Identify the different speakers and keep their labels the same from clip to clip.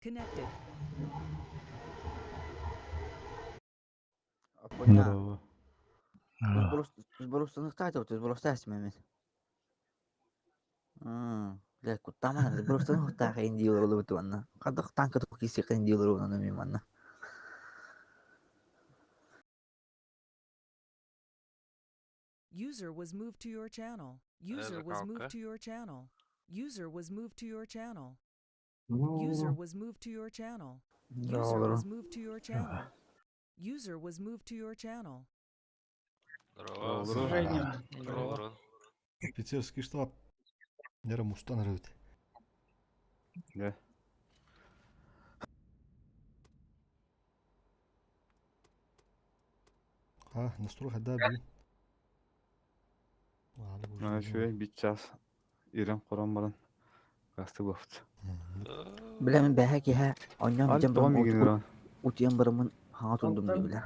Speaker 1: Connected.
Speaker 2: Здорово.
Speaker 1: User was moved to your channel. User was moved to your channel. User was moved to your channel. User was moved to your channel. User was moved to your channel. User was moved to your channel.
Speaker 3: Здорово.
Speaker 4: Здорово.
Speaker 3: Здорово.
Speaker 5: Офицерский штаб. Нера мустан рыт.
Speaker 4: Да.
Speaker 5: А, настрой хада би.
Speaker 4: Үчүгэй бит час ирэн хорон баран гасты буолбут.
Speaker 2: Бля мин бэһэ киһэ онньоон
Speaker 4: Али
Speaker 2: бүтэн
Speaker 4: тоҕо
Speaker 2: баран
Speaker 4: миигин ыран?
Speaker 2: утуйан бараммын хаҥа турдум дии бля.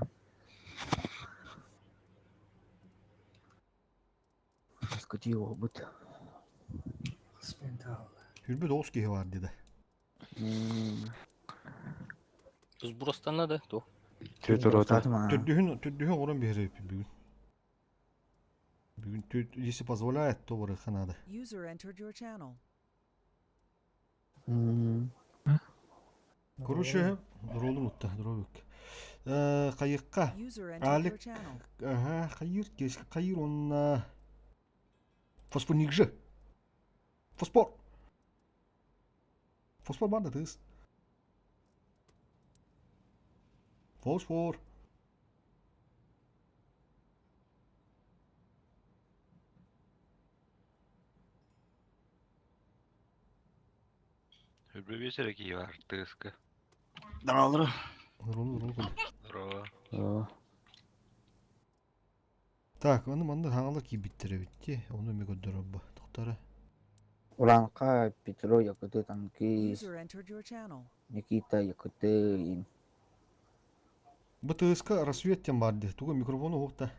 Speaker 2: Скотий уолбут.
Speaker 5: Хүрбүт оҕус киһи бар диде.
Speaker 6: Сбростана да то.
Speaker 4: Түөрт уруота.
Speaker 5: Төрдүһүн төрдүһүн оҥорон биһирэбиппин бүгүн. Бүгүн если позволяет, то барыха надо.
Speaker 1: User entered your channel.
Speaker 5: Короче, ролун утта, дробик. Хайыкка.
Speaker 1: User entered your
Speaker 5: Алик,
Speaker 1: channel.
Speaker 5: ага, хайыр, кешкі хайыр, он фосфорник же. Фосфор. Фосфор бар да тыс. Фосфор.
Speaker 3: Үрбүбүс эрэ киһи баар тыаска.
Speaker 7: Здорово.
Speaker 5: Ролу, ролу.
Speaker 3: Здорово.
Speaker 4: Здорово.
Speaker 5: Так, оны манна хаҥала киирбиттэр эбит дии. Ону эмиэ көрдөрөр Тохтара.
Speaker 2: Ураанха Петро Якуты танкист,
Speaker 1: User entered your channel.
Speaker 2: Никита Якуты.
Speaker 5: Бу тыаска рассвет диэн баар дии. Тугу микрофону уһукта.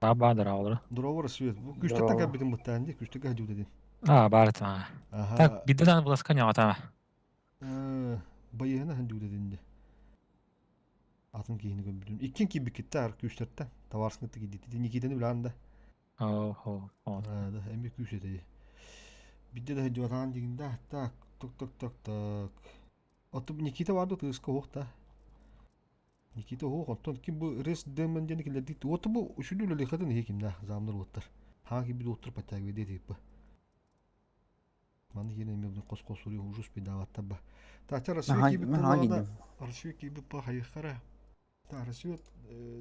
Speaker 8: Баба здорово.
Speaker 5: Здорово, рассвет. Бу күстэртэн
Speaker 2: Здорово.
Speaker 5: кэлбитин быттаан дии. Күстэргэ хадьууда диэн.
Speaker 8: А, баар та.
Speaker 5: Аха.
Speaker 8: Так, биддан буласка ньоҕата.
Speaker 5: Байыһына хадьууда диэн дии. Атын киһини көрбүтүм. Иккин киирбиккиттэр күүстэртэн. Табаарыскын киирдит. Никитаны билэҕин да.
Speaker 8: О, хо, хо.
Speaker 5: Да, эмиэ күүс этэ. Бидде да хадьуатаан дигин да. Так, так, так, так, так. Оттон Никита баар да тыаска уох да. Никита уох, оттон ким бу Рес Дэмэн диэн киллэрдик. Уота бу үчүгэй үлэлиэхэтин иһи кимнээх заамнар уоттар. Хаҥа киирбит уоттар подтягивай диэтииппэ. Маны киирэн эмиэ хос-хос суруйу ужас пидаабаттар ба. Так, Россия киирбит буоллаҕына, Россия киирбит ба хайыххара. Так, Россия,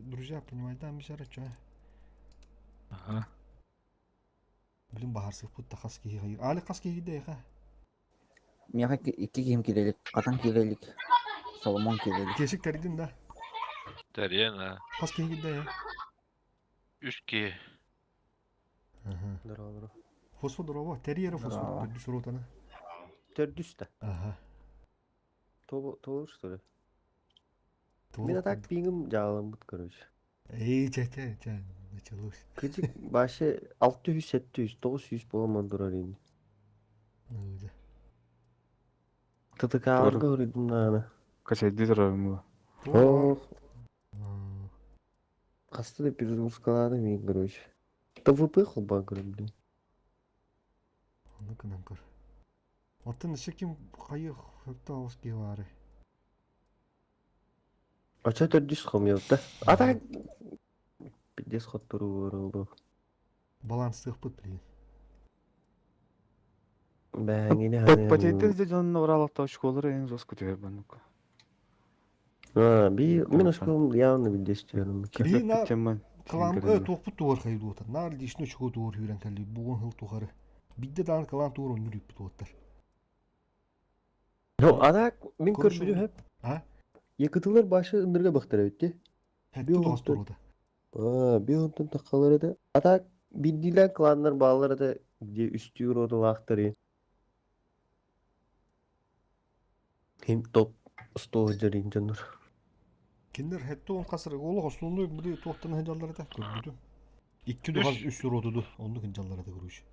Speaker 5: друзья, понимаете, мисара ча.
Speaker 8: Ага.
Speaker 5: Блин, баһарсыппыт да хас киһи хайыр. Али хас киһи дэйха.
Speaker 2: Миэхэ икки киһим киирэлик, хатан киирэлик, Соломон киирэлик.
Speaker 5: Кесик тэрдин да.
Speaker 3: Тэрийэн а.
Speaker 5: Хас киһи киирдэ
Speaker 3: Үс киһи.
Speaker 5: Ага.
Speaker 9: Здорово.
Speaker 5: Фосфор здорово. Тэрийэрэ фосфор
Speaker 2: Здорово.
Speaker 5: төрдүс ротаны.
Speaker 9: Төрдүс да.
Speaker 5: Ага.
Speaker 9: Толур, что ли? Мин а так пингим жааланбыт, короче.
Speaker 5: Эй, чэ, чэ, чэ, началось.
Speaker 9: Кыдьык башы 600, 700, 900 буоламан турар ини.
Speaker 5: Ну, да.
Speaker 9: ТТК-ларга уруйдум даҕаны.
Speaker 4: Качайдыы турарым бу.
Speaker 9: Ох, хаста да перезагрузкалаадым мин, короче. ТВП холбоон көрөм, блин.
Speaker 5: Ону гынан көр. Оттон өссө ким хайы хөптө оҕус киһи баарый?
Speaker 9: Очо төрдүс хомуйалта. А так пиздец хотторуу
Speaker 5: Баланстыахпыт билигин.
Speaker 9: Бэҥини
Speaker 4: Потейдер де дьон уралахта очколары эң жестко түһэр баннука.
Speaker 9: А, би мин осколом явно билдес түһэрим.
Speaker 5: Биһи на
Speaker 4: Темман.
Speaker 5: кылаан туохпут туор хайдуота. Наар лишний очко туор хүрэн кэлли бугун хыл тухары. Бидде даан кылаан туор оннур үппүт уоттар.
Speaker 9: Ну, а так мин
Speaker 5: Короче,
Speaker 9: көрбүтүм хэп.
Speaker 5: А?
Speaker 9: Якытылар башы ындырга бахтар эбитти.
Speaker 5: Хэтти тоҕус туруота.
Speaker 9: А, би онтон таххалар этэ. А так биддилэр кланнар баалар этэ где үстүүр отулаахтары. Хим топ 100 дьарин дьоннор.
Speaker 5: Кинилэр хэтти он хасыр олох основной били туохтан хыдьаллар этэ көрбүтүм. Икки дугаз үс уротуду оннук хыдьаллар этэ короче.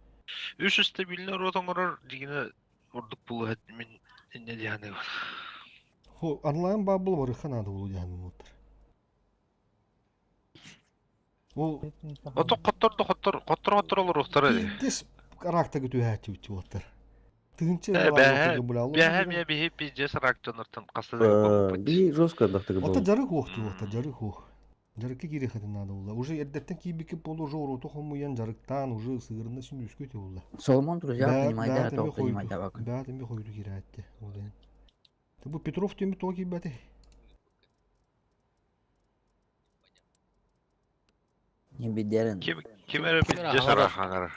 Speaker 3: Үс стабильный рот оҥорор дигинэ ордук булуһат мин инньэ диэханыбын.
Speaker 5: Хо, онлайн баар буола барыахха наада буолуо диэн буолуоттар. Ол
Speaker 3: Ото хоттор да хоттор, хоттор хоттор олоруохтара дии.
Speaker 5: пиздец арактага түһээччибит уоттар. Тыһынча
Speaker 3: Э, бэһэ,
Speaker 5: арактага булаллар.
Speaker 3: бэһэ эмиэ биһи пиздец рак дьоннортон хаста да буолбуппут.
Speaker 9: Би жестко ардахтыгы
Speaker 5: Ото
Speaker 9: буолбут.
Speaker 5: дьарык уох уоттар, дьарык уох. Дьарыкка киириэххитин наада буолла. Уже эрдэттэн киирбиккит буолуо, уже уруоту хомуйан, дьарыктаан, уже сыгырына син үскүт буолла.
Speaker 2: Соломон друзья
Speaker 5: Бэт,
Speaker 2: принимай да,
Speaker 5: бэт эмиэ
Speaker 2: тоқ принимай
Speaker 5: хойду.
Speaker 2: да бак.
Speaker 5: Бэт эмиэ хойду киирээтти. Ол иһин. Бу Петров диэммит тоҕо киирбэтэй?
Speaker 2: Не бедерин.
Speaker 3: Ким, ким эрэ
Speaker 6: Ким эрэ
Speaker 3: пиздец
Speaker 6: аһарар.
Speaker 3: рак хаҥарар.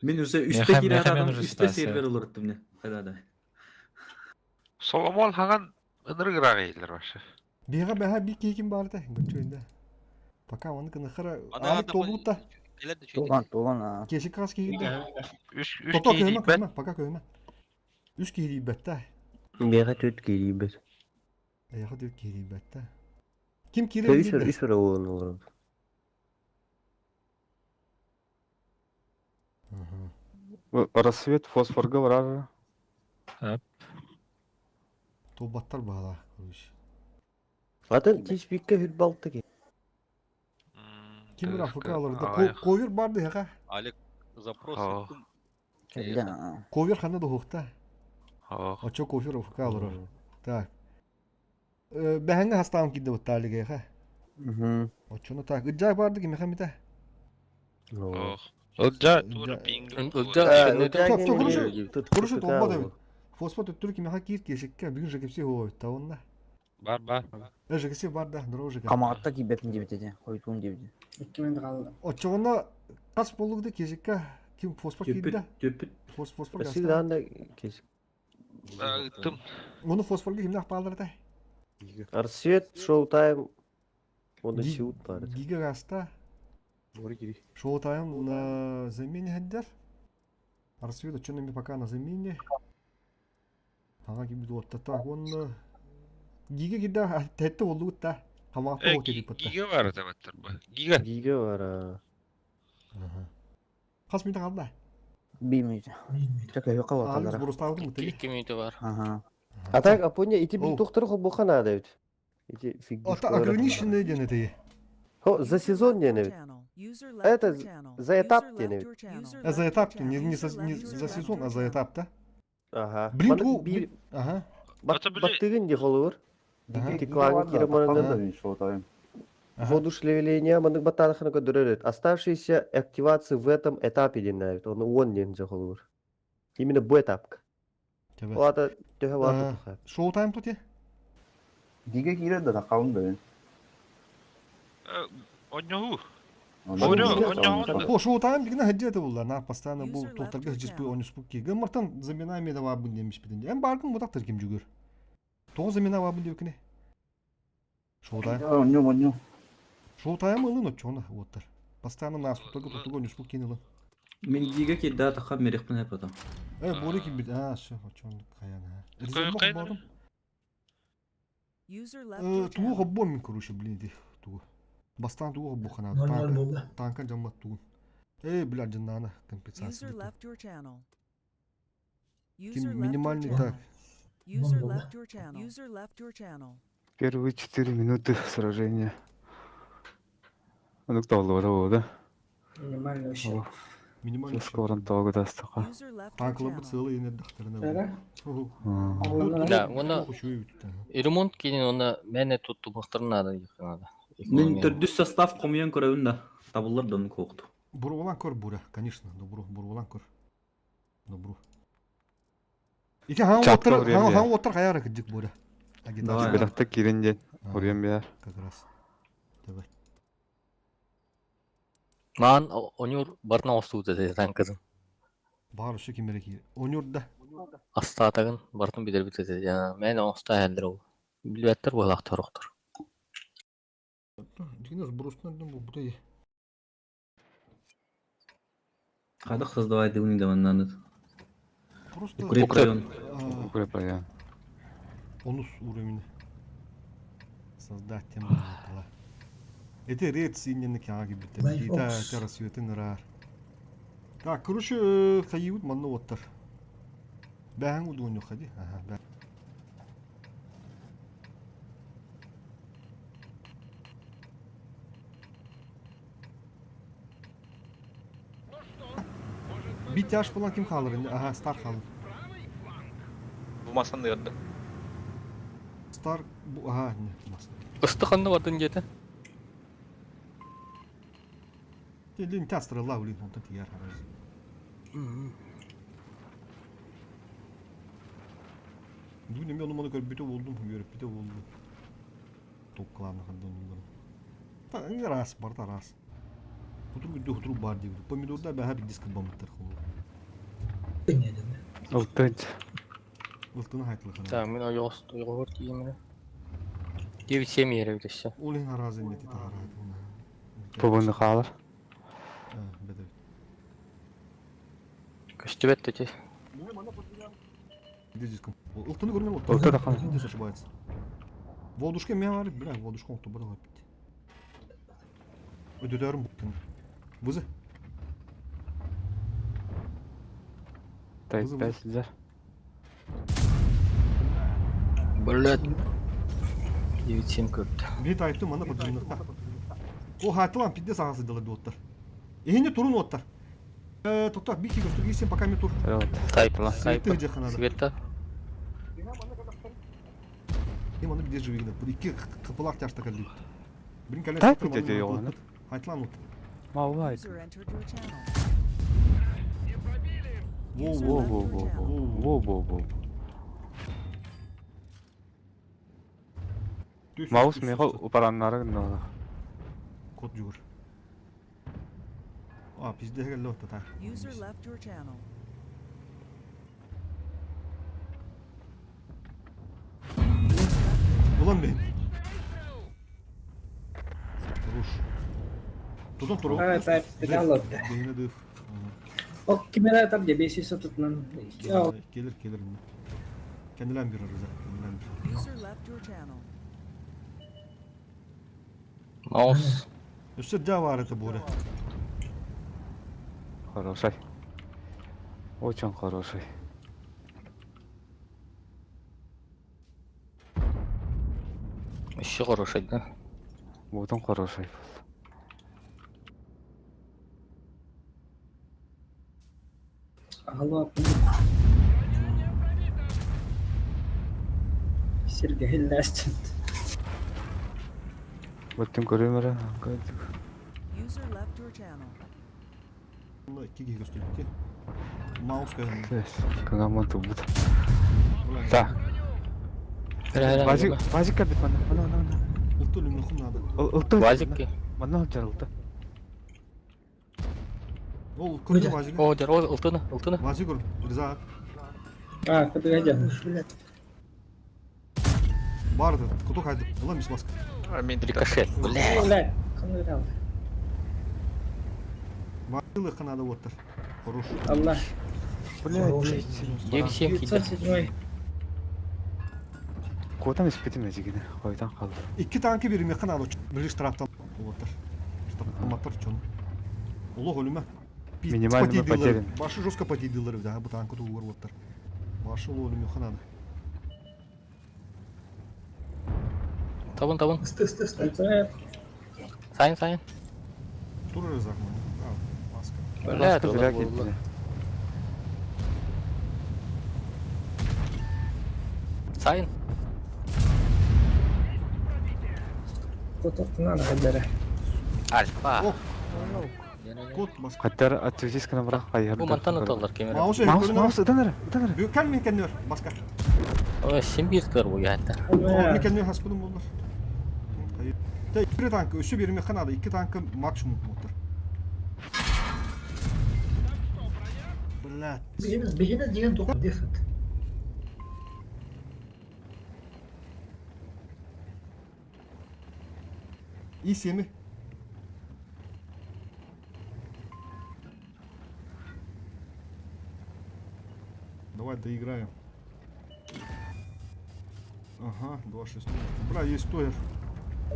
Speaker 7: Мин уже үстэ
Speaker 8: Меха-
Speaker 7: киирэ
Speaker 8: меха мен
Speaker 7: атадым,
Speaker 8: уже
Speaker 7: үстэ
Speaker 8: ситуация.
Speaker 7: сервер олоруттум не. Да-да.
Speaker 3: Соломон хаҥан ынырык ыраах иһиллэр вообще.
Speaker 5: Биһиэхэ бэһэ биир киһи ким баар этэ? Гүнчү Пока оны кыныхара Алик толбут да.
Speaker 2: Туган, туган, а.
Speaker 5: Кешик хас киһи да.
Speaker 3: Үс, үс
Speaker 5: Тото
Speaker 3: киһи
Speaker 5: көһүмэ
Speaker 3: тиийбэт.
Speaker 5: көһүмэ, пока көһүмэ. Үс киһи тиийбэт да.
Speaker 9: Миэхэ төрт киирийбэт.
Speaker 5: Эйиэхэ төрт киһи тиийбэт да. Ким киирэр
Speaker 9: Үс
Speaker 5: диир
Speaker 9: үс эрэ уолан олорон.
Speaker 5: да.
Speaker 4: Рассвет фосфорга барар.
Speaker 5: Толбаттар баҕалаах, короче.
Speaker 9: Атын тиспикке хүрбэ алта ки.
Speaker 5: Ким бір
Speaker 3: Тыаска
Speaker 5: АФК алырда.
Speaker 3: аҕыйах.
Speaker 5: Ковер бар дыһаха.
Speaker 10: Алик, запрос
Speaker 3: О.
Speaker 10: ыттым.
Speaker 2: Кэллэ.
Speaker 5: Ковер ханна да хуохта.
Speaker 3: О.
Speaker 5: Очо ковер АФК алырар. Так. Бэһэҥҥэ хастаан киирдэ бутта Алигайха.
Speaker 9: Мгм.
Speaker 5: Очону так. Ыджай барды ким мехамита.
Speaker 9: О.
Speaker 3: Ох. Ылдьа туора пинг.
Speaker 6: Ылдьа
Speaker 9: Ылдьа
Speaker 5: Стоп, стоп,
Speaker 9: кини
Speaker 5: короче, короче, толба да
Speaker 9: тут
Speaker 5: Фосфор төттөрү кимиэхэ киир киэсиккэ бүгүн ЖКС хуобуттаа уонна.
Speaker 3: Бар бар.
Speaker 5: Э ЖКС бар да, здорово ЖК.
Speaker 2: Хамаҕатта киирбэппин диэбит этэ, хойутуум диэбит.
Speaker 11: Икки минут хаалла.
Speaker 5: Оччоҕуна хас буоллугда киэсиккэ ким фосфор
Speaker 7: Түппүт,
Speaker 5: киирдэ?
Speaker 7: түппүт.
Speaker 5: Фос фосфор
Speaker 9: Всегда
Speaker 5: гаста.
Speaker 9: анда кес.
Speaker 3: Ыттым.
Speaker 5: Ону фосфорга кимнээх бааллар этэй?
Speaker 9: Арсвет шоу-тайм. Он
Speaker 5: Ги-
Speaker 9: сиут бар.
Speaker 5: Гига гаста. Шоу-тайм на замене хаддер. Арсвет оччону пока на замене. Ага ким билуотта так он Гига киирдэ тэттэ буоллугут да. Хамаҕатта
Speaker 3: Э,
Speaker 5: уот киирбит
Speaker 3: гига бар этэ бу. Гига.
Speaker 9: Гига бар. а.
Speaker 5: Хас минут хаалла?
Speaker 2: Биир минут. Чэ көһүөххэ
Speaker 5: Алекс
Speaker 2: буолталлара.
Speaker 5: бурустаабытын
Speaker 6: Икки
Speaker 5: бутаги.
Speaker 6: икки минута бар.
Speaker 2: Аха.
Speaker 9: А так, Апоня, ити
Speaker 5: Оу.
Speaker 9: бил тохтор холбоха надо ведь. Эти
Speaker 5: Ата
Speaker 9: фигушкалары.
Speaker 5: ограниченный диэн этэй.
Speaker 9: Хо, за сезон не ведь. Это за этап не ведь.
Speaker 5: А за этап не, не, за, не за сезон, а за этап, да?
Speaker 9: Ага.
Speaker 5: Блин,
Speaker 9: Маннык
Speaker 5: бу...
Speaker 9: биир
Speaker 5: Ага.
Speaker 9: бат
Speaker 3: Ата били-
Speaker 9: баттыгын ди холовор.
Speaker 5: Ага.
Speaker 9: Ити клаҥҥа киирэн баран
Speaker 5: Ага.
Speaker 9: Воодушевление маннык баттаанахына көрдөрөр. Оставшиеся активации в этом этапе диэн эбит. Оны уон диэн дьэ холобур. Именно бу этапка.
Speaker 5: Тебе.
Speaker 9: Ол ата төһө баата
Speaker 5: А,
Speaker 9: туха.
Speaker 5: Шоу тайм тут я?
Speaker 12: Гига киирэр да таххабын бэйэн.
Speaker 3: Онньоһу.
Speaker 12: Онно
Speaker 3: Онньо,
Speaker 12: гига
Speaker 3: онньо,
Speaker 12: онно.
Speaker 5: О, шоу тайм дигна хаджи это булла. На постоянно бу
Speaker 1: User left
Speaker 5: тухтарга
Speaker 1: your
Speaker 5: хаджи
Speaker 1: channel.
Speaker 5: онюс пукки. Гыммартан замена ме дава бун демиш битин. Эм баргын мутактыр ким жүгөр. Тоҕо замена ва бун дебикне. Шоу тайм.
Speaker 12: Онньо онньо.
Speaker 5: Шоу тайм ылын оччону уоттар. Постоянно нас тухтарга тухтарга онюс пукки ылын.
Speaker 7: Мин гига киирдэ тахха мерехпин потом.
Speaker 5: Э, бори ким бит. А, все, оччону каян.
Speaker 3: Кой-
Speaker 5: Резерв
Speaker 3: кайнар?
Speaker 5: бардым.
Speaker 1: User left your
Speaker 5: Тугу
Speaker 1: channel.
Speaker 5: хоббо мин короче, блин, ди тугу. Бастан тугу хоббо хана.
Speaker 11: Ноль ноль
Speaker 5: Танка,
Speaker 11: буолла.
Speaker 5: танка жаммат тугун. Эй, бля, жиннана компенсация.
Speaker 1: User left your channel. User
Speaker 5: Ким
Speaker 1: left your
Speaker 5: минимальный
Speaker 1: channel.
Speaker 5: так.
Speaker 1: User
Speaker 11: Буолла.
Speaker 1: left your channel. User left your channel.
Speaker 4: Первые 4 минуты сражения. Ну кто было, да?
Speaker 11: Минимальный ущерб.
Speaker 5: Минимальный.
Speaker 4: Скоро того дастаха.
Speaker 1: User left your
Speaker 5: Танклабы
Speaker 1: channel.
Speaker 5: целый энердахтарына.
Speaker 11: Эрэ? Оҕолоннор
Speaker 6: Да, уонна ремонт киинин уонна мээнэ туттубахтарын наада диэххэ наада.
Speaker 7: Мин
Speaker 6: Экономия.
Speaker 7: төрдүс состав хомуйан көрөбүн да. Табыллар да оннук уохту.
Speaker 5: Бурулан көр бура, конечно, добро, бурулан көр. Добро. Ики хан
Speaker 4: Чатка
Speaker 5: оттар,
Speaker 4: уруйан
Speaker 5: хан
Speaker 4: биэр.
Speaker 5: хан оттар хаяра кыдык бура.
Speaker 7: Давай.
Speaker 4: Бэлэхтэ киирэн диэн
Speaker 5: А,
Speaker 4: уруйан биэр.
Speaker 5: Как раз. Давай.
Speaker 6: Маан оньур барытын оҥостубут этэ танкатын.
Speaker 5: Бар өссө ким эрэ киир. Онюрда.
Speaker 6: Астаатагын барытын бүтэрбит этэ. Мээнэ оҥосто иһэллэр ол. Билбэттэр буолаахтар охтор.
Speaker 5: Дигинес брустан бу бутай.
Speaker 7: Хадах создавай дывны даваннаныт.
Speaker 5: Просто
Speaker 7: Укрепрайон.
Speaker 5: а,
Speaker 4: Укрепрайон.
Speaker 5: онус уровень. Создать тему была. Это ред синен кяги бит.
Speaker 11: Life
Speaker 5: Ита
Speaker 11: Ops.
Speaker 5: террасветын рар. Так, короче, хайют манны оттар. Бэһэҥ удуонньуха дии. Аха, бэ. Битяж буолан ким хаалар инде? Аха, Стар хаалар.
Speaker 10: Бу масан ыырды.
Speaker 5: Стар бу аха не мас.
Speaker 6: Ыстык ханна бардын диэтэ?
Speaker 5: Лин тастрылла блин, онтон тиийэр хараз. Бүгүн эмиэ ону-маны көрбүтэ буолдум, үөрэппитэ буоллум. Токкалаан хандан улларым. Араас, барыта араас. Хутурук үрдү хутурук баар диэбит. Помидорда бэһэ бигдис кылбаммыттар холу.
Speaker 4: Ылтынч.
Speaker 5: Ылтыны хайтылыхана.
Speaker 6: Так, мин ойоҕос ойоҕоһор тиийэминэ. 9-7 иһэр эбит өссө.
Speaker 5: Ол иһин араас иннети таһараат.
Speaker 4: Бубуну хаалар.
Speaker 5: Бэдэбит.
Speaker 6: Көстүбэт да ити.
Speaker 5: Где здесь комп? Ылтыны көрүнэр
Speaker 4: Ылты да хаалар.
Speaker 5: Здесь ошибается. Волдушка мен бар, бля, волдушка оңту бір алып бітті. Өдөдөрүм буттun. Вызы.
Speaker 4: Тай
Speaker 5: Вызы,
Speaker 4: пять сидер.
Speaker 6: Блядь. 9-7 көрдү.
Speaker 5: Бит айттым ана подземныхта. О хатылан пидде сағасы дылы доттар. Эхине турун оттар. Тоқта, бики көстүр сен пока мен тур.
Speaker 6: Тайпла.
Speaker 5: Светті
Speaker 6: Тайпа.
Speaker 5: где ханада.
Speaker 6: Света.
Speaker 5: Им аны бизде живигне. Бу икки кыпылак тяшта калды. Бирин кале.
Speaker 4: Тайп где йоғаны?
Speaker 5: Айтлан от.
Speaker 4: Маллай.
Speaker 1: User entered your channel.
Speaker 5: Во
Speaker 1: User
Speaker 5: во
Speaker 1: left
Speaker 4: во
Speaker 1: your
Speaker 4: во
Speaker 1: channel.
Speaker 4: во во во во. Маус меха упараннары гынна.
Speaker 5: Код жүгүр. А, пизде келди отта та.
Speaker 1: User left your channel.
Speaker 5: Улан бен. Руш. Тутун туру.
Speaker 11: А, это педал
Speaker 5: Бейне дыф.
Speaker 11: О, кимера там где бесится тут нам.
Speaker 5: Келер, келер. Кенделен bir arıza. Кенделен bir.
Speaker 1: User left your channel.
Speaker 6: Маус.
Speaker 5: Өссө дя бар это буре.
Speaker 4: Хороший. Очень хороший.
Speaker 6: Еще хороший, да?
Speaker 4: Бутон хороший.
Speaker 11: Алло. Сергей Ластин.
Speaker 4: Бутын көрөмөрө.
Speaker 1: User left your channel.
Speaker 5: Мына икки киһи көстүбүт Маус көһүн.
Speaker 4: Кыңаман тубут. Так.
Speaker 6: Хара
Speaker 4: Базик, базик кабит мана. Мана, мана, мана.
Speaker 5: Ылты үлүмү надо.
Speaker 4: Ылты.
Speaker 6: Базик.
Speaker 4: Мана алжар ылты.
Speaker 5: Ол көрдү базик.
Speaker 6: О, дер, о, ылтыны, ылтыны.
Speaker 5: Базик көр. Риза.
Speaker 11: А, подойдем.
Speaker 5: Барды. Куту хайды. Улан бис баска.
Speaker 10: Мен
Speaker 6: Рикошет. Бля.
Speaker 11: Блядь, кому
Speaker 5: Базилы ханада оттар. Хорош.
Speaker 11: Аллах.
Speaker 4: Блядь.
Speaker 6: 9-7 киди.
Speaker 11: 907.
Speaker 4: Котан испетим эжигине. Койдан калды.
Speaker 5: Икки танки бир механ надо. Билиш тараптан оттар. Штаб чон. Улох өлүмө.
Speaker 4: Минимальными потерями.
Speaker 5: Башы жестко потейдилер, да, бу танкы тугур оттар. Башы улуу өлүмө ханада.
Speaker 6: Табын, табын.
Speaker 11: Это
Speaker 6: Сайын, сайын.
Speaker 5: Тур риза. А, маска.
Speaker 6: Бля,
Speaker 4: Баска зря кетти.
Speaker 6: Сайын.
Speaker 11: кто-то надо хадара.
Speaker 6: Альфа.
Speaker 5: О, кот маска.
Speaker 4: Каттар атсыз кына бирок кайыр.
Speaker 6: Бу мантаны толлар кемер.
Speaker 5: Маус
Speaker 4: Маус, маус, ыдан ара, ыдан ара.
Speaker 5: Бүкән мен кәннер, баска.
Speaker 6: Ой, 7-1 бу яхта.
Speaker 5: Мен кәннер хаспыным болар. Те bir tankı, üstü bir mekana da iki tankı maksimum motor. Блядь.
Speaker 11: Бегина деген тоқ дефет.
Speaker 5: И семи. Давай доиграем. Ага, 2-6. Бля, есть тойер.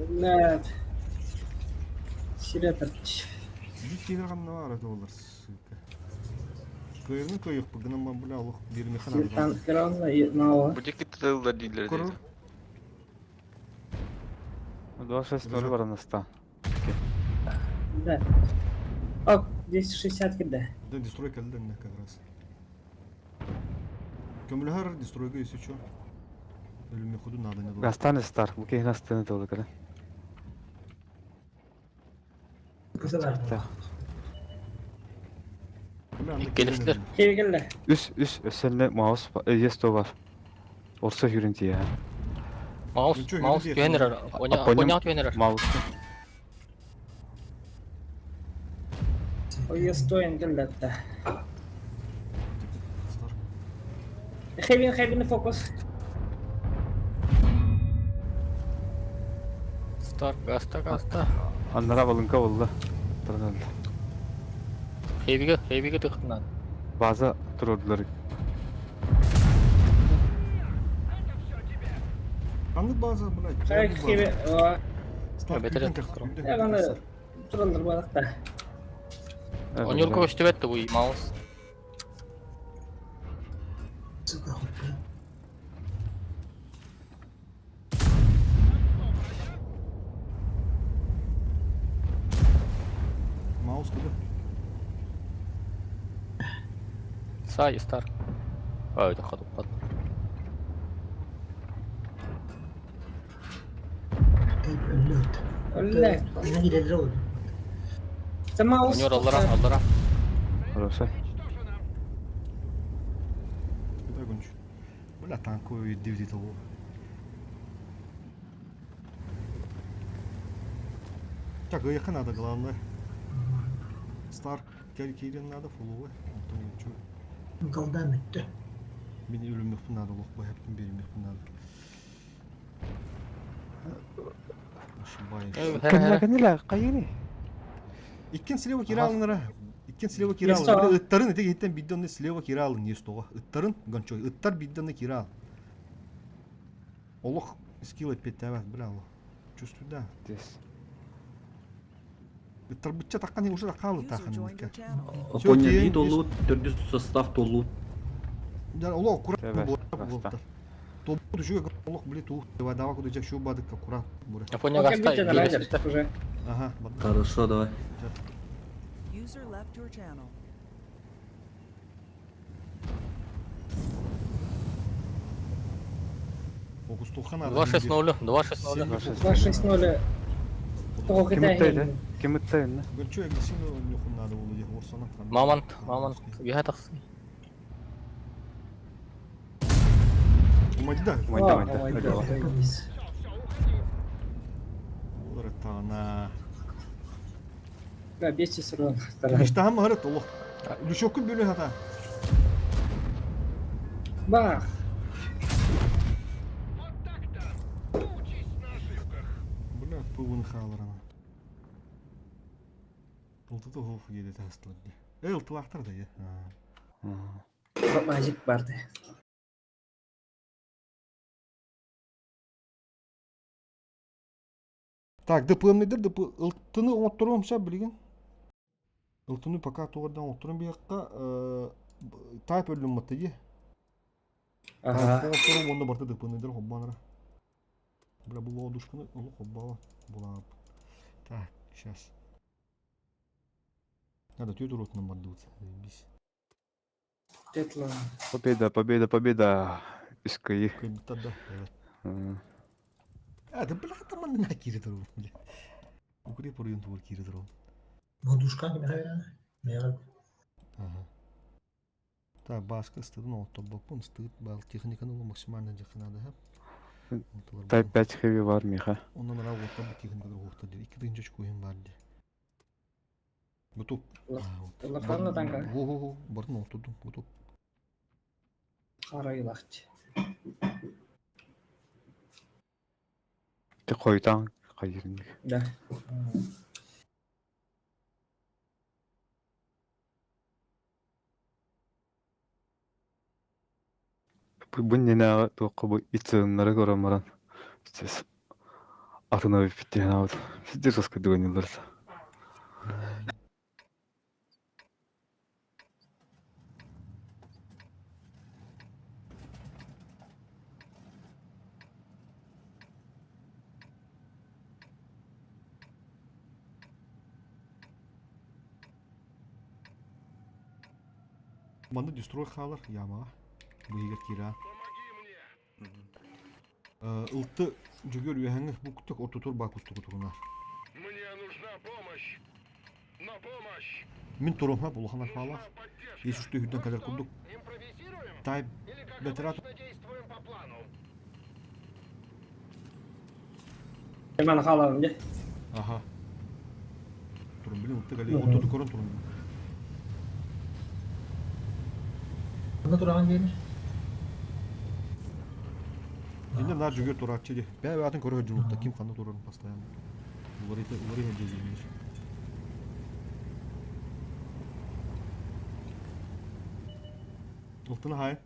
Speaker 11: Блядь. Сиретер.
Speaker 5: Дикий бар это олар, сука. Кыайырын кыайыахпыт гынан баран бля олох биэримиэхэ наада.
Speaker 11: Танкерон мало.
Speaker 10: Бу диэки тыллар дииллэр
Speaker 5: Корор.
Speaker 10: этэ.
Speaker 4: 2-6-0 баран астаан.
Speaker 11: Да. Ок, 260 кида.
Speaker 5: Да, дестрой кэллэ как раз. Көмөлөһөр дестройга если чё. Өлүмү надо не
Speaker 4: Гастан стар. Бу киһини астыны толы кэлэн.
Speaker 6: Келістер.
Speaker 11: Киви кэллэ.
Speaker 4: Үс үс өссөнне маус есть бар. Орса хүрүн тиэ.
Speaker 6: Маус, маус түһэн эрэр. Оня түһэн эрэр.
Speaker 4: Маус.
Speaker 11: Ой, стоен кэллэ да. Хевин, хевин фокус.
Speaker 6: Стар, гаста, гаста.
Speaker 4: Аннара балынка болла. Тураналла.
Speaker 6: Хевиге, хевиге тыктынан.
Speaker 4: База турордулар.
Speaker 5: Ханнык база, блядь.
Speaker 11: Хай хеви.
Speaker 5: Стар.
Speaker 6: Бетер.
Speaker 11: Яганы тураллар балакта.
Speaker 6: Онюрко өстүбэт бу маус.
Speaker 5: Маус куда?
Speaker 6: Сай, стар. Ой, это ходу, ходу.
Speaker 11: Үллэ. Та маус.
Speaker 6: Онюр аллара, аллара.
Speaker 4: Хорошо.
Speaker 5: Куда гончу? Бля, танковый дивзи того. Так, ехать надо, главное. Стар кирен надо, фуловый. Антон гончу. Мин өлүмүөхпүн надо, олох быһаппын беримиэхпин надо. Ошибаюсь.
Speaker 4: Кэннилэ кэннилэ кайыны.
Speaker 5: Иккен слева киралынара. Иккен слева киралын. Ыттарын ити хиттен биддонны слева киралын естого. Ыттарын гончой. Ыттар биддонны кирал. Олох скилл эппеттээбэт бля олох. Чувствую да.
Speaker 4: Здесь.
Speaker 5: Ыттар бычча таккан уже таккан
Speaker 1: User
Speaker 5: тахан.
Speaker 1: joined your channel.
Speaker 7: Опоня би толу, төрдүс состав толу.
Speaker 5: Да олох аккурат
Speaker 4: Тебе,
Speaker 5: буолар. Тобу түшүгө олох биле туу. Дава куду жа шу бадык аккурат бура.
Speaker 6: Япония гаста.
Speaker 11: уже.
Speaker 5: Ага.
Speaker 7: Хорошо, давай.
Speaker 1: User left your channel.
Speaker 5: Фокус надо.
Speaker 6: 2-6-0, 2-6-0.
Speaker 11: 2-6-0. Того
Speaker 4: Ким
Speaker 11: кидай.
Speaker 4: ыттайды? Ким ыттайды?
Speaker 5: Гончой агрессивно нюхун надо было де орсана.
Speaker 6: Мамонт, мамонт. Виха тахсы.
Speaker 5: Умайда.
Speaker 4: Умайда, умайда.
Speaker 5: Олар тана.
Speaker 11: Да, бесте срон.
Speaker 5: Иштахам харат олох. Лүшөккүн бөлө хата.
Speaker 11: Бах.
Speaker 5: Бля, пывын хааларана. Ылтыты хоох диэде тастылар ди. Э, ылтылаахтар да, е.
Speaker 11: Мажик барды.
Speaker 5: Так, ДПМ-ныдыр, ДП ылтыны оҥотторуом сөп билигин. Ылтыны пока туордан оҥотторон биэххэ тайп өллүмматта дии.
Speaker 11: Ага.
Speaker 5: Оҥотторуом уонна барта ДП-ныдыр хоббанара. Бля, бу лодушканы олох хоббала булаап. Так, сейчас. Надо тетю рот намордываться, заебись.
Speaker 11: Тетло.
Speaker 4: Победа, победа, победа. Искайы.
Speaker 5: Кайбыттар да. А, да бля, там манна кире туру, бля. Укреп оройун тугар кире туру. Ага. Так, баска ыстыдын оттор ыстыгыт бал техниканы ол максимально жакын надо, ха.
Speaker 4: Type 5 heavy бар миха.
Speaker 5: Ондан ара оттор бу техникалар оттор дири. Икки тыгынча чкуйын бар ди. Готов.
Speaker 11: Улаханна танка.
Speaker 5: Хо-хо-хо, бартын оттурдум, готов.
Speaker 11: Карайлахчы.
Speaker 4: Ти койтан кайырын.
Speaker 11: Да.
Speaker 4: Бу нена туокка бу итсыннары көрөм баран. Сейчас атына битти хана. Сиздер соска дөгөнүлөр.
Speaker 5: Манна дестрой хаалар ямаҕа. Бу иһигэр киирэ. Ылты Дьөгүөр үөһэҥҥи бу куттук ортотугар баа кустугу туһунар. Мин турума улахан арфалаах. Ес үстүү үрдэн кэлэр курдук. Тай бэтерат
Speaker 11: Маны хаалабын дьэ.
Speaker 5: Аха. Турун билин ылты кэлии ортоту көрөн турун.
Speaker 13: Ханна тураҕын диэни?
Speaker 5: Дьиҥэ наар дьүгүөр турааччы дии. Бэйэ бэйэтин көрө сылдьыбыт да ким ханна турарын постоянно. Уларыйа уларыйа сылдьар. Ылтына хай.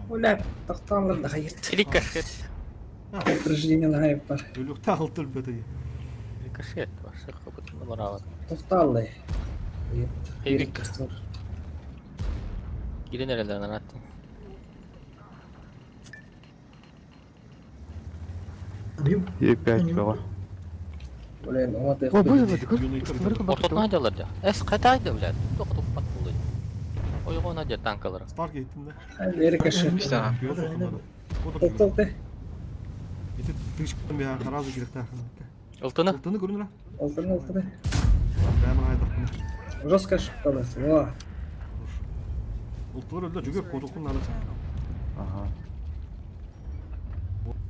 Speaker 11: Бля, тохтоон да хайыт.
Speaker 6: Рикошет.
Speaker 11: Упреждение наһаа бар.
Speaker 5: Өлүктэ алтыр бөтөй.
Speaker 6: Рикошет. Вообще как барабан.
Speaker 11: Тохтооллай.
Speaker 6: Эбик. Кирин эрэллэрин аттын.
Speaker 4: Е5 бөҕө.
Speaker 11: Блин, вот
Speaker 4: О, боже мой,
Speaker 6: Ортотун айдалар дьэ. Эс хайта айда, блядь. Тоқ туппат булды. Ойгон айда танкалары.
Speaker 5: Старк иһиттим да.
Speaker 11: Рикошет. Тохтолты.
Speaker 5: Ити тышкан бия сразу кирехтаахын.
Speaker 6: Ылтыны?
Speaker 5: Ылтыны көрүнүрэ.
Speaker 11: Ылтыны, ылтыны.
Speaker 5: Бэйэм айдахпын.
Speaker 11: Жестко ошибкалась. О.
Speaker 5: Ылтылар өлдө жүгөр кодукун надо.
Speaker 4: Ага.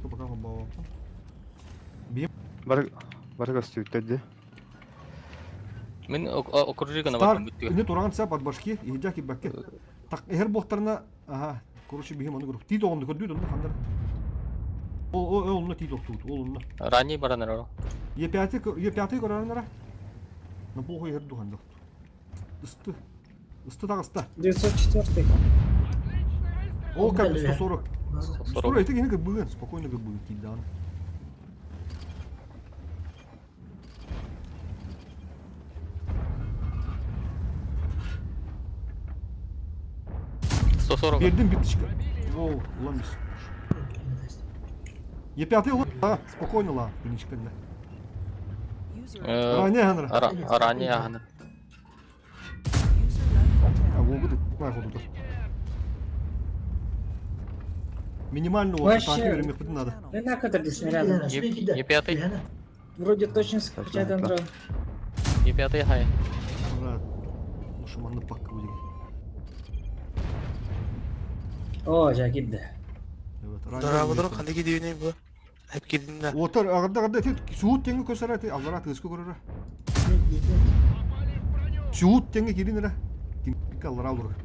Speaker 5: Пока баба.
Speaker 4: Бары бары көстүбүттэр дии.
Speaker 6: Мин окружигана
Speaker 5: Стар,
Speaker 6: бардым бүттүгө.
Speaker 5: ини туран сап от башки, иһдя кибакке. Так, эхер буохтарына, ага, короче, биһим аны көрүк. Тиит оҕонду көрдүү донна хандар. Ол ол онно тиит охтуут, ол онно.
Speaker 6: Ранний баран эрэ.
Speaker 5: Е5 Е5 көрөрүнара. На похуй эхер духан дохту. Ысты. Ысты таҕыста.
Speaker 11: 904.
Speaker 5: Ол как 140. 140 это кини кыбыгын, спокойно кыбыгын киирдэҕин.
Speaker 6: 140.
Speaker 5: Бердим биточка. О, ламис. Е5 ла, спокойно ла, клиничка да. Ранее ханра.
Speaker 6: Ранее ханра.
Speaker 5: А, вот на ходу Минимального
Speaker 11: Вообще-
Speaker 5: танка верим, надо.
Speaker 11: Да на который снаряд.
Speaker 6: Е5.
Speaker 11: Вроде точно скачать Андро.
Speaker 6: Е5 хай.
Speaker 5: Ура. Ну шаманны пакка будет.
Speaker 11: О, жакидде.
Speaker 14: Дорабыдыр ханды кидибине бу. Хеп кидинде.
Speaker 5: Отар агырда агырда тет суут теңге көсөрө те аллара тыску көрөрө. Суут теңге киринere. Кимки аллара олур.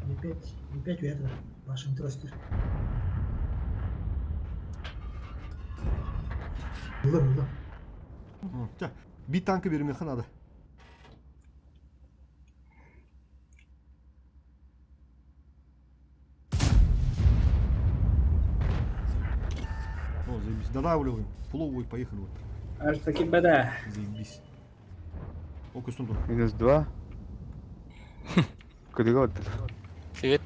Speaker 13: Е5, Е5 у этого, вашим тростер. Улым, улым.
Speaker 5: Би танка бермехе надо. О, заебись. Додавливаем. Фуловую поехали вот.
Speaker 11: Альфа кибада.
Speaker 5: Заебись. О, костюм тут.
Speaker 4: Минус 2. Кыдыга отдал.
Speaker 6: Привет.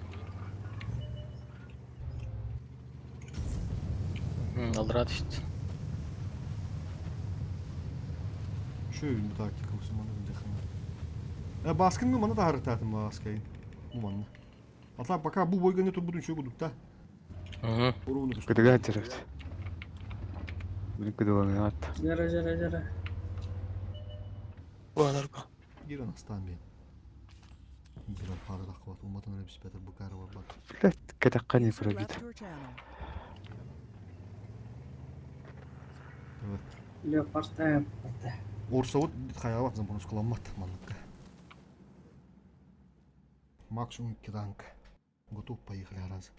Speaker 6: Алдрат işte.
Speaker 5: Şu evin тактика усманы дехана. Баскын мана да харытатын баскайын. Бу манна. Ата пока бу бойга не тут буду ничего гудук та.
Speaker 4: Кыдыга терепт. Блин, кыдыланы ат.
Speaker 11: Жара, жара, жара.
Speaker 14: Буалар бу.
Speaker 5: Гиран астан бен. Гиран пары да хват. Уматан ребис бетер букары бар бат.
Speaker 4: Блядь, катакка не пробит.
Speaker 5: Evet.
Speaker 11: Леопард,
Speaker 5: Орсавыт хаяват зампонус кыламмат манныкка. Максимум киданк. Готов, поехали раз.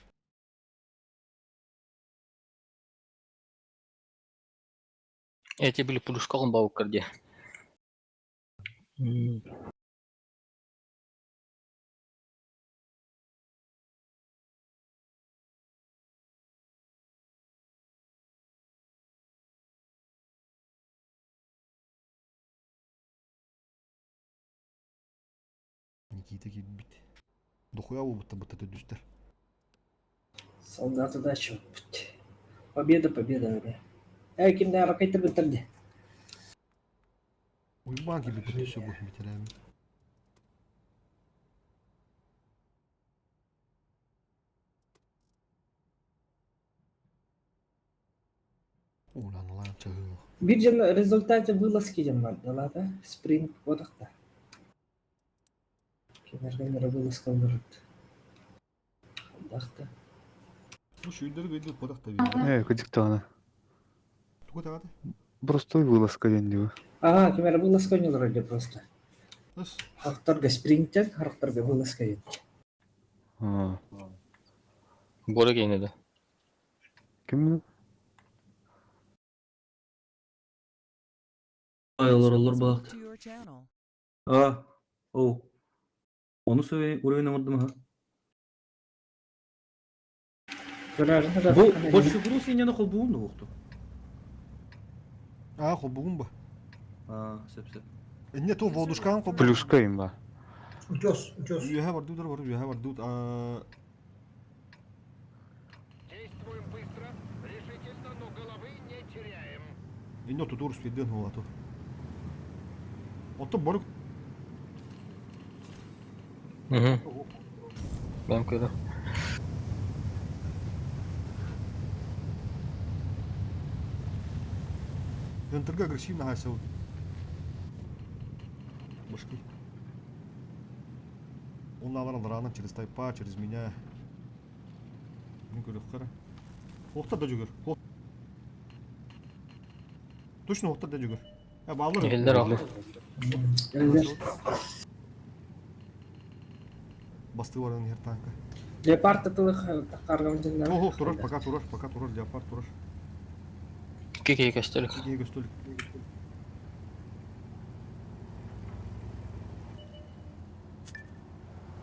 Speaker 6: Эти были пулюшкалым баукарде.
Speaker 5: Никита кирбит. Дохуя будто будто ты дүстер.
Speaker 11: Солдат удачи. Победа, победа, бля. Эй, кимде ракета бітірді.
Speaker 5: Баан киирбит өссө бу битэрээми. Уланалаан чаһыы.
Speaker 11: Бир дьон результате вылазки диэн бардылаата. Спринт буотахта. Кинерген вылазка олорут. Хайдах да.
Speaker 5: Бу сүүрдэр гыйды кодах та биир.
Speaker 4: Ээ, кыдьык даҕаны.
Speaker 5: Тугу таҕата?
Speaker 4: Простой вылазка диэн дии.
Speaker 11: Аа, ким эрэ вылазка ойнолорор дии просто.
Speaker 5: Ыс.
Speaker 11: Харахтарга спринттен, харахтарга вылазка диэн.
Speaker 4: Аа.
Speaker 6: Бора кейнеде.
Speaker 4: Ким
Speaker 7: Ай,
Speaker 1: User
Speaker 7: олороллор
Speaker 1: was moved
Speaker 7: балакт.
Speaker 1: to your channel.
Speaker 7: А, оу. Оны сөй уровень оңордум ха.
Speaker 11: Көрөрүн
Speaker 7: Бу больше груз инене холбуун уохту.
Speaker 5: Аа, холбугун ба.
Speaker 7: А, сөп сөп.
Speaker 5: Инне ту волдушкаан холбу.
Speaker 4: Плюшка им ба.
Speaker 13: Утес, утес.
Speaker 5: Үөһэ бардуудар бар, үөһэ бардууд. Аа, Инне тутуур спидден хуолату. Оттон борук
Speaker 6: Угу. Бэм көрө.
Speaker 5: Гынтырга агрессивно хайсабыт. Башки. Он алар рано через тайпа, через меня. Мен көрөк Охта да жүгір. Точно охта да жүгір. Ә, балыр.
Speaker 6: Элдер ал.
Speaker 11: Элдер.
Speaker 5: Басты баран хер танка.
Speaker 11: Леопард тылых таққарғам жыннан.
Speaker 5: Ого, турар, пока турар, пока турар, леопард турар.
Speaker 6: Кеке көстөлүк.
Speaker 5: Кеге көстөлүк.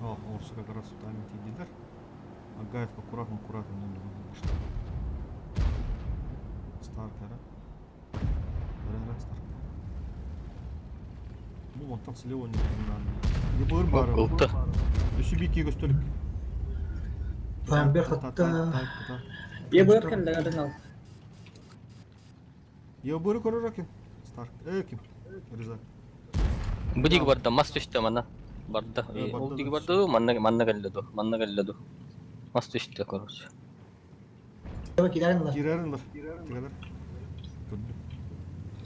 Speaker 5: О, орсы как раз там тидилер. Агаев аккуратно, аккуратно, не Старк, ара. Ара, Старк. Бу онтан слева не Не быр бары.
Speaker 6: Кылты.
Speaker 5: Өсү бики көстөлүк.
Speaker 13: Фамбер хатта.
Speaker 11: Е быр кэллэрин ал.
Speaker 5: Я быры көрөр ким? Старк. Э ким? Риза.
Speaker 6: Бу диги барда мас түштү манна. Барда.
Speaker 5: Э, барда
Speaker 6: Ол
Speaker 5: да.
Speaker 6: диги барды манна манна келледу. Манна келледу. Мас түштү короче.
Speaker 13: Кирәрин
Speaker 5: Кирәрин Тигәләр. Көрдү.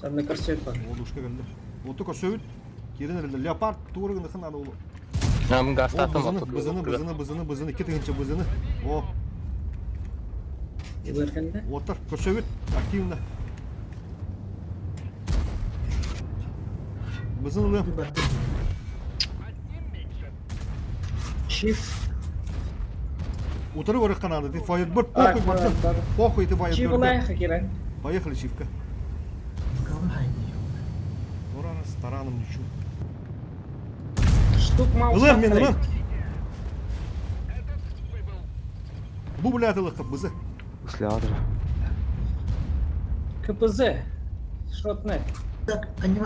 Speaker 11: Санны көрсөйт бар.
Speaker 5: Олушка келди. Оту көрсөбүт. Кирен эрелде. Леопард тууры гыныхын аны олу.
Speaker 6: Нам гастатым
Speaker 5: Бызыны, бызыны, бызыны, бызыны, бызыны, ики тыгынча бызыны. О,
Speaker 11: Е быр кэллэ.
Speaker 5: оттар көрсөбүт. Активно. Бызын ылы.
Speaker 11: Чиф.
Speaker 5: Утыры көрөк канады. Ты фаерберд похуй барды. Похуй ты
Speaker 11: Чиф
Speaker 5: фаерберд.
Speaker 11: улайха кирен.
Speaker 5: Поехали, Чивка. Ура, с тараном ничего.
Speaker 11: Штук маус.
Speaker 5: Ылыр мен, ылыр. Бу блядь ылыққа бызы.
Speaker 4: Услядр.
Speaker 11: КПЗ. Шотне.
Speaker 13: Так, они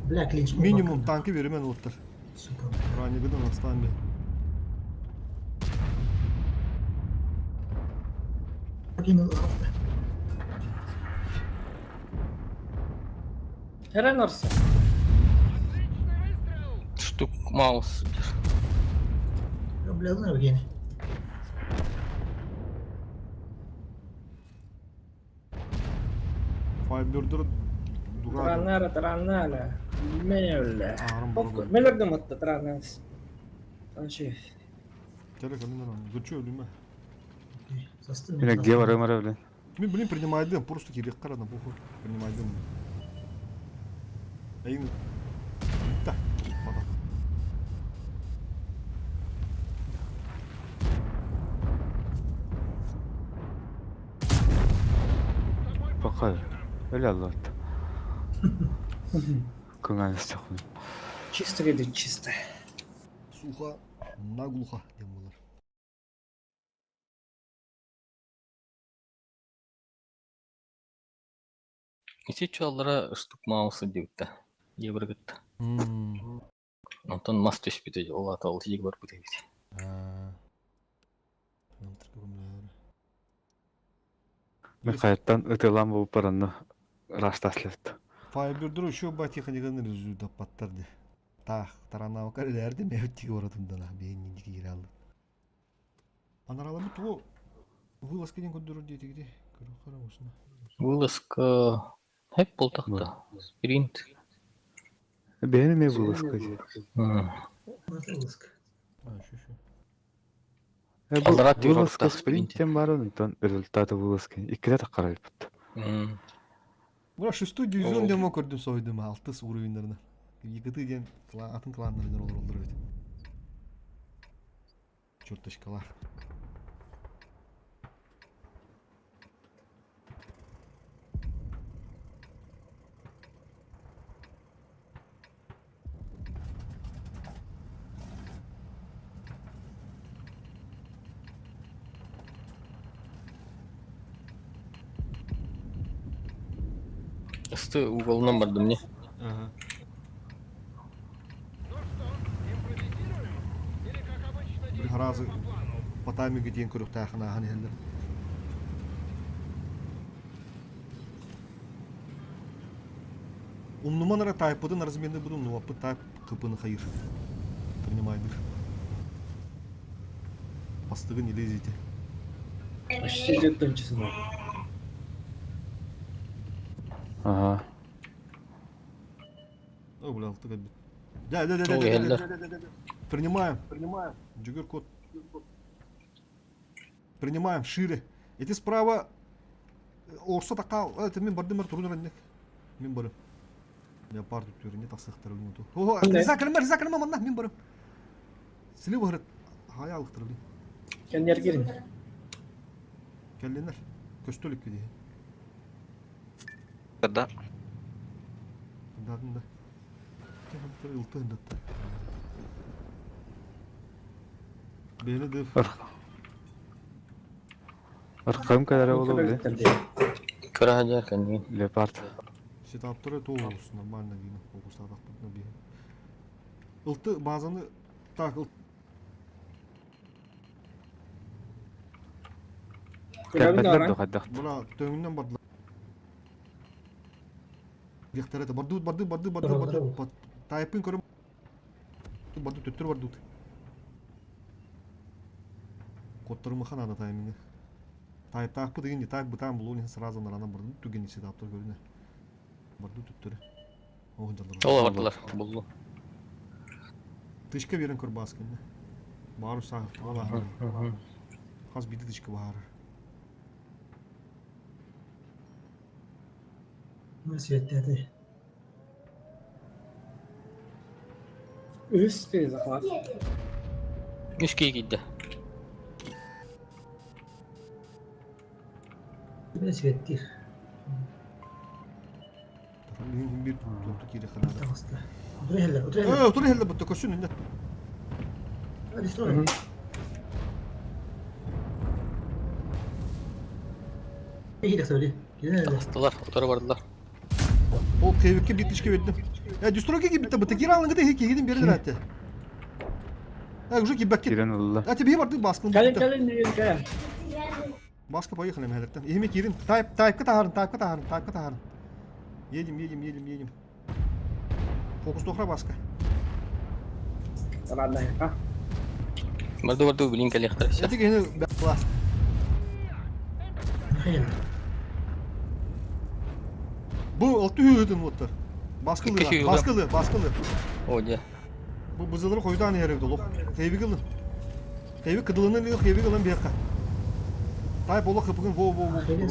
Speaker 13: Бля, клинч.
Speaker 5: Минимум танки беремен оттыр.
Speaker 13: Сука.
Speaker 5: Ранигыдан астан бе.
Speaker 13: Покинул.
Speaker 11: Херен орса.
Speaker 6: Штук маус.
Speaker 13: Бля, ну Евгений.
Speaker 5: Фаербердер дурак.
Speaker 11: Транара, транара. Меле.
Speaker 5: Аарым бар.
Speaker 11: Мелердем атта транас. Танчи.
Speaker 5: Телек алина Гүчө өлүмө.
Speaker 4: Міне ге бар өмірі білен.
Speaker 5: Мен блин принимайдым, просто керек қарадым, похуй. Принимайдым. Эйин. Да. Пока.
Speaker 4: Пока. Өлі Алла. Көңән істеқпін.
Speaker 11: Чисто кеди чисто.
Speaker 5: Сухо, наглухо дем булар.
Speaker 6: Ити чуаллара штук маусы диутта. Е быр гытта. Онтон мас түшпүтү ол ата ол тиги бар бут эбит.
Speaker 4: Мен хайаттан ытылаан буолбуппар онно ыраастаслет.
Speaker 5: Файбердер еще батиханиган результаттар ди. Таах, таранаабакар илээрди мэвит тиги оратындана биһин дики киираллы. Анаралабы тугу вылазка диэн көрдөрөр диэтигити көрүөххэ осуна.
Speaker 6: Вылазка хэп буолтахта. Спринт.
Speaker 4: Бэйэни эмиэ вылазка дии.
Speaker 13: Вылазка.
Speaker 5: А, еще еще.
Speaker 4: Бу вылазка спринт диэн баар онтон результаты вылазка иккитэ таххара эбиппит.
Speaker 5: Бура шестой дивизион диэн көрдүм соһуйдум алтыс уровеннарына. ЕГТ диэн атын кланнарынан олороллор эбит. Черточкалар.
Speaker 6: Сты уголунан бардым не.
Speaker 5: Ага. Бір харазы по таймингу диэн көрүөхтээхин ааһан иһэллэр. Умнуман эрэ тайпытын размены буду умнубаппыт тайп кыпыны хайыр. Принимайдыр. Бастыгы не лезете.
Speaker 11: Почти где-то часов.
Speaker 4: Ага.
Speaker 5: О, бля, алтыга бит. Да, да, да, да, да, да, да, да, да. Принимаем, принимаем. Джигер код. Принимаем, шире. Эти справа Орса такал, это мен бардым турун ранник. Мен барым. Леопард түріне тақсықтыр ту. О, Риза кілме, Риза кілме, манна, мен барым. Слива говорит, хаялықтыр блин.
Speaker 11: Кеннер кирин.
Speaker 5: Келленер. Көстөлік кеди.
Speaker 10: Да.
Speaker 5: Да, да. Бені дыф.
Speaker 4: Аркам кадары болу биле.
Speaker 6: Кыра хадьар кэннигин.
Speaker 4: Леопард.
Speaker 5: Сетаптары тоғыз нормально видно. Фокустадақ бұны Ылты базаны так
Speaker 4: Кәпәтләр дохаддах.
Speaker 5: Була төңүннән бардылар. Дихтер это бардут, барды, барды, барды, барды. Тайпын көрүм. Барды төттөр бардут. Коттырымы ханада тайминги. Тайп тайп деген тайп бытан булу не сразу нарана барды түген сетаптар көрүнө. Барды төттөр. О, жалар.
Speaker 6: Ола бардылар. Булду.
Speaker 5: Тышка берен көр баскын. Бару саг, ола. Хас биди тышка бар.
Speaker 13: Светлети.
Speaker 11: Үс ты захват.
Speaker 6: Үс киһи киирдэ.
Speaker 13: Светлир.
Speaker 5: Bir tuttu kiri ханада.
Speaker 13: Утурехеллер, утурехеллер.
Speaker 5: Э, утурехеллер бутта көсүн инде.
Speaker 13: Дестрой.
Speaker 6: Тахтылар, утары бардылар.
Speaker 5: Ол кебекке бит ишке бердим. Э, дестройге кибитте бутта кир алыңгы да хеки гидин бердер атты. Э, уже кибекке.
Speaker 4: Кирен ылла.
Speaker 5: Ати бии барды баскын.
Speaker 11: Кэлин кэлин кэлин кэлин.
Speaker 5: Баска поехали мехелерден. Эми кирин. Тайп тайпка тахарын, тайпка тахарын, тайпка тахарын. Едем, едем, едем, едем. Фокус тохра баска.
Speaker 11: Ладно, а?
Speaker 6: Барды барды билин кэлиэхтэр.
Speaker 5: Эти гени бла. Бу алты үйөдөн оттар. Баскылы,
Speaker 6: Икки
Speaker 5: баскылы, баскылы.
Speaker 6: О, дьэ.
Speaker 5: Бу бызылары койдан ерек долу. Хейби кылын. Хейби кыдылынын или хейби кылын бияка. Тайп ола кыпыгын во во во.
Speaker 6: Киирин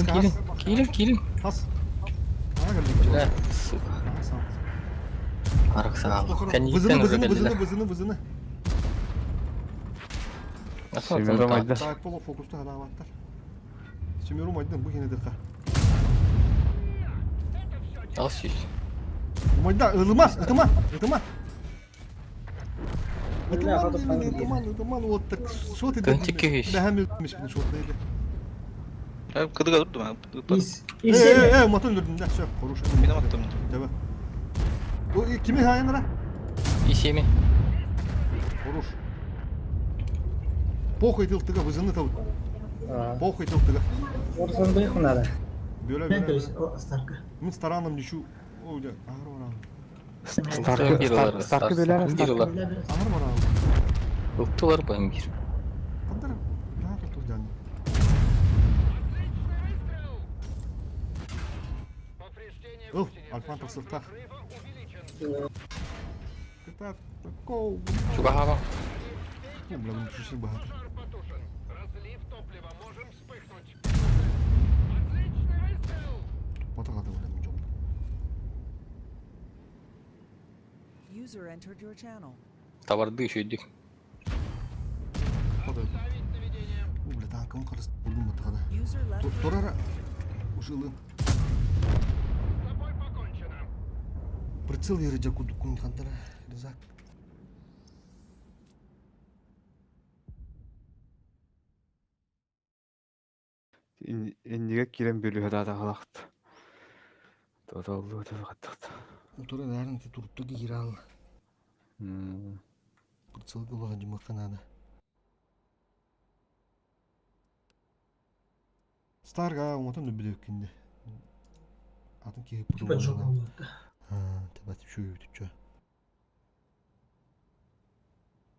Speaker 6: киирин. Киирин киирин.
Speaker 5: Хас.
Speaker 6: Бля, сука. Арак саҕал.
Speaker 5: Вызыны,
Speaker 6: Кэннигиттэн
Speaker 5: вызыны,
Speaker 6: уже
Speaker 5: вызыны,
Speaker 6: кэллилэр.
Speaker 5: вызыны, вызыны.
Speaker 4: Семером айда.
Speaker 5: Тайп ола фокуста хадаваттар. Семером айдын бу хене дыка.
Speaker 6: Ал сүүс.
Speaker 5: Умайда, ылыма, ытыма, ытыма. Ытыман, ытыман, ытыман, вот так, что ты
Speaker 6: Көнтик күйіс.
Speaker 5: Бәһәм өлмеш бин шот дейді.
Speaker 10: Кыдыга durdu ben.
Speaker 5: Э, э, э, матын өлдүрдүм да, все, хороший.
Speaker 10: Мен аттым.
Speaker 5: Давай. О, кими хайынра?
Speaker 6: Исеми.
Speaker 5: Хорош. Похуй тылтыга бызыны тыл. Похуй тылтыга.
Speaker 11: Орсон быйых надо.
Speaker 5: Бөлө бөлө. Мин стараном ничу. О, дя, ахыр барам.
Speaker 4: Старкы Старкы бөлөр Старкы.
Speaker 5: Ахыр барам.
Speaker 6: Ыттылар бангир.
Speaker 5: Кандыр. Наа тутур жан. Ыл, Альфан тахсыктах. Кытат, такого.
Speaker 3: Чугаһаба.
Speaker 5: Бля, ну чуть богато. Батагады бля, жол.
Speaker 1: User entered your channel.
Speaker 6: Товарды еще идик.
Speaker 5: Бля, танкым карыс булдум батагады.
Speaker 1: User left your
Speaker 5: Турара ушылын. Прицел ережа кудукун кантара. Ризак.
Speaker 4: Инниге кирен бөлү хада халакт. Тотоллу тотоллу.
Speaker 5: Утура наверное ты турупту гирал. Прицел голова димаха надо. Старга омотон бүдөккинде. Атын киһи
Speaker 13: Типа жопа болот.
Speaker 5: Табат чую түчө.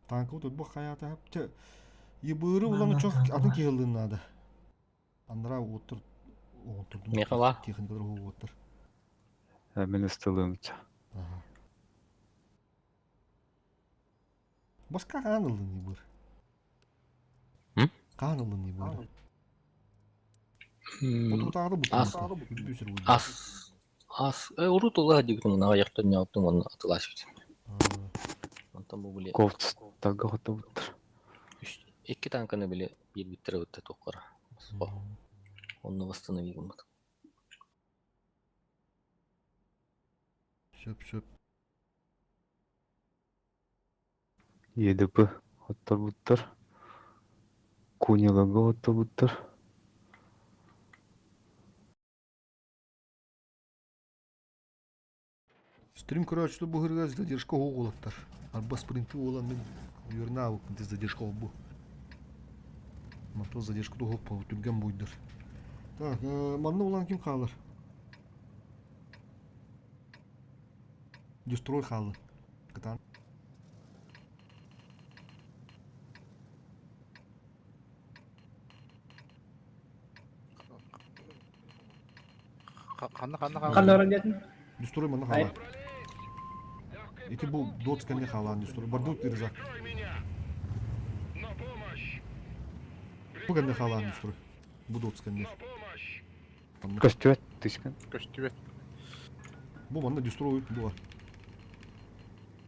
Speaker 5: Танкы тут бу хаята хапчы. Ебыры уланы чох атын киһилдин надо. Андра оттур оттурдум.
Speaker 6: Михала.
Speaker 5: Техникалар оттур.
Speaker 4: Мен ыстылым.
Speaker 5: Башка каан ылдын ебыр?
Speaker 6: М?
Speaker 5: Каан ылдын ебыр? Отуртагы бу.
Speaker 6: Ас. Ас. Ас. Урут ула дигин на яктан яптым он атылашып. Онтон бу биле.
Speaker 4: Ковт тагы хоту буттар.
Speaker 6: Икки танканы биле бир биттер өттө токкара. Онны восстановить бут.
Speaker 5: Сөп сөп.
Speaker 4: ЕДП хоттор буттар. Кунилага хоттор буттар.
Speaker 5: Стрим короче бу хырга задержка оголоттар. Арба спринты ола мен юрна алып задержка бу. Мато задержка до хоп түрген буйдыр. Так, манна улан ким қалыр? Дестрой халы. Кытан.
Speaker 10: Ханна ханна ханна.
Speaker 11: Ханна оран дедин?
Speaker 5: Дестрой манна хала. Ити бу доц кенде халан дестрой. Бардут ирзак. Бу кенде халан дестрой. Бу доц кенде.
Speaker 4: Көстүөт түшкөн.
Speaker 10: Көстүбөт.
Speaker 5: Бу манна дестрой бу бар.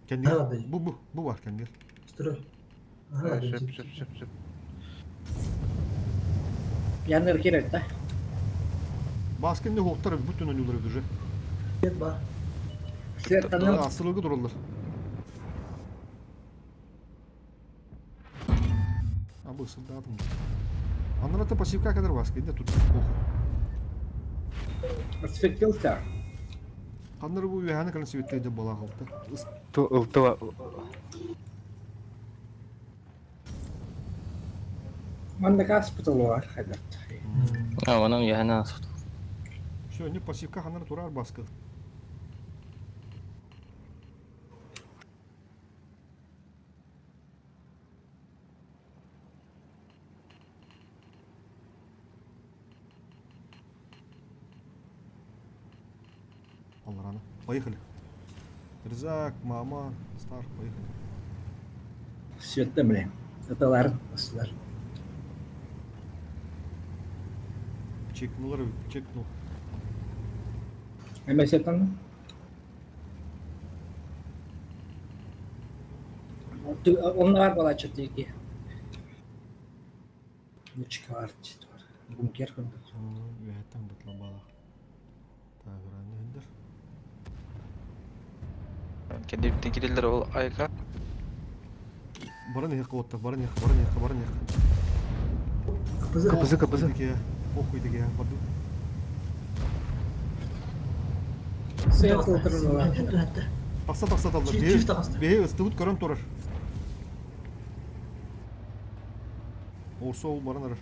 Speaker 5: Кенде. Бу бу бу бар кенде.
Speaker 13: Строй.
Speaker 10: Сөп сөп сөп сөп.
Speaker 11: Яныр керек да.
Speaker 5: Баскенде хоттар бүтүн ойнулар уже.
Speaker 13: Свет бар.
Speaker 11: Свет таным.
Speaker 5: Асылыгы тураллар. А бу солдатым. Анрата пассивка кадр баскенде тут похуй.
Speaker 11: Осветился.
Speaker 5: Каннар бу яны калын светте бола калды.
Speaker 4: Ту ылтыва
Speaker 11: Манда госпитал бар хайдар.
Speaker 6: А, онан яна
Speaker 5: Все, не пассивка ханар турар баскы. Алла рано. Поехали. Рзак, мама, Стар, поехали.
Speaker 11: Светте блин. Аталар, асылар.
Speaker 5: Чекнулар, чекнул.
Speaker 11: Эме сетан. Onlar бала чытыки. Мучка бар чытыр. Бункер көндөк.
Speaker 5: Үһәттән бытла бала. Так, раны хендер.
Speaker 10: Кенде кирелер ол айга.
Speaker 5: Баран их кылытты, баран их, баран их, баран их.
Speaker 4: Капызы, капызы.
Speaker 5: Похуй деге, барду.
Speaker 11: Свет отырылар.
Speaker 5: Тақса тақса талдар.
Speaker 13: Чиф тақса.
Speaker 5: Бе ыстыбыт көрөн турар. Орсо ол баран эрэр.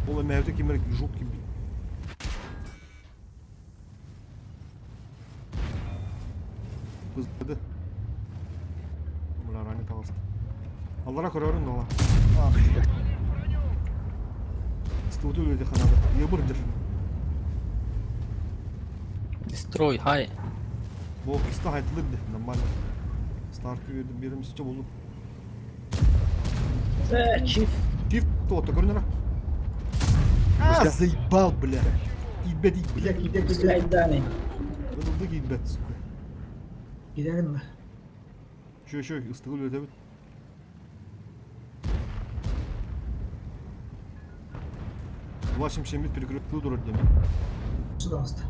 Speaker 5: Ол эмээбитэ ким эрэ жук ким Кыздады. Мына ранг таҕыста. Аллара көрөрүн нола. Студу үлэди ханады. Ебыр дыр.
Speaker 6: Destroy, хай.
Speaker 5: Бу кыста хайтылыр ди, нормально. Старт бердим, берем сиче болду.
Speaker 11: Чиф.
Speaker 5: Чиф, то көрүнөр. А, заебал, бля. Ибет, ибет.
Speaker 11: Айдани.
Speaker 5: Ылды ибет, сука.
Speaker 13: Gidelim mi?
Speaker 5: Şöyle şöyle ıslığı üretebilir. Вашим шемит перекрытый durur demek.
Speaker 13: Su da hasta.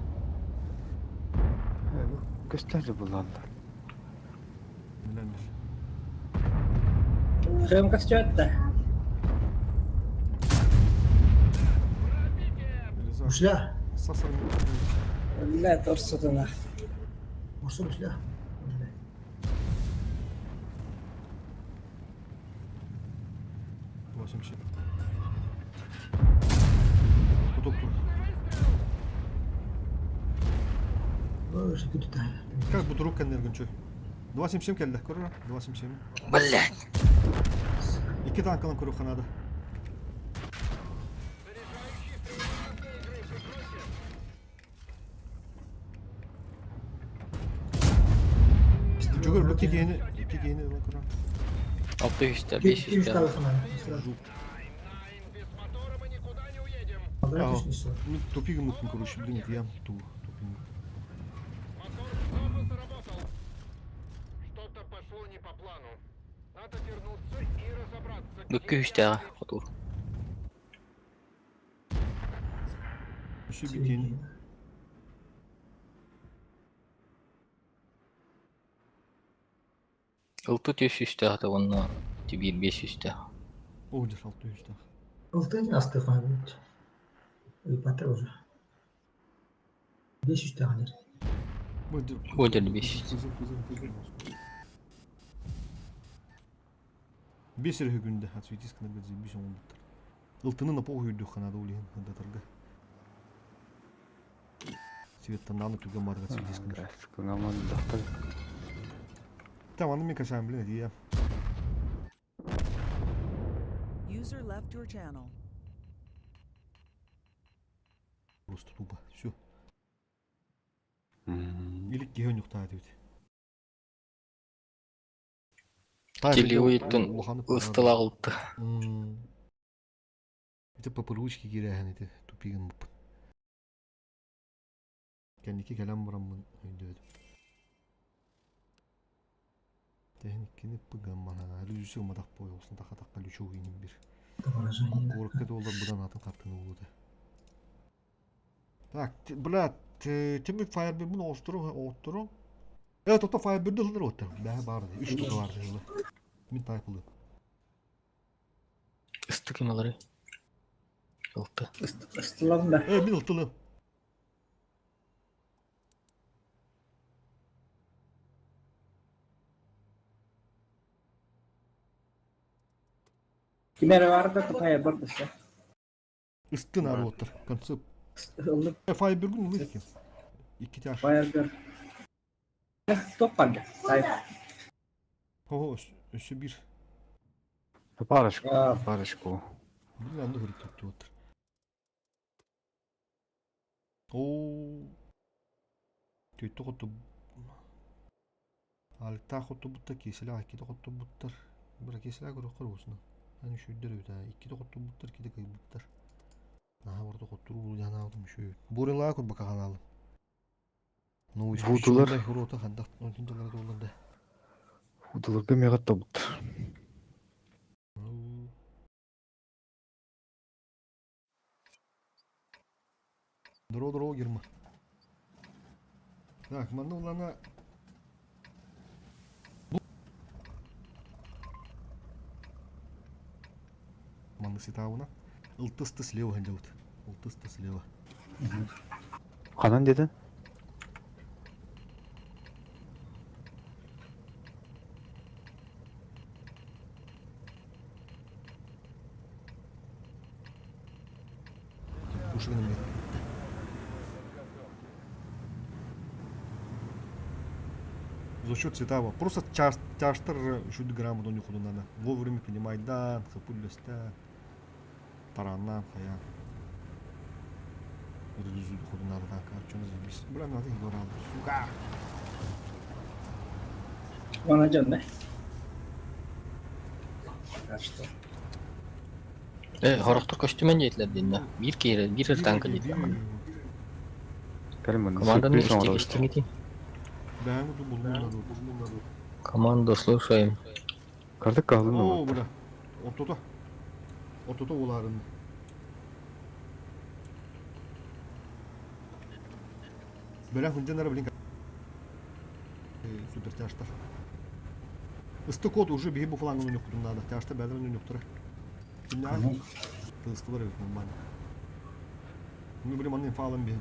Speaker 4: Gösterdi bunlarla.
Speaker 5: Bilendir.
Speaker 11: Хым костюм-то.
Speaker 13: Ушля.
Speaker 5: Сасар.
Speaker 11: Бля, торсутuna.
Speaker 13: Orsa ушля.
Speaker 5: Вашим шемит. Поток тур. Как бу турук кэннергин чөй. 277 келді, көрөр 277.
Speaker 6: Блять.
Speaker 5: Iki танкалын көрүү ханада. Жүгір bu iki geni, iki geni lan көрөр.
Speaker 6: 600 500
Speaker 5: Мен тупигім ұттым, короче, блин, я ту тупигім.
Speaker 6: Бүккү үстәҕэ хотуур.
Speaker 5: Өссө битиэн.
Speaker 6: Ылты түс үстәҕэ уонна тибиир биэс үстәҕэ.
Speaker 5: О, дер алты үстәҕ.
Speaker 13: Ылты асты қойып. Ыпатыр уже. 500 тағанер.
Speaker 6: Бу дер 500.
Speaker 5: Кызыл, кызыл, кызыл. Бес эрэ күндэ отсветись кына бис оҥбуттар. Ылтыны на похуй үрдүк ханада улиһин хандатарга. Цветтан түгэн барга отсветись кына.
Speaker 4: Кыңаман дактар.
Speaker 5: Там аны мен кашаан блин я.
Speaker 1: User left your channel.
Speaker 5: Просто тупо. Все. Или киһи онньуктаа диэбит.
Speaker 6: Телеуиттен ыстылаах ылты.
Speaker 5: Это по привычке кирэһэн ити тупигын муппут. Кэнники кэлэн бараммын өйдөөдүм. Тэһин иккини пыгаммана лүсү матах пой олсын таха такка лүчү иним бир. Курыкка доллар будан атын каттыны болду. Так, бля, тими Firebird bunu остуру, оттуру. Evet, ото Firebird'de ылыр оттар. Бә барды. Үч тука барды. Мин тайпылы.
Speaker 6: Ыстык кималары. Ылты.
Speaker 11: Ыстылам да.
Speaker 5: Э, мин ылтылы.
Speaker 11: Кимere vardı da paya bardı.
Speaker 5: Ыстын ары оттар. Концепт.
Speaker 11: Ыллык
Speaker 5: Firebird ылыр экен. Икки тяж.
Speaker 11: Firebird. Топ kaldı. Hayır.
Speaker 5: Хо, өссө бир.
Speaker 4: Парочку, парочку.
Speaker 5: Блин, аны хөрүк тутту оттар. Оо. Төйтө хоту. Алта хоту бутта кеселе акиде хоту буттар. Бира кеселе көрө көрөсүн. Аны шүйдөр өтө. Иккиде хоту буттар, киде кый буттар. Наха борду хоттуру жана алдым шүй. Бурила көр бака каналы. Ну,
Speaker 4: Вудулар.
Speaker 5: Хурота хандак, онтун жылары долларда.
Speaker 4: Худуларга мега табыт.
Speaker 5: Дро дро герма. Так, манна улана Манны ситауна. Ылтысты слева ханжаут. Алтыста слева.
Speaker 4: Ханан дедин?
Speaker 5: Ушигынан За счет цветава. Просто чаштар үшүд грамотно не надо. Вовремя принимать да, хапуллеста. Тараннан хая. Ходу надо так, а что заебись. Бля, надо их говорил. Сука!
Speaker 11: Вана жан да? А что?
Speaker 6: Э, хорохтор көстүмэн диэтилэр динна. Биир киирэ, биир танка диэтилэр.
Speaker 4: Кэлин
Speaker 6: Команданы истиҥити.
Speaker 5: Да, буду булмун надо.
Speaker 6: Команду слушаем.
Speaker 4: Картык калдын
Speaker 5: О, бля. Ортото. Ортото уларын. Бля, хунжанара, блин. Супер тяжтар. Ысты код уже биһи бу флангын ойнохпутун надо. Тяжта бәдер ойнохтура. Кимнәр? Тыстылар бит нормально. Ну, блин, манны инфа алам биһи.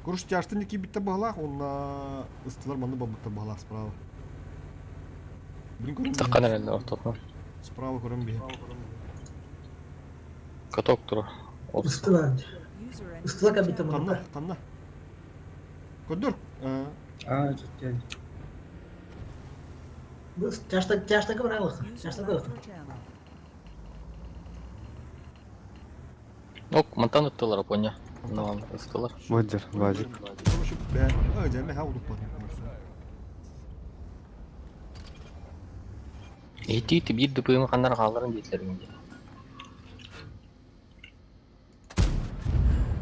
Speaker 5: Короче, тяжты не кибитте баглах, он на ыстылар манны бабытта баглах справа. Блин, көрөм биһи.
Speaker 6: Таккан эрэллэр ортотунан.
Speaker 5: Справа көрөм биһи.
Speaker 6: Каток турар.
Speaker 13: Ыстылар. Ыстылар кабита
Speaker 5: Канна,
Speaker 13: мана.
Speaker 5: канна. Көдөр.
Speaker 11: А, жеттен.
Speaker 13: Чашта чашта кабралых. Чашта
Speaker 1: User
Speaker 13: да.
Speaker 1: left your channel.
Speaker 6: Ок, мантан ыттылар поня. Ну, ыстылар.
Speaker 4: Боджер, Вадик.
Speaker 5: Короче, бә, а, жа, мен хау дуппа.
Speaker 6: Ити ити биир дыпыымы ханнар хаалларын диэтилэр инде.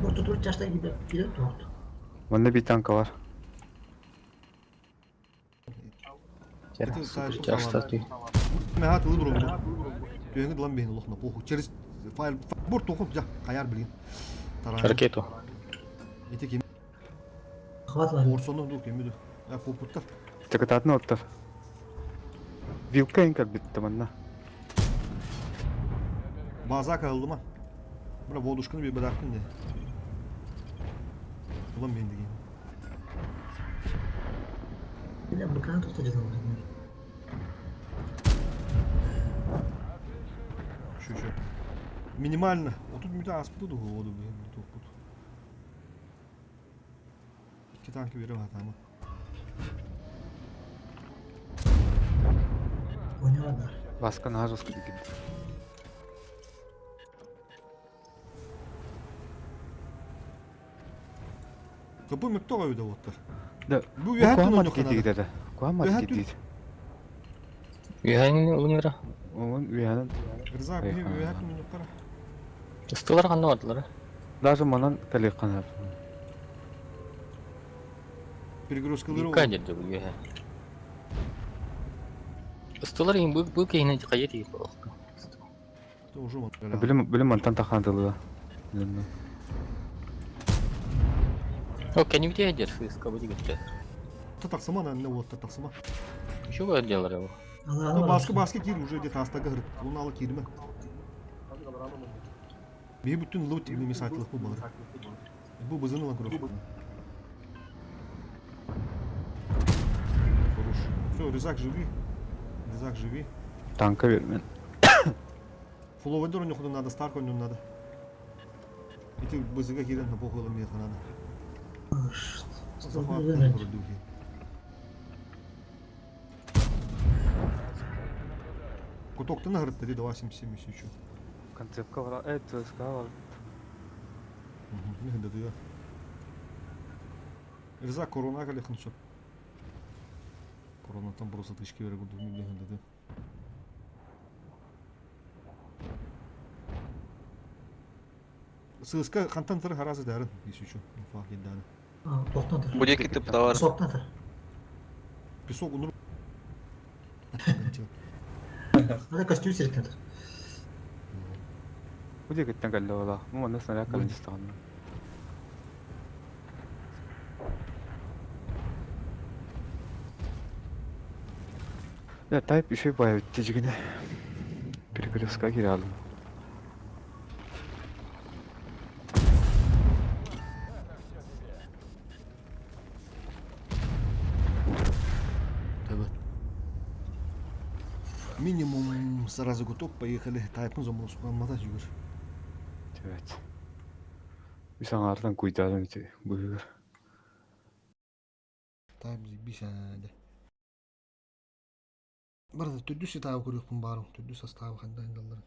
Speaker 13: Бу тутур чашта кибе кире тоқты.
Speaker 4: Манна bir танка var.
Speaker 5: Это
Speaker 6: Супер тяжта ты.
Speaker 5: Мен хат ылы бұрын. Түйеңі дылан бейін лохна похуй. Через файл бор тоқым жа, қаяр білген. Таран.
Speaker 6: Ракету.
Speaker 5: Эти кем
Speaker 13: Хватла.
Speaker 5: Орсону ду кемиду. А копуттар.
Speaker 4: Чакытатын оттар. Вилка инкар битти манна.
Speaker 5: База калды ма. Бuna водушканы bir bıraktın de. Ulan ben деген.
Speaker 13: Билем букан тоқты жазам.
Speaker 5: Şu şu. Минимально. 30 müte aspıdı da воду блин, топут. İki tanki biri var tamam.
Speaker 13: Ойнавадар.
Speaker 4: Баска нажос кидит.
Speaker 5: Капы мөттө өйдө оттар.
Speaker 4: Да.
Speaker 5: Бу үйәт
Speaker 4: Куамат
Speaker 5: ойнохана.
Speaker 4: кидит да. Куамат
Speaker 5: Үйәт
Speaker 4: кидит.
Speaker 6: Үйәңini улыңыра.
Speaker 4: Onun үйәнен
Speaker 5: Рыза
Speaker 4: Ай,
Speaker 5: би үйәт
Speaker 4: ха.
Speaker 5: ойнохара.
Speaker 6: Ыстылар ханна бардылар.
Speaker 4: даже манан кале канар.
Speaker 5: Перегрузкалары
Speaker 6: Вилка дерде бу үйә. Ыстылар им бу бу кейине кайы тиеп болду.
Speaker 5: Уже ман.
Speaker 4: Билим билим мантан тахандылы.
Speaker 6: О, кәнибите дер сыска бу дигәттә.
Speaker 5: Татаксыма на не вот татаксыма.
Speaker 6: Еще бы отделлар его.
Speaker 13: Алла
Speaker 5: Баскы баскы кир уже где-то астага гырт. Оны ала кирме. Би бүтүн лут неме сатылык бу балар. Бу бызын ала көрөк. Хорош. Все, Резак живи. Резак живи.
Speaker 4: Танка бермен.
Speaker 5: Фуловендер у него надо, Старк у него надо. Эти бызыга кирен на похуй мне надо. Захват духи. Куток ты наград 3, 2, 7, 7, еще.
Speaker 4: Концепка var. Evet, ЦСКА var.
Speaker 5: Не да. Рза корона кале хнчо. Корона там просто тычки вергу не да. ССК хантан тыр харазы дарын, если что, инфа еданы.
Speaker 13: Тоқтан тұр.
Speaker 10: Бу диэки тыпталар.
Speaker 13: Соқтан тұр.
Speaker 5: Песок унур.
Speaker 13: Ана костюм серіктен тұр.
Speaker 4: Bu дегеттен калле ола. Бу манна снаряд калын истаган. Я тайп еще бай тижигине. Перекрестка кире алдым.
Speaker 5: Минимум сразу готов, поехали. Тайпын заморозкаламмата жүгүр.
Speaker 4: Evet. Үс аҥаартан куйдаатым ити быһыгар.
Speaker 5: Тайп бисээдэ. Барыта төрдүс сетабы көрүөхпүн баарым. Төрдүс составы хандан далларын.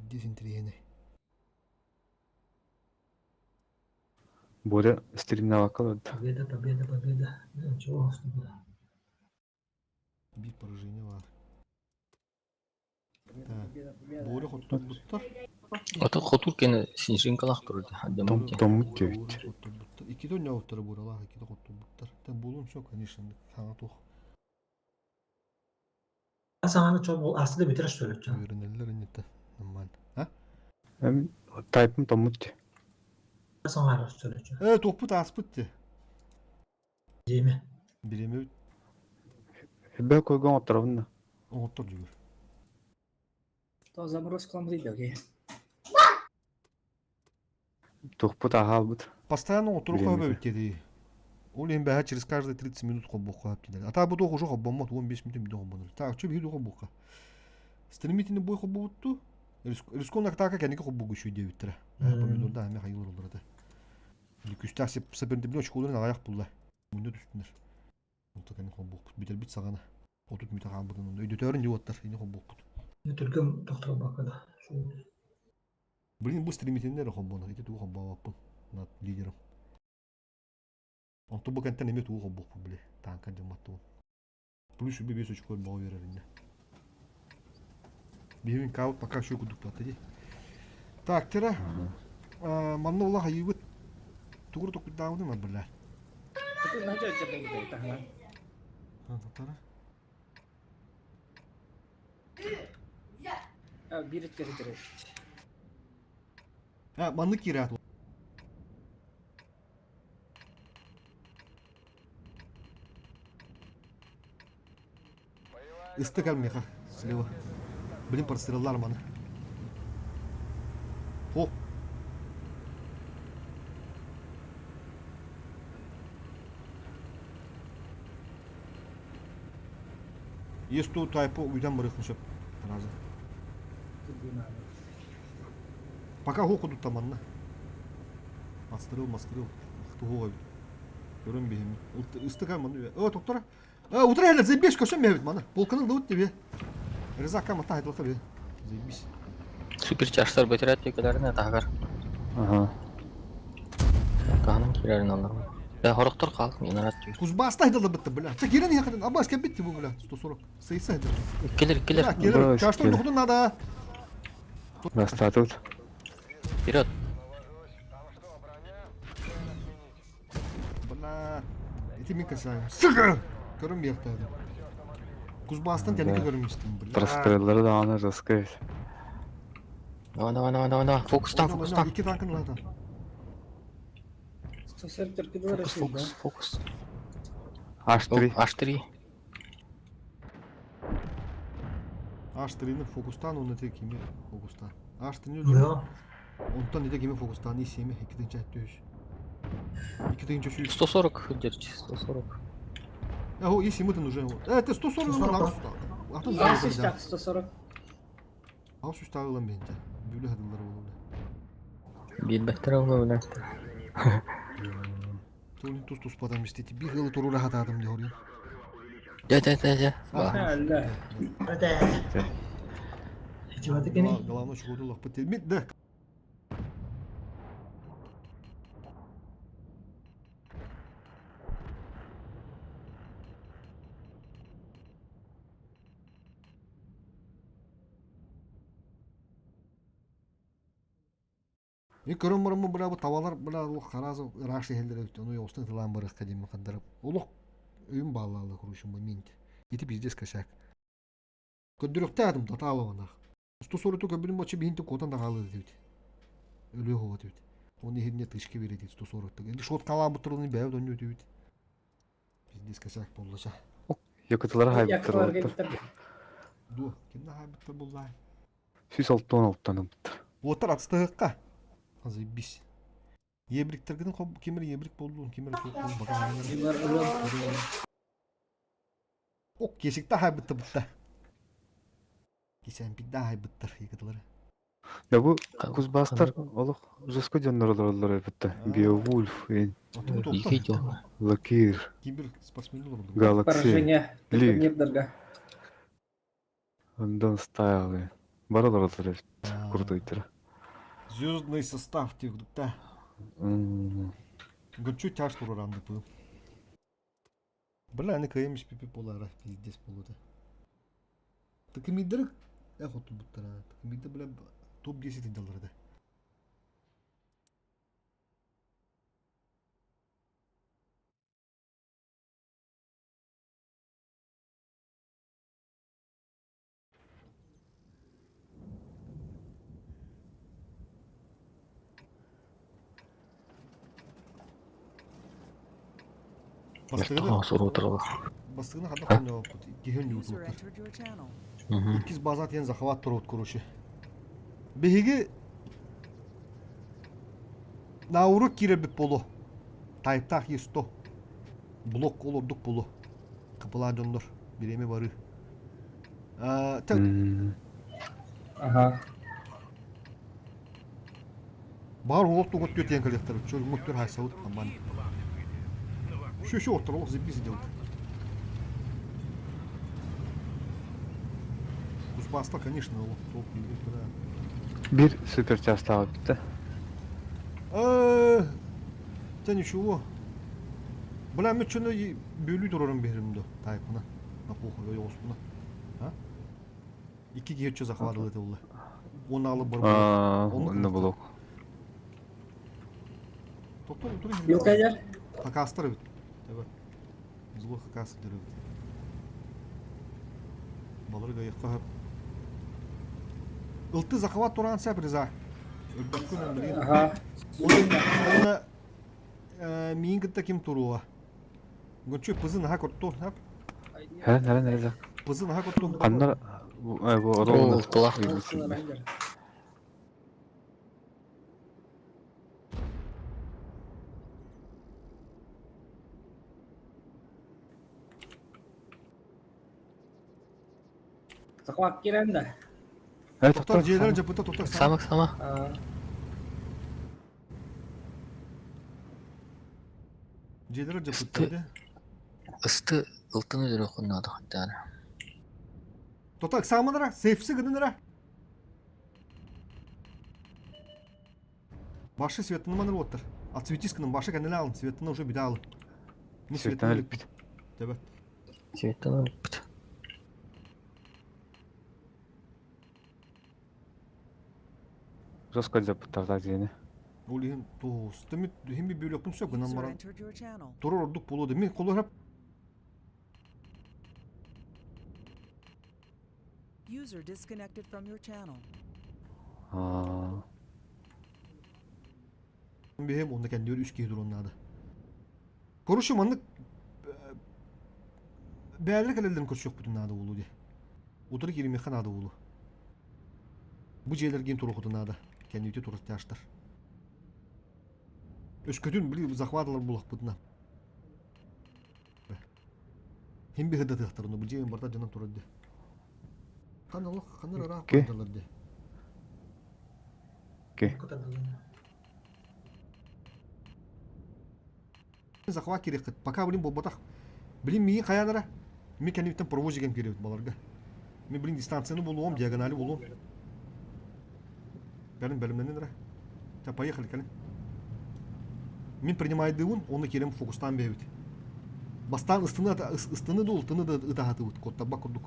Speaker 5: Дис интриһиэнэй.
Speaker 4: Боря стримнавакка олордо.
Speaker 13: Победа, победа, победа. Ничего, что было.
Speaker 5: Биир поражение баар. Так. Боря хотторбуттар.
Speaker 6: Ото хотур кene снежинкалах турду.
Speaker 4: Том томмут диэбит.
Speaker 5: Хотторбуттар. Иккитэ ойнообуттара бууралаах, иккитэ хотторбуттар. Тэн буолуон сөп, конечно, саҥа туох.
Speaker 13: Саҥаны чол бу ааста да бүтэр что ли?
Speaker 5: Үөрэнэллэр иннитэ. Нормально. А?
Speaker 4: Эм тайпым томмут дии.
Speaker 13: Саҥара что ли?
Speaker 5: Э, туохпут ааспыт дии.
Speaker 13: Диэме.
Speaker 5: Бириэмэ
Speaker 4: Элбэх койгон отторобун да.
Speaker 5: оҥоттор жүгүр.
Speaker 11: То заморозкаламмыт окей.
Speaker 4: Туохпут ааһаалбыт.
Speaker 5: Постоянно оҥотторуохха
Speaker 4: Бириэмэтэ.
Speaker 5: сөп эбит дии. Ол иһин бэһэ через каждые 30 минут холбуохха сөп дииллэр. А так бу туох уже холбоммот, 15 минут мүнүүтэ холбонор. Так, чө биһиги холбуохха. Стремительный бой холбобутту. Рискованная атака кэнники холбууга үчүгэй диэбиттэрэ. Помидор да эмиэ хайыылар олор этэ. Күстээх соперниктербин очколарын аҕыйах булла. Мунньа түстүнэр. Онто кэнни холбуохпут. Бүтэрбит саҕана. 30 мүнүүтэ хаалбытын өйдөтөөрүн дьуоттар ини холбуохпут.
Speaker 13: Түргэн тохторбакка да.
Speaker 5: Блин, бу стремительный эрэ холбонор. Ити тугу холбообоппун. Над лидером. Онтон бу кэнтэн эмиэ тугу холбуохпун били. Таанка дьамматтыбын. Плюс үбү 5 очко бөҕө биэрэриннэ. Биһигин каут пока еще курдук плата дии. Так, тера. Манна улах айыыбыт. Тугур токуйдаабытым бля.
Speaker 11: Биир өткөрү
Speaker 5: А, маннык киирээт. Ыстык меха слева. Блин, простреллар маны. О! Есть тут тайпо уйдем барыхын сөп. Разы. Пока хоку тут манна. Мастрыл, мастрыл. Туһуга эбит. Көрөн биһим. Ыстык маны. О, доктора. А, утра әле заебись, көшем бит маны. Полканы да тебе. Резака мата айдылка бе. Заебись.
Speaker 6: Супер чаштар бөтөрөт текелерine тагар.
Speaker 4: Ага.
Speaker 6: Таһынан кирерин алар. Я хорохтор кал, мен арат жүр.
Speaker 5: Кузбасста айдылды бітті, бля. Ча керен якын, абас кем битти бу, бля. 140. Сыйса айдылды.
Speaker 6: Келер, келер.
Speaker 5: Бля, келер. Чаштар доходу надо.
Speaker 4: Бастатыбыт.
Speaker 6: Вперед.
Speaker 5: Бля. Ити мен касаем. Сука! Көрім бияқтады. Кузбасстан тәнеке көрместім, бля.
Speaker 4: Простреллары даҕаны жестко
Speaker 6: Давай, давай, давай, давай, давай. Фокустан, фокустан.
Speaker 5: Икки танкын лата.
Speaker 6: Фокус, фокус, фокус.
Speaker 4: H3.
Speaker 6: H3.
Speaker 5: H3-ні фокустан, оны тек кеме фокустан. H3-ні
Speaker 13: Да.
Speaker 5: Онтон ите кеме фокустан, и семе, иккитинче түш. Иккитинче сүүс.
Speaker 6: 140 держи, 140.
Speaker 5: О, и семытын уже. Это 140
Speaker 13: 140.
Speaker 5: Атын
Speaker 11: Ас 140.
Speaker 5: Ал сүз тагылан бенте. Бүле хадылар болду.
Speaker 6: Билбектер алла биле.
Speaker 5: Толин тус тус падам истети. Бир гылы турура хатадым деп орыйм.
Speaker 6: Жа, жа, жа, жа.
Speaker 13: Это. Чего ты кеми?
Speaker 5: Главное, чего лох потермит, да. И көрөн бараммын бля бу табалар бля олох харазы ыраах иһэллэр эбит ону оҕустан ытылаан барыахха диэммин хандарып олох өйүм баалаала короче моменте ити пиздец косяк көрдөрүөхтээтим татаалабанах 140 көбүнүм бочу биһинти куотан да хаалыа этибит өлүө хоҕо этибит оны иһинне тышка биэрэ 140 или шот хаалаабыт туруну бэйэбит онньу этибит пиздец косяк буоллача
Speaker 4: Якуталары хайбыттар олоттор.
Speaker 5: дуо кимнэ хаайбыттар буллаай
Speaker 4: 166 ылбыттар.
Speaker 5: Уоттар атыстыһыкка. Заебись. Ебриктергин хоб кимир ебрик болдун, кимир суох бака. Ок, кесикте хайбытты бытта. Кисээмпийдээх айбыттар ыйгытылары.
Speaker 4: Да бу Кузбасстар олох жестко дьоннор олороллор эбит Беовульф, Лакир,
Speaker 5: Кибер спортсмен олороллор.
Speaker 4: Галакси,
Speaker 11: Поражение.
Speaker 4: Лир,
Speaker 11: Турнирдарга.
Speaker 4: Лондон Стайл. Бар олороллор эбит крутойтара.
Speaker 5: Звездный состав тигдукта. Гүрчү тяж туруранды пыл. Бля, аны кыайым испипи буолара пиздец буолуота. Тыкымиддары эх отурбуттара. Тыкымидда бля топ-10 сылдьаллар этэ.
Speaker 6: Тоҕо суруутуралар.
Speaker 5: Бастыгына ханна хонньооппут киһи
Speaker 1: User
Speaker 5: онньуутуттар.
Speaker 1: entered your channel.
Speaker 5: Иккис база тиэн захват туруут короче. Биһиги Науру киирэрбит боло. Тайптаах есто. Блок олордук боло. Кыпылаан дьоннор бириэмэ бары. Так.
Speaker 11: Ага.
Speaker 5: Баар уол тугут түөтиэн кэлиэхтэр. Чөл муттур хайсабыт аман. Şu şu ortalık zibbi делает. Кузбасста, конечно, топ
Speaker 4: Бир супер частаах бүттэ.
Speaker 5: Те ничего. Бля, мен чөне бөлүү турарым берим до тайпына. На похуй йооспуна. А? Икки киһи захватывал это улы. Он алып бар.
Speaker 4: Онно блок.
Speaker 5: Токтор утур.
Speaker 11: Билкайдар.
Speaker 5: Хакастар бит. Тебе. Зло хакасы дөрөбүт. Балырга якка Ылты захват туран сәп риза. Өлбөккүн билин.
Speaker 11: Ага.
Speaker 5: Онна миин кытта ким туруа. Гончу пызын аха котту.
Speaker 4: Хәрен хәрен риза.
Speaker 5: Пызын аха котту.
Speaker 4: Каннар бу орол.
Speaker 11: Захват кирен да.
Speaker 5: Токтор жээлер жапыта токтор.
Speaker 6: Самак сама.
Speaker 5: Жээлер жапыта.
Speaker 6: Ысты ылтын өдөрө хуннаады хаттаана.
Speaker 5: Тота саманара сейфси гынынара. Башы светini маныр оттыр. А цветискінің башы кәнелі алын, светini уже биде алын. Не
Speaker 4: Светтен өліппит.
Speaker 5: Тебе.
Speaker 6: Светтен өліппит.
Speaker 4: Жестко жапыттар дені.
Speaker 5: Ол ең тоғыз. Тімі хем bir бөлөкпүн сөк гынан
Speaker 1: User
Speaker 5: маран.
Speaker 1: entered your channel.
Speaker 5: Турор ордук болуду. Мен колорап
Speaker 1: User disconnected from your channel.
Speaker 5: бихем онда кәндер үч киһи туруоннаады. Короче, маннык бәлер кэлэллэрин көрсүөхпүтүн наада буолуо дии. Утары кииримиэххэ наада буолуо. Бу дьиэлэргин туруохутун наада. Кэннибитэ турар тяжтар. Өскөтүн били захватылар булахпытына. Хим биһи датыахтар, бу дьиэм барда дьонон турар дии. Ханна олох ханна ыраах курдалар дии. Захват кириэххит. Пока блин буолбатах. Блин миигин хайаанара. Мин кэннибиттэн провозигем киирэбит баларга. Мин блин дистанцияны булуом, диагонали булуом. Кэлин бэлэмнэнин эрэ. Ча, поехали, кэлин. Мин принимайдыыбын, оны киирэн фокустаан бэйэбит. Бастаан ыстыны, ыстыны дуу, ылтыны да ытаһатыбыт, куоттарбат курдук.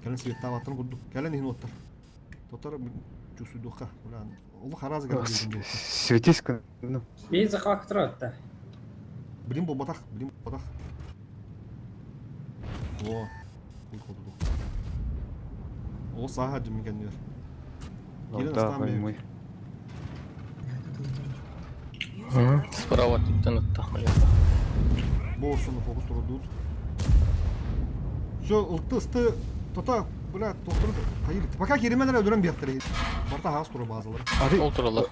Speaker 5: Кэлин светтаабаттарын курдук. Кэлин иһин уоттар. Тоттор чувствуйдуохха. Олох араас гар
Speaker 4: Светись ну.
Speaker 11: Бейін захват тұрады.
Speaker 5: Блин буолбатах, блин буолбатах. О, хуй ходуду. О, сааха дьимми кэннигэр. Киирэн
Speaker 4: Да,
Speaker 5: астаан бэйэбит.
Speaker 4: мой.
Speaker 6: Справа түттен ытта.
Speaker 5: Боорсуну фокус турдут. Все, ылты ысты тота, бля, тоқтыры хайыр. Пока киримен эрэ өлөрөн биэхтэр. Барта хаас тура базалары.
Speaker 6: Ол туралар.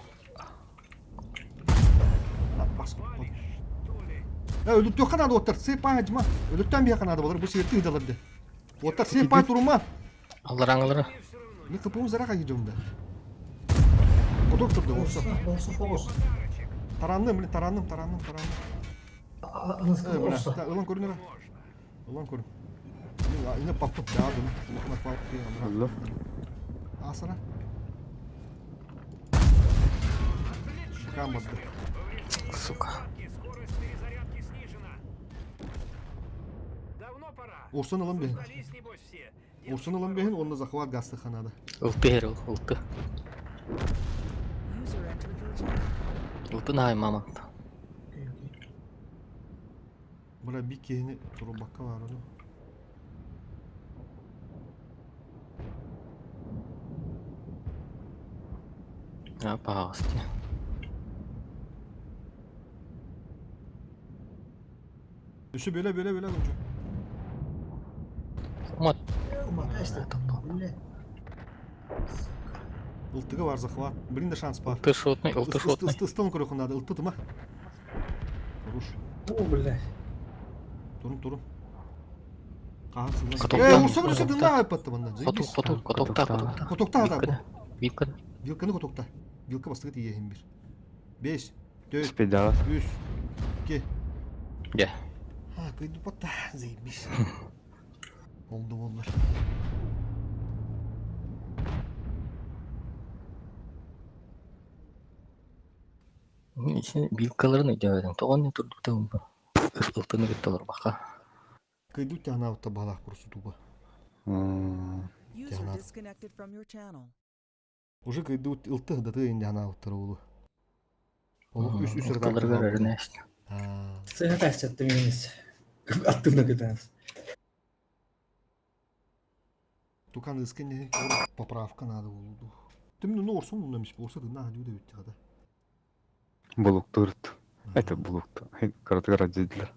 Speaker 5: Өлүттүөххэ наада оттар. Сыпаа жма. Өлүттэн биэххэ наада болар. Бу сиэрти ыдалар де. Оттар сыпаа турума.
Speaker 6: Аллар аңылары.
Speaker 5: Мин кыпым зара хайдым да. Кутук турду, орса.
Speaker 13: Орса фокус.
Speaker 5: Таранным, блин, таранным, таранным, таранным.
Speaker 13: Анасы
Speaker 5: Э, бля,
Speaker 13: орса.
Speaker 5: да, ылан көрүнөр. Ылан көрүн. Ine паппыт дядым. Улахана паппы.
Speaker 4: Алло.
Speaker 5: Асара. Кам барды.
Speaker 6: Сука.
Speaker 5: Орсын ылан бехин. Орсын ылан бехин, онна захват гасты ханада.
Speaker 6: Ылты хер ол, ылты.
Speaker 1: User entered your channel.
Speaker 6: Ылты най мамонт.
Speaker 13: Окей, окей.
Speaker 5: Бля, би кehini турбакка бар onu.
Speaker 6: А, пожалуйста.
Speaker 5: Üstü böyle böyle böyle ucu.
Speaker 6: Мат.
Speaker 13: Умата эстеттим. Бля.
Speaker 5: Ылтыгы бар захват. Блин да шанс бар.
Speaker 6: Ылты шотный, ылты шотный.
Speaker 5: Ыстын көрөхүн надо. Ылты тыма. Туруш.
Speaker 11: О, блядь.
Speaker 5: Турун турун. Кахан сылдан.
Speaker 6: Котокта,
Speaker 5: Э, урса bir
Speaker 6: котокта.
Speaker 5: дында айпатты мында.
Speaker 6: Хоту, хоту, котокта, котокта.
Speaker 5: Котокта да.
Speaker 6: Вилканы, вилканы.
Speaker 5: Вилканы котокта. Вилка бастыгы тиехин бир. 5, 4,
Speaker 4: Спидат.
Speaker 5: 3, 2.
Speaker 6: Де.
Speaker 5: Ha, кыйды патта. Заебись. Oldu onlar.
Speaker 6: Вилкаларын өйдөбөдүң. Тоҕон не турдуктан бу. Ылтыны бүттөлөр бака.
Speaker 5: Кыйды тяна отта балах просто тупо.
Speaker 1: User
Speaker 5: Тяна.
Speaker 1: disconnected from your channel.
Speaker 5: Уже кыйды ылты да ты индиана оттар олу. Олу үс үс
Speaker 6: Ылтыларга өрнөст.
Speaker 5: А,
Speaker 11: Сыха тастаттым емес. Аттымна көтәнс.
Speaker 5: Тукан искене поправка надо болду. Түмнү ну орсон мунда эмес орса дына хадиу да битти када.
Speaker 4: Булуктурт. Это булукту. Каратыгар дедилер.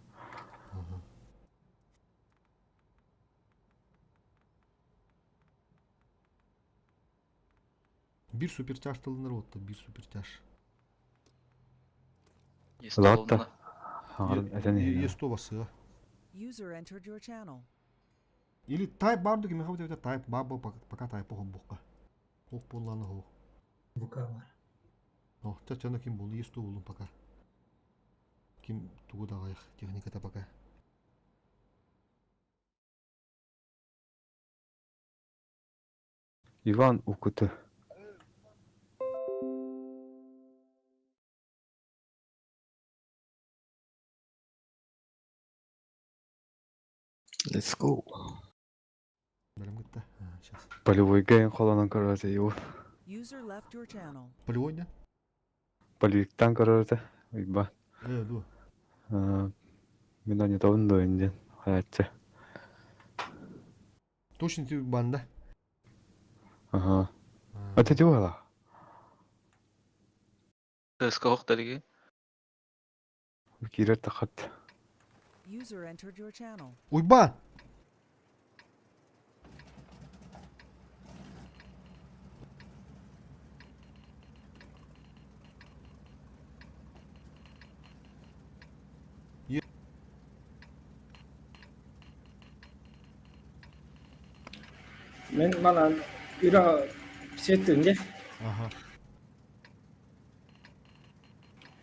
Speaker 5: Бир супертяж тылыныр отты, бир супертяж.
Speaker 4: Латта. Это не.
Speaker 5: Есть басы.
Speaker 1: User entered your channel.
Speaker 5: Или тайп бар дуги мехабы деп тайп баба пока тайп хом букка. Ох болланы хо.
Speaker 13: Бука бар.
Speaker 5: О, чачана ким болду, есть болдум пока. Ким тугу дагайык, техниката пока.
Speaker 4: Иван укуты.
Speaker 6: Let's go.
Speaker 5: Берем гитте. Сейчас.
Speaker 4: Полевой гейм холонан короче его.
Speaker 1: User left your channel.
Speaker 5: Полевой да?
Speaker 4: Полевиктан короче. Уйба.
Speaker 5: Э, ду.
Speaker 4: Мен они того да инден. Хаятчы.
Speaker 5: Точно ты банда.
Speaker 4: Ага. Это делала.
Speaker 10: Тыска хоқталығы.
Speaker 4: Кирер тахат.
Speaker 1: User entered your channel.
Speaker 5: Уйба!
Speaker 11: Мен мана үра сеттинге.
Speaker 5: Ага.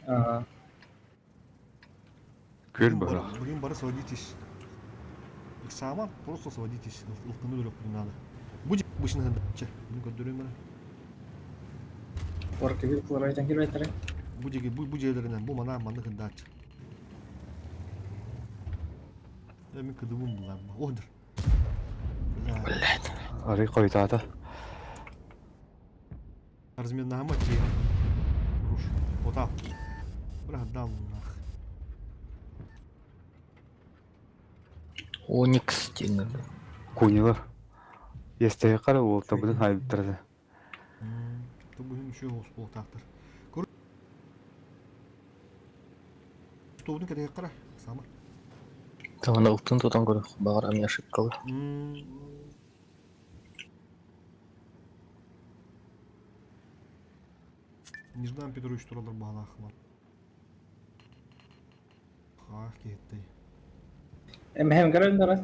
Speaker 11: А,
Speaker 4: Көл бара.
Speaker 5: Блин, бары сводитесь. Их сама просто сводитесь. Ылтыны дөрөк не надо. Будь обычно че. Ну ка дөрөм бара.
Speaker 11: Орка вилкалар айтан кирбейтер.
Speaker 5: Будеги бу бу жерлеринен бу мана манны кындач. Э мен кыдыбым булар. Одыр.
Speaker 6: Блядь.
Speaker 4: Ары койтата.
Speaker 5: Размен на мати. Руш. Ота. Бра дал нах.
Speaker 6: Оникс тенер.
Speaker 4: Кунилар. Есте кара ол табын хайптырды.
Speaker 5: Ту бүгүн еще оспол тактыр. Көр. Столдун кеде кара. Сама.
Speaker 6: Тавана ылтын тотан көрөх. Багар ами ошибкалы.
Speaker 5: Неждан Петрович туралар баалаах бар. Хаах кетти.
Speaker 11: Эм хем көрөн дара.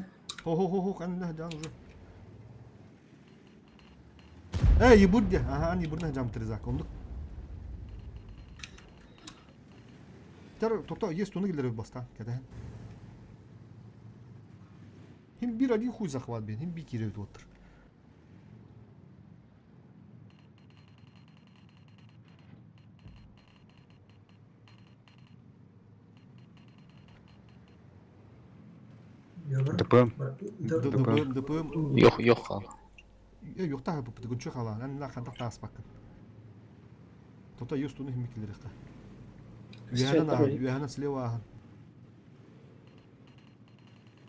Speaker 5: Хо хо хо хо кандай жан уже. Э, ебур де. Ага, ан ебурна жам трезак. Ондук. Тер тото есть туны келер баста. Кәдәһен. Хим бир один хуй захват бен, хим би киреп оттыр.
Speaker 4: ДПМ.
Speaker 5: ДПМ, ДПМ.
Speaker 6: Yok yok al.
Speaker 5: Э, юкта бу гүнчө хала. Ан на хандак тааспаккын. Тото есть туны хим килер ха. Үһәнен аһан, үһәнен слева аһан.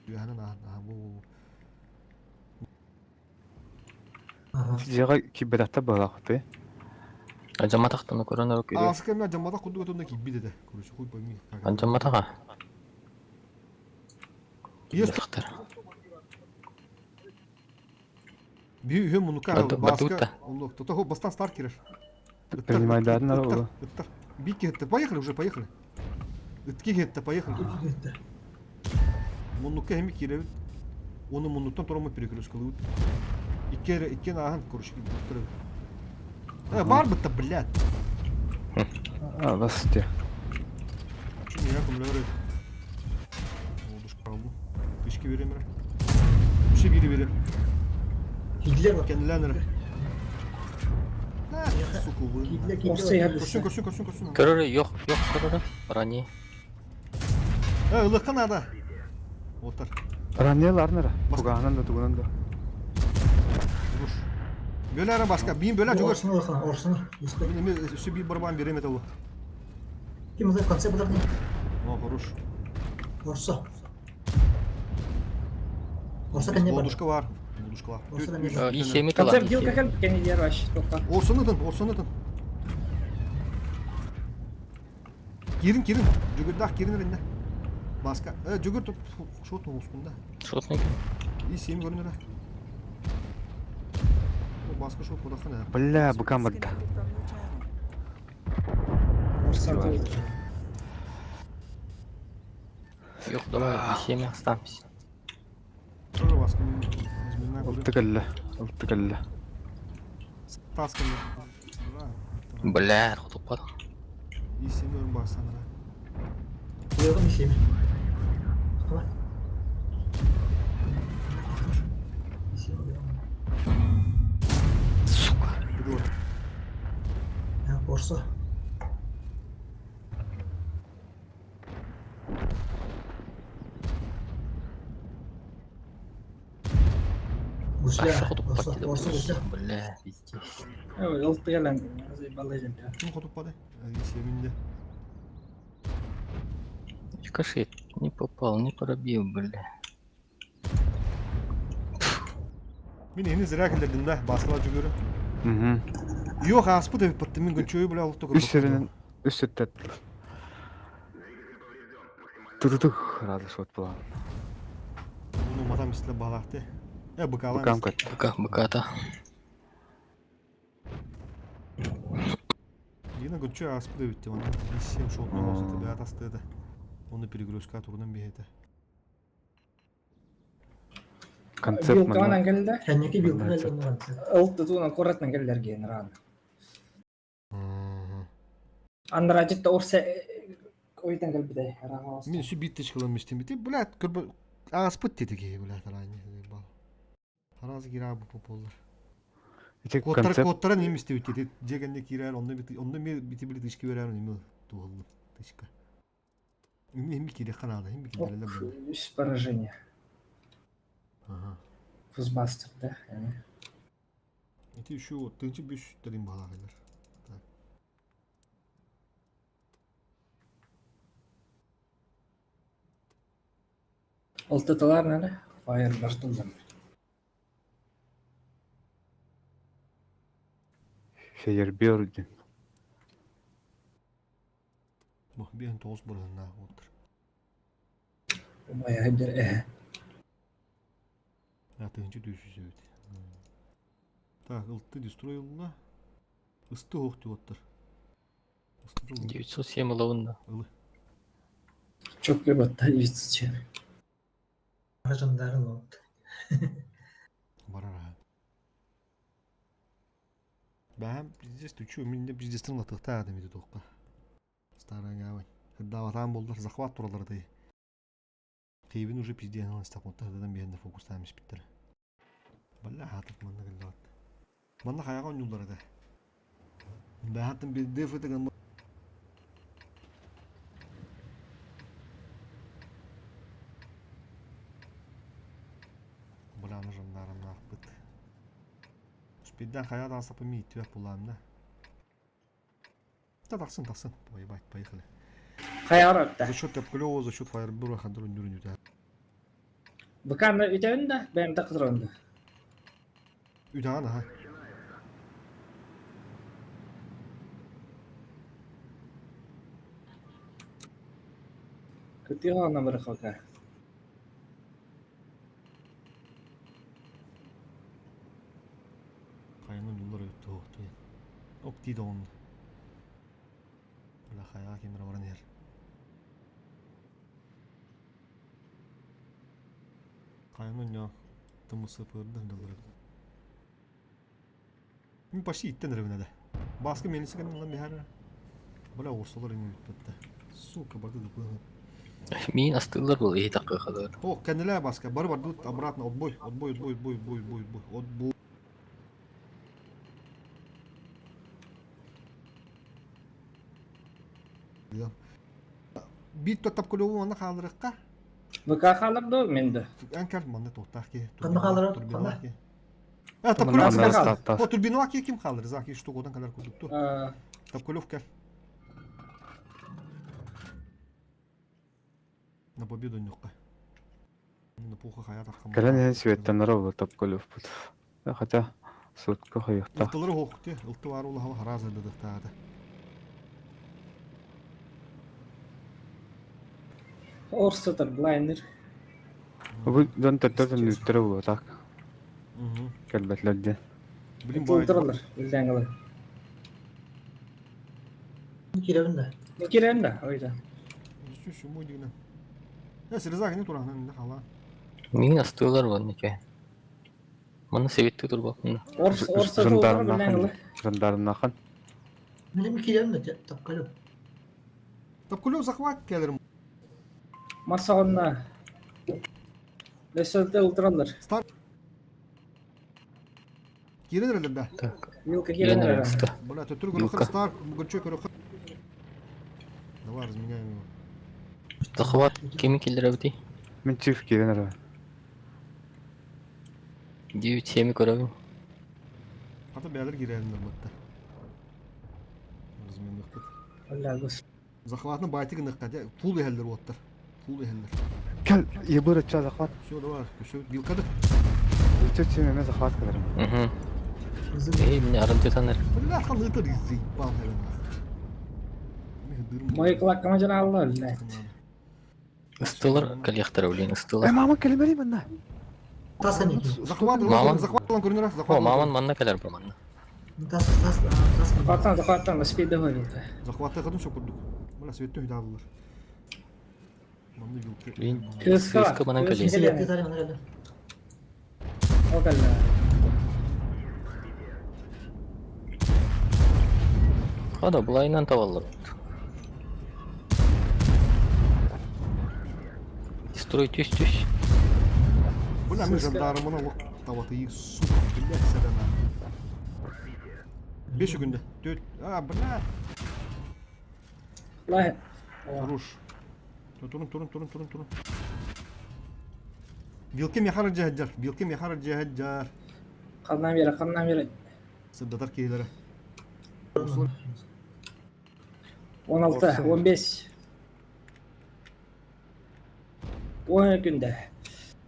Speaker 5: Үһәнен аһан, аһан бу.
Speaker 4: Дьиэҕэ киирбэтэхтэр быһалаах
Speaker 6: Ажаматахтан көрөн өрө көрүө.
Speaker 5: Ааска мен жаммата курдук өтөндө кийбит этэ. Короче, хуй пойми. как.
Speaker 6: Ажаматаха.
Speaker 5: Есть
Speaker 6: Киирбэтэхтэр.
Speaker 5: Би үһө мунука
Speaker 6: Бат-
Speaker 5: баска.
Speaker 6: батута.
Speaker 5: Онлок. Тото хо бастан стар кирер.
Speaker 4: Принимайдарын ара ола.
Speaker 5: Ыттар. Бики хетте. Поехали уже, поехали. Ытки хетте, поехали. Мунука хеми киребит. Оны мунуктан турамы перекрестка лыбыт. Икки икки ахан короче ыттар. Э, бар бытта, блядь.
Speaker 4: А, бас те.
Speaker 5: Чүн я кымлары. Олдуш калды. Кышки берем ре. Үше бири берем.
Speaker 13: Кидлер бар.
Speaker 5: Кенделенер. Сука, вы.
Speaker 13: Кидлер, кидлер.
Speaker 11: Орса
Speaker 5: Көрсүн, көрсүн, көрсүн, көрсүн.
Speaker 6: Көрөрө yok yok көрөрө. Рани.
Speaker 5: Э, ылыққа надо. Отыр.
Speaker 4: Раннелар нара. Бугаанан да тугунан да.
Speaker 5: Руш. Бөләрі басқа. Бейін бөлә жүгір.
Speaker 13: Орсыны алхан, орсыны. Есте.
Speaker 5: Мен эме үсі би барбан берем это
Speaker 13: Ким это конце бұлар не?
Speaker 5: О, хорош.
Speaker 13: Орса. Орса кәне бар.
Speaker 5: Бодушка бар. Бодушка бар.
Speaker 13: Орса кәне бар.
Speaker 6: И7 талан.
Speaker 11: Концепт дил какен кенедер вообще только.
Speaker 5: Орсынытын, орсынытын. Кирин, кирин. Жүгірдақ кирин ренде. Басқа. Э, жүгір тұп, шот оңыскында.
Speaker 6: Шотник.
Speaker 5: И сем көрінір. Басқа шот бодаққан ә.
Speaker 4: Бля,
Speaker 1: User
Speaker 4: букам барда.
Speaker 1: disconnected from your channel.
Speaker 11: Орса тоже.
Speaker 6: Yok давай И7 остамся.
Speaker 5: Тоже басқа. Мен
Speaker 4: Алты кэллэ. Алты кэллэ.
Speaker 5: Таскан.
Speaker 6: Бля, хотуппат.
Speaker 5: И сем көрін басқанара.
Speaker 13: Қойғым ишеме. Қалай? Ишеме.
Speaker 6: Сука.
Speaker 5: Бір
Speaker 13: Орса. Гусля.
Speaker 6: Аша хотуппат
Speaker 13: Орса,
Speaker 6: деди.
Speaker 13: орса, гусля.
Speaker 6: Бля, пиздец.
Speaker 11: Ылты келен. Балай жемпе.
Speaker 5: Кім хотуп бады? И семінде.
Speaker 6: Рикошет не попал, не пробил, бля.
Speaker 5: Мен ені зря келдім да, басқала жүгірі.
Speaker 4: Мгм.
Speaker 5: Yok аспы деп бітті, мен күнчөйі біле алып
Speaker 4: Үс серенен үс сеттет. Ту-ту-тух, рада шот була.
Speaker 5: Bunu матам үстілі балақты. Э, быкалам.
Speaker 4: Букам кат.
Speaker 6: Быка, быката.
Speaker 5: Дина күнчөй аспы деп бітті, оны 7 шотны болса тебе атасты еді. Оны перегрузка турдан бейді.
Speaker 4: Концепт
Speaker 11: Вилканан
Speaker 4: манна.
Speaker 11: келді.
Speaker 13: Кәнеке вилка
Speaker 4: Концепт.
Speaker 13: келді концепт.
Speaker 11: Ылты туынан корратынан келдер ген ран. Андра житта орса ойтан келбиде.
Speaker 5: Мен сü битті шкылым істем бітті. Блядь, көрбі аспы деді ке, блядь, рани. Харазы кира бу пополар.
Speaker 4: Ити
Speaker 5: Коттар
Speaker 4: концепт
Speaker 5: коттара не істеп бітті. Жегенде кирер, онда бит, онда мен бити биле тышки берер, неме туғылды. Тышка. Эми кире канада, эми кире
Speaker 11: Үс поражение.
Speaker 5: Ага.
Speaker 11: Фузбастер, да?
Speaker 5: Ити еще тынчы бүш телим балагылар. Так.
Speaker 11: Ылты талар нары. Фаер бартылдан.
Speaker 4: фейерберген.
Speaker 5: Бу бен тоғыз бұрынна отыр.
Speaker 11: Умая бир э.
Speaker 5: А тынчы дүйсүз өт. Так, ылтты дестроилла. Ысты оқ деп оттыр. Ысты
Speaker 6: 907 ловында.
Speaker 5: Ылы.
Speaker 11: Çok көп 907.
Speaker 13: Жандарын oldu.
Speaker 5: Барара. Бэһэм пиздец түчү мин де пиздецтен латыктаа адам ити туохка. Старая гавань. Хырдаабатаан буоллар захват тураллар тый. Киевин уже пиздец истакмытта хырдадан биһэнде фокустаан испиттэр. Балла хаатык манна кэллэҕит. Манна хайаҕа оонньууллар этэ. Бэһэттэн бирдыы фытыгын Бырааны жандарымнаахпыт. Спиддан хайа таасапы мииттибэт булаамна. Да тахсын тахсын. Поебать, поехали.
Speaker 11: Хайаҕар ытта.
Speaker 5: За счет Топкулева, за счет Фаербура хандыр үндүрүн үтэ.
Speaker 11: Быкааны үтэбин да, бэйэм да кытырабын да.
Speaker 5: Үтэҕин аха.
Speaker 11: Кытыаҕа намырыхалга.
Speaker 5: Хайаны дуллар өттө туохтуй. Ок дии доҕунна. Бля хайаҕа ким эрэ баран иһэр. Хайаны онньоон тымысыпырды дыллар. Мин почти иттен эрэбин эдэ. Бааска миэлиси кэннин ылан биһэр. Бля оҕурсалар иҥин бүппэттэ. Сука барды дупыһын.
Speaker 6: Миин астыыллар буол иһи таккыахалар.
Speaker 5: О, кэннилээ Баска, бары бардыбыт обратно, отбой, отбой, отбой, отбой, отбой, отбой, отбой, отбой. Биир тапколеву манна хаалларыахха.
Speaker 11: ВК хаалар дуо мен да?
Speaker 5: Эн кэл манна туохтаах киһи.
Speaker 13: Ханна хаалларар?
Speaker 5: Турбиналаах
Speaker 13: Ханна?
Speaker 5: киһи. А,
Speaker 4: Манна
Speaker 5: Тапколев
Speaker 4: астаах таас.
Speaker 5: О, турбиналаах киһи ким хааллар? Заки штук одан кэлэр курдук ту. Тапколев кэл. На победу ньукка. На пуха хайа таххан.
Speaker 4: Кэлэн иһэн сүөттэннэр ол Топколевпут. Хотя сутка хойуктах.
Speaker 5: Ылтылары хоохте, ылты баар улаха хараас ырдыдыктаата.
Speaker 11: Орсатар блайнер.
Speaker 4: Бу дьон төттөр төннүктэрэ буолуо так. Кэлбэтлэр диэн.
Speaker 5: Блин,
Speaker 11: Тултаралар, үллээҥ
Speaker 13: Кирэбин да.
Speaker 11: Кирэн да, ойда.
Speaker 5: Чү дигинен. Э, срезак не туран, не хала.
Speaker 6: Миин астыылар буол никэ. Манна сэбиттии турбаппын да.
Speaker 11: Орс орса тултар үллээҥ
Speaker 4: Жандармнахан.
Speaker 13: Меним кирэбин да тапкалып.
Speaker 5: Тапкулев захват келерим.
Speaker 11: Марсаҕынна. Лесөлтө ултараллар.
Speaker 5: Стар. Кирен эрэлэр да.
Speaker 6: Так.
Speaker 11: Вилка кирен
Speaker 6: Кирен
Speaker 11: эрэ.
Speaker 6: эрэ.
Speaker 5: Бля, төттөрү көрөххө
Speaker 6: Вилка.
Speaker 5: стар, гөрчө көрөххө. Давай разменяем его.
Speaker 6: Захват кими киллэрэбитий?
Speaker 4: Мин чиф киирэн эрэ.
Speaker 6: 9-7 көрөбүн.
Speaker 5: Хата бээлер киирэлиннэр бытта. Разменныхпыт.
Speaker 11: Алла гос.
Speaker 5: Захватны байтык гыныкка, фул иһэллэр уоттар. Фул иһэллэр.
Speaker 4: Кэл, ебыр ача захват.
Speaker 5: Все, давай, все, вилкады.
Speaker 4: Үчү чим эме захват кыларым.
Speaker 6: Угу. Эй, мне аралтытанар.
Speaker 5: Бля, халытыр заебал, наверное.
Speaker 11: Мой кулаккама жана алла үллээ.
Speaker 6: Ыстылар кэлиэхтэрэ блин,
Speaker 4: Э,
Speaker 6: ыстылар.
Speaker 4: мама кэлимэри манна.
Speaker 13: Тас аники.
Speaker 5: Захват,
Speaker 6: Маман.
Speaker 5: захват, көрүнөр,
Speaker 6: О,
Speaker 5: захват.
Speaker 6: маман манна кэлэр бу манна.
Speaker 13: Тас тас тас.
Speaker 11: Захваттан, захваттан, спид вилка.
Speaker 5: Захватты кадым все курдук. Бля, светтен хүдалылар. Манны вилка.
Speaker 6: Блин.
Speaker 11: Кыска.
Speaker 6: Кыска манан кэлиэ.
Speaker 13: Силетти тары манна кэллэ.
Speaker 11: Ол кэллэ.
Speaker 6: Хада булайынан табаллар. Строй түс түс.
Speaker 5: Бля, мы жандармына лок таваты сука, блядь, садана. Беш күндө. Төт. А, бля.
Speaker 11: Лай.
Speaker 5: Хорош. Турун, турун, турун, турун, турун. Вилки мехар жаһаджар, вилки мехар жаһаджар.
Speaker 11: Каннан бери, каннан бери.
Speaker 5: Сыддатар киһилere.
Speaker 11: 16, 15. 10 күндө.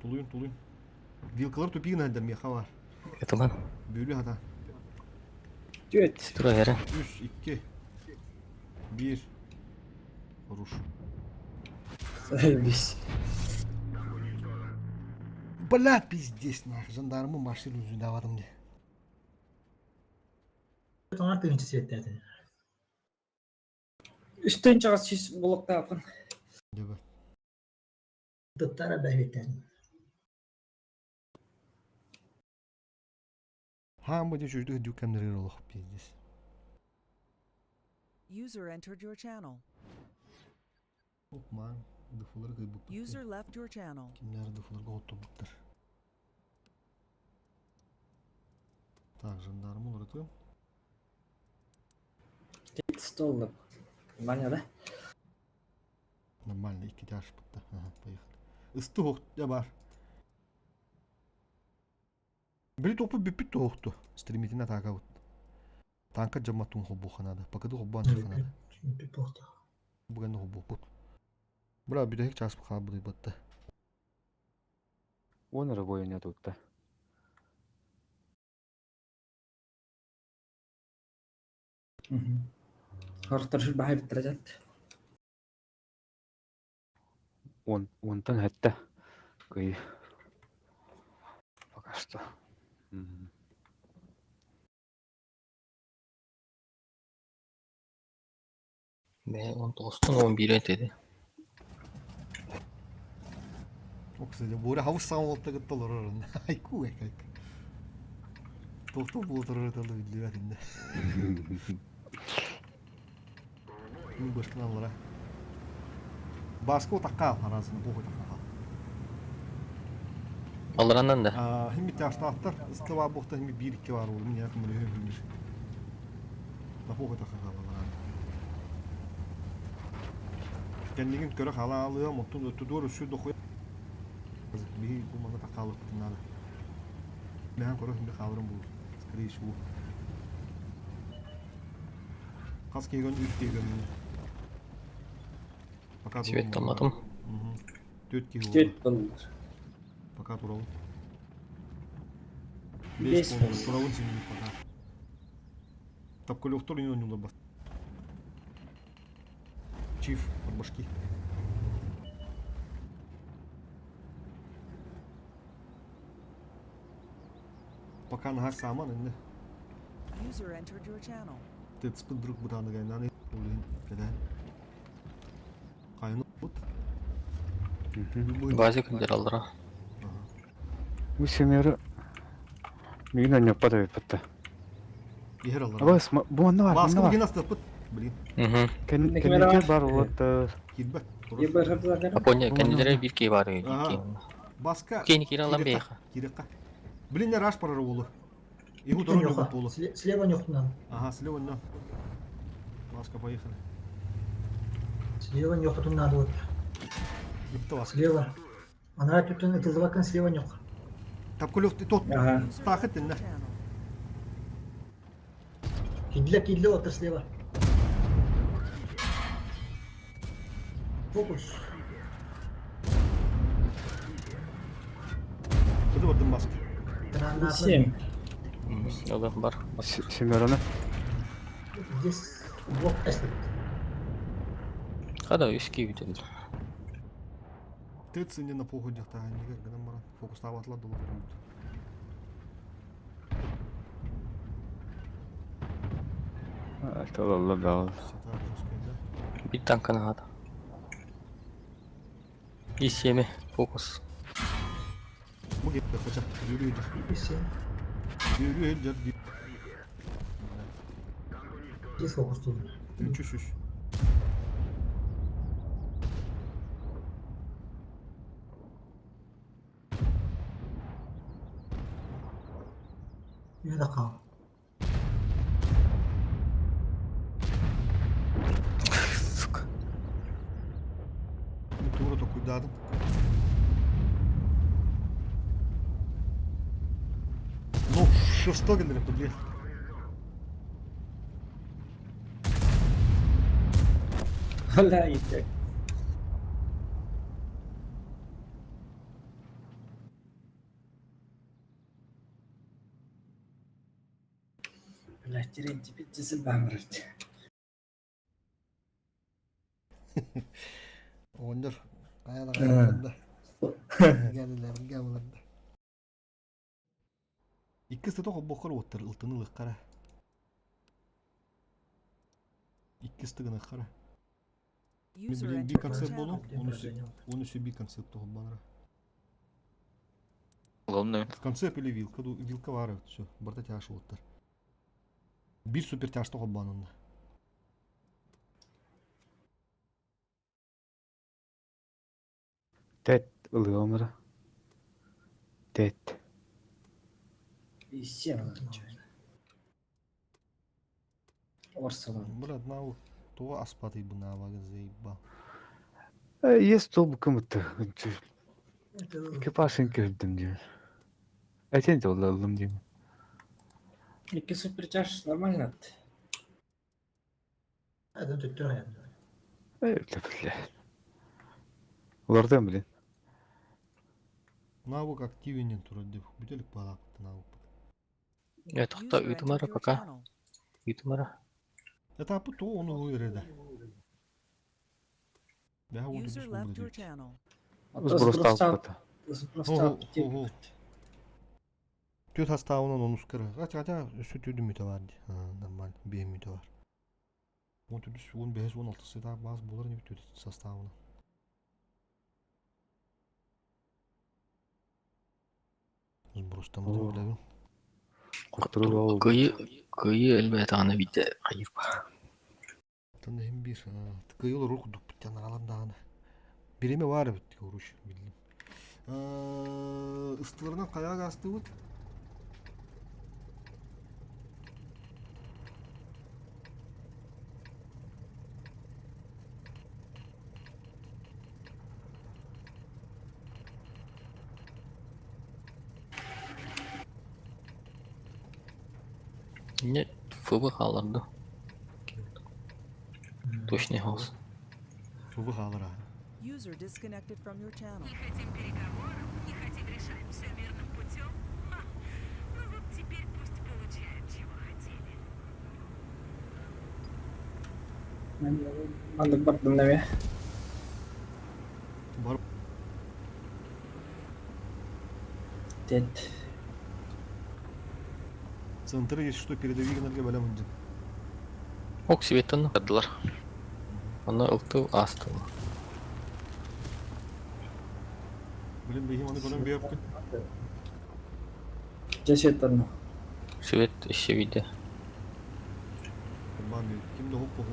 Speaker 5: Тулуйун, тулуйун. Вилкалар тупигин хаддар меха бар.
Speaker 6: Этылан.
Speaker 5: Бүүлү хата.
Speaker 11: Түөт.
Speaker 6: Строй эрэ.
Speaker 5: 3, 2, 1. Хорош.
Speaker 11: Бис.
Speaker 5: Бля, пиздец, нах. Жандармы машина үзүн давадым де.
Speaker 13: Тоңар тыгынчы силетти.
Speaker 11: Үстөн чагас чис блоктаапын.
Speaker 5: Деба.
Speaker 13: Туттара бэбиттен.
Speaker 5: Хаан бу дьүчүрдүк дьүк кэмнэригэр олох пиздец.
Speaker 1: User entered your channel.
Speaker 5: Укмаан, дыфылары кыйбыппыт.
Speaker 1: User left your channel.
Speaker 5: Кимнэр дыфыларга оттубуттар. Так, жандармы уларытыам.
Speaker 11: Стол Нормально, да?
Speaker 5: Нормально, икки тяжпытта. Ага, поехали. Ысты я бар. Били топу бүппүт туохту. Стремительно атака вот. Танка жамматун холбуха надо. Пока холбуан надо. Бүгін холбуппут. Бра, бүтэһик час хаалбыт батта.
Speaker 4: Он эрэ бойуня тутта.
Speaker 11: Хортор баһай биттэрэ
Speaker 4: Он онтон хэтте. Кый. Пока что.
Speaker 6: Бе, он тоғыстан он бире dedi.
Speaker 5: О, кстати, Боря хавыс саң болта кытта олорор. Айку айк. Тохтол була турар эталды билбэт инде. Мин башкын аллара. Баско такка аразын боху такка.
Speaker 6: Алларанан да.
Speaker 5: Химми тяштааттар, ыстыва бохта химми бир икки бар ол, мин якын бир хим бир. Таху такка аллара. Кэннигин көрө халаалыам, оттун өттүдуор үсү дохуя. Биһи бу мана таккаалык надо. Мен көрө химби хаалырым бул. Скорее всего. Хас кейгөн үс кейгөн. Пока
Speaker 6: Свет таматым.
Speaker 5: Төрт киһи
Speaker 11: Төрт болдулар.
Speaker 5: Пока турабын.
Speaker 11: Бес
Speaker 5: Бес болду. Турабын син пока. Тапкалёхтор не ойнулар бас. Чиф, башки. Пока на саман инде.
Speaker 1: User entered your channel.
Speaker 5: Тецпин друг бутаны гайнаны улин кеде. Кайны бут.
Speaker 6: Бази күндер аллара.
Speaker 4: Бу семеры мигин аньяппа да биппетте.
Speaker 5: Ихер аллар.
Speaker 4: Абас, бу манна бар,
Speaker 5: Баскы
Speaker 4: манна бар.
Speaker 5: бугин астыппыт. Блин.
Speaker 4: Кен
Speaker 11: Кемера
Speaker 4: кенники бар вот.
Speaker 5: Кирбет.
Speaker 6: Апоня кендилere бир кей бар
Speaker 5: Ага. Баска.
Speaker 6: Кени киралан бейха.
Speaker 5: Кирекка. Блин, не раш парар болу. Иху дорогу
Speaker 13: Нюха.
Speaker 5: болу.
Speaker 13: Слева нюхту надо.
Speaker 5: Ага, слева на. Баска, поехали.
Speaker 13: Слева нюхту надо вот.
Speaker 5: Ипта баска.
Speaker 13: Слева. Она тут это лавакан слева нюх.
Speaker 5: Тапкулёв ты тот.
Speaker 11: Ага.
Speaker 5: Тахыт инне.
Speaker 13: Кидле кидле отыр слева. Фокус.
Speaker 5: Куда бардым баска?
Speaker 11: Семь.
Speaker 6: Ода бар.
Speaker 4: Семераны.
Speaker 13: Здесь блок С.
Speaker 6: Хада үс кей битеді.
Speaker 5: Тыц инне на похуй дехта. Нигер гынан баран. Фокус табатла долар.
Speaker 4: Алла да.
Speaker 6: Bir танканы хада. И семе фокус.
Speaker 5: Бу кетти кача. Жүрүү
Speaker 13: И семь.
Speaker 5: Жүрүү жер.
Speaker 13: Здесь фокус тут.
Speaker 5: Үч үч үч.
Speaker 13: Я дакал.
Speaker 6: Сука.
Speaker 5: Тура токуйдадым. Ну, что гендер, блин.
Speaker 11: Бля, иттек. Бля, Терентий, пиздец, бамрать.
Speaker 5: Ондер. Каяда каяда. Гәлеләр, гәлеләр. Иккис тото бохор оттыр, ылтыны лыккара. Иккис тыгыны кара. Мен
Speaker 1: User
Speaker 5: билем би
Speaker 1: entered your
Speaker 5: концепт
Speaker 1: channel.
Speaker 5: болу, оны би концепт того банра.
Speaker 10: Главное.
Speaker 5: Концепт или вилка, вилка баар все, барыта тяж уоттар. Биир супер тяжта холбоонунна.
Speaker 4: Тет ылыамыра. Тет.
Speaker 11: Иссе Орсалан.
Speaker 5: Брат, на туга аспатый бунаа заебал.
Speaker 4: Есть сол букымытты. Экипажын көрдüm деймін. Әтен де олалым деймін.
Speaker 11: Икки супертяж нормально.
Speaker 13: Адам төттөр аянды.
Speaker 4: Бля, бля. Олардан блин.
Speaker 5: Навык активенен турар деп. Бүтелік балақты навык.
Speaker 6: Я тохта
Speaker 1: User entered
Speaker 6: ыытымара
Speaker 1: your
Speaker 6: пока.
Speaker 1: channel.
Speaker 6: Ыытымара.
Speaker 5: Этапы то оны уйреді. Бәһ он
Speaker 1: User
Speaker 5: дүрт
Speaker 1: left your channel.
Speaker 4: Сброс таалбыта.
Speaker 11: Сброс
Speaker 5: Төт хастауынан он ускары. Хотя, хотя, өссө түрдү мүтө бар ди. Нормально, бие мүтө бар. Он түрдүс, он бес, он алтысы да баз болар не төт составына. Сброс там
Speaker 4: О.
Speaker 5: билебин.
Speaker 4: Куттуру
Speaker 6: Кыйы кыйы элбэтаҕына биирдэ хайырба.
Speaker 5: Танда хим бир. Кыйыл рук дук биттен алам даганы. Биреме бар бит коруш билдим. Ыстыларынан каяга астыбыт.
Speaker 6: Не ФБ хааларды. Точный хаос.
Speaker 5: Фубы хаалара.
Speaker 1: User disconnected from your channel.
Speaker 15: Не хотим переговоров, не хотим решать все мирным путем. Ха, Ну вот теперь пусть получают, чего хотели.
Speaker 11: Мандык бардым неме.
Speaker 5: Бар
Speaker 11: Тет.
Speaker 5: центр есть что передовик энергия балам инжен.
Speaker 6: Ок сибеттен.
Speaker 10: Адылар.
Speaker 6: Аны ылтыл астыл.
Speaker 5: Блин, бейхим аны көрөн бейп.
Speaker 11: Жесеттен.
Speaker 6: Свет еще виде.
Speaker 5: Бан ким де хоп хоп.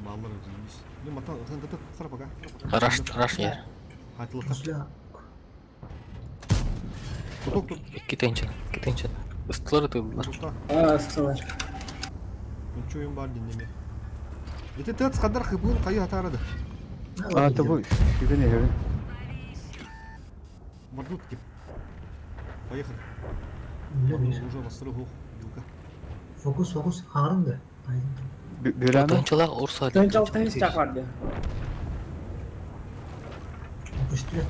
Speaker 5: Баллар өзүбүз. Не матан центрда кара пока.
Speaker 6: Раш раш ер.
Speaker 5: Хатылыкка.
Speaker 13: Мусля.
Speaker 5: Тоток тут.
Speaker 6: Икки тенчен. Икки тенчен. Ыстылар ытылдылар.
Speaker 5: Тута.
Speaker 11: Аа, ыстылар.
Speaker 5: Чуйм бар динеме. Ити тыц кадар хыбын кайы хатарады.
Speaker 4: А, это bu. Şüphe ne göre?
Speaker 5: Мордут тип. Поехали.
Speaker 13: Биле
Speaker 5: Уже бастыры хух билка.
Speaker 13: Фокус, фокус, хаарынды.
Speaker 4: Бөләме?
Speaker 6: Тынчылар орса.
Speaker 11: Тынчал тынч так барды.
Speaker 13: Фокус түле.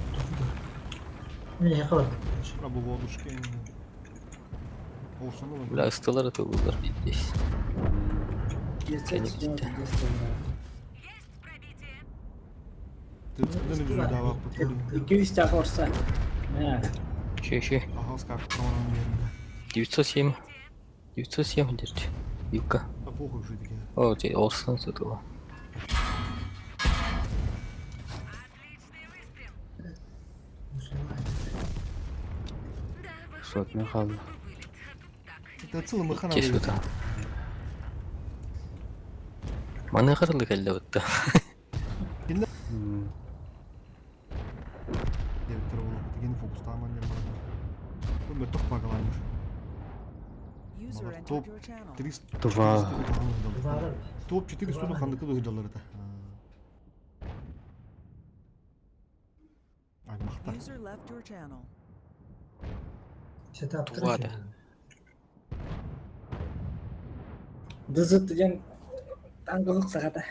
Speaker 13: Мен яка барды.
Speaker 5: Рабы водушки. Орсаны
Speaker 6: Бля, ыстылар ытылдылар здесь.
Speaker 11: Жесет.
Speaker 15: Есть пробитие.
Speaker 5: Тыц кадар дава.
Speaker 11: Икки үс так орса.
Speaker 6: Еще, еще.
Speaker 5: Ага, скак камераны берді.
Speaker 6: 907. 907 держи. Вилка.
Speaker 5: Да похуй уже таки.
Speaker 6: О, те орсан сытыла.
Speaker 15: Отличный выстрел. Да, выходит,
Speaker 4: Сотня
Speaker 15: неплохой
Speaker 4: қалды.
Speaker 15: был бы вылет, а тут так.
Speaker 5: Это целый махана.
Speaker 6: Кес бұта. Маны қырылы келді бітті.
Speaker 5: Директор болу. Деген фокус таман дер бар. Бұл тоқ багаланыр.
Speaker 1: User entered
Speaker 5: Топ
Speaker 1: your channel.
Speaker 5: 300.
Speaker 4: Два.
Speaker 5: Топ 400 хандыкы дыгдалар это. Аймақта.
Speaker 1: User left your channel.
Speaker 13: Сетап.
Speaker 10: Тувада.
Speaker 11: Дызыт ден таңгылык сағата.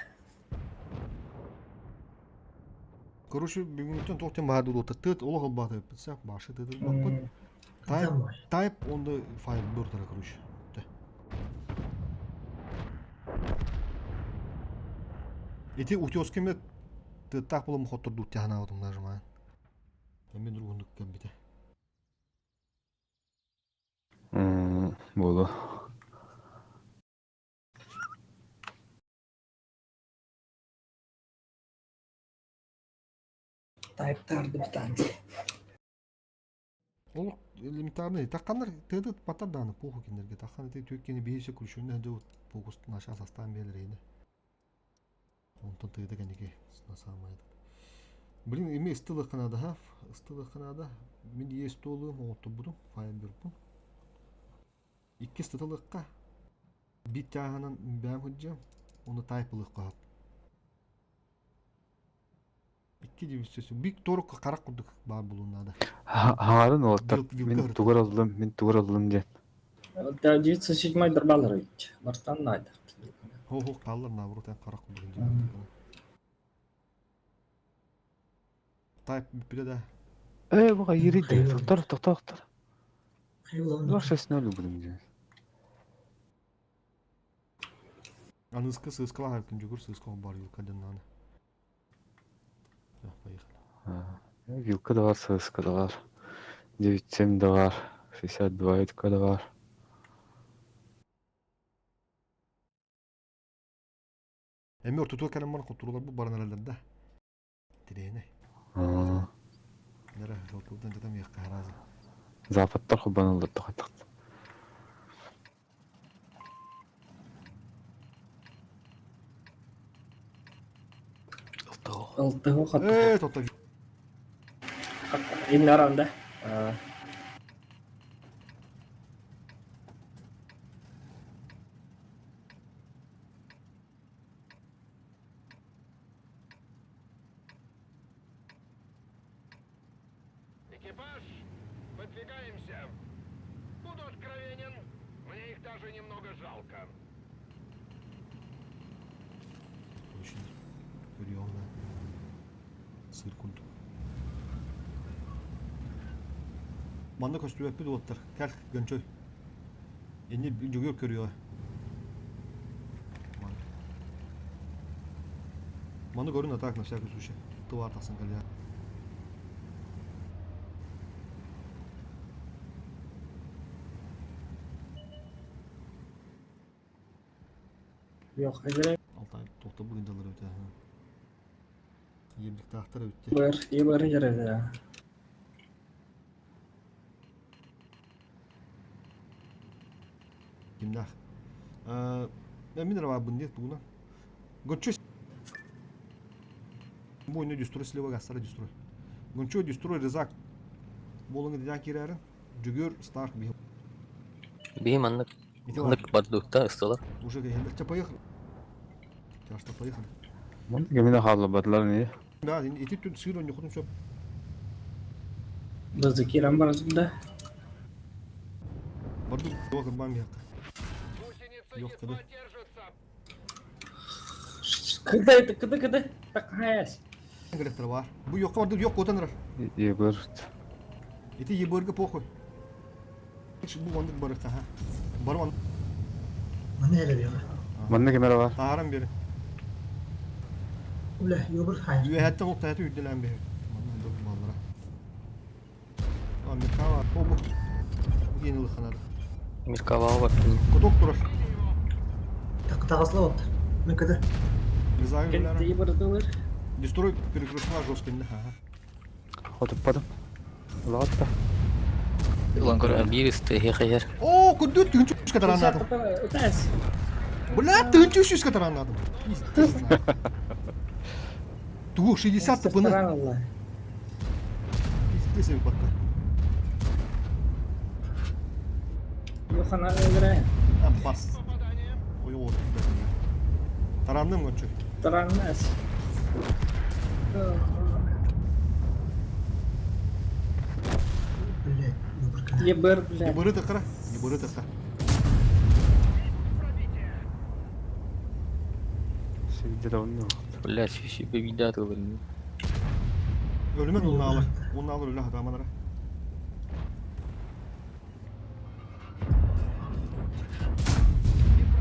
Speaker 5: Короче, бүгүнтөн токтен баады болот. Тыт олох албаты. Сак башы тыт бакпыт. Type type on the file бұртара, короче. Эти утёскеме ты так было мохотор дут тяна отым нажимаю. Мен другундук кембите.
Speaker 4: Болу.
Speaker 11: Тайптарды бітанды.
Speaker 5: Ол элементарный. Тахханнар тыады батар дааны поху кинилэргэ. Таххан ити түөрт кини биһи включенный сылдьыбыт фокус наша састаан биэлэр Онтон тыыта кэнники на самое этот. Блин, эми ыстылыахха наада ха, ыстылыахха наада. Мин иэс туолуум оҥотторбутум, файбербун. Иккис тытылыахха, биир чааһынан бэйэм сылдьыам, уонна тайп ылыахха сөп. Икки дивизия бик торукка харах курдук баар буолуон наада.
Speaker 4: Хаҥарын уолаттар
Speaker 5: Вилка
Speaker 4: мин
Speaker 5: ырытар.
Speaker 4: тугар ыллым, мин тугар ыллым диэн.
Speaker 11: Да, 907 дорбалар ведь. Бартан найдат.
Speaker 5: Хо-хо хааллар наоборот эн харах курдук дьиэ. Тайп бүппүтэ да.
Speaker 4: Э, бу хайыырый да, тохтор, тохтор, тохтор.
Speaker 13: Хайылан.
Speaker 4: 2-6-0 будем делать.
Speaker 5: Аныска сыыскалаах эбиккин Дьугур сыыска бар вилка диэн наада. Все, поехали.
Speaker 4: Вилка да бар, сыыска да бар. 9-7 да бар, 62 да бар.
Speaker 5: Эми ортотугар кэлэн баран хотуруулар бу баран эрэллэр да. Тирээнэ. Нера толкуйдан жатам яққа харазы.
Speaker 4: Западтар хубаналлар тохаттахт.
Speaker 11: Ылтыгы хатты.
Speaker 5: Э, тота.
Speaker 11: Иннаранда.
Speaker 16: Экипаж, выдвигаемся. Буду откровенен, мне их даже немного жалко.
Speaker 5: Очень Көрүөҕүн сыр курдук. Манна көстүбэппит уоттар. Кэл, Гончой. Инни Дьөгүөр көрүөҕэ. Маны көрүн а так на всякий случай. Тылар тахсан кэлиэ.
Speaker 11: Yok, hayır.
Speaker 5: Алтай тоқтап бүгін жалар өте. Емдіктақтар өтте.
Speaker 11: Бар, бар ярада.
Speaker 5: Кимнах. Мен рабабын нет тугуна. Гончо Бойны дюстрой слева гастара дюстрой. Гончо дюстрой резак. Болыңы деден кирәрін. Жүгөр Старк би.
Speaker 6: Биһи маннык маннык бардукта ысталар.
Speaker 5: Уже гелдер. Поехали. Чашта поехали.
Speaker 4: Гемина хааллабатылар не?
Speaker 5: Да, ити түн сыр ойнохотун сөп.
Speaker 11: Базы киран баразында.
Speaker 5: Барду yok бам яқ. Yok кыды.
Speaker 11: Кыда это, кыда, кыда. Так хаяс.
Speaker 5: Гелектер бар. Бу йокка барды yok отаныр.
Speaker 4: Егор.
Speaker 5: Ити ебөргө похуй. Бу ондук барыкка ха. Бар он.
Speaker 13: Маны эле бияга.
Speaker 4: Манна кемера бар.
Speaker 5: Тааран бери.
Speaker 13: Үлэ, юбыр хай.
Speaker 5: Үөһэттэн ол таһаты үрдэлээн бэһэр. Манна док баллара. А, Меркава. О, бу. Бу диэн ылыханады.
Speaker 6: Меркава бар.
Speaker 5: Коток турар.
Speaker 13: Так тагасла вот. Мен кыды.
Speaker 5: Ризагы
Speaker 11: Кенти бардылар.
Speaker 5: Дестрой перекрестла жестко не ха.
Speaker 4: Хотуппадым. Лаатта.
Speaker 10: Илан көрө.
Speaker 6: Биир исте хехер.
Speaker 5: О, күндү түнчү үскә таранадым.
Speaker 11: Утас.
Speaker 5: Бля, түнчү үскә таранадым. Ту 60 тыпыны.
Speaker 11: Тараналла.
Speaker 5: Пиздец батта.
Speaker 11: Йохана öldüre.
Speaker 5: А, бас. Ой, ой, Тарандым гончу.
Speaker 11: Тараннас.
Speaker 13: Блядь, юбыр.
Speaker 11: Ебер, блядь.
Speaker 5: Ебыры тыкра, ебыры тыкра.
Speaker 4: Сигде давно.
Speaker 6: Блядь, себе видят говорю.
Speaker 5: Ölümen onu alır. Onu alır öyle hatamalara.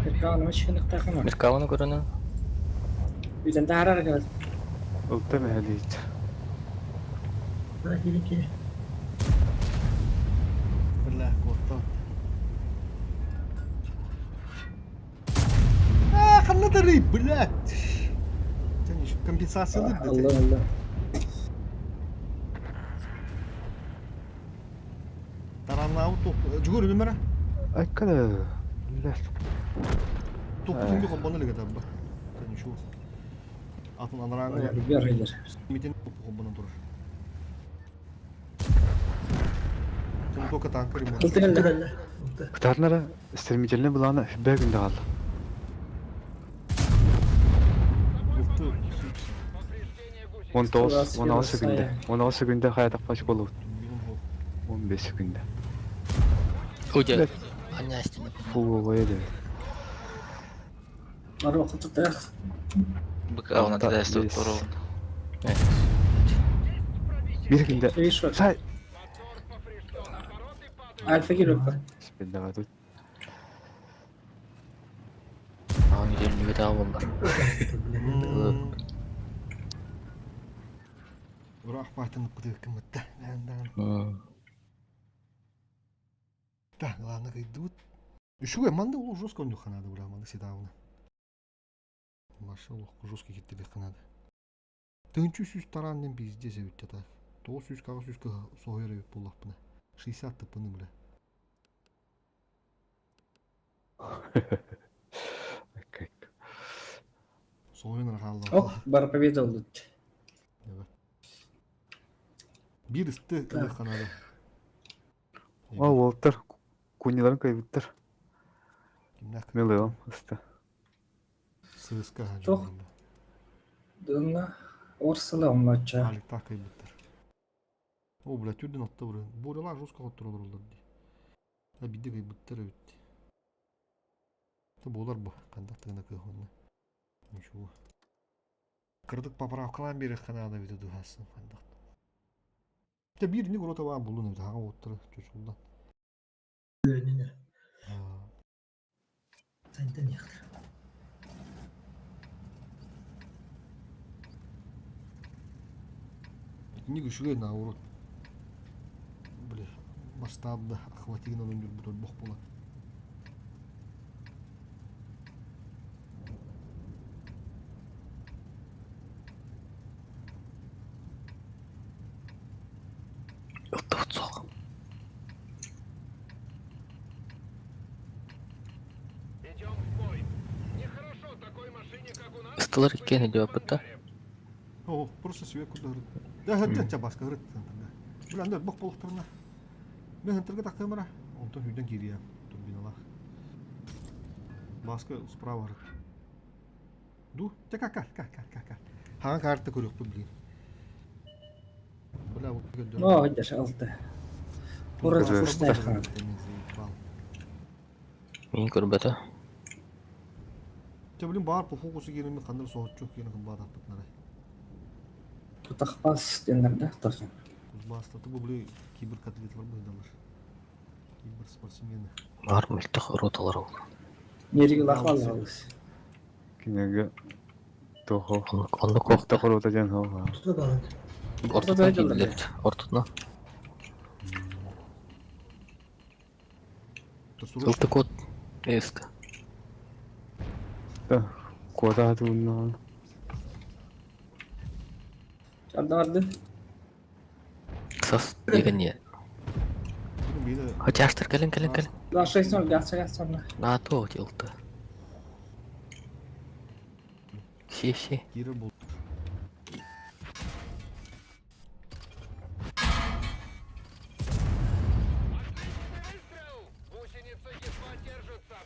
Speaker 11: Меркаваны мышкындык тахама.
Speaker 6: Меркаваны көрөнө.
Speaker 11: Үзен тахарар кабат.
Speaker 4: Ылта мәһәлиит.
Speaker 13: Бара кире кире.
Speaker 5: Бля, котта. А, ханнадыры, блядь. Сен еще компенсациялы
Speaker 11: Allah Allah.
Speaker 5: Жугур үнүмөрө.
Speaker 4: Айкада. Блядь.
Speaker 5: Топпутун холбону элек этэ бу. Ничего. Атын анарааҥы
Speaker 11: Бер
Speaker 5: митин холбонон турар. Ким только танка ремонт.
Speaker 4: Кытарнара стремительный былаана бэ күндэ хаалла.
Speaker 5: Ылты.
Speaker 4: 19, 16 күндэ. 16 күндэ хаятақпач болу. 15 күндэ.
Speaker 10: Удя. Анястина.
Speaker 4: Фу, воеде.
Speaker 10: Быка он отдаст тут ровно.
Speaker 4: Bir күндэ. Сай.
Speaker 11: Альфа кирилл.
Speaker 4: Спиддага тут.
Speaker 10: А он неделю не видал он.
Speaker 5: Ура, байтын пытык кымытта. Да, главное, идут. Еще манды ол жестко у них надо, бля, манды седавна. Маша ол жестко хиттелек надо. Тынчу сүз тараннен пиздец эбит так. Тоғыз сүз кага сүз сойер эбит буллахпына. 60 тыпыны, бля. Сойын рахалла.
Speaker 11: О, бар победа олут.
Speaker 5: Бир исты ылыханады.
Speaker 4: О, Уолтер. Куниларын кайбыттар.
Speaker 5: Кимнак?
Speaker 4: Милыом, ысты.
Speaker 5: Сыска.
Speaker 11: Тох. Дунна орсала омлача.
Speaker 5: Алик так кайбыттар. О, бля, түрден атты бұрын. Борялар жестко оттыр олар ди. А бидде кайбыттар өтті. Та болар бу. Кандак тыгына кыхонна. Ничего. Кырдык поправкалан бери ханада бит духасын кандак. Та бир не грота бар булун бит ага оттыр чочулдан.
Speaker 13: Сентен яхтыр.
Speaker 5: Не күшүгө наоборот. Бля, масштабда охватигин onun bir бутон бох була.
Speaker 10: Оттоцок. Ыстылар иккен идет быта.
Speaker 5: О, просто свет куда гырыт. Да, хаттан чабаска гырыт. Бля, анда бох болуктарына. Мен хантерге тактымара. Онтон үйден кирия турбиналар. Баска справа гырыт. Ду, те ка ка ка ка ка. Хага карта көрөк блин. Бля, вот
Speaker 11: О, деш алты. Урын курстай хан.
Speaker 10: Мин көрбөтө.
Speaker 5: Те блин бар по фокусу келеме кандыр соотчу келин кымбат аппытнары.
Speaker 11: Тутахпас денлерде тосын.
Speaker 5: Кузбасста бу бли кибер котлетлар быдалар. Кибер спортсмены.
Speaker 10: Бар мөлтөх роталар ол.
Speaker 11: Нерigi лахвал алыс.
Speaker 4: Кинеге тохо.
Speaker 10: Онны кох.
Speaker 4: Тохо жан хо.
Speaker 10: Ортотuna килдилер. Ортотуна. Ылты код. Эск.
Speaker 4: Да. Кода тунна.
Speaker 11: Чарда барды.
Speaker 10: Сас деген не? Хотя аштыр келин келин келин.
Speaker 11: Да 6-0 гатса гатса.
Speaker 10: На то ылты. Си си.
Speaker 5: Кирер бул.
Speaker 16: Гусеница едва держится.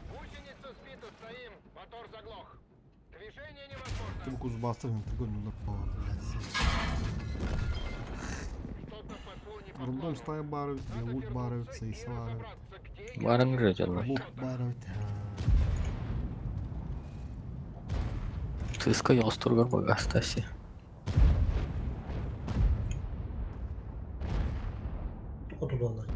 Speaker 16: Гусеница сбита, стоим. Мотор заглох. Движение невозможно.
Speaker 5: Те бу Кузбасста хантер көрүнүлөр. Рандом стайм барыбыт, Белут барыбыт, Сейс барыбыт.
Speaker 10: Баран жана.
Speaker 5: Лук барыбыт.
Speaker 10: Сыска йостургар багастаси.
Speaker 13: Отулалар.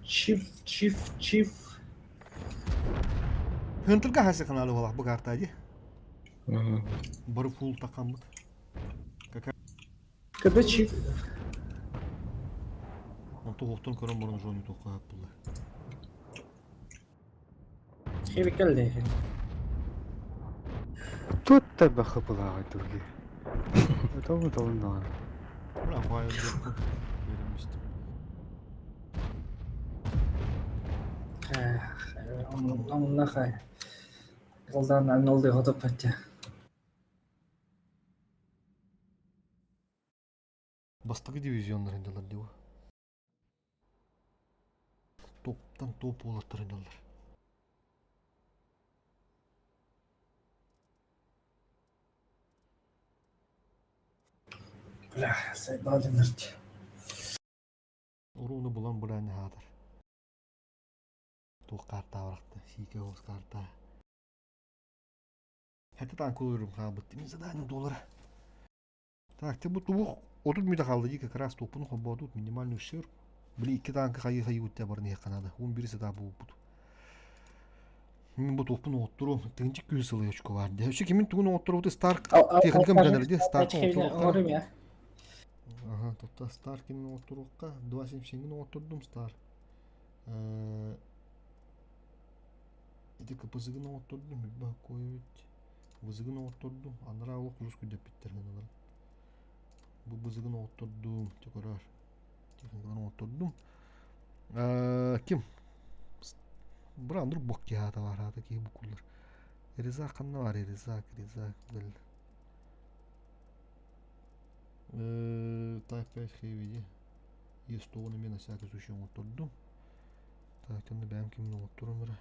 Speaker 11: Чиф, чиф, чиф.
Speaker 5: Хантерга хасы каналы болак бу карта ди. Бары фул такамбыт. Какая
Speaker 11: Кыды чиф.
Speaker 5: Онту хоқтон көрөн бұрын жону тоққа булла.
Speaker 11: Хевикел дейхин.
Speaker 4: Тут та бахы булага турги. Тому тому на.
Speaker 5: Бля, файл деп. Беремистим.
Speaker 11: Оннахай. Голдан аннолды хотоп паття.
Speaker 5: Бастакы дивизионнар дьалар дии. Топтан топ уолаттар дьаллар.
Speaker 11: Бля, сайбалдынырт.
Speaker 5: Урууну булан булан хаатар. Туох картаа барахта, сиикэ оҕус картаа. Хәтта танк өлөрүм хаалбыт. Мин задание доллара. Так, ты бу тубух 30 мүнөтэ хаалла дии как раз топпун холбоотут минимальный ущерб. Били икки танка хайыы-хайыы уття баран иһиэххэ наада. 11 сата буолбут. Мин бу топпун оҕотторуом. Тыынчык күн сылы очко бар. Дэ. Кимин тугун оҕотторубут Старк техника билэнэр дии Старк оҕотторуохха. Ага, тотта Старкин оҕотторуохха. 2.77 оҕоттордум Старк. Ити КПЗгын оҕоттордум, Үрбэ Куойбут. Бызыгын оҕоттордум, анараа олох урус күрдэппиттэр гыналарын. Бу бызыгын оҕоттордум, чэ көрөөр. Техникаларын оҕоттордум. Ким? Бра андыр бок киһи аата бар, аата киһи букуллар. Резак ханна бар, Резак, Резак, бил. Type 5 Heavy Е100-ны мен на всякий случай оҥоттордум. Так, онно бэйэм кимин оҥотторум эрэ.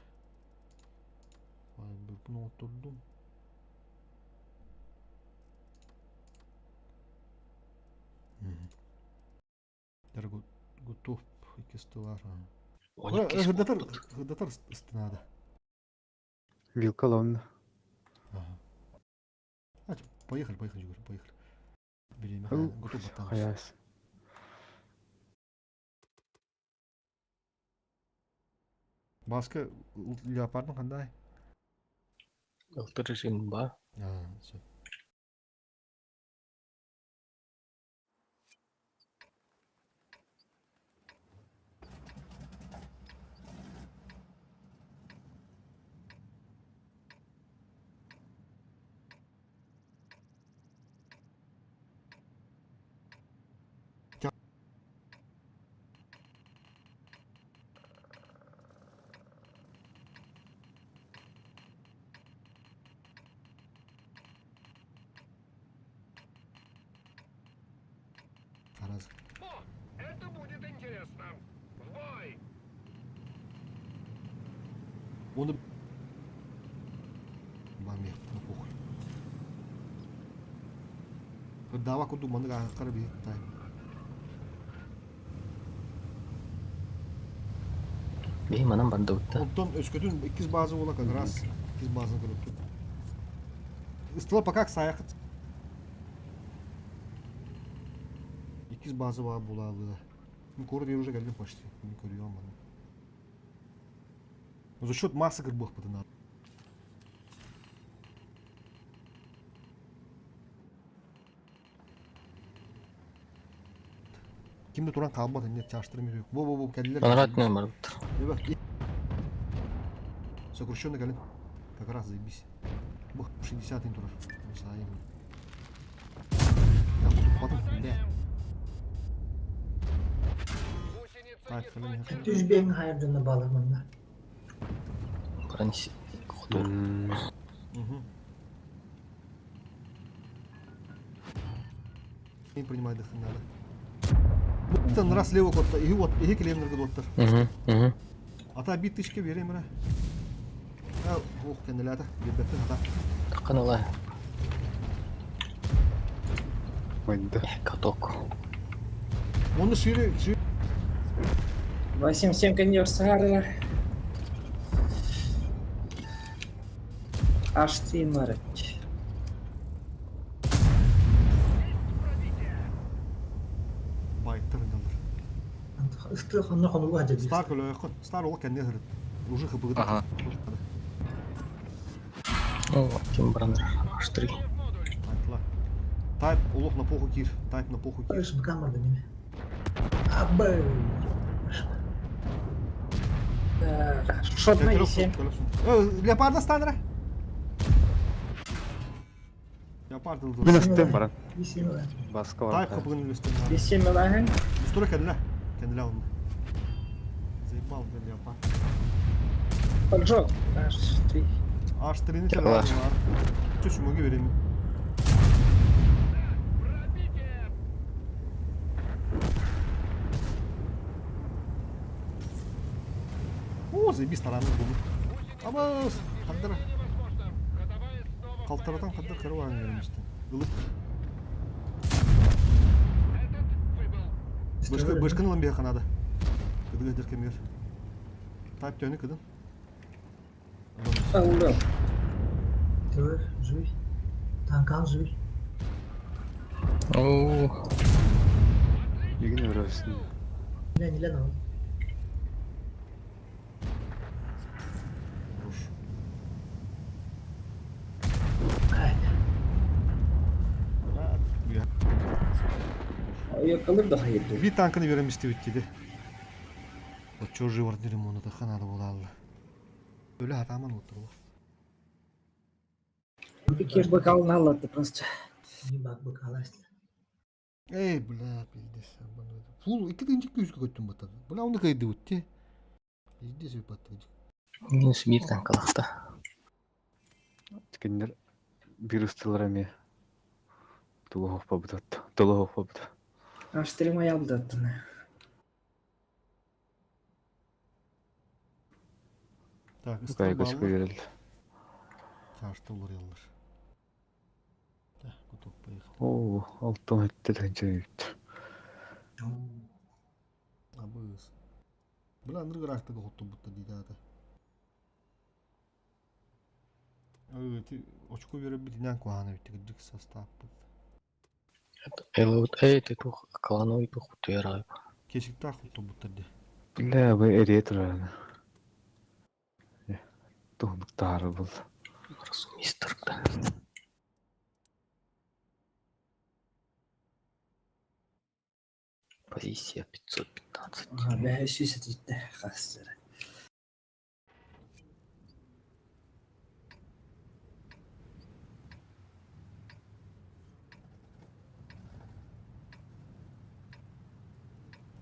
Speaker 5: Вайбербын оҥоттордум. Готов икки стылар. Хырдатар, хырдатар ыстынаада.
Speaker 4: Вилка лонна.
Speaker 5: Поехали, поехали, Жигур, поехали. Время. Готов
Speaker 4: Хаяс.
Speaker 5: Баска леопардын қандай?
Speaker 6: Ылтыр режим ба.
Speaker 5: А, все. Раз.
Speaker 16: О, это будет интересно. В бой!
Speaker 5: Оны Бамер, на похуй. Дава куду маны қара би тай.
Speaker 6: Бей манан бардыбытта.
Speaker 5: Онтон өскөтүн иккис база буола как раз иккис базаны көрөптүн. Ыстыла пока саяхат. Иккис база бар булалы. Мен город уже келдим почти. Мен көрüyorum аны. За счет массы кырбых надо. Кимде туран калбат эмне чаштырым yok. Бо бо бо келдилер.
Speaker 6: Анарат не барбыттар.
Speaker 5: Ребят, Сокращенный калин. Как раз заебись. Бу 60 турар. Сайым. Я буду потом, бля. Так, калин.
Speaker 13: Түз бен хайырдыны баламында.
Speaker 6: Баран хотур.
Speaker 5: Угу. Не принимай дыхание надо. Буттан раз лево котта, и вот, и клемнер доттар.
Speaker 6: Угу, угу.
Speaker 5: Ата бит тышка берем ра. А, ох, кенделята, бебеттен ата.
Speaker 6: Таканыла.
Speaker 4: Ойда.
Speaker 6: Каток.
Speaker 5: Оны шире, шире.
Speaker 11: 8-7 коньер сарар. Аж 3 марать.
Speaker 5: Байттар ындалар.
Speaker 13: Ысты ханна хонуга хадыр.
Speaker 5: Стар көлөйкөн. Стар ол кенде хырыт. Уже хыбыгы.
Speaker 6: Ага. О, ким бараныр. Аж 3.
Speaker 5: Тайтла. Тайп олох на поху кир. Тайп на поху кир.
Speaker 13: Ышбы камерда неме. Абы.
Speaker 11: Шот на 7.
Speaker 5: Леопарда станра. Леопард ылды.
Speaker 4: Мен астым баран.
Speaker 13: Бисимилlah.
Speaker 4: Баска
Speaker 5: Тайп
Speaker 4: бар.
Speaker 5: хыбыгын үлестен.
Speaker 11: 7 милахын.
Speaker 5: Үстүрө кенделе. Кенделе оны. Заебал, да, леопард.
Speaker 11: Поджог. Аж три.
Speaker 5: Аж 3-ни
Speaker 10: Ялаш.
Speaker 5: телевизор. Чуть муги берем. О, заебись, тараны булду. Абас, хаддара. Калтаратан хаддар караван беремистен. Ылык. Бышкы, бышкын ылан бия канада. Кыдыгы дер кемер. Тайп төнү кыдын.
Speaker 11: Алды.
Speaker 13: Төр, жуй. Танкан жуй.
Speaker 10: Оо.
Speaker 4: Игин өрөсүн.
Speaker 13: Нилен нилен ал.
Speaker 5: Хорош.
Speaker 13: Айда.
Speaker 11: Yakılır daha iyi.
Speaker 5: Bir tankını беремисти битти. Вот чужие ордеры мону да ханада булалла. Өлө атаман отыру.
Speaker 11: Peki bakalım anlattı просто.
Speaker 13: Не бак бакаласли.
Speaker 5: Эй, бля, пиздец. Фул, iki тынчык күзгө көттүм батады. Бля, оны кайды бутти. Пиздец баттыгы.
Speaker 10: Минус бир танкалахта.
Speaker 4: Киндер вирус тылар эми. Тугу хоппа бутат. Толу хоппа бут.
Speaker 11: Аж три моя абдаттын.
Speaker 5: Так,
Speaker 4: Кайгы
Speaker 5: ыстыр
Speaker 4: берилди.
Speaker 5: Чашты улар яллар. Так, готов, поехали.
Speaker 4: Оо, алтын этте тынчы бит.
Speaker 5: Абыз. Бля, андыр графтыгы хотту бутта дейdi ата. Ой, ти очко беріп бит нян куаны бит гыдык состав бут.
Speaker 10: Элот эй ты тух клановый тух туярай.
Speaker 5: Кешикта хотту бутта ди.
Speaker 4: Бля, бу эрие турар. Туһунук тары был.
Speaker 10: Мистер да. Позиция 515.
Speaker 11: Ага, 500 gitti. Хастыр.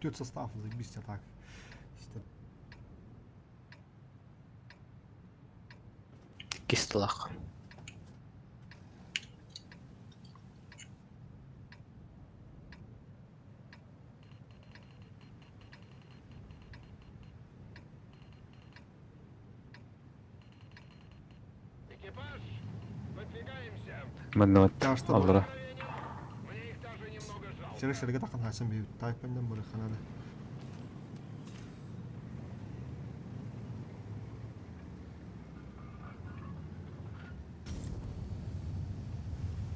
Speaker 5: Төт состав заебись так.
Speaker 10: Кистылах.
Speaker 16: Экипаж, выдвигаемся.
Speaker 4: Манна
Speaker 5: Чашты
Speaker 4: аллара.
Speaker 16: Мне их даже немного жалко.
Speaker 5: Шерек шереге тақын хасан бей. Тайпеннен бұры ханады.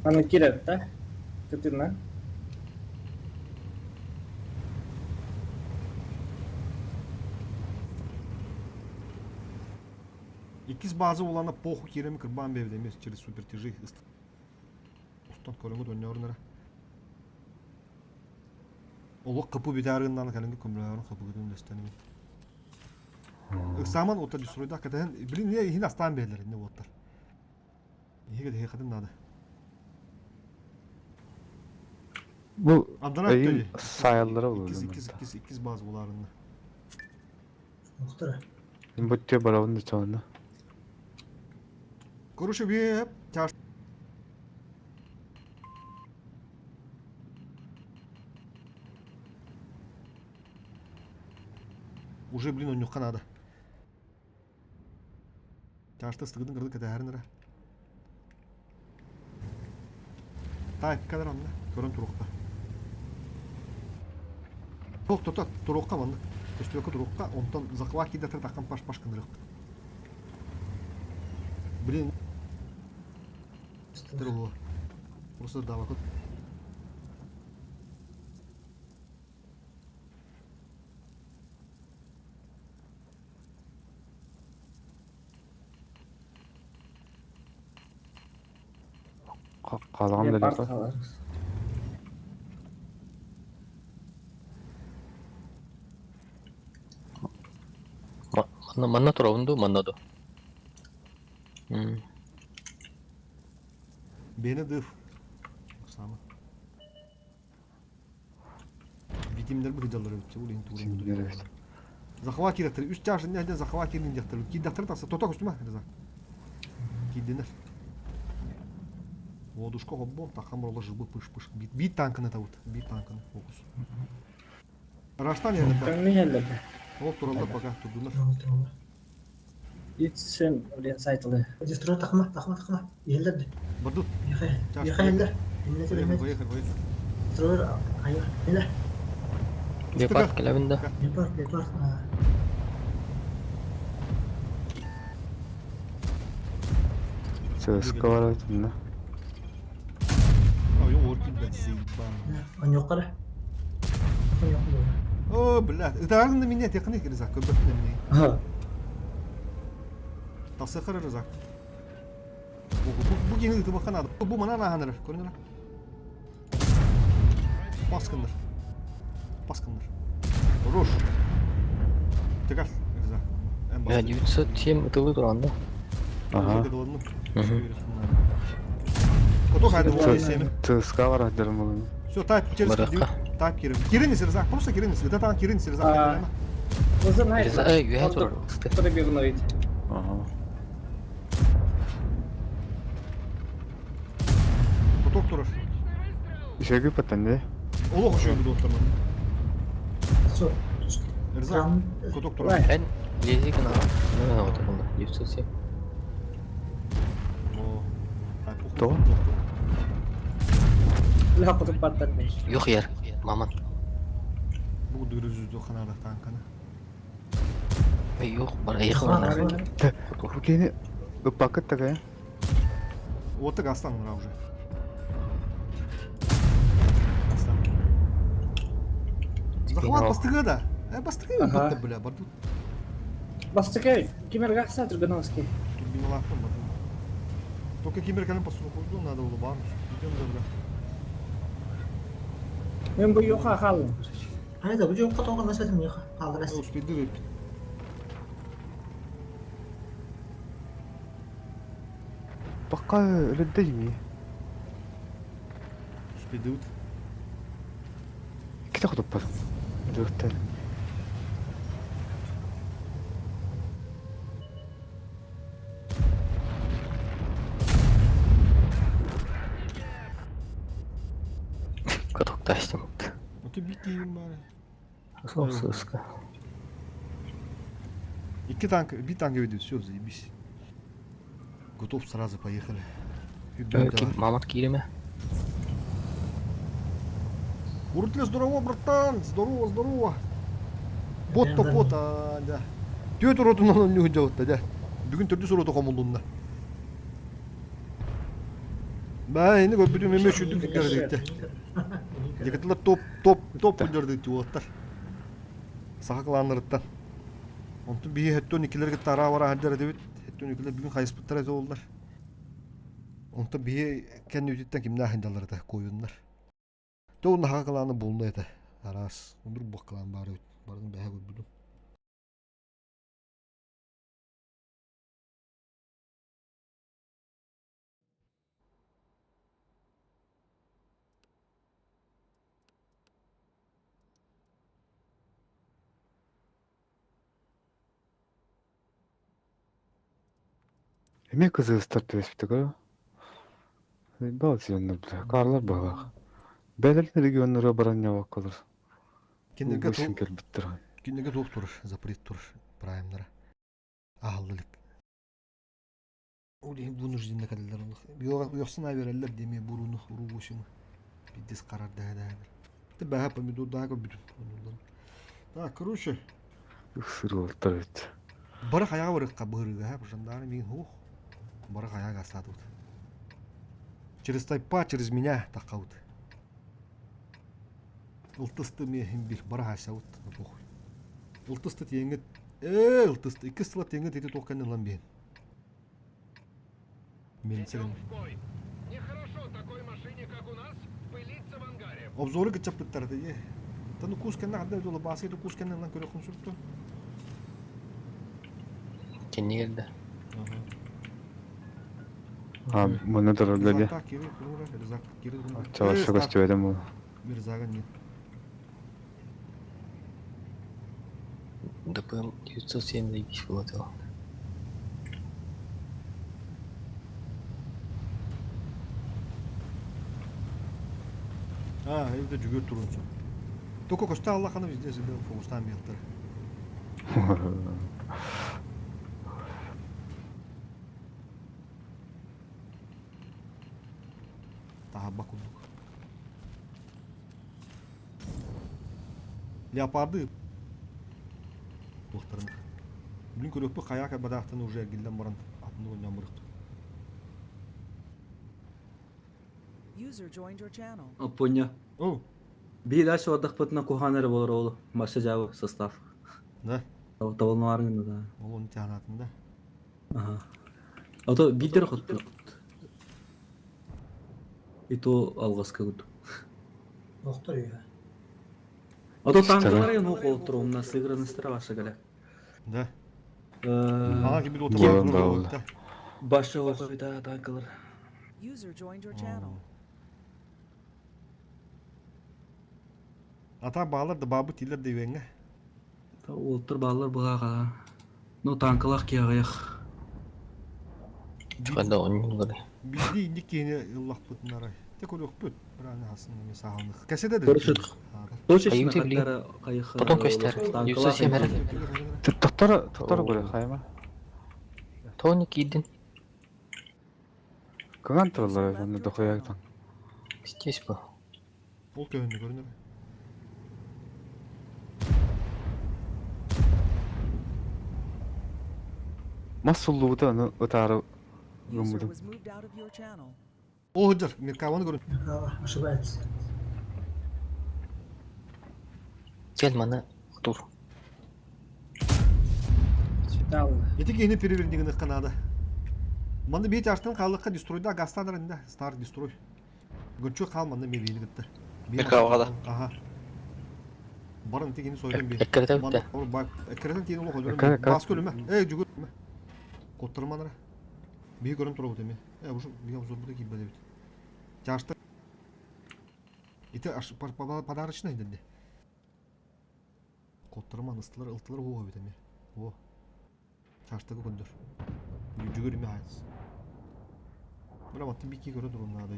Speaker 11: Аны кирет, да? Кытына.
Speaker 5: Икиз база улана похуй кереми кырбан бей демес через супертяжи. Устан көрөңгө дөннөрүнөрө. Олох капы битарыннан кәлинги көмрөрүн капы гыдын дөстөнү. Ыксаман ота дюсройда катан блин не хин астан бейлер не оттар. Неге де хадын надо.
Speaker 4: Бу
Speaker 5: Андана
Speaker 4: эйин сайаллара болду.
Speaker 5: Икиз икиз икиз икиз база буларында.
Speaker 13: Охтара.
Speaker 4: Бу те барабын да чоңна.
Speaker 5: Короче, бе тяж Уже, блин, он надо. Тяжты стыгдын кырды кәтәһәрнәрә. Так, кадр онна. Көрөн турукта. Ток, ток, турукка манны. Өстөкө турукка, онтон захват кидетер таккан паш-паш кындырык. Блин, Тру. Просто дава кот.
Speaker 4: Калган да
Speaker 11: Леопард
Speaker 4: лепа.
Speaker 11: kalır.
Speaker 10: Манна манна туравынду манна ду.
Speaker 5: Бени дыф. Сама. Битимдер бу жаллар өтчө, бул интур.
Speaker 4: Битимдер, evet.
Speaker 5: Захват кииректер. Үс чаш инне захват киирин диэхтэр. Киирдэхтэр тахса. Тото көстүмэ, Реза. Киирдинер. Водушка хоббон, тахам рола жыбы пыш-пыш. Бит, бит танканы табыт. Бит танканы. Фокус. Раштан yerinde.
Speaker 11: Каңны хеллер.
Speaker 5: Ол тураллар пока турдунар.
Speaker 11: Итсем блин сайтылы.
Speaker 13: Дестрой тахма, тахма, тахма. Еллер.
Speaker 5: Бардут.
Speaker 13: Ехай,
Speaker 5: Поехали, поехали, поехали.
Speaker 13: Строй, айыр. Еле.
Speaker 10: Леопард келебин да.
Speaker 13: Леопард, леопард.
Speaker 4: ЦСКА бар этинне.
Speaker 5: Ой, орки, блядь, заебал.
Speaker 13: Он yo'qara.
Speaker 5: О, блядь. Ытаарың да меня текны Ризак, көбөтүн эмне.
Speaker 11: Ага.
Speaker 5: Тасыхар Ризак. Бу бу бу кини ытыбакка надо. Бу мана наханыр, көрүнөр. Баскыннар. Баскыннар. Хорош. Тегал, Ризак. Эм
Speaker 10: Я 907 ытылы туран да.
Speaker 4: Ага.
Speaker 5: Коток хайды ол семі.
Speaker 4: ЦСКА бар дерим булуну.
Speaker 5: Все, тайп через
Speaker 10: Баракка.
Speaker 5: тайп кирин. Кирин Ризак, просто кирин. Это там кирин Ризак.
Speaker 11: Узын айт.
Speaker 10: Реза, эй, юхэ турар.
Speaker 11: Турар бит.
Speaker 4: Ага.
Speaker 5: Коток турар.
Speaker 4: Ишеги паттан
Speaker 5: Олох ошо буду оттаман.
Speaker 13: Все.
Speaker 5: Ризак, коток турар.
Speaker 10: Эн лези гына. Ну, вот это 907.
Speaker 4: То?
Speaker 11: Ла котуп баттар.
Speaker 10: Юх ер. Маман.
Speaker 5: Бу дөрүзүздү канада танканы.
Speaker 10: Эй, юх, бар эх бар.
Speaker 4: Бу кини ыппакыт такая.
Speaker 5: Оты гастан мына уже. Гастан. Захват бастыгы да. Э, бастыгы
Speaker 11: Ага.
Speaker 5: бітті, бля, бардут.
Speaker 11: Бастыкай, кимер гахса Тургановский.
Speaker 5: Турбиналақты бардут. Только кимер кәлім пасуны қойду, надо было бармыз. Идем да, бля.
Speaker 11: Мен бу yo'qa қалдым.
Speaker 13: Айда, бу жоққа тоға мәсәлем yo'q. Қалдырас.
Speaker 5: Успейді веп.
Speaker 4: Бакка өлөддөйми.
Speaker 5: Успейді өт.
Speaker 4: Ките хотоппат. Өлөктөр.
Speaker 10: Коток тастым.
Speaker 5: Оты бит деймін бары.
Speaker 10: Сол ЦСКА.
Speaker 5: Икки танк, бит танк ведет, все, заебись. Готов сразу, поехали.
Speaker 10: Ким Мамат киреме.
Speaker 5: Урутля, здорово, братан! Здорово, здорово! Бот-то бот, а, да. Түөт уротун он делать да. Бүгүн төрдүс уроту комулдунда. Ба, эни көпүтүм эме шүдүк дикте. Дикетлер топ, топ, топ үндерди тиуаттар. Саха кланнарыттан. Онтун бии хеттон икилерге тара бара хаддер дебит. Хеттон икилер бүгүн хайыспыттар эте олдар. Онтун бии кенни үтүттен кимнаа хандалар да коюннар. Тоун хака кланы булна это. Арас. Ундур бак клан бары. Барын бәһә көбүдүм.
Speaker 4: Эме кызыгыстар түбэспитэ көрө. Бал сионнор бля, карлар балах. Бәлер регионнары баран няваккалар.
Speaker 5: Киндерге
Speaker 4: Бу келбиттер.
Speaker 5: Киндерге туох турur, запрет турur праймнара. Ахаллылык. Ули вынужденно кадалар олох. Йохсына береллер деме буруну уругушуну. Пиздец карар да да. Ты баха помидор да бүтүн. Так, короче,
Speaker 4: Ысыр бит.
Speaker 5: бары хаяга барыкка бырыга, ха, жандарм мин хух. Бары хаяга астады. Через тайпа, через меня такаут. Ылтысты мен бир бары хасаут, похуй. Ылтысты теңет, э, ылтысты, икки сыла теңет эти тоқканын лан бен. Мен сен.
Speaker 16: Нехорошо такой машине, как у нас, пылиться в ангаре.
Speaker 5: Обзоры кычапыттар да, Таны кускенна хадда жола басы ду кускенна лан көрө консульту.
Speaker 10: Кенни келди.
Speaker 4: А, мына дорога де. Чавашы көстүбөдөн бул.
Speaker 5: Мирзага нет.
Speaker 10: ДПМ 907 заебись вылетел.
Speaker 5: А, это жүгөр турунсу. Только коста Аллаханы везде себе фокустан бияттар. Таһабба курдук. Леопарды туохтарын. Блин, көрөкпү хайака бадаахтан уже гиллен баран атыны ойнан бырықты.
Speaker 1: User joined your channel.
Speaker 7: Оппонья.
Speaker 5: О.
Speaker 7: Биир аш ордахпытына куһаан эрэ буолар ол Маша жабы состав.
Speaker 5: Да.
Speaker 7: Табылмаарыҥ да.
Speaker 5: Ол оны тяанатын да.
Speaker 7: Аха. А то бидер хотто. И то алгаска гуд.
Speaker 13: Доктор я.
Speaker 7: А то танкалар ну холтор у нас сыгранность ваша галя.
Speaker 5: Да.
Speaker 7: Ага,
Speaker 5: кибил отыр.
Speaker 7: Баша да танкалар.
Speaker 1: User joined your channel.
Speaker 5: Ата баалар да бабы тилер дебеңе.
Speaker 7: Олтор баллар буга Ну танкалар киягыях.
Speaker 10: Когда он не говорит.
Speaker 5: Бидди инник киһини ыллахпытынары. Те көрөкпүт. Бираны хасын эме саалных. Кәседе де.
Speaker 7: Точечно каттара кайых.
Speaker 10: Потом костер. 907 эрэ.
Speaker 4: Тоттора, тоттора көрө хайма.
Speaker 10: Тони кидин.
Speaker 4: Кыган туралар онны дохуяктан.
Speaker 10: Здесь был.
Speaker 5: Ол көһүндү көрүнөр.
Speaker 4: Мас суллубута аны ытаары
Speaker 1: User
Speaker 4: гыммытым.
Speaker 1: was moved out of your channel.
Speaker 5: О, жар, Меркаваны көрүн.
Speaker 13: Меркава ошибается.
Speaker 10: Кел мана тур.
Speaker 11: Светал.
Speaker 5: Эти киһини перевернигин канада. Манды бейт аштан қалыққа дестройда гастанар инде стар дестрой. Гүнчү кал манды мебели гытты.
Speaker 14: Меркаваға да.
Speaker 5: Ага. Барын тегини сойдон бе.
Speaker 10: Эккерде битте.
Speaker 5: Бак эккерден тегини олох
Speaker 4: Эккере,
Speaker 5: өдөрүн.
Speaker 4: эккере.
Speaker 5: Бас көлүмө. Эй жүгүр. Коттырманара. Бии көрүн тура бутеме. Э ушу бии обзор бу кийбе дебит. Жашта Ити аш подарочный деди. Коттырман ыстылар ылтылар ого битеме. О. Чаштагы көндөр. Жүгүр эме айс. Бира маттын бики көрө турун нада.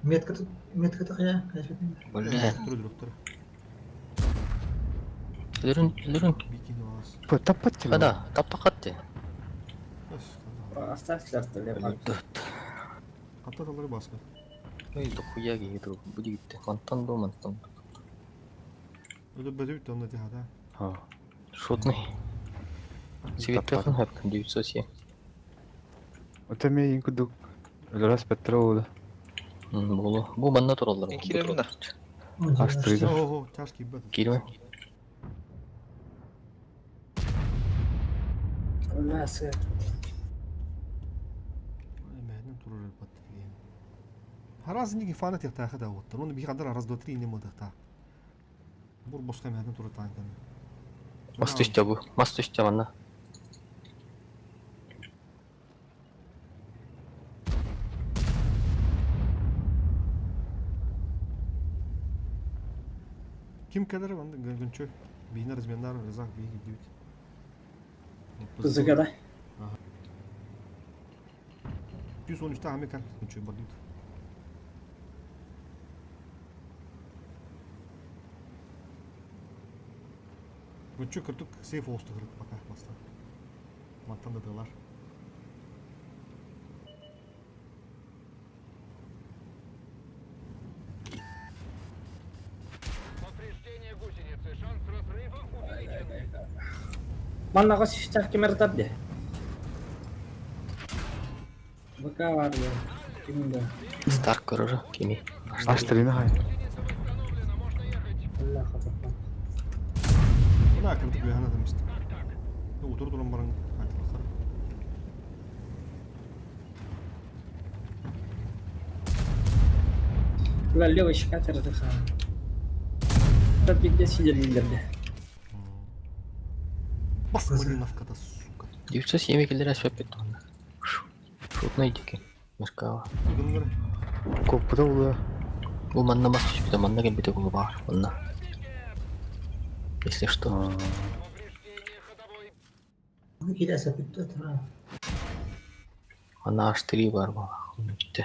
Speaker 13: Метка тут, метка такая, конечно.
Speaker 10: Бля.
Speaker 5: Тур
Speaker 10: Лүрүн, лүрүн.
Speaker 5: Бикини бас.
Speaker 4: Таппат тим.
Speaker 10: Када, таппакатты.
Speaker 11: Оставь лерты, леопард.
Speaker 5: Каттаталары баска.
Speaker 10: Ой, дохуя гиду, будет. Мантан до мантан.
Speaker 5: Өдө бөтүп тонна тихада.
Speaker 4: Ха.
Speaker 10: Шутный. Цветах 907.
Speaker 4: Ота ме ин кудук. Өлөрөс петтер олу.
Speaker 10: Болу. Бу манна тураллар.
Speaker 14: Мен киремин да.
Speaker 4: Аштырды.
Speaker 5: Ого, тяжкий бет.
Speaker 10: Кирме.
Speaker 11: Мясо.
Speaker 5: Мәден турар бат деген. Хараз неге фана тихтахы да оттыр. Оны бихандар раз два три не мыдыхта. Бур босқа мәден турар танкан.
Speaker 10: Мас түстө бу. Мас түстө манна.
Speaker 5: Ким кадar ванды гүнчө. Бейна размендар разак бей дебит.
Speaker 11: Кызыга да.
Speaker 5: Ага. 113 та амекан гүнчө бардыт. Гүнчө кыртык сейф олсту кырык пока баста. Маттан да дылар.
Speaker 16: Повреждение гусеницы. Шанс разрыва увеличен.
Speaker 11: Манна косиштах кемер табде. Бака бар я. Кимде?
Speaker 10: Старк көрөр кими.
Speaker 4: Аштырыны хай.
Speaker 11: Allah хатапа.
Speaker 5: Мына кыртык бейхана демисти. Утур туран баран айтылар.
Speaker 11: Ла левый щекатер это Тапик где сидели лидерде.
Speaker 5: Бас малиновкада, сука.
Speaker 10: 907 келер әспәп бит онда. Шутный дикен. Меркава.
Speaker 4: Коппута улу.
Speaker 10: Бу манна мас түспүтэ, манна келбите бу бар. Манна. Если что. Ана H3 бар буоллах бүттэ.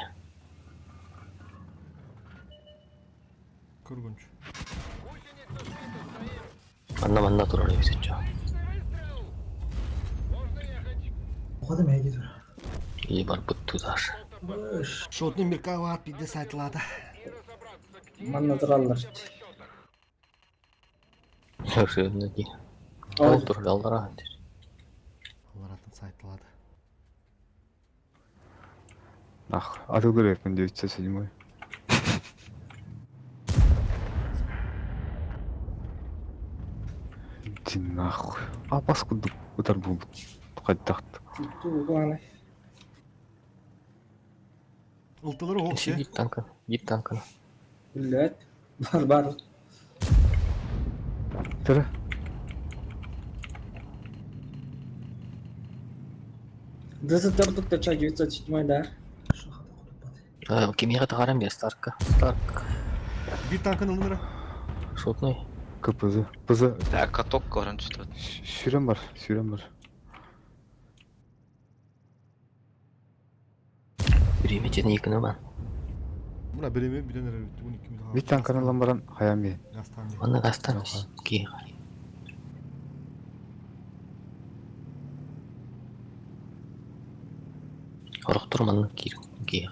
Speaker 5: Көргөнч.
Speaker 10: Манна манна турар эбит чо. И барбыт тудаш.
Speaker 5: Шотный Меркава пиде сайтлада.
Speaker 11: Манна тураллар.
Speaker 10: Совершенно ди. Ол турар аллара.
Speaker 5: Аларатын сайтлады.
Speaker 4: Ах, атылыр эпин 907. Иди нахуй. А бас курдук ытар буолбут. Хайдах
Speaker 11: Туганы.
Speaker 5: Ылтылары оқ ше.
Speaker 10: Гип танкын, гип танкын.
Speaker 11: Блядь. Бар бар.
Speaker 4: Тара.
Speaker 11: ДЗ тут ча 907 да.
Speaker 10: Кимиға тағарам бе Старка. Старк.
Speaker 5: Bir танкын ылыныра.
Speaker 10: Шотный.
Speaker 4: КПЗ. ПЗ.
Speaker 17: Так, каток көрөн түстө.
Speaker 4: Сүрен бар, сүрен бар.
Speaker 10: Время тен екіні бан.
Speaker 5: Мына береме биден эрер битти. 12 минут.
Speaker 4: Bir танкын алан баран хаян бе.
Speaker 5: Гастан.
Speaker 10: Манна гастан ки. Орохтор манна кир ки.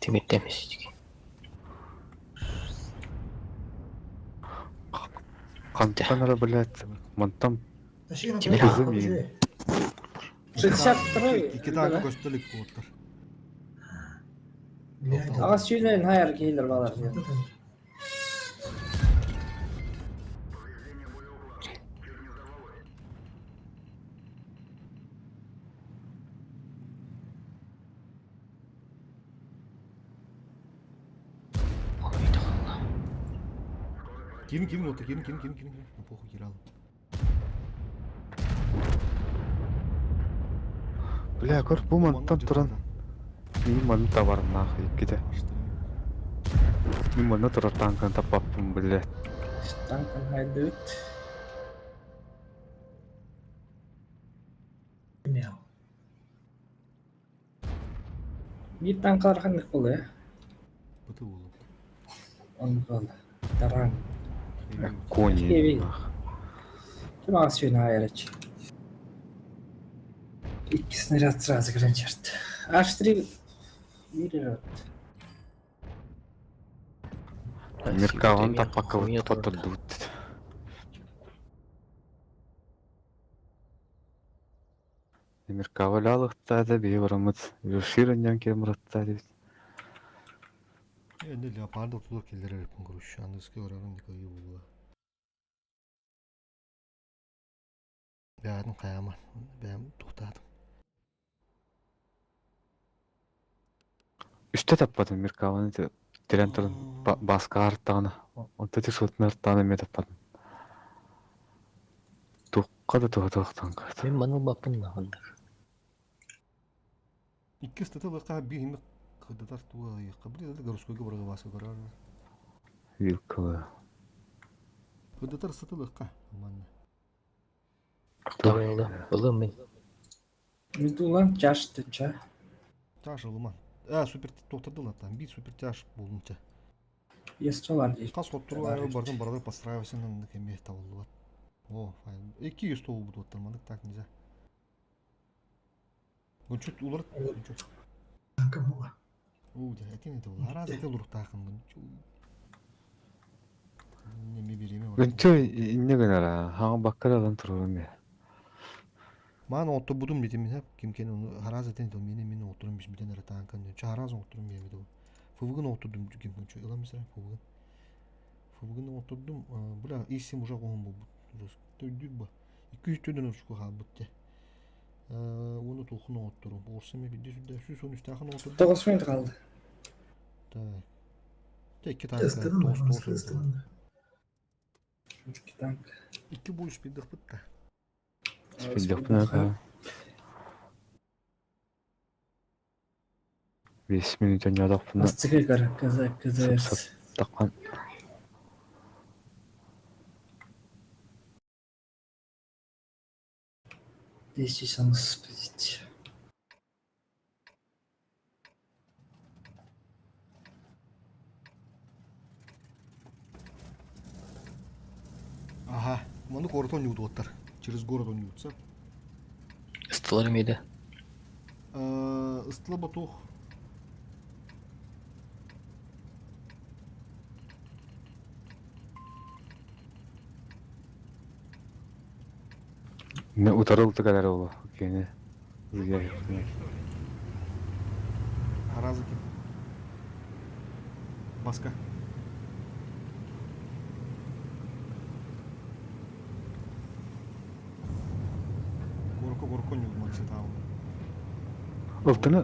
Speaker 10: Тимир темис.
Speaker 4: Кантан ара, блядь. Мантан
Speaker 10: Тимир.
Speaker 4: ПЗ миин.
Speaker 11: 62
Speaker 5: İki танкы көстөлүк болуптар.
Speaker 11: Ага сүйнен хайар кейлер балар.
Speaker 5: Кирин кирин отыр, кирин кирин кирин кирин. Похуй кир алып.
Speaker 4: Бля, көр бу мантан туран. Мин манны табар нахуй ките. Мин манны турар танкын таппаппын, блядь.
Speaker 11: Танкын хайдыт. Bir танкалар ханнык болду, э?
Speaker 5: Быты болуп.
Speaker 11: Он калды. Таран.
Speaker 4: Кони.
Speaker 11: Кеви. Ким ага сүйнен хайар эч. Икки снаряд сразу кирен черт. H3 бир
Speaker 4: Меркаван таппакка потурдубут. Меркава лалыктады, бии барамыт. Верширыннан кемраттады бит.
Speaker 5: Энди леопард отулар келдер эреппин көрүш. Аныске көрөрүн никой була. Бәдин каяма. Бәм туктадым.
Speaker 4: Үстө таппадым Меркаваны тирен туран баска арттагына. Онто тишотун арттагына мен таппадым. Тукка да туха туактан карт.
Speaker 10: Мен маныл баппын нахындар.
Speaker 5: Икки статылыкка бир химик кыдатар туга кабыл да городскойга барга баса көрөр.
Speaker 4: Вилкалы.
Speaker 5: Кыдатар статылыкка манна.
Speaker 10: Давай, ылым мен.
Speaker 11: Мидула чаш тыча.
Speaker 5: Тяж ылыман. А, супер токтодылар там. Бир супер тяж болунча.
Speaker 11: Естолар дейт.
Speaker 5: Кас коптуру айры бардын бардар подстраивайся на кеме табылды. О, файн. 200 стол будут оттар, так нельзя. Гончут улар. Гончут. У, да, это не то. Раз это луртахын. Не береме.
Speaker 4: Гончо инне гынара, хаңа баккарадан турурум я.
Speaker 5: Ман отто будум дедим мен ким кен onu хараз этен дедим мени мени отурум биш биден ратан кан чараз отурум мен дедим. Фвгын отурдум ким кен чо илам мисра фвгын. Фвгын отурдум бля исим уже гон бу. Төдүр ба. 200 төдөн очку ха бутте. Оны толкун отурум. Орсам бидде сүдө сү сон үстахын отурдум.
Speaker 11: 9 минут калды.
Speaker 5: Так. Те iki танк. Тост тост.
Speaker 11: İki танк.
Speaker 5: İki boy спидах бутта.
Speaker 4: Спидах бутта. 5 минут оонньоотохпуна
Speaker 11: Бастакы көр, КЗ, КЗС.
Speaker 4: сып-сып
Speaker 11: Здесь он спить.
Speaker 5: Ага, маны город оонньуутуоттар. Через город оонньуутса.
Speaker 6: Ыстылар миде.
Speaker 5: Ыстыла ботух.
Speaker 4: Не утарыл тыгалар ола. Кene. Зыя.
Speaker 5: Аразы ким. Баска. Горко горко оонньуур Макситау.
Speaker 4: Ылтыны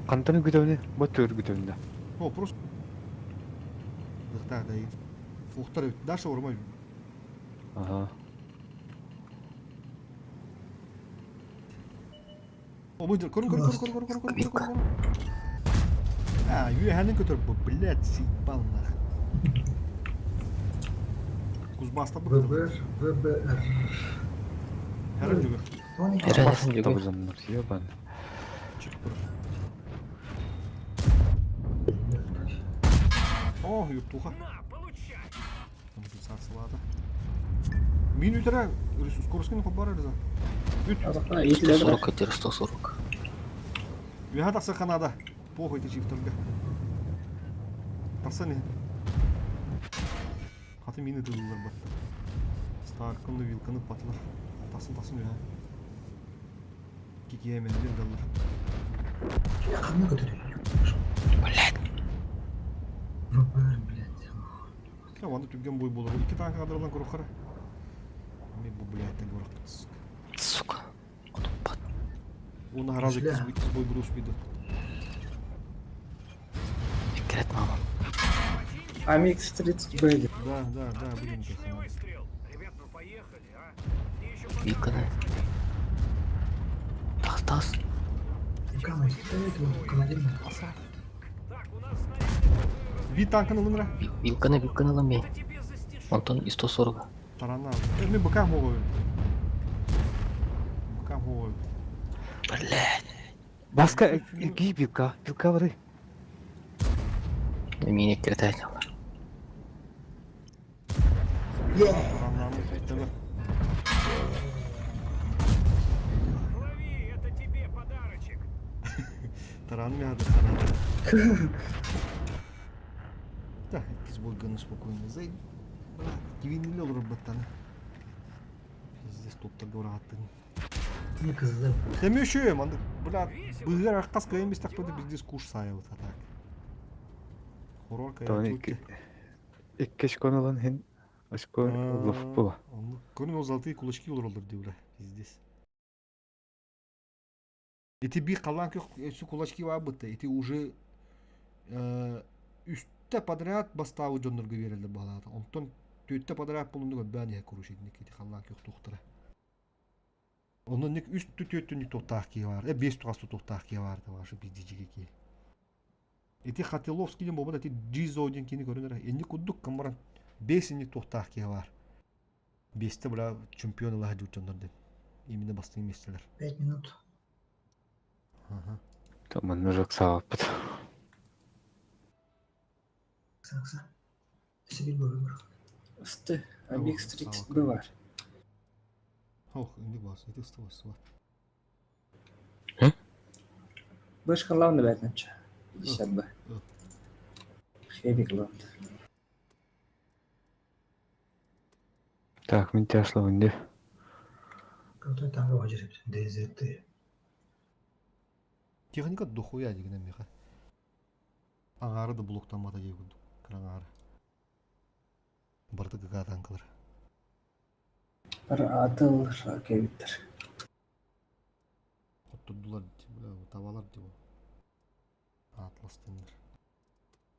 Speaker 4: кантаны күтөбүнэ, бу төр күтөбүнэ.
Speaker 5: О, просто. Дыхта да. Ухтар Даша урмай.
Speaker 4: Ага.
Speaker 5: О, мы көр көр көр көр көр көр көр көр көр. А, үөһэнин көтөр бу, блядь, съебал нах. Кузбасста бу.
Speaker 13: ВБР, ВБР.
Speaker 5: Хәрән жүгір.
Speaker 6: Эрен жүгір.
Speaker 4: Табызаннар, ебан.
Speaker 5: Чик тұр. О, юптуха. Компенсациялады. Мин үтәрә, скоростьны күп бар әле. Үт.
Speaker 6: 140 көтөр, 140.
Speaker 5: Үһә тахса Канада. Похуй ты чифтерге. Тахса не. Хаты мини тылылар батты. Старкынны вилканы патлар. Тасын тасын үһә. Кикия менен даллар.
Speaker 13: Ханна көтөрөр.
Speaker 6: Блядь.
Speaker 13: ВБР, блядь.
Speaker 5: Я ванды түгген бой болар. Ике танка кадрлан көрөхөр. Мен бу блядь так көрөх.
Speaker 6: Сука.
Speaker 5: Оны разы
Speaker 13: Бля.
Speaker 5: иккис бой буду успейді.
Speaker 6: Эккирет мама.
Speaker 11: Амикс 30 Б.
Speaker 5: Да, блин, это
Speaker 16: Выстрел. Ребят, ну поехали, а? Мне еще
Speaker 6: Вилканы. Тас тас.
Speaker 13: Командир.
Speaker 5: Ви танканы лынра.
Speaker 6: Вилканы вилканы ламей. Антон и 140.
Speaker 5: Тарана. Мен быкам могу. Быкам могу.
Speaker 6: Блядь.
Speaker 4: Баска ги билка, билка бары.
Speaker 6: Мин эккирет
Speaker 5: Тарананы тебе.
Speaker 16: Лови, это тебе подарочек.
Speaker 5: Таран мяды ханада. Да, иккис бойганы спокойно. Зай, брат, кивинили olur баттаны. Пиздец, топтар говораттың.
Speaker 13: Не кызды.
Speaker 5: Демешем, анда, блядь, быгыр аккас кайын биз такпады пиздец куш сайып так. Хоррор
Speaker 4: Тони
Speaker 5: кайын.
Speaker 4: икки очкону хин очко лоф була.
Speaker 5: Көрүн о золотые кулачки olur olur диуле. Пиздец. Эти би калан көх эсү кулачки бар бытты. Эти уже үстте подряд бастабы жоннорго берилди балата. Онтон төттө подряд болунду бәни көрүшедник эти калан көх тухтара. Онун ник үстү төттү токтаак ки бар. Э бес тугасту токтаак ки бар да башы биздижиге ки. Эти Хатиловский ден болбот, эти Джизо ден кини көрүнөр. Энди кудук камаран бес энди токтаак ки бар. Бесте була чемпион Аллах журчондор деп. Именно бастың местелер.
Speaker 13: 5 минут.
Speaker 5: Ага.
Speaker 4: Таман нужак сааппыт.
Speaker 13: Сакса. Себе выбор.
Speaker 11: Сты. Амикс 30 Б бар.
Speaker 5: Ох, энди бас, эти столас бар.
Speaker 11: Бышка главный бәтнәче. 50 Б. Хеви главный.
Speaker 4: Так, мен тяшлы инде.
Speaker 13: Крутой танго вожереп. ДЗТ.
Speaker 5: Техника дохуя деген меха. Аңары да блоктан мата жей күдүк. Кыраңары. Барды гага танкалар.
Speaker 11: Бар атыл ракевиттер.
Speaker 5: Оттурдулар бля, табалар деп. Атлас денер.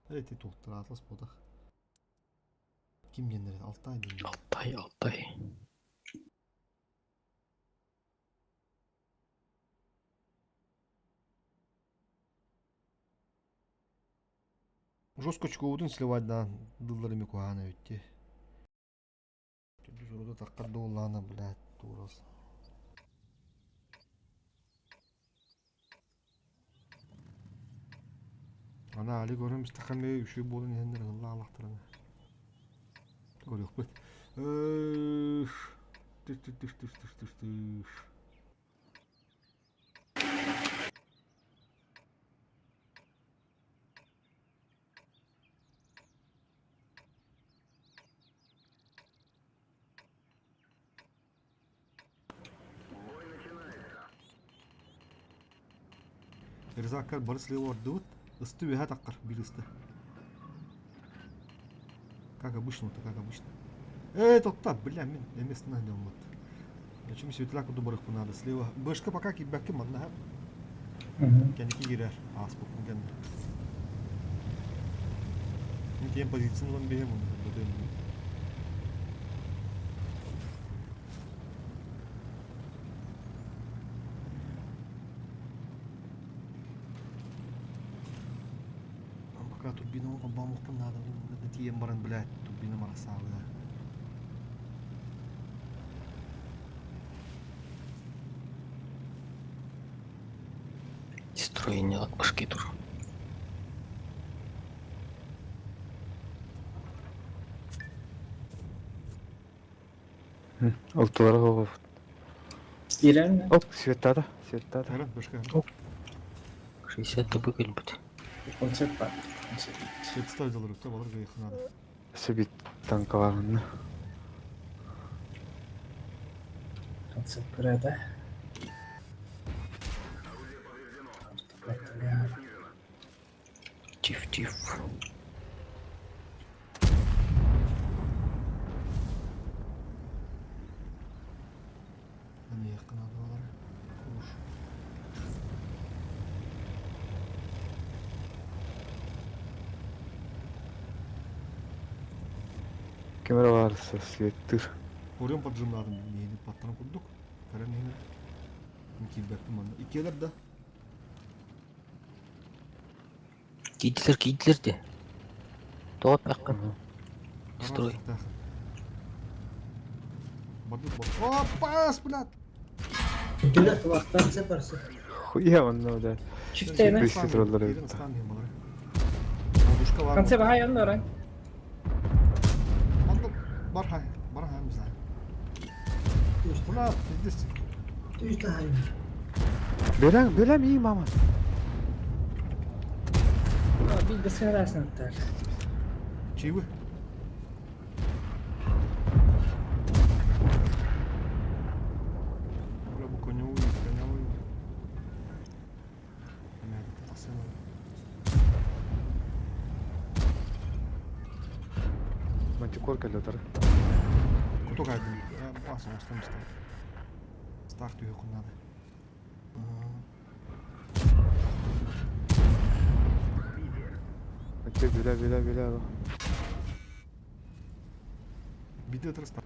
Speaker 5: Эти тоқтар Атлас бодах. Ким денер? Алтай денер.
Speaker 6: Алтай, Алтай.
Speaker 5: Жестко очковутун сливайдаан дыллар эми куһаана эбитти. Төрдүс уруда таххар дуоллаана, блядь, туурас. Ана али көрөм истэххэ эмиэ үчүгэй буолан иһэннэр ылла алахтарына. Көрүөхпүт. Тыш тыш тыш тыш тыш тыш тыш. Ризаккар бары слева ордубут. Ысты үөһэ таххар биир ысты. Как обычно, то как обычно. Эй, тотта, бля, мин эмес на Зачем светляк курдук барыахпын надо слева. Бышка пока киирбэккин манна Кэнники киирэр ааспыппын кэннэ. Мин тиийэн позицияны ылан биэһэм уонна көрдөтүөм. Пока турбинаны холбоомохпун наада тиийэн баран, блядь, турбина марасаалыа.
Speaker 10: Строение от башки тур.
Speaker 4: Алтылара хоҕо.
Speaker 11: Киирэн
Speaker 4: Оп, светтада, светтада.
Speaker 5: Кэрэн, башка.
Speaker 10: 60 ТБ кэлбит.
Speaker 11: Концерт бар. Концерт.
Speaker 5: Свет ставить алырыкта балар гайхы надо.
Speaker 4: Сөбит танкаларынна.
Speaker 11: Концерт көрөдө.
Speaker 10: Тиф тиф.
Speaker 5: Аны якын надо балар. Уж.
Speaker 4: Камера барса светтыр.
Speaker 5: Орен поджимнадым мени паттан курдук. Кэрэн мени. Киирбэппин манна. Иккиэлэр да.
Speaker 10: Киидилер киидилер де. Тоҕо пэххин. Строй.
Speaker 5: Бардык бар. Опас, блядь!
Speaker 13: Концерт барсы.
Speaker 4: Хуя онно да.
Speaker 11: Чифтейме.
Speaker 4: Быстро троллар
Speaker 5: Киирэн
Speaker 4: эбит.
Speaker 5: ыстаан иһин балары. Ловушка бар.
Speaker 11: Концерт баһай онно оран.
Speaker 5: Манна бар хай, бар хай не знаю. Бля, пиздец.
Speaker 13: Үс тахай.
Speaker 4: Бөләм, бөләм iyi мама.
Speaker 11: Бил бесен расынаттар.
Speaker 5: Чивы. Бля, бу конёвый, конёвый. Мә, тасына.
Speaker 4: Мантикор кэллэтэр.
Speaker 5: Куту кайдым. Бас оңостон исте. Старт үйөкүн надо.
Speaker 4: Өтө бөлә бөлә бөлә.
Speaker 5: Биде тырыста.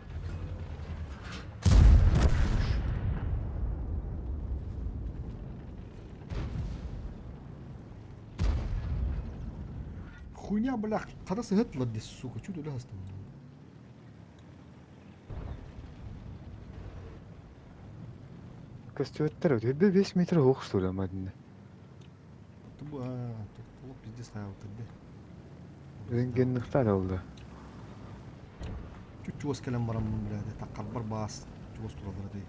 Speaker 5: Хуйня, бля, хата сыгытлар дес, сука, чуть уля астым.
Speaker 4: Көстүөттер өтө 5 метр ук что ли мадында.
Speaker 5: Тубу, а, тут пиздец хаябы тырды.
Speaker 4: Рентгенныктар oldu.
Speaker 5: Чуть чуос кэлэн бараммын, бля, таккарбар баас, чуос туралар дей.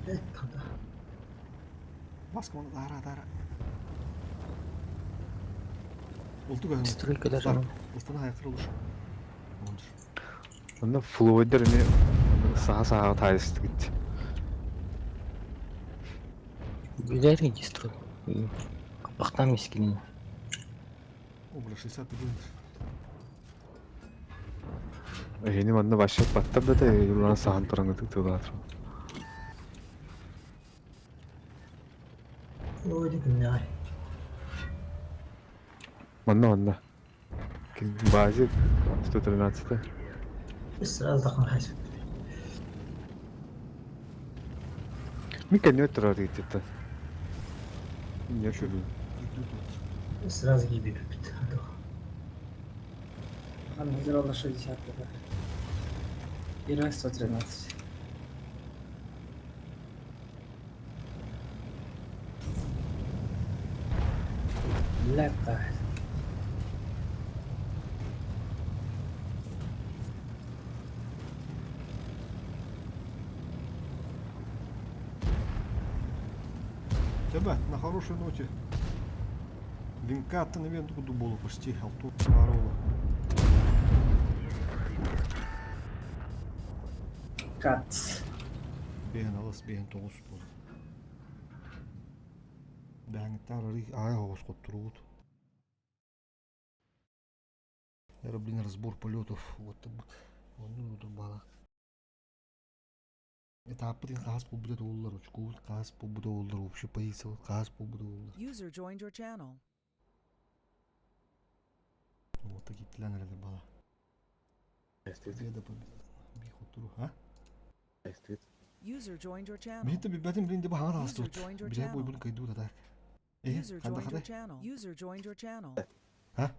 Speaker 13: Э, танда.
Speaker 5: Баска оны тара тара. Улту көһүн.
Speaker 10: Стройкалар.
Speaker 5: Устана хайкыр улуш. Онжур.
Speaker 4: Онно флуидер эми саха саха тайысты гитти.
Speaker 10: Билер дистрой. Бахтан мискин.
Speaker 5: О, бля, 60 тыгын.
Speaker 4: Эни манна башып баттар да те юллана сахан тураңы тыктылар.
Speaker 13: Ой, күннәй.
Speaker 4: Манна манна. Базик 113.
Speaker 13: Сразу такон хайсы.
Speaker 4: Мика не турар гитти. Не чуду.
Speaker 5: тут.
Speaker 13: Сразу киирбиппит.
Speaker 11: Ангелова 62. Ира 113. Лето.
Speaker 5: Тебя на хорошей ноте. Винка-то, наверное, только дуболу почти. Алту Марола.
Speaker 11: Кат.
Speaker 5: Бэйэн алыс, бэйэн тоҕус буол. Бэһэҥиттэр арый аҕай оҕус хотторубут. Эра, блин, разбор полетов. Вот Онну бала. Этаппытын хаас булбута туоллар, очкуут хаас булбута уоллар, общий позиция хаас булбута уоллар.
Speaker 1: User joined your channel.
Speaker 5: Вот такие тлен бала. Победа, победа. Би хотуру, а?
Speaker 1: User joined your channel.
Speaker 5: Биһитте билбэтим блин деп хаҥа
Speaker 1: User
Speaker 5: таҕыстыбыт.
Speaker 1: joined your
Speaker 5: Билэ
Speaker 1: channel.
Speaker 5: буйбун кайдуу да так. Э,
Speaker 1: User
Speaker 5: ханда
Speaker 1: joined
Speaker 5: хада.
Speaker 1: your channel. User joined your channel.
Speaker 5: А?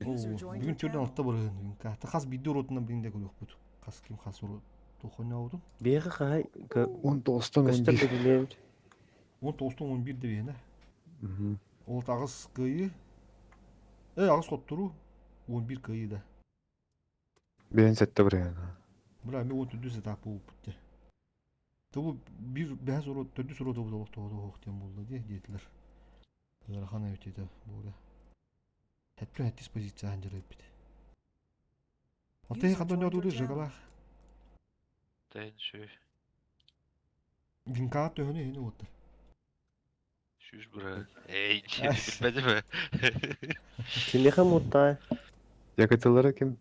Speaker 1: User joined
Speaker 5: Бүгүн
Speaker 1: your
Speaker 5: төрдөн
Speaker 1: channel.
Speaker 5: алта барыһын бүгүн. Та хас бидде уротунан блин де көрүөхпүт. Хас ким хас уру тухоннообутун.
Speaker 9: Биэхэ хаһай
Speaker 4: 19-тан
Speaker 9: көстөр
Speaker 4: 11.
Speaker 9: билиэбит.
Speaker 5: 19-тан 11 деп эһэнэ. Ол аҕыс кыйы. Э, аҕыс хоттору 11 кыйы да.
Speaker 4: Бэйэн сэтте барыһын.
Speaker 5: Бра ми 14 этап буолбут те. Тобу бир бэһэс урот төрдүс урот обут олох тоҕо тоҕо диэн буолла дии диэтилэр. Ыарахан эбит этэ буола. Хэттэн хэттис позиция ханжыр эбит. Оттон
Speaker 1: User
Speaker 5: хандан
Speaker 1: joined your
Speaker 5: ньодуду
Speaker 1: channel.
Speaker 5: жыгалаах.
Speaker 3: Тэн сүү.
Speaker 5: Винка төһөнү хини уоттар.
Speaker 3: Сүүс быра. Эй, билбэтим.
Speaker 9: Кимиэхэ муттай?
Speaker 4: Якытылары ким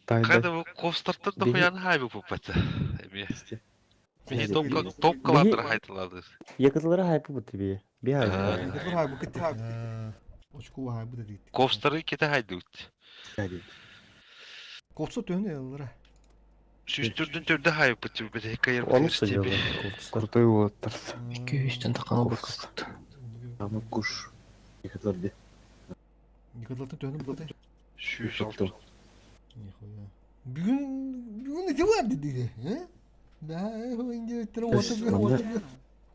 Speaker 4: тайда?
Speaker 3: Када бу ковстартар да
Speaker 9: Биһи-
Speaker 3: хуян хайбы пупата. Эми. Мини
Speaker 9: Биһи-
Speaker 3: топка топкаландыр хайтылады.
Speaker 9: Якытлары хайпы бу тебе. Би хайпы.
Speaker 5: Якытылар хайбы кытты. Очку хайбы да дейт.
Speaker 3: Ковстары кете хайдыбыт.
Speaker 5: Ковса төһөнү ыллара.
Speaker 3: Сүүс түрдүн төрдө хайбы түбүт кайыр
Speaker 9: Onu söylüyorlar.
Speaker 4: Крутой уолаттар.
Speaker 10: Икки үстен тақана бұрқыпты.
Speaker 12: Куш.
Speaker 5: Якытылартан төһөнү булды.
Speaker 3: Сүүс алты.
Speaker 5: Нихуя. Бүгүн бүгүн эти бар диди. Э? Да, инде
Speaker 12: Манна-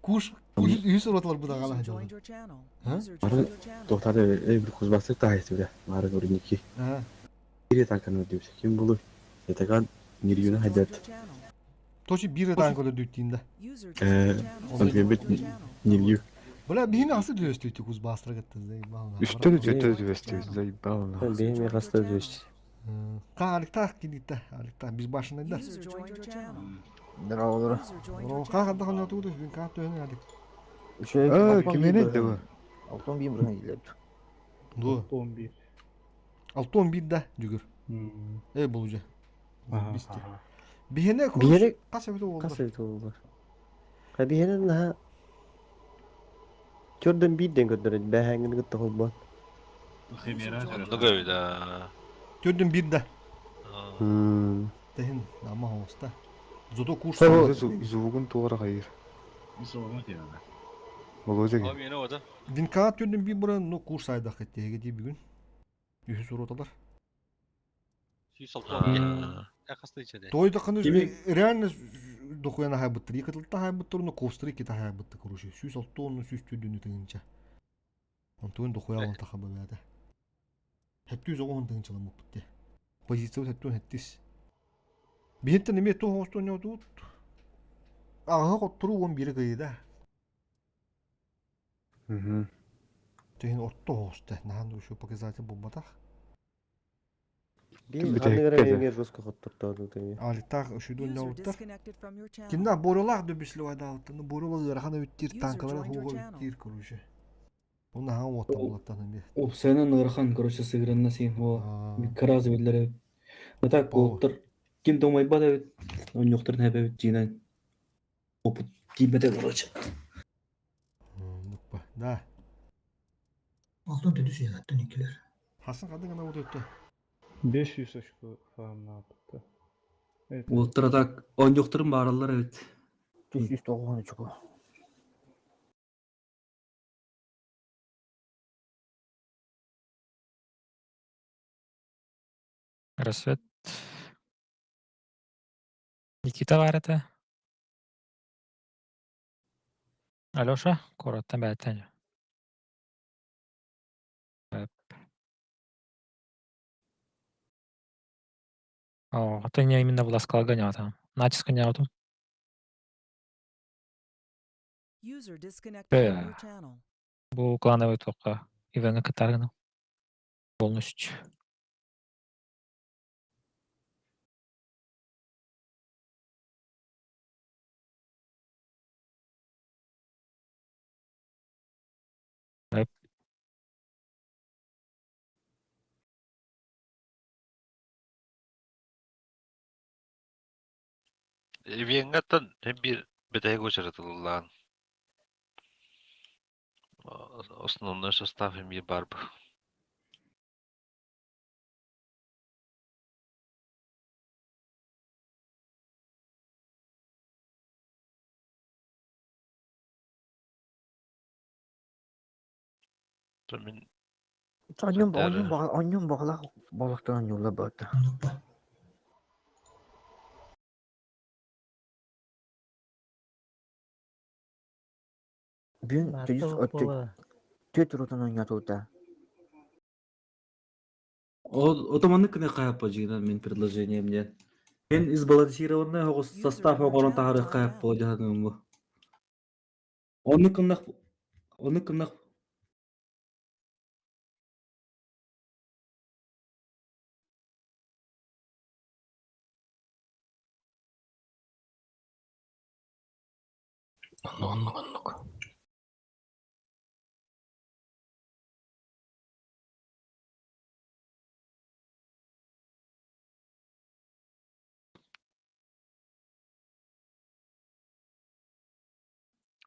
Speaker 5: Куш, куш үс уроталар бу
Speaker 1: User
Speaker 5: дагала.
Speaker 1: joined your channel.
Speaker 5: Ха?
Speaker 1: User
Speaker 12: Мары
Speaker 1: joined your channel.
Speaker 12: Тоқтады бір Кузбасстык тахайсы біле. Мары көрінеки.
Speaker 5: А,
Speaker 12: Ире танканы өтіп. Ким болу? Етаган нирюны
Speaker 1: User joined
Speaker 12: хайдат.
Speaker 1: your channel.
Speaker 5: Точи бир танк өлө дүттиндә.
Speaker 1: User
Speaker 12: Э,
Speaker 1: joined your channel.
Speaker 5: он
Speaker 1: User joined
Speaker 12: бит
Speaker 1: your channel.
Speaker 12: Нирью.
Speaker 5: Бля, бихин асы дүстү Кузбасстар гытты заебал.
Speaker 4: Үстөр өтө түбэстибит заебал.
Speaker 9: Биэхэ хаста дүс.
Speaker 5: Ка аликтах кидитте, аликтах биз башында.
Speaker 1: User joined your channel.
Speaker 2: Здорово,
Speaker 1: User joined your
Speaker 5: Ка
Speaker 1: channel.
Speaker 5: ханда ханда туду, бин ка төһөнү алик.
Speaker 2: Үчүгэй.
Speaker 4: А, кимнен эдди бу?
Speaker 2: Алтон бир бирген илеп.
Speaker 5: Ду. Алтон бир да жүгүр. Э, бул уже. Бисти. Бихине
Speaker 9: Биһине
Speaker 5: каса бит болду.
Speaker 9: хас эбит болар. Ха биһине наха Төрдөн бирден көдөрөт бэһэңин кытта холбон.
Speaker 3: Онну көйдө.
Speaker 5: Төрдүн бир да.
Speaker 9: Хм.
Speaker 5: Техин ама хоста. Зото курс.
Speaker 4: Звугун тугара хайыр. Болозег.
Speaker 5: Винка төрдүн бир бура, но курс айдак этти ди бүгүн. Үһүс уроталар. Той да каны реально дохуяна хайбыттыр. Якытылта хайбыттыр, но костыры кита хайбытты, короче. Сүүс алтон, сүүс түрдүн тыгынча. Онтуын дохуя он таха бабада. Хеттүз оғын тыгынчала муппутте. Позиция хеттүн хеттис. Бихинтен неме ту хостон нёдут. Ага коттуру он бири кыйда. Тыгын отто хосте. Нахан ушу показатель бомбатах.
Speaker 9: Би
Speaker 4: Ким
Speaker 9: ханны
Speaker 4: битэ
Speaker 9: гара меңер жестко хоттортоду теме.
Speaker 5: Алитах ушудун
Speaker 1: User
Speaker 5: нёуттар.
Speaker 1: disconnected from your channel.
Speaker 5: Кинда боролах дөбүслү вайдаалты. Ну боролах ыарахана үттир
Speaker 1: User
Speaker 5: танкалар
Speaker 1: joined your
Speaker 5: хуга
Speaker 1: channel.
Speaker 5: үттир короче. Уна хаан уотта булаттан эми.
Speaker 7: Опсайнан ыарахан, короче, сыгранна син. О, каразы билер. Ну так,
Speaker 5: О.
Speaker 7: оттар ким домайба да бит. Оньоктор нәбе бит жинан. Опыт кийбете, короче.
Speaker 5: Нукпа. Да.
Speaker 13: Алтын төдүс ягаттан икилер.
Speaker 5: Хасан кадын гана өттө.
Speaker 17: 500 очко фармлапты.
Speaker 7: Оттар так, оньокторун баралар бит.
Speaker 2: 309 очко.
Speaker 8: Рассвет. Никита баар этэ. Алеша куораттан бэйэттэн. О, это не именно Власкалга нятам. Натиска нятум.
Speaker 1: User disconnected from your channel.
Speaker 8: Бу клановый туохха Иваны кытаргына полностью.
Speaker 3: Венгаттан биир бүтэһик уочаратыллаан основной состав эмиэ баар Мин
Speaker 2: Онньон онньон баҕалаах буолуохтан оонньууллар буолта. Бүгүн түөрт урутун оонньоотубута.
Speaker 7: Отоманнык гына хаһаппа дьиҥинэн мин предложением диэн. Мин сбалансированный оҕус состав оҥорон таһаарыахха хаһаппа дьаһаныым бу. Оннук гыннах оннук гыннах
Speaker 10: Оннук оннук оннук.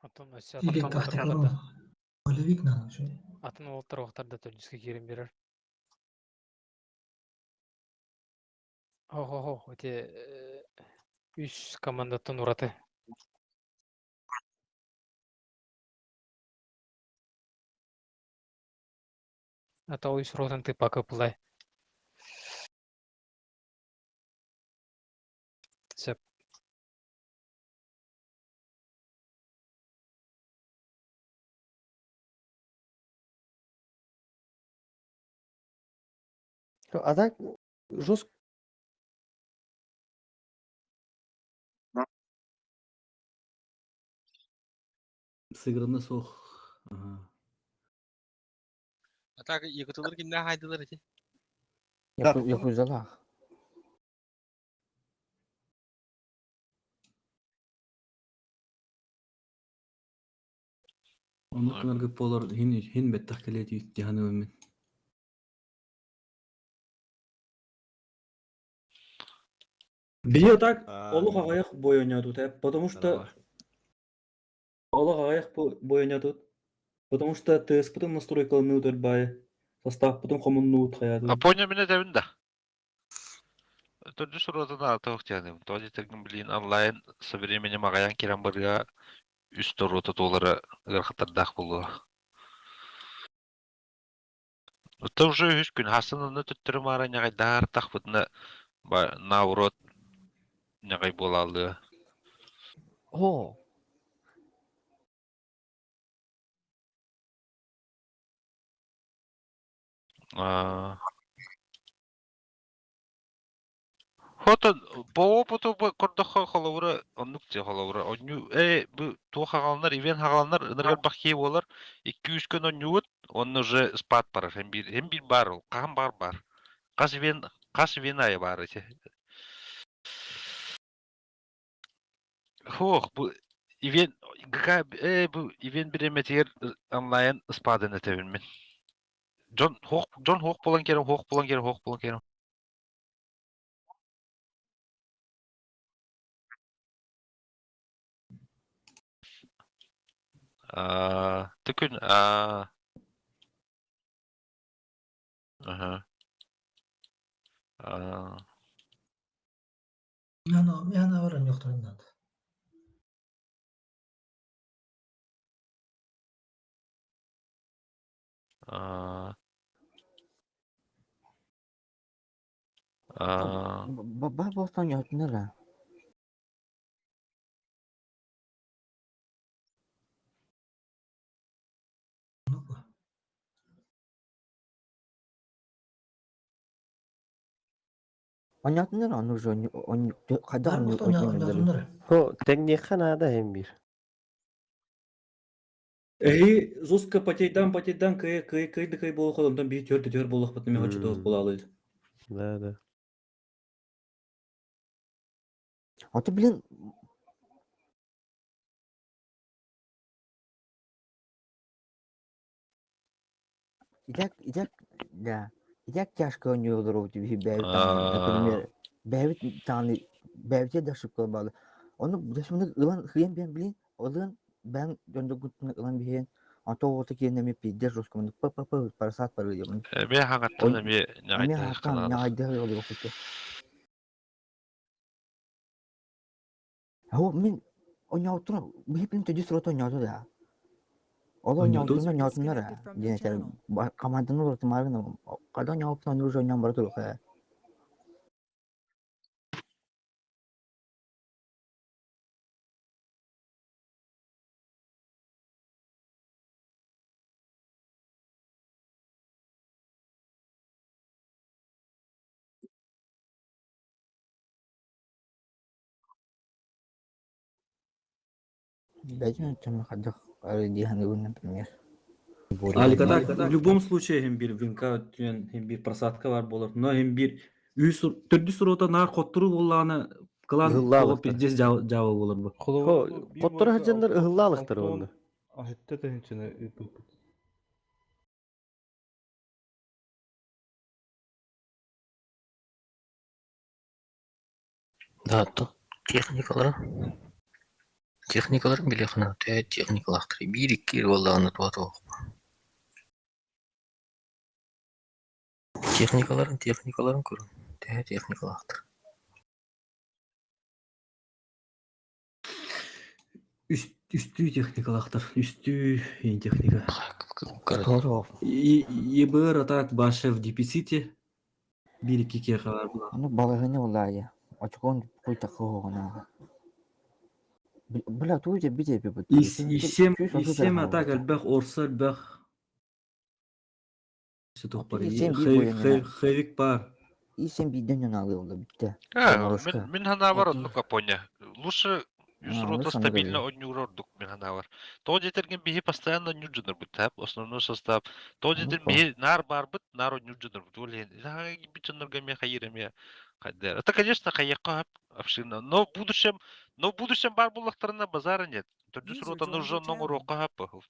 Speaker 8: Оттон өссө атын
Speaker 13: Полевик надо вообще.
Speaker 8: Атын уолаттар уохтар да төрдүскэ киирэн биэрэр. Хо-хо-хо, ити үс командаттан ураты. А то үс ротан ты пока плай. Сөп.
Speaker 9: А так жестко.
Speaker 7: Сыграна суох. Ага.
Speaker 10: А так якуталар кимнээх айдылар ити?
Speaker 2: Якузалаах.
Speaker 7: Оннук гынарга буолар иһин иһин бэттэх кэлиэ дьаһаныым мин. Биһи так олох аҕыйах бой оонньоотубут ээ, потому что олох аҕыйах бой оонньоотубут, потому что ТС-пытын настройкаланыыбыт өр баайы, составпытын хомуннуубут хайаатыбыт.
Speaker 3: А понял меня этэбин да. Төрдүс уруотун аата диэным. Тоҕо диэтэргин билигин онлайн со временем аҕайан киирэн барыа үс торуота туолара ыарахаттардаах буолуо. Это уже үһүс күн хасын онно төттөрү маара ньаҕайдаһар тахпытына наоборот ньаҕай буолааллыа.
Speaker 2: Оо.
Speaker 3: Аа. Хотон по опыту көрдөххө холобура оннук дии холобура онньуу ээ бу туох хаҕаланар ивент хаҕаланар ынырыгар баххиэ буолар икки-үс күн онньуубут уонна уже спад барар һин биир һин биир баар ол хаһан баар баар хас ивент хас ивент аайы баар ити Хуох бу ивент ГК ээ бу ивент бириэмэтигэр онлайн ыспаадын этэбин мин дьон хуох дьон хуох буолан кэлэн хуох буолан кэлэн хуох буолан кэлэн Аа, Түкүн аа аха аа
Speaker 13: Миана бар онньуохтарын наада.
Speaker 3: Аа. Аа.
Speaker 2: Бар буолсан ньоһутунара. Онньоотунар ону уже хайдах
Speaker 13: Бар буолта онньоотунар.
Speaker 9: Хо, тэҥниэххэ наада иһин биир.
Speaker 7: Эһи жестко потейдан потейдан кый кый кый да кый буолуох онтон биир түөр да түөр буолуохпут эмиэ хочотуох буолаалыыр.
Speaker 9: Да, да.
Speaker 2: А ты, блин, И так, и так, да. И так тяжко у него дорогу тебе бэйбит например, бэйбит тааны бэйбите да ошибка баалы. Ону досмуну ылан хыйан биэн блин, ылан бэйэн дьондогутун ылан биһиэн, ото оҕото киэнэ эмиэ пиздец жестко муну п п п парасат парыйабын.
Speaker 3: Эмиэ хаҥаттан эмиэ
Speaker 2: Эмиэ хаҥаттан ньаҕайдыһа олуохпут. Оо, мин онньоотуна биһиппин төдүс рота онньооту да. Ол онньоотуна онньоотуннар ээ диэн этэр команданы уларытымаары гынабын. Когда онньооппун оннук уже онньоон бара туруох ээ. Бэйэтин өттүн хайдах дии саныыбын, например.
Speaker 7: Алика так, в любом случае иһин биир винка өттүнэн иһин биир просадка бар буолар. Но иһин биир үс төрдүс рота наар хотторуу буоллаҕына кылаан тоҕо пиздец дьаабы буолар бу.
Speaker 9: Хоттору сылдьаннар ыһыллаалыктар уонна.
Speaker 17: Ахетте тыһынчыны ыыппыппыт.
Speaker 10: Да, то техникалара техникаларын билиэххинэ төһө техникалаахтарый биир-икки буоллаҕына туһа суох. Техникаларын техникаларын көрүҥ төһө техникалаахтар.
Speaker 7: Үстүү техникалаахтар, үстүү техника. ЕБР атак баша в дефиците. Биир-икки киэхэ баар буолар.
Speaker 2: Ону балаһыанньа буоллаайа. Очкоон куйтахха оһоҕунааҕа. Бля, тугу дьэббит эбиппит.
Speaker 7: Исем атак элбэх, орса элбэх. Хэвик пар.
Speaker 2: Исем биирдэн дьон аалыы олла бүттэ.
Speaker 3: Мин ханаабар оннук Япония. Лучше үс рота стабильно онньуур ордук мин ханаабар. Тоҕо диэтэргин биһи постоянно онньуур дьоннорбут таап основной состав. Тоҕо диэтэр биһи наар баарбыт, наар онньуур дьоннорбут. Ол иһин киирбит дьоннорго эмиэ хайыыр эмиэ хайдар. Это, конечно, хайыахха обширно. Но в будущем, но в будущем баар буоллахтарына базара нет. Төрдүс рота нужно оҥоруохха сөп.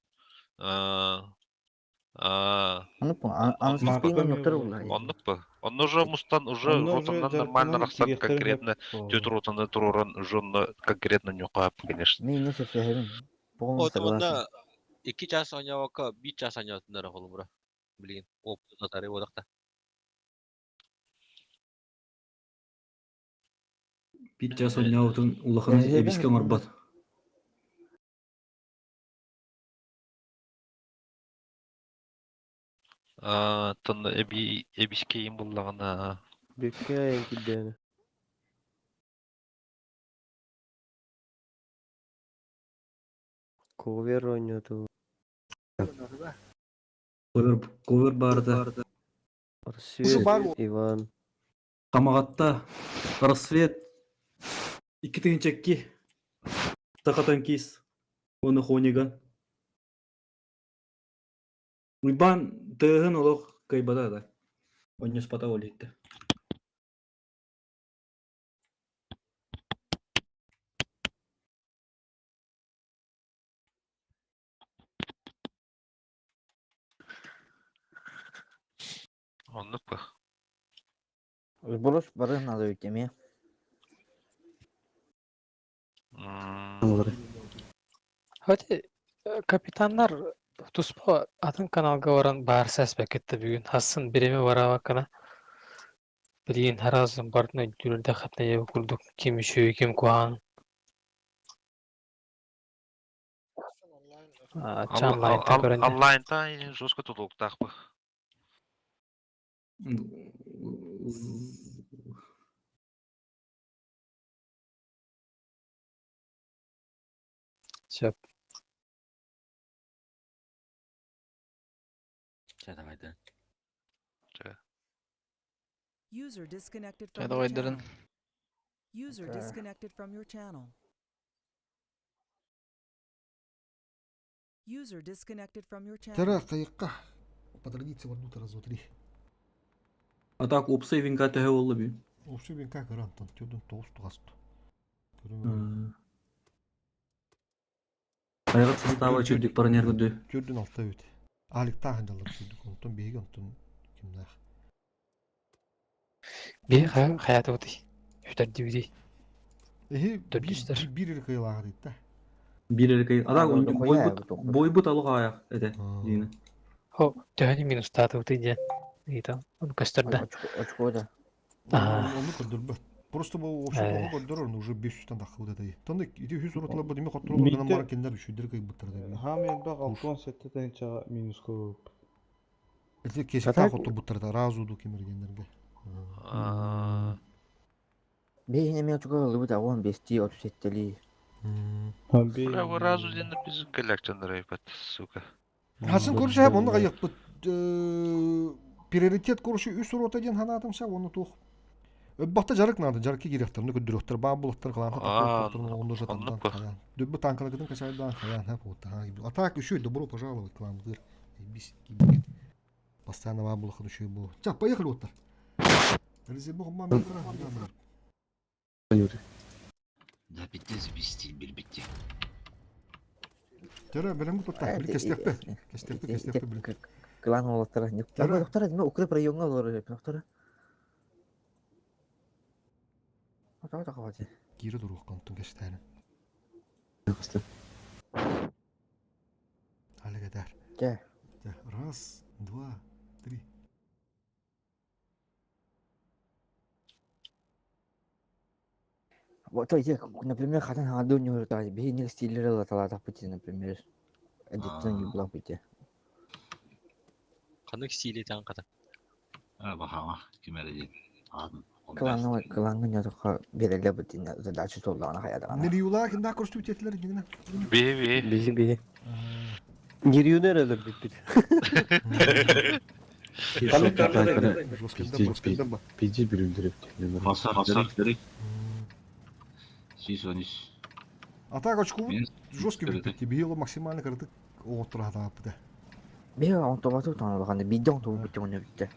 Speaker 3: Оннук бы. Онно уже мустан уже ротаннан нормально рахсан конкретно түт ротаны туруран уже онно конкретно ньука конечно.
Speaker 2: Мен не сөпсөһөрүм. Полностью согласен.
Speaker 18: Икки час оонньообокко биир час оонньоотуннар холобура. Билигин опыт нотари буолахта.
Speaker 7: Биир час оонньообутун улахан эбиске оҥорбот.
Speaker 3: Оттон эби эбискэйим буллаҕына
Speaker 9: Бүккэ кирдээнэ. Ковер оонньооту.
Speaker 7: Ковер, ковер баарда.
Speaker 9: Рассвет, Иван.
Speaker 7: Хамаҕатта Рассвет 2002 Саха танкист уонна Хониган. Уйбаан тыаһын олох кыайбата да, онньуспата ол иһиттэ.
Speaker 3: Оннук ба.
Speaker 2: Сброс бары надо ведь эмиэ.
Speaker 8: Хотя капитаннар туспа атын каналга баран баарса эспэккит да бүгүн хассын бириэмэ бараабаккына билигин араас бардын өйдүүрдэ хатнайа курдук ким үчүгэй ким куһаҕан онлайнтан көрөн
Speaker 3: Онлайнтан жестко тутулуктаах бы.
Speaker 8: Сөп.
Speaker 18: Чэ, давайдарын.
Speaker 3: Чэ.
Speaker 1: User disconnected
Speaker 14: Чэ,
Speaker 1: from your
Speaker 14: давайдарын.
Speaker 1: channel. User
Speaker 2: Okay.
Speaker 1: disconnected from your channel. User disconnected from your channel.
Speaker 5: Тера кайыкка. По традиции вардут раз, два, три.
Speaker 7: А так опсай винка төһө болла би.
Speaker 5: Общий винка гарантан. Тюден тоғыз туғасты. Көрүм.
Speaker 7: Айгат состава чүрдүк паранер көдү.
Speaker 5: Түрдүн алта үт. Алик тааһын жаллар түрдүк. Онтон биһиги онтон кимнээх.
Speaker 8: Би хаятыбытый. Үтэрдибитий.
Speaker 5: Эһи
Speaker 8: Төрдүстэр.
Speaker 5: биир эрэ кыйылааҕа дейт да.
Speaker 7: Бир эрэ А так
Speaker 2: Аны
Speaker 7: бойбут бойбут алых аяк эте. Дина.
Speaker 8: Хо, төһөнү минустаатыбытый диэн. Ыйытан. Ону көстөрдө.
Speaker 2: Очко да.
Speaker 8: Аа.
Speaker 5: Ону көрдөрбөт. Просто бу общий
Speaker 8: Э.
Speaker 5: ону көрдөрөр, уже 500-тан таххыбыт этэй. Тонда ити үс урутла бу деме хотторолор гынан
Speaker 17: Биитте-
Speaker 5: баран кинилер үчүдер кыйбыттар да.
Speaker 17: Хаам элбэх 67 тыһыынчаҕа минуска ылбыт.
Speaker 5: Эти кесикта хотторбуттар да разуду кимергеннерге.
Speaker 3: Аа.
Speaker 2: Бейин эме очко ылыбыт агон бести оту сеттели.
Speaker 3: Бля, вы разу ден биз коллекционер айбат, сука.
Speaker 5: Хасын көрүшэ онно кайыкпыт приоритет көрүшү үс урута диэн ханаатымса оны туох. Өббахта жарык нады, жарыкка кириэхтэр, көрдөрөхтөр, баа булаттар, кылаанта
Speaker 3: Аа,
Speaker 5: тахтар, онно же
Speaker 3: оннук
Speaker 5: тандан
Speaker 3: бу.
Speaker 5: хаян. Дөббө танкалыгытын качайдан хаян хап вот. А так еще добро пожаловать к нам, дыр. Бис Постоянно баа булахын еще бу. Ча, поехали вот так.
Speaker 19: Да пиздец бистил бир битти.
Speaker 5: Тера, белем бу тутта, били кестеппе. Кестеппе, кестеппе били.
Speaker 2: Клан олаттара.
Speaker 5: Тера.
Speaker 2: Доктора, мен укреп районга олор, доктора. Ата кабаты.
Speaker 5: Кире дурух контун кестәне. Алегедер.
Speaker 2: Чэ.
Speaker 5: Раз, два, три.
Speaker 2: Вот, то есть, например, хатан хаду не урта, би не стилерила талата пути, например. Эдиттен юбла пути.
Speaker 18: Ханнык стиле тан ката.
Speaker 19: А бахама кимере Атын.
Speaker 2: Кланга кланга не тоха береле бути задача толлана хаядана.
Speaker 5: Нерюла кимда көрсөтүп кетилер гинен.
Speaker 3: Би би.
Speaker 9: Бизи бизи. Нерюнер өлөр бүппүт.
Speaker 12: Пиздец бирүлдүрүп.
Speaker 19: Hasar hasar direkt. Сис он ис.
Speaker 5: А так очку
Speaker 19: Мен
Speaker 5: жесткий бүппүт. Бийело максимально кырдык оттура хатааппыта.
Speaker 2: Би он тобату тан бидон ту бути он битте.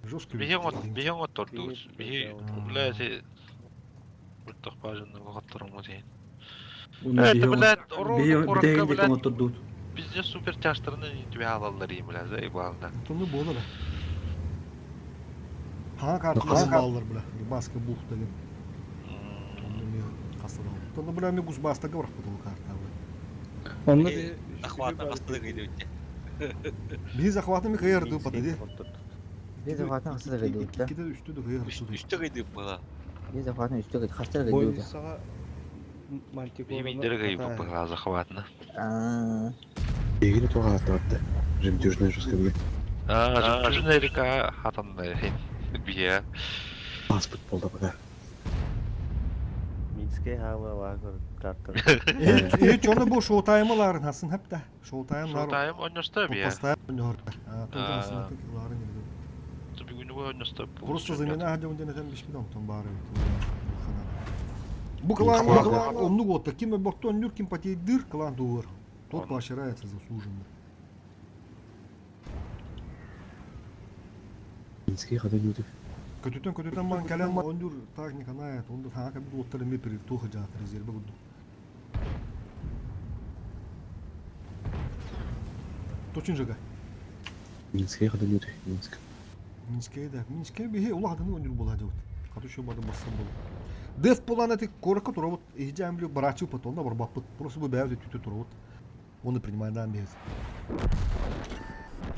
Speaker 5: Жесткий
Speaker 3: Биһиң оттордуус. Биһи, бля, ти Буттах бажынны вакыттарым дейин. Это, блядь, урон куракка, блядь.
Speaker 7: оттордуут.
Speaker 3: Bizde супер тяжтарны түбә алалар им, бля, заебал да.
Speaker 5: Тонны болду да. Ха карталар баллар, бля. Рыбаска бух деген. Онны мен кастыда. Тонны бля мен гузбаста гаврах бутыл карта.
Speaker 17: Онно
Speaker 18: Захватна кастыды кыйды битте.
Speaker 5: Би захватны ми кыйырды патыды.
Speaker 2: Би захватны хастар кыйды да.
Speaker 5: Киде үстү дө кыйырды.
Speaker 18: Үстү кыйды була.
Speaker 2: Би захватны үстү кыйды хастар кыйды.
Speaker 17: Бойсаға мантикораны
Speaker 3: Биминдер гайып бу захватны.
Speaker 2: Аа.
Speaker 12: Егине туға атты. Жемчужная жесткая били.
Speaker 3: А, жемчужная река хатанны. Бия.
Speaker 12: Паспорт болду пока.
Speaker 9: Минская хама лагер карта.
Speaker 5: Э, чоны бу шоу-таймыларын хасын хепте. Шоу-таймлар.
Speaker 3: Шоу-тайм онносто бия.
Speaker 5: Постоянно оннорда. А, тоже хасын ларын
Speaker 3: Түбү күнү онносто.
Speaker 5: Просто замена хадя он денетен бишпидон тон бары. Бу клан онну гот ким бортон нюр ким потейдыр клан дуыр. Тот поощряется заслуженно.
Speaker 12: Минский хата юдү.
Speaker 5: Көтүтөн көтүтөн ман калем ондур так не канает, онду хака бу оттар ми при туха жат резерве гуду. Точин жага.
Speaker 12: Минский хата юдү. Минск.
Speaker 5: Минская да. Минская бихе улахатын ондур була жабыт. Кату шо бады бассан бол. Деф полан эти коракка туробут, ихжам биле барачы потонда бар баппыт. Просто бу бәйт түтү туробут. Оны принимай да бейт.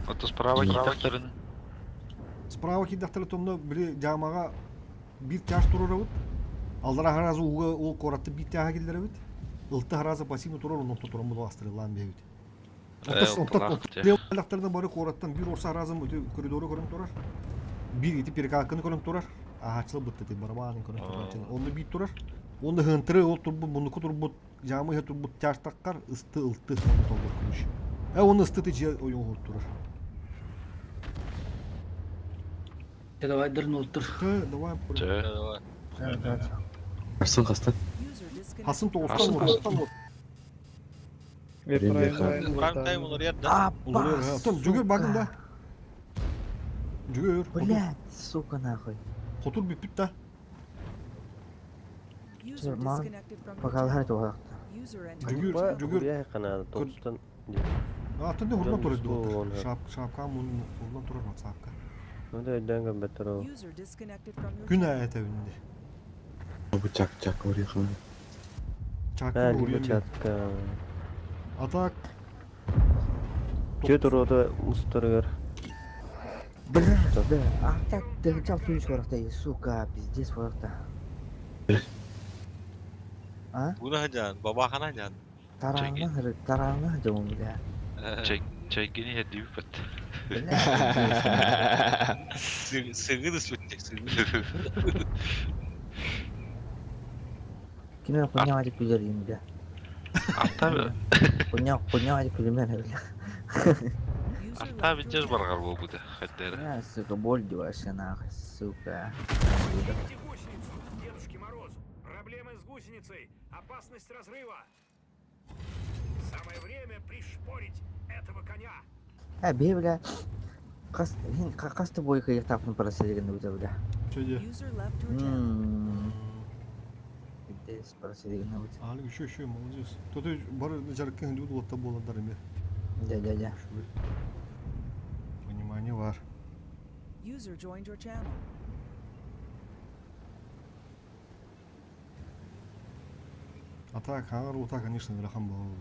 Speaker 3: Ото справа китактарын.
Speaker 5: Справа кидахтары томно биле жамага бир тяж турурабыт. Алдара харазы уга ол коратты бир тяга келдеребит. Ылты харазы пассивно турар, онун туран бу астырылан бейт. Лактардан бары кораттан бир орса харазы өтө коридору көрүнүп турар. Бир ити перекалканы көрүнүп турар. Ахачыл бытты ти барабанын көрүнүп турар. Онду бир турар. Онду хынтыры ол турбут, мунуку турбут. Жаамы иһэ турбут чаартаккар ысты ылты ону толлор күрүш. Э оны ысты ты дьиэ ойоҕуһур турар.
Speaker 11: Давай дырнултур.
Speaker 5: Хы, давай.
Speaker 3: Чэ.
Speaker 12: Арсын хастан.
Speaker 5: Хасын тоғыстан олорор.
Speaker 18: Прайм тайм олорор да.
Speaker 5: Олорор. Оттон жүгөр багын да. Жүгөр.
Speaker 2: Блядь, сука нахуй.
Speaker 5: Хотур бүппүт да.
Speaker 1: User
Speaker 2: Маған
Speaker 1: disconnected from your
Speaker 2: Покалар
Speaker 1: channel.
Speaker 2: туғақты.
Speaker 1: User entered
Speaker 5: Жүгөр,
Speaker 1: your channel.
Speaker 5: жүгөр.
Speaker 9: Буря канада тоғыстан.
Speaker 5: Атын да хурдан турар
Speaker 9: Дон
Speaker 5: дуотар. Шап, шапка мун хурдан турар ватсапка.
Speaker 9: Ну да өйдөөн көрбөттөр ол.
Speaker 1: User disconnected from your
Speaker 5: Күн
Speaker 1: channel.
Speaker 5: әйт әбинде.
Speaker 12: Бу чак чак орыйхан.
Speaker 5: Чакы
Speaker 9: Ә, либо
Speaker 5: уруйан.
Speaker 9: чатка.
Speaker 5: Атак.
Speaker 9: Түөт урода мустарыгар.
Speaker 2: Бля, да. А так, ты хотел түйіс барақта, сука, пиздец барақта. А?
Speaker 18: Буна жан, бабахана жан.
Speaker 2: Тараңна, тараңна жауын, бля.
Speaker 3: Чай чайгини хедди бит.
Speaker 2: Бля,
Speaker 18: Сыгы сүттек сыгы.
Speaker 2: Киме хуйня деп күлер деймін, бля.
Speaker 3: Арта
Speaker 2: Хуйня, хуйня деп күлемен, бля.
Speaker 1: User
Speaker 3: арта
Speaker 1: left your
Speaker 3: бичер
Speaker 1: channel.
Speaker 3: баргар болбуду. Хаттары.
Speaker 2: Бля, сука, боль вообще нахуй, сука.
Speaker 16: Идите гусеницу, Дедушке Морозу. Проблемы с гусеницей. Опасность разрыва. Самое время пришпорить этого коня.
Speaker 2: Ә, бе, бля. Қас, хин, қасты бойы қиық тапын парасы деген өте, бля.
Speaker 5: Чөде.
Speaker 1: User left your channel.
Speaker 2: Ммм. Пиздец, парасы деген өте.
Speaker 5: Али еще еще молодец. Тото бар жарыкка хинди улатта боладар эме.
Speaker 2: Да, да, да.
Speaker 5: Понимание бар.
Speaker 1: User joined your channel.
Speaker 5: А так, аңар ута, конечно, ырахан болду.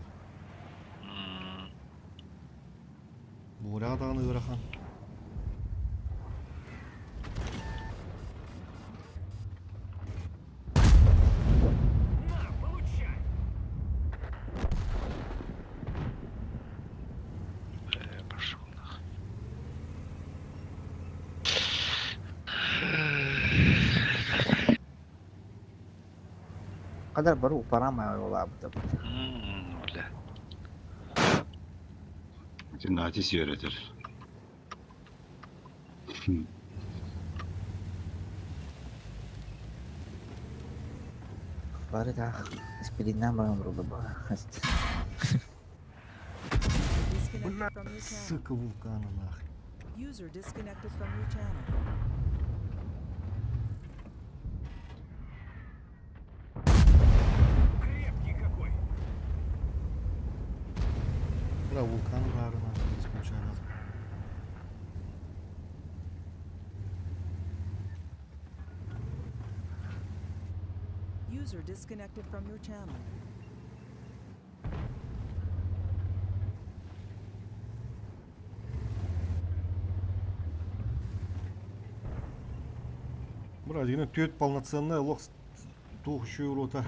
Speaker 5: Буряга дагы ырахан.
Speaker 16: На, получай!
Speaker 3: Пошел нахуй.
Speaker 2: Қадар бару парама ола бұта.
Speaker 3: Бля.
Speaker 19: Natis öğretir.
Speaker 2: Бары да, спириннан барам рулы ба.
Speaker 1: User disconnected from your channel.
Speaker 5: Сука вулкана нахуй.
Speaker 1: User disconnected from your channel.
Speaker 16: Крепкий какой!
Speaker 5: Бля, вулкан бары нахуй, исключаю.
Speaker 1: User disconnected from your channel.
Speaker 5: Бра, деген төт полноценная лох тух еще рота.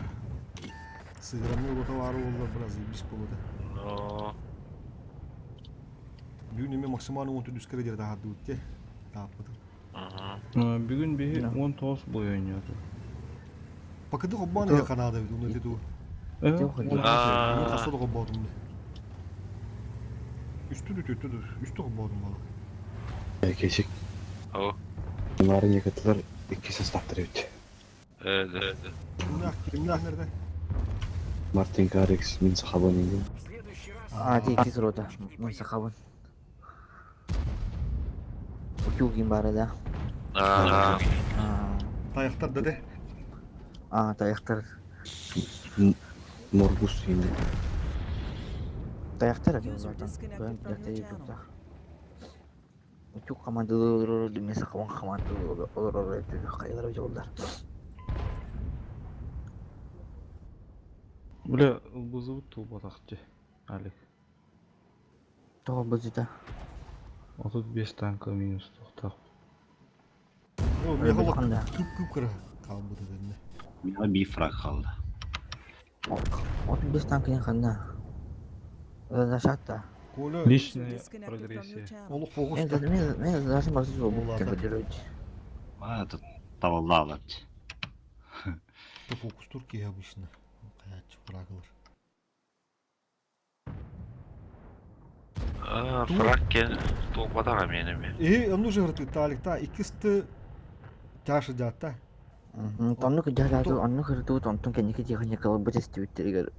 Speaker 5: Сыгранный рота бар олар бра, заебись болду.
Speaker 3: Но.
Speaker 5: Бүгүн эме максимально он түдүс кере жерде хады үтте. Таппыды.
Speaker 17: Бүгүн биһи 19 бой ойнады.
Speaker 5: Пакыды хоббаны я канада бит, уну тету.
Speaker 3: Аа.
Speaker 5: Мен касады хоббадым. Үстү дү дү үстү хоббадым бала.
Speaker 12: Кешик.
Speaker 3: О.
Speaker 12: Bunları yakıtlar iki составтыр бит.
Speaker 3: Да.
Speaker 5: Кимнах, кимнах нерде?
Speaker 12: Мартин Гаррикс мин сахабан инде.
Speaker 2: А, ти тез рота. Мын сақабын. Утюгин бары да.
Speaker 3: Аа.
Speaker 5: Таяқтар да де.
Speaker 2: А, таяқтар.
Speaker 12: Моргус инде.
Speaker 2: Таяқтар
Speaker 1: User disconnected from your channel.
Speaker 2: Утюг командалары мен сақабын командалары қайлар жолдар.
Speaker 17: Бля, ылбызыбыт тулбатакчы. Алик.
Speaker 2: Тоғы бұзыта.
Speaker 17: 35 танка минус тоқтақ.
Speaker 5: О, мен холок күп күп кыра калбыды дедим.
Speaker 19: Миңа bir фраг kaldı.
Speaker 2: 35 танкінің қанда. Зашатта.
Speaker 5: Коля
Speaker 17: Личная
Speaker 1: Disconnected from your
Speaker 17: прогрессия.
Speaker 1: channel.
Speaker 5: Олук фокус.
Speaker 2: Мен мен зашым барсы жол бұл
Speaker 5: Оларды.
Speaker 2: көтерөт.
Speaker 19: А, тут tavalla
Speaker 5: Это фокус Турции обычно. Каячы фраглар.
Speaker 3: Фраг кэн туолбатах эмиэн эмиэ.
Speaker 5: Эһи онну жырты Таликта иккисты тяжи дьаатта.
Speaker 2: Оннук дьаатаатыл оннук ырытыбыт онтон кэнники техника ылбыт эстибиттэригэр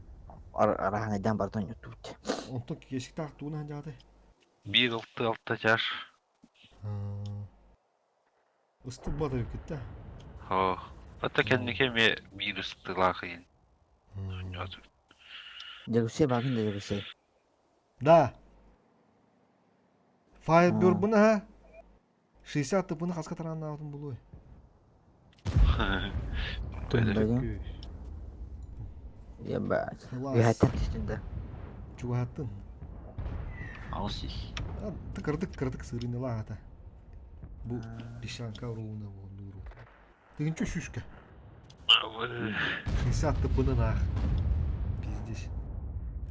Speaker 2: араһанайдаан барытын онньоттубут.
Speaker 5: Онтон киэсиктаах туунаһан дьааты.
Speaker 3: Биир алты алта чаш.
Speaker 5: Ыстык бата кытта.
Speaker 3: Оо. Ата кэнники эмиэ биир ыстыылаах иин. Онньооту.
Speaker 2: Дьөгүсэй баатын да дьөгүсэй.
Speaker 5: Да. Firebird ha. 60 тыпыны хаска тарааннаабытын булуой.
Speaker 2: Ебать. Үһэттэн түстүн да.
Speaker 5: Чугаһаттын.
Speaker 19: Алсис.
Speaker 5: Кырдык кырдык сырынылаах ата. Бу песчанка уруулуна буоллууру. Тыгынча сүүскэ. 60 тыппынан аах. Пиздец.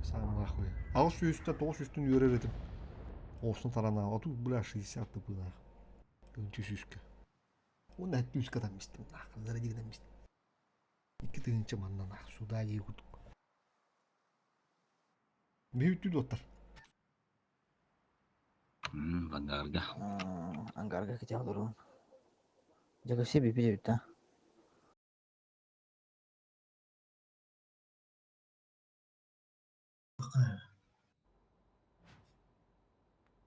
Speaker 5: Самый ахуй. Аҕыс сүүстэн тоҕус сүүстэн үөрэр этим. Оҕустун таранаа. Оту бля 60 тыппын аах. Тыгынча сүүскэ. Уонна түскэ там мистим наах. Зарадигынан мистим. Икки тыгынча манна наах. Сюда дии курдук. Бүйтүү дуоттар.
Speaker 19: Ангарга.
Speaker 2: Ангарга кити олорун. Дьөгүсэ бүпүт эбит да.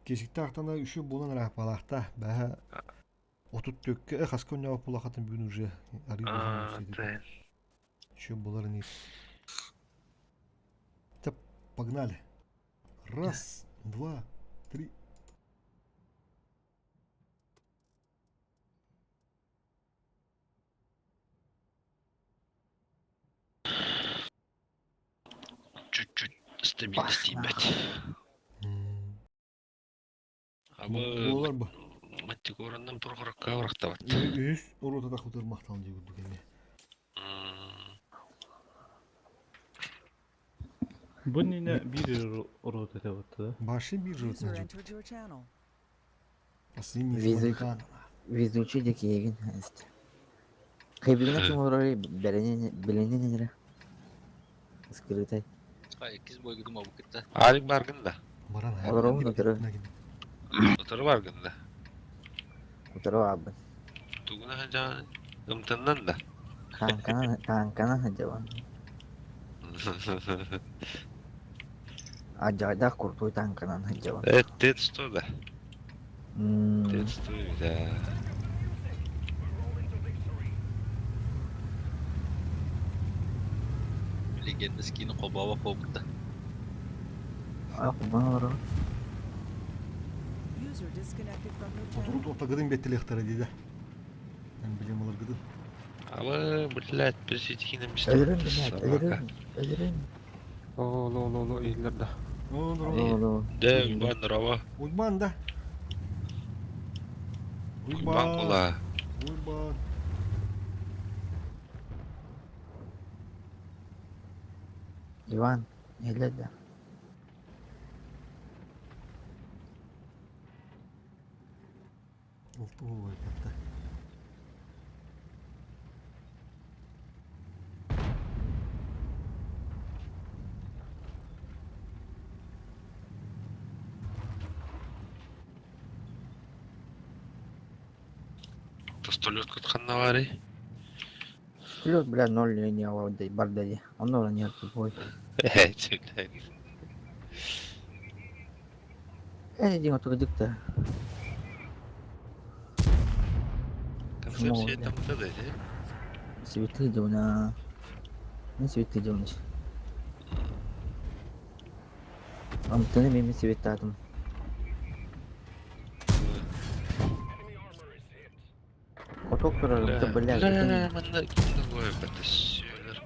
Speaker 5: Кесиктаахтана үсү буолан ырааппалаахта. Бэһэ отут төккө э хаска онньоох булахатын бүгүн уже арыы буолан Еще булар не. Погнали. Раз, два, три.
Speaker 3: Чуть-чуть стабильность тиийбэт.
Speaker 5: Буолар бу.
Speaker 3: Маттикораннан прохорокка урахтабат.
Speaker 5: Үһүс уруутата хутурмахтал дии курдук эмиэ.
Speaker 17: Бу иннинэ биир рота этэ да?
Speaker 5: Баши биир
Speaker 1: User
Speaker 5: рота
Speaker 1: entered your channel.
Speaker 2: Везучий декиегин Кайбигина ким олорор билинин эрэ. Скрытай.
Speaker 18: Иккис бойгудум обу кытта.
Speaker 3: Алик баргын да.
Speaker 2: Олоробун утары.
Speaker 3: Утары баргын да.
Speaker 2: Утары аабын.
Speaker 3: Тугуна ханжаан ымтаннан да.
Speaker 2: Таанкана таанкана сылдьабын. Адьаайдаах куртуй таанканан сылдьабын.
Speaker 3: Э, тет сто да. Тет сто да.
Speaker 18: Легенда скины хобаба хобута.
Speaker 2: Ах, олорор.
Speaker 1: User disconnected from your channel.
Speaker 5: Отурут отагыдын беттилехтара диде. Мен билем алыргыдын.
Speaker 3: Абы, блядь, пресетихинем
Speaker 2: Өлөрүм, блядь, өлөрүм, өлөрүм.
Speaker 4: О, ло, ло, ло, иһиллэр да.
Speaker 2: Ло,
Speaker 3: Да, Уйбан рава.
Speaker 5: Уйбан да.
Speaker 3: Уйбан кула.
Speaker 5: Уйбан.
Speaker 2: Иван, иһиллэр да.
Speaker 5: Олту болбай батта.
Speaker 3: Тостолет кутханна бары.
Speaker 2: Плюс, бля, ноль не бардади. Он ноль не тупой. Э, дима, только дикта.
Speaker 3: Концепция там да, да?
Speaker 2: Светы дивна. Не светы дивна. Амтаны меми светатым. Хоток турар, бля,
Speaker 3: Бля, манна кимде гой бата сүйөлөр.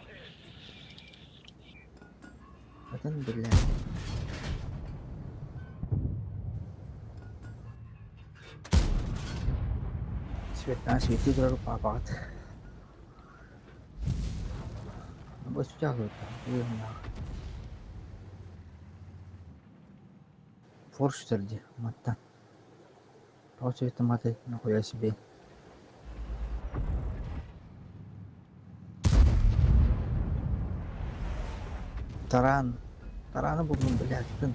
Speaker 2: Атын, бля. Свет, свети турар папат. Бу сүтэ Форштер ди, матта. Тоҕо маты, нахуя себе. Таран. Тараны булдум, блядь, тын.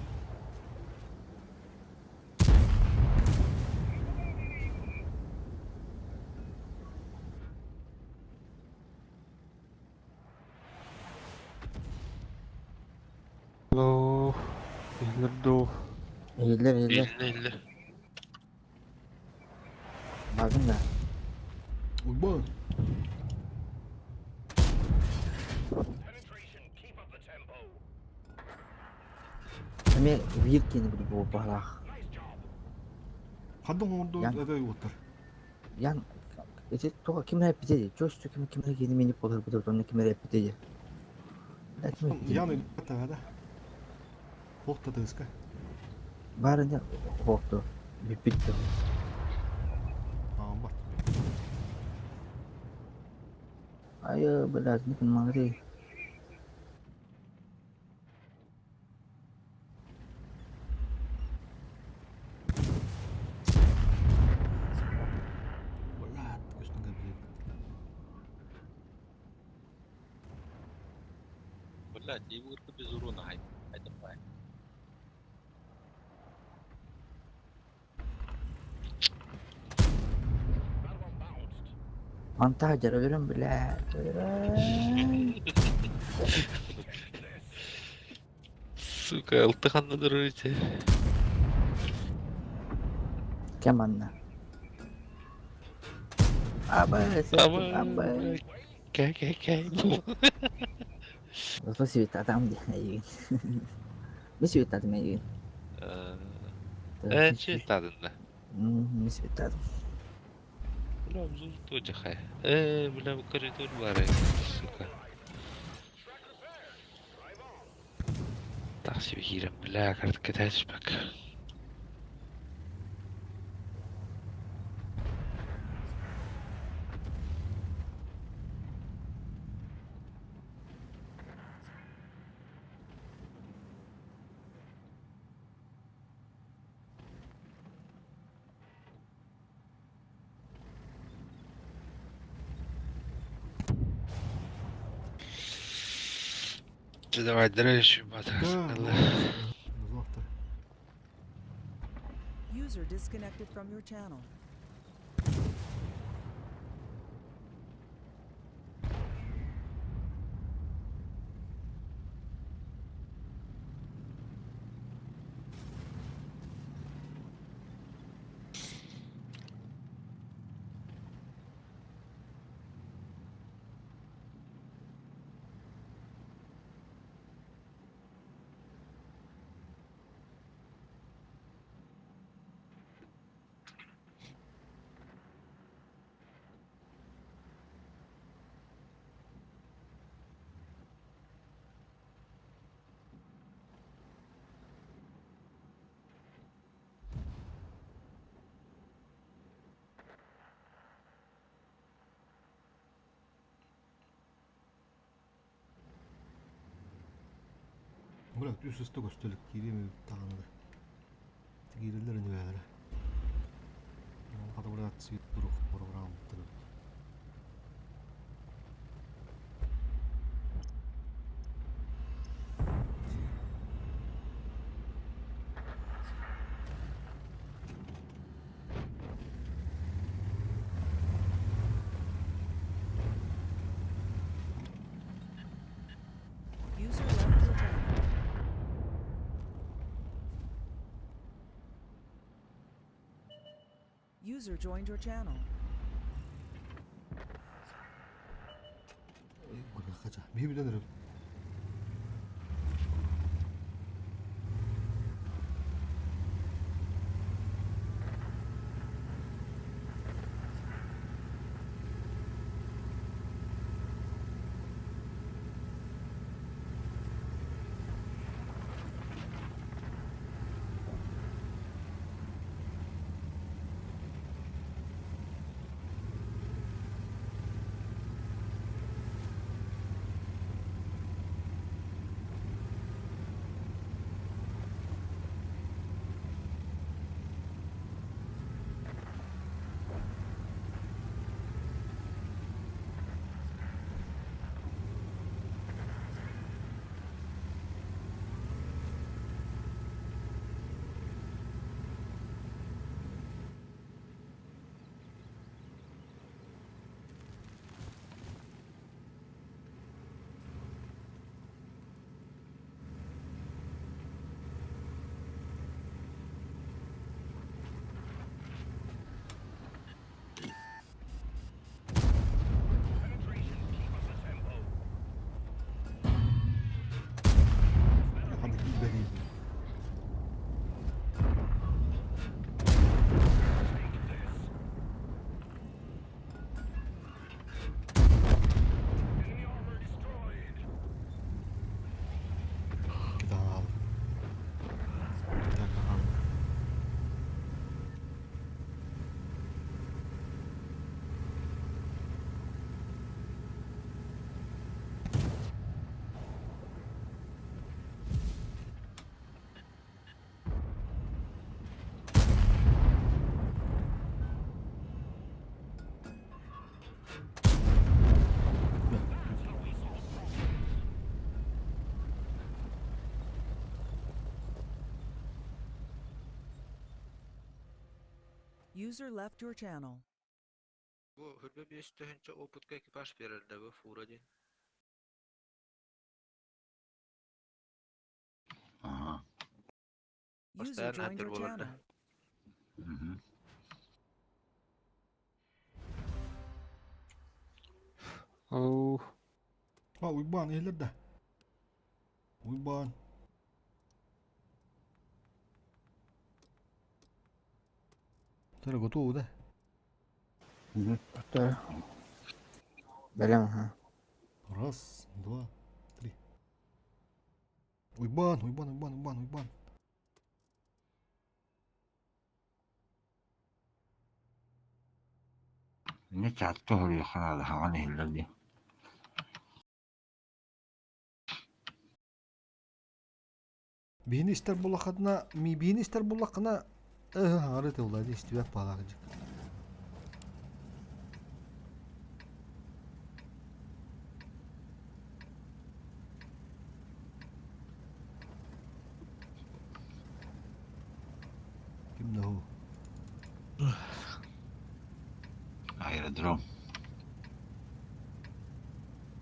Speaker 17: Иһиллэр дуу?
Speaker 2: Иһиллэр, иһиллэр.
Speaker 3: Иһиллэ, иһиллэр.
Speaker 2: Бардым да.
Speaker 5: Уйбаан.
Speaker 2: Эмиэ биир киһини билбит баһылаах.
Speaker 5: Ханна оҥордо
Speaker 2: Ян
Speaker 5: это уоттар.
Speaker 2: Ян ити туга ким эрэ эппитэ дии. Чуос ким ким эрэ киһини мини буолар онно ким эрэ эппитэ дии. Да ким эппитэ
Speaker 5: Ян өлбөт да. Туох да тыаска.
Speaker 2: Баар ини хоохту бүппүт да.
Speaker 5: Ааммат.
Speaker 2: Айы, блядь, не понимаю.
Speaker 5: Блядь, көстөн кэлбит.
Speaker 18: Блядь, я его без урона хай. Это бай.
Speaker 2: Монтажер өлөрүм, блядь. Өлөрүм.
Speaker 3: Сука, алтыханна дырыте.
Speaker 2: Кем анна? Абы,
Speaker 3: Абы,
Speaker 2: абы.
Speaker 3: Кэ кэ кэ.
Speaker 2: Зато света там эйигин. Ми света эйигин.
Speaker 3: Э, че тадын да.
Speaker 2: Ми света.
Speaker 3: Бля, обзор тоже хай. Бля, в коридор бары, сука. Так себе хирем, бля, картка бак. Давай, дальше,
Speaker 5: Да, завтра.
Speaker 1: User disconnected from your channel.
Speaker 5: Бля, үс үстө көстөлүк киирим тағаны да. Киирелер ини бээлere. Хата бля цвет турук программа турук.
Speaker 1: User left your channel. User joined your channel.
Speaker 5: Кача. Би билен өрөп.
Speaker 1: User left your channel.
Speaker 18: Бу хүрбэ биэс тыһыынча опытка экипаж биэрэр да бу фура диэн.
Speaker 19: Ага.
Speaker 1: User
Speaker 18: Постоянно
Speaker 1: joined
Speaker 18: хаттыр
Speaker 1: your
Speaker 18: буолар да.
Speaker 1: channel.
Speaker 19: Мгм.
Speaker 4: Оу.
Speaker 5: А, Уйбаан иһиллэр да. Уйбаан. Τώρα готово, да?
Speaker 2: Готово. Бэлэм, ага.
Speaker 5: Раз, два, три. Уйбаан, Уйбаан, Уйбаан, Уйбаан, Уйбаан.
Speaker 19: Не чатка хоруйха наада хаҥан иһиллэр дии.
Speaker 5: Биһини истэр буллаххытына, биһини истэр буллаххына, ыһы хаҥары тылла истибэт баалаах дьик. Ким да ол?
Speaker 19: Аэродром.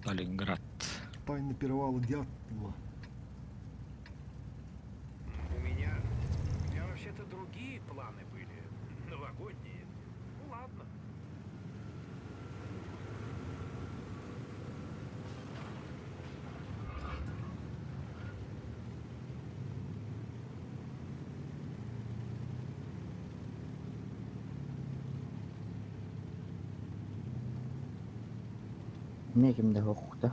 Speaker 6: Сталинград.
Speaker 5: Тайны перевала Дятлова.
Speaker 16: У меня... У меня вообще-то другие планы были. Новогодние. Ну ладно.
Speaker 2: Эмиэ ким да суохта.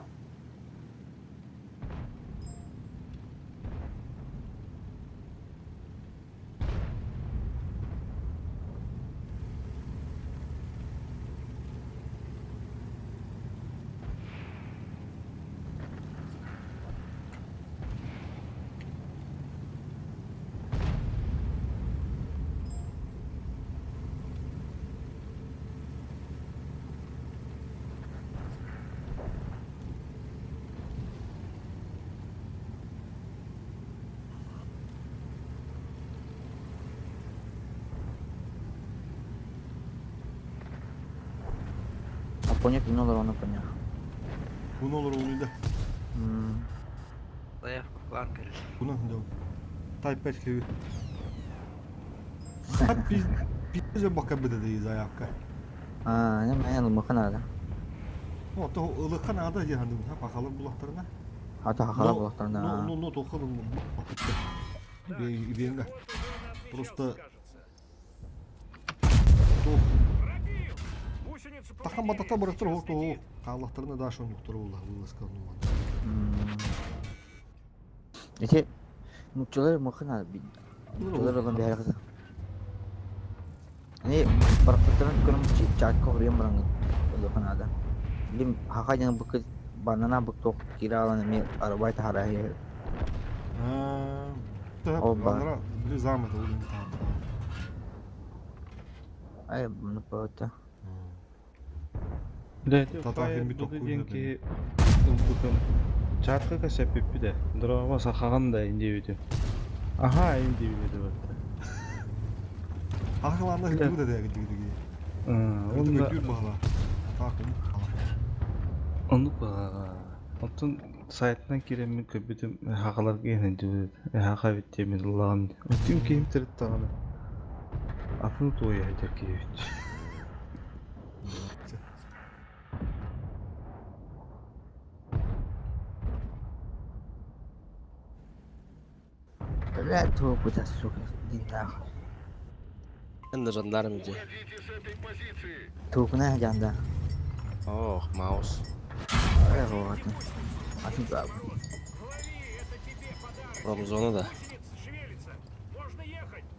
Speaker 2: Апоня кини олорону поня.
Speaker 5: Буну olur onu да.
Speaker 18: Заявка в клан кэллэ.
Speaker 5: Буну да. Type 5 киви. Пиздец бака быда заявка.
Speaker 2: Аа, не мен ылмаха наада.
Speaker 5: О, то ылыкка наада диэн хандым, хахалар булахтарына.
Speaker 2: Ата хахала булахтарына.
Speaker 5: Ну, ну, ну, тохалым Ибенга. Просто то Тахан батата барахтар хо то хаалахтарына да шон юктар була вылазка ну.
Speaker 2: Ити нуччалар мыхы наада. Нуччалар олон биһэр Ани барахтарын көрүм чаакка хоруйан баран ылыха наада. Билим хаха диэн быкы банана бык туох киирэ аалан эмиэ арабай таһара
Speaker 5: Ол ба. Били замы да улин таата.
Speaker 2: Ай, ну пота.
Speaker 5: Татахин
Speaker 17: Бу
Speaker 5: бит
Speaker 17: диэн киһи ылбытым. Чатка кэсэппиппит Дороба сахаҕан да индиэбитим. Аха индиэбит батта.
Speaker 5: Ахлаана хыгы да дэгидиги.
Speaker 17: Онно
Speaker 5: Өтүр баала. Таакын.
Speaker 17: Оннук баҕа. Оттон сайтынан киирэммин көрбүтүм хахалар киһин дибит. Хаха биттиэмин ыллаҕын. Өттүм киһим тырыттаҕына. Атын туойа сылдьар киһибит.
Speaker 2: Бля, туопута, сука, диннаах.
Speaker 12: Эн жандарм иди.
Speaker 2: Туукуна жанда.
Speaker 12: Ох, маус.
Speaker 2: Ай, вот. Атын баабы.
Speaker 12: Промзона да.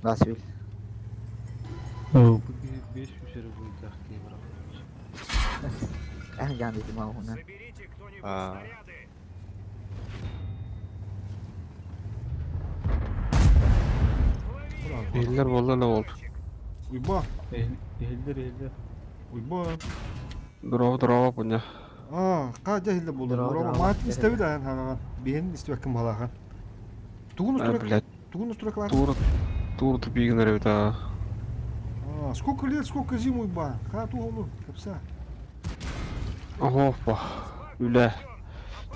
Speaker 2: Ласвил.
Speaker 17: Бу киһи беш үсэрэ буйдаах киһи барахпыт.
Speaker 2: Эх, жанда ити мауна.
Speaker 12: А.
Speaker 4: Иһиллэр буолла да буолду.
Speaker 5: Уйба.
Speaker 17: Иһиллэр иһиллэр.
Speaker 5: Уйба.
Speaker 4: Дороба дороба пуня.
Speaker 5: Аа, ка жахилла болду.
Speaker 2: Дороба,
Speaker 5: Дороба
Speaker 2: дороба.
Speaker 5: маат истеби да хагаган. Биһин истебеккин балахан. Тугун
Speaker 4: А,
Speaker 5: устура
Speaker 4: блядь.
Speaker 5: тугун устура клар.
Speaker 4: Тура тура тупигин эрэ аа.
Speaker 5: Сколько лет, сколько зим уйбаан. Хаа туох кэпсээ.
Speaker 4: Опа. Үлэ.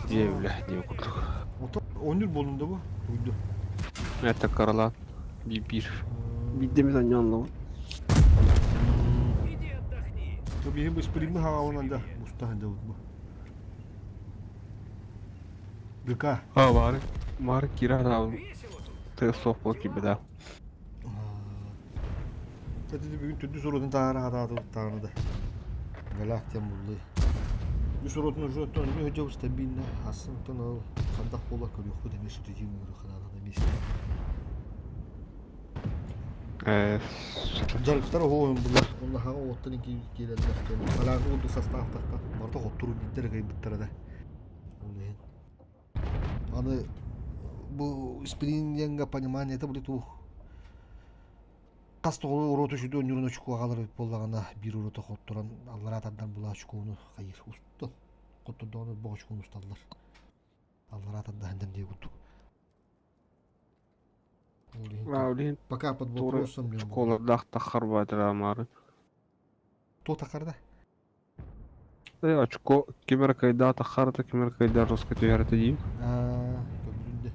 Speaker 4: Дьиэ үлэ диэн курдук.
Speaker 5: Ото оонньуур буоллун да бу? Уйду.
Speaker 4: Это каралаан. Биир.
Speaker 14: Биирдэ эмит онньоон
Speaker 5: Биһи бу спримы хаҕалынан да уста сылдьабыт бу. ГК.
Speaker 4: А, бары. Бары киирэ сатаабын. Тыас суох буола киирбэтэ.
Speaker 5: Кстати, бүгүн төрдүс уротун таһаара хатаатыбыт да. Галак диэн буллуй. Үс уротун уже оттон үһү дьыл стабильно. Ассынтан ол хандах буола көрүөхпүт эмиэ сүтүтүү мууру ханаанана миэстэ. Дьарыктар оһуон булар. Онно хаҕа уоттан киирэллэр. Халаан уурду састаахтахта. Барыта хоттуру биирдэр кыйбыттара да. Ол иһин. Аны бу спрингенга понимание это будет ух. Хас тоҕо уруоту сүдү онньурун очукуга хаалар эбит буоллаҕына, биир уруота хотторон аллараа тардан була очукуну хайыр устун. Хоттордоҕуна бох очукуну усталлар. Аллараа тардаһындан дии курдук.
Speaker 4: Ол
Speaker 5: Пока под вопросом диэн буолла.
Speaker 4: Школардаах таххар баатыра маары.
Speaker 5: Туох таххарда?
Speaker 4: Э, очко ким эрэ кыайдаа таххарата, ким эрэ кыайдаа роска түһэрэтэ диим.
Speaker 5: Көрдүн де.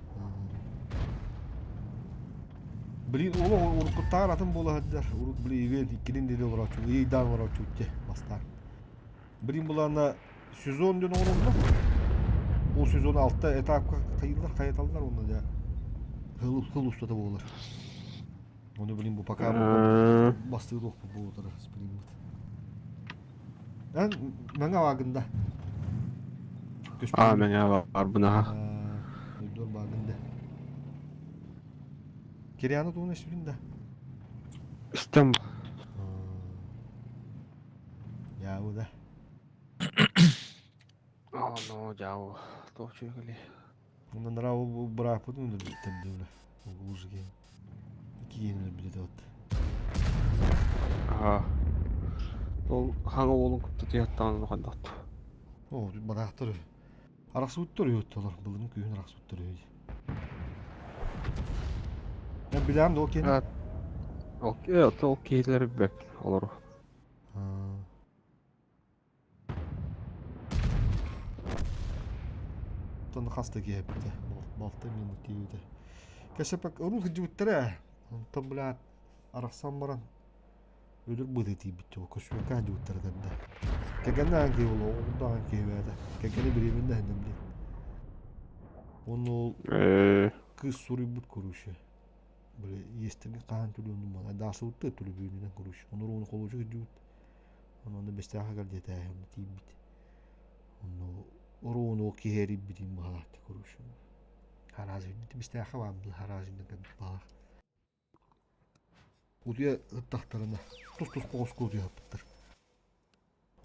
Speaker 5: Блин, олох уруккуттааҕар атын буола сылдьар. Урут били ивент иккилин диэри олорооччу, ыйдаан олорооччу итти бастаан. Блин булаана сезон диэн оҥороллор. Ол сезон алта этапка хайыыллар, хайаталлар уонна дьэ хыл, хыл устата буолар. Ону блин бу пока бастыы туохпут буолутара спрингмыт. Эн мэҥэ баагында.
Speaker 4: Аа, мэҥэ баарбын аха.
Speaker 5: Өйдүөр баагында. Кириана тугун эспитин да?
Speaker 4: Истем.
Speaker 5: Яабы да.
Speaker 4: Аа, но дьаабы. Туох үчүгэй
Speaker 5: Онон нара ол бырааппытын өлөрбүттэр дии Ол киһи. Киһини өлөрбүт этэ вот.
Speaker 4: Аа. Ол хаҥа уолун кытта тыйаттаҕын улахандахт.
Speaker 5: Оо, бараахтар үһү. Арахсыбыттар үһү оттолор. Былырын күһүн арахсыбыттар үһү. Мен билэм да ол киһини.
Speaker 4: Ол ол киһилэр бэп олору.
Speaker 5: Оттон хас да киһи эппитэ. Балта мин тиийбитэ. Кэсэпэк урут сылдьыбыттара. Онтон блядь арахсан баран өлөр быһыы тиийбит дьол көспүөккэ сылдьыбыттара кэннэ. Кэгэннээн киһи буолуо, оҕурдаан киһи бэйэтэ. Кэгэнэ бириэмэннэ иһиннэм диэн. Уонна ол кыыс суруйбут короче. Били иэстэргэ хаһан төлүөн думмана. Даасыбытта төлөбүөнүнэн короче. Онор уону холуочук сылдьыбыт. Онно Бэстээххэ кэлдиэтээһи онно тиийбит. Онно оруону киһи эрийбитин баҕалаахтык короче. Хараазыйбыт Бэстээххэ баар хараазыйдан кэлбит баҕалаах. Утуйа ыттахтарына тус-туспа хоско утуйа сыппыттар.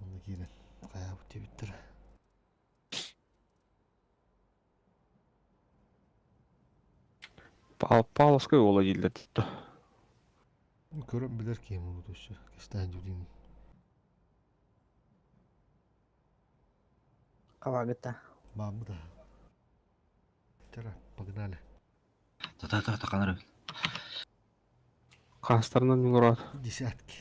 Speaker 5: Онно киирэн хайаабыт диэбиттэр.
Speaker 4: Павловскай уола дииллэр да.
Speaker 5: Көрөн билэр киһим ол өссө кистээн дьүдүн.
Speaker 2: Хабагыта.
Speaker 5: Бааммыта. Чара, погнали.
Speaker 19: Та-та-та, канары.
Speaker 4: Хаастарынан ньуҥураат.
Speaker 5: Десятки.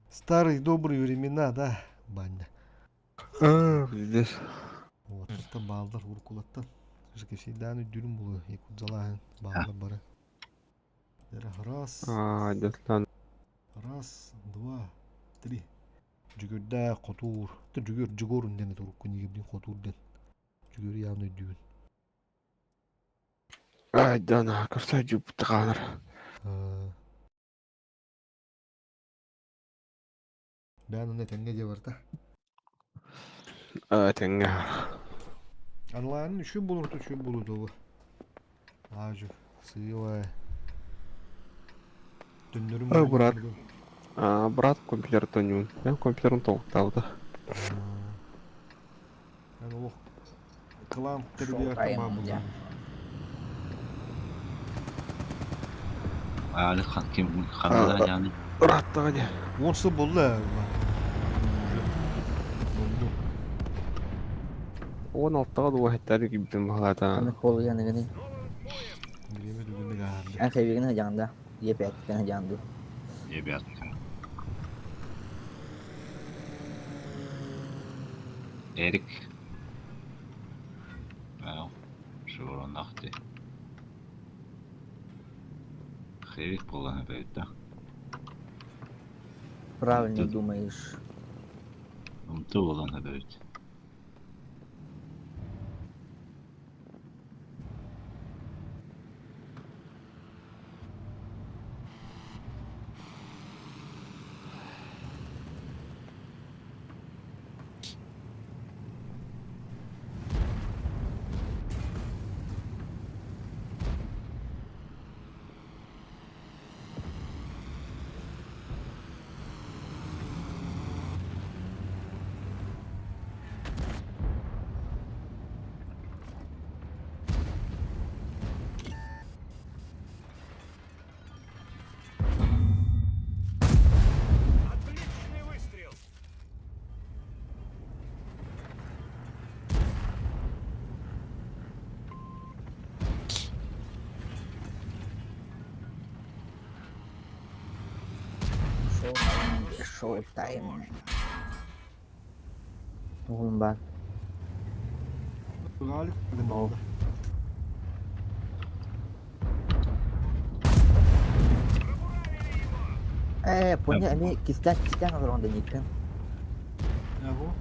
Speaker 5: Старые добрые времена, да, Баня?
Speaker 4: Аа, пиздец.
Speaker 5: Вот, это баалдар урукулаттан. Всегда үрдүрүн булу, якутзалааһын баалдар бары. Раз,
Speaker 4: Аа, дьатлан.
Speaker 5: раз, два, три. Дьүгүрдээх хотуур. Дьүгүр, дьугур диэн урукку нигибдин хотуур диэн. Дьүгүр явно өйдүүбүн.
Speaker 4: Айдан, көрсө дьүппүт хаанар.
Speaker 5: Бээн онно этэҥҥэ диэ барта.
Speaker 4: Этэҥҥэ.
Speaker 5: Онлайн үчүгэй буолур үчүгэй буолуо дуо? Аажы, сыыла. Төннөрүм
Speaker 4: Брат, брат компьютер тонньуун. Мен компьютерым толуктаабыта.
Speaker 5: Эн олох кылаан тэрбиэххэ баа буолла.
Speaker 19: Аали ким ханна яны?
Speaker 4: Ыраттаҕа дии.
Speaker 5: 10 сыл буолла.
Speaker 4: 16-га дуо хеттари кибитин баһалаата.
Speaker 2: Аны холуйан
Speaker 5: Бириэмэ дүгүннүк ааһарды.
Speaker 2: Эн хэбигин хадьаанда, епэттэн хадьаанду.
Speaker 19: Девятка. Эрик. Well, шуронахты. Хевик буолан эбит да.
Speaker 2: Правильно думаешь.
Speaker 19: Умту буолан эбит.
Speaker 16: Отличный выстрел!
Speaker 2: Шоу тайм. Oğlum ben.
Speaker 5: Galip dedim oldu.
Speaker 2: Поня эми кистен кистен олоронда никкен.
Speaker 5: Яго.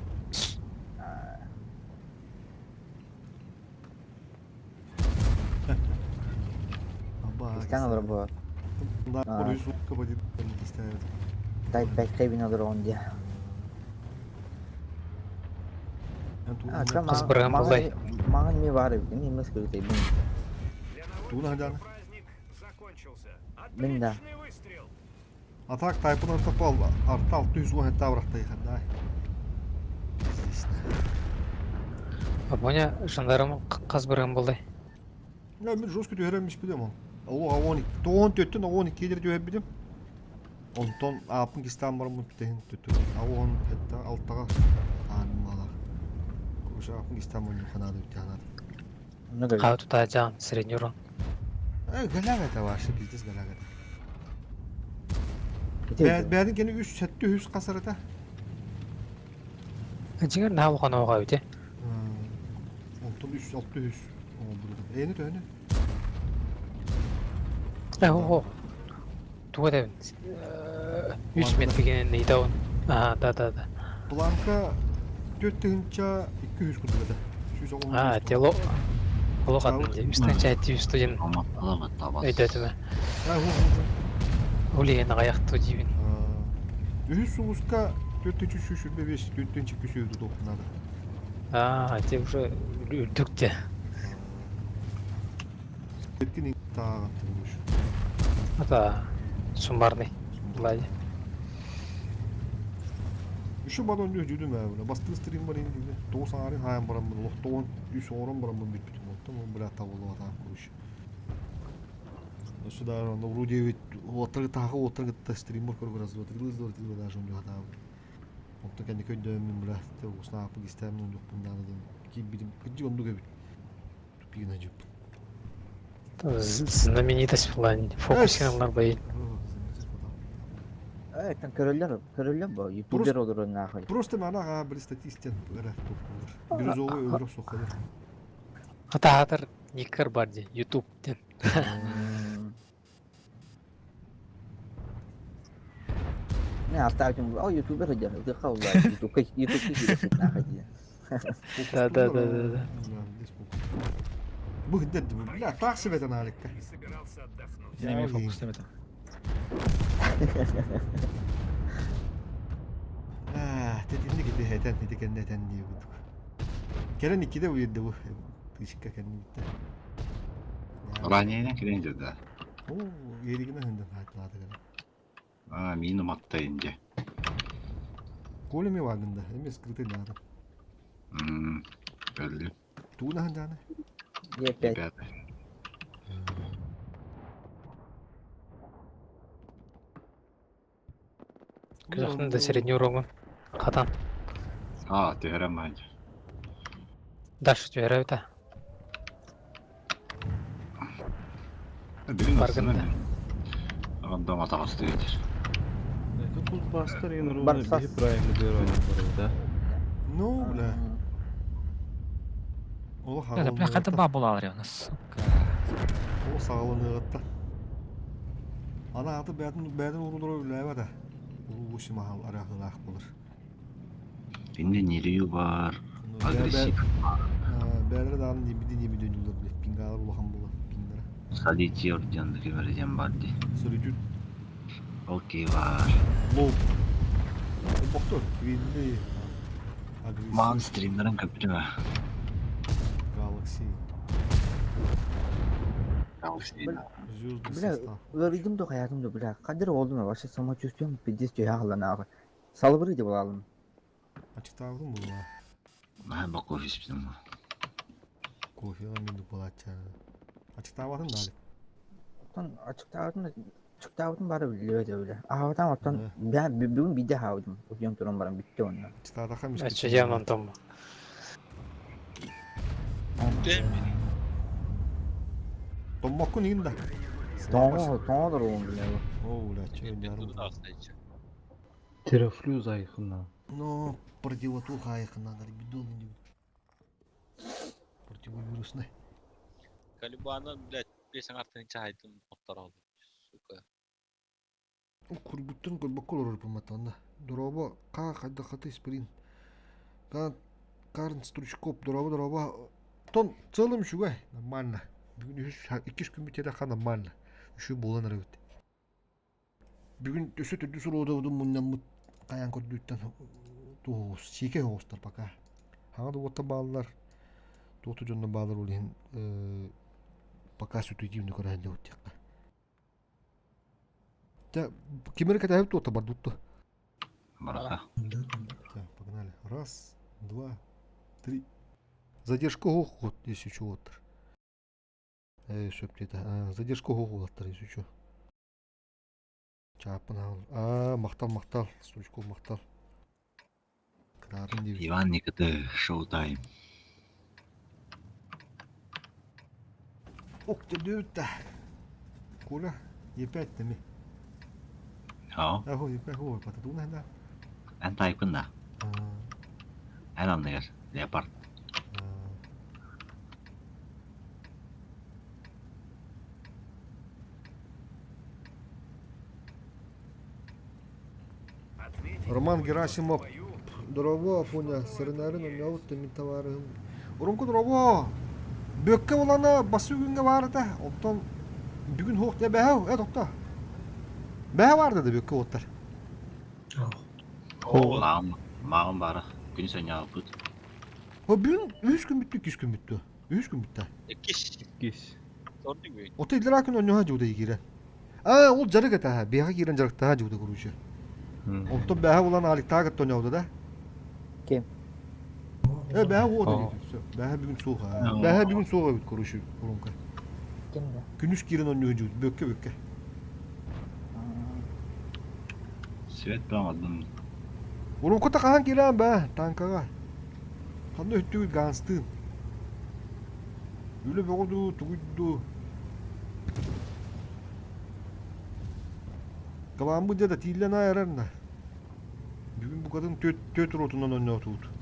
Speaker 2: Кистен олор бу.
Speaker 5: Да, orayı soğuk kapatıp кистен.
Speaker 2: Тай пять кабин олоронда.
Speaker 8: Қыз бұрған болай.
Speaker 2: Маған ми бар еді, мен емес көрді, мен.
Speaker 5: Туна хадана.
Speaker 2: Мен да.
Speaker 5: Атак тайпын артап ал, арта 610 хетта быракты да.
Speaker 8: Абоня жандарм қаз бұрған болай.
Speaker 5: Я мен жестко түһәрәмиш билем ол. Ол 12, 14-тен 12 дер түһәр билем. Онтон апын кистан бар мын түтәһин түтү. Ауон хетта алтага аан мала. Куша апын кистан мын ханады үтәнад.
Speaker 8: Қау тұта жан, средний урон.
Speaker 5: Э, галяга это ваше пиздец галяга. Бәдин кени 3 сәттү 100 касарата.
Speaker 8: Жиңер наа болған оға өте.
Speaker 5: Онтон 3 600 oldu. Эни төһөнө.
Speaker 8: Э, о, Туга дебин. 3 метр деген нейдаун. А, да, да, да.
Speaker 5: Планка 4 200 кудугада. 110.
Speaker 8: А, тело. Оло қатын. Үстен чай түйісті ден. Өйдөтүмө. Улиен аяқты дейбин.
Speaker 5: Үһүс сулуска 435 4-200 тоқнады.
Speaker 8: А, те уже үрдүк те.
Speaker 5: Кеткен тағын тырмыш.
Speaker 8: Ата суммарный. Былай.
Speaker 5: Үші бадон жүз жүдім әбілі. Басты стрим бар енді. Тоғыз арын хайын барамын. Лох тоғын үш орын барамын бит бітім. Оттан ол бір ата болу атан көрүш. Сюда на вроде отырғы тағы отырғы та стример көріп раз два три два три даже он хата. Онта кәне көйдө мен бля те усна апы гистәм жоқ бундан ден. Ки бидим кыджи онду гебит. Тупигна жуп.
Speaker 8: Знаменитость в плане. Фокусиналар байын.
Speaker 2: Там көрөллөр, көрөллөр бу, ютубер олор нахуй.
Speaker 5: Просто мана бір статистен ырах тоқулар. Бирюзовый өлөрө сохалар.
Speaker 8: Ата хатыр никер бар де, ютуб ден.
Speaker 2: Не, оставим, о, ютубер идет, ты хаула, ютуб, ютуб нахуй.
Speaker 8: Да, да, да, да, да.
Speaker 5: Бу дед, бля, так себе это наликка.
Speaker 14: Не фокус это.
Speaker 5: А, тетинни кити хетен, ити кенде тен дии будук. Керен иккиде уйдды бу. Тышка кенни битте.
Speaker 19: Ранее кирен да.
Speaker 5: О, еригине хындын хайтлады гана.
Speaker 19: А, мину матта инде.
Speaker 5: Колеме вагында, эме скрытый надо.
Speaker 19: Белли.
Speaker 5: Туна хынданы.
Speaker 2: Е пять.
Speaker 8: Күзөхтүн да средний урон. Катан.
Speaker 19: А, түһәрәм мать.
Speaker 8: Дальше түһәрә өтә.
Speaker 19: Бүгүн
Speaker 8: Баргында.
Speaker 19: Анда матагасты кетер.
Speaker 17: Кузбасстар ин руна
Speaker 2: Барсас.
Speaker 17: биһи праймы дөрөнөр да.
Speaker 5: Ну, бля. Олох
Speaker 8: Это бля, хата
Speaker 5: аҕалыныаҕыттан.
Speaker 8: бабулалар у нас, сука.
Speaker 5: Олох саҕаланыаҕыттан. Ана аты бэйэтин бэйэтин уруулара үлэлээбэт ээ. Уруу симаһал арыахылаах буолар.
Speaker 19: Инде нерию бар, агрессив
Speaker 5: Бэйэлэрэ даҕаны ньимиди ньимиди ойуулар бile. Пингалар улахан буолар пиннара.
Speaker 19: Солитер диэн кимэр диэн бар дии.
Speaker 5: Солитюд.
Speaker 19: Окей бар.
Speaker 5: Лоу. Бохтор, квинли.
Speaker 19: Маан стримнерин көптүм ээ.
Speaker 5: Galaxy.
Speaker 19: Galaxy.
Speaker 5: Звездный
Speaker 2: Бля,
Speaker 5: состав.
Speaker 2: ыарыйдым да хаятым да, бля. Кадыр olдум вообще самочувствием пиздец түйэ Салыбыры деп алалым.
Speaker 5: Ачыктаабытым буолла.
Speaker 19: Наһаа ба кофе испитим.
Speaker 5: Кофеға мен буолаачча. Ачыктаабатым да.
Speaker 2: Оттон ачыктаабытым чыктаабытым бары билбэт бля. Аабатам оттон бүгүн бидде хаабытым. Утуйан туран баран бүтте онно.
Speaker 5: Ачыктаатаха
Speaker 8: Ача явно там.
Speaker 5: Томмоккун иин да.
Speaker 2: Тоңо, тоңо оҕум бля.
Speaker 5: О, бля, че ярым.
Speaker 17: Терафлюз айхына.
Speaker 5: Но противотуха айхына, бидол не Противовирусный.
Speaker 18: Калибана, блядь, песен артын чайдым оттаралды. Сука.
Speaker 5: Курбуттун көрбөккө олорор поматанна. Дороба ка кайда хаты исприн. Кан Карн Стручкоп дороба дороба. Тон целым шугай нормально. Бүгүн үс иккис күн бүтеді ха нормально. Үшү болан арабыт. Бүгүн өсө түрдү суроуда удум муннаммыт каян көрдүттен туус сике хоостар пока. Хаңа да отта баалар. Туоту жонно баалар улин пока сүтүдүүнү көрәһэн деп Та кимер катайып туота бар дутту.
Speaker 19: Бараха.
Speaker 5: Так, погнали. Раз, два, три. Задержка хохот, если чего-то. Сөп где-то. Задержка хохот, если чего. Чапын ал. А, мақтал, мақтал. Стручков мақтал. Кырарын дейбит.
Speaker 19: Иван Никита, шоу-тайм.
Speaker 5: Ок, да. Коля, Е5 теми.
Speaker 19: Ja,
Speaker 5: Ахо, Е5 хоо, пататуна да.
Speaker 19: эн тайпын да. Эн анныгар, леопард.
Speaker 5: Роман Герасимов. Дорово, Афоня, сырынарын ойнауыт мен товарым. Урунку дорово. Бөккө болана басы күнгө бар да. Оттон бүгүн хоқ я бәһәү, э токта. Бәһә бар да бөккө оттар.
Speaker 19: Мағым, мағым бары. Күн сөйне алып.
Speaker 5: О бүгүн 3 күн бүттү, 2 күн бүттү. 3 күн бүттү.
Speaker 18: Иккис.
Speaker 17: Иккис.
Speaker 18: Тордың бүй.
Speaker 5: Ота илера күн ойноха жуда кирен. А, ол жарык это, бияга кирен жарыкта жуда короче. Онтон бәһә болан аликтага тоняуды да.
Speaker 2: Кем?
Speaker 5: Э, бәһә о да. Бәһә бүгүн суға. Бәһә бүгүн суға бит короче, урунка.
Speaker 2: Кем да?
Speaker 5: Күнүс кирен ойноха жуда, бөккө бөккө.
Speaker 19: Свет баң
Speaker 5: Урунка та кахан кирен бә, танкага. Ханны өттүгүт ганстын. Үле бөгөдү, тугуйду. Калаамбы деді тииллен айарарна. Бүгүн бу кадын төт төт ротунан ойнотуут.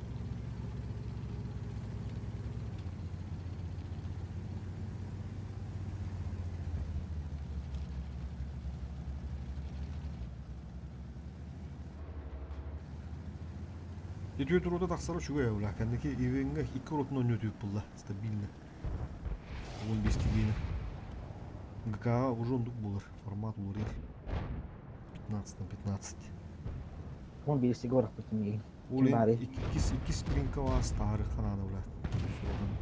Speaker 5: Төт рота тахсара чугай ула. Кәндеки ивенге икки ротун ойнотуут булла стабильно. 15 тигени. ГКА уже ондук булар. Формат булар. 15 на 15.
Speaker 2: Он бирси горах бутым
Speaker 5: Ол иккис иккис спринкова старых ханада ула. Содан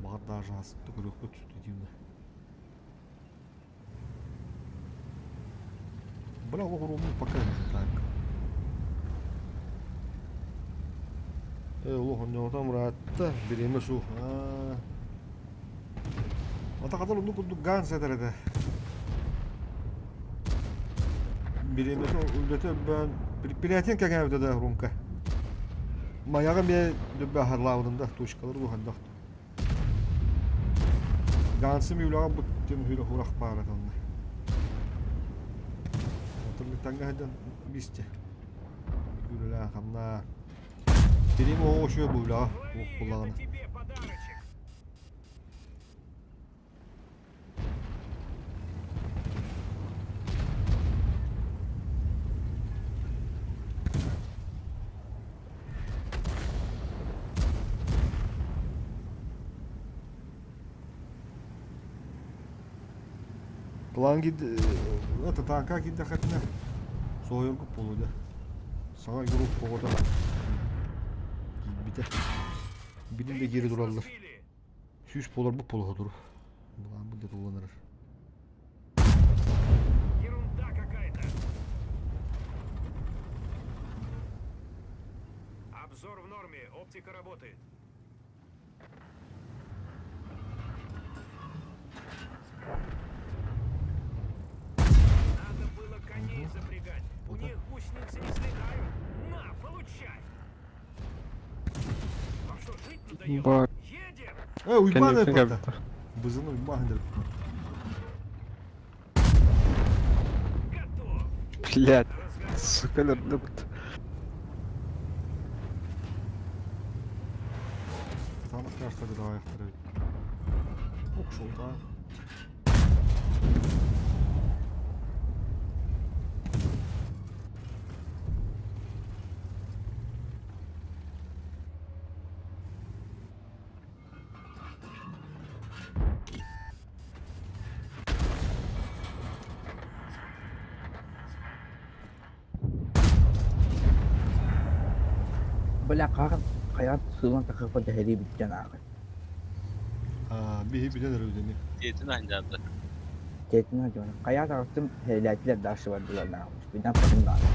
Speaker 5: бағар даже асықты көрөккө түстү деймін. Бля, ол пока не так. Э, олох онньоотом ыраатта, бириэмэ суох. Ата кадar онну курдук гаан сэтэр этэ. Бириэмэтэ үлэтэ өлбөөн предприятиен кэҥээбитэ да румка. Маяга ме дөббө харлаабытым да, точкалар ухандах. Гаансы ми үлэҕэ буттым хүрэ хурах баара тонна. Танга сылдьан бисте. Үлэлээн хамнаа. Тирим оҕо үчүгэй бу үлэҕэ уох буллаҕына. План это танка киирдэххитинэ соһуйаргыт буолуо дьэ. Саҥа группа оҕото киирбитэ. Билин да киирэ тураллар. 100 буоларбыт буолуо сотору. Былааммыт да туллан эрэр.
Speaker 16: Ерунда какая-то. Обзор в норме, оптика работает. Надо было коней запрягать. У них гусеницы не слетают. На, получай! Вам что, жить надоело?
Speaker 4: Бар.
Speaker 16: Едем!
Speaker 5: Уйбаан
Speaker 4: Кэнниттэн
Speaker 5: эппэтэ.
Speaker 4: кэлбиттэр.
Speaker 5: Бызыны уйбаан дэрбит.
Speaker 4: Блядь, сука, өлөрдүбүт.
Speaker 5: Сатаан кажется гыдаайахтар эбит. Укшулта.
Speaker 2: Бля, хаһан хайаан сыылан тахыпа дэһэрии бүттэн ааҕын.
Speaker 5: Биһи билэн эрэ үдэни.
Speaker 18: Тиэтин аһындаабыта.
Speaker 2: Тиэтин дьоно. Хайаан таҕыстым һээлээтилэр дальше бардылар наамыс. Бидэн потом наада.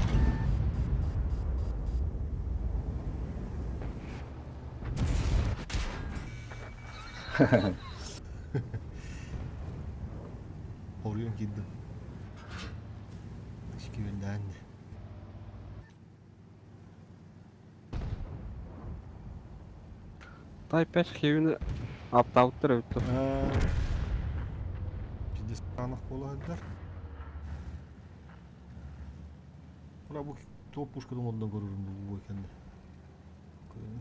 Speaker 5: Оруйан киирдим. Киирэндээн
Speaker 4: Type 5 хевини аптаабыттар эбит дуо?
Speaker 5: Пиздец таанах буола сылдьар. Бля, бу туох пушкадан онно көрөрүм бу кэннэ.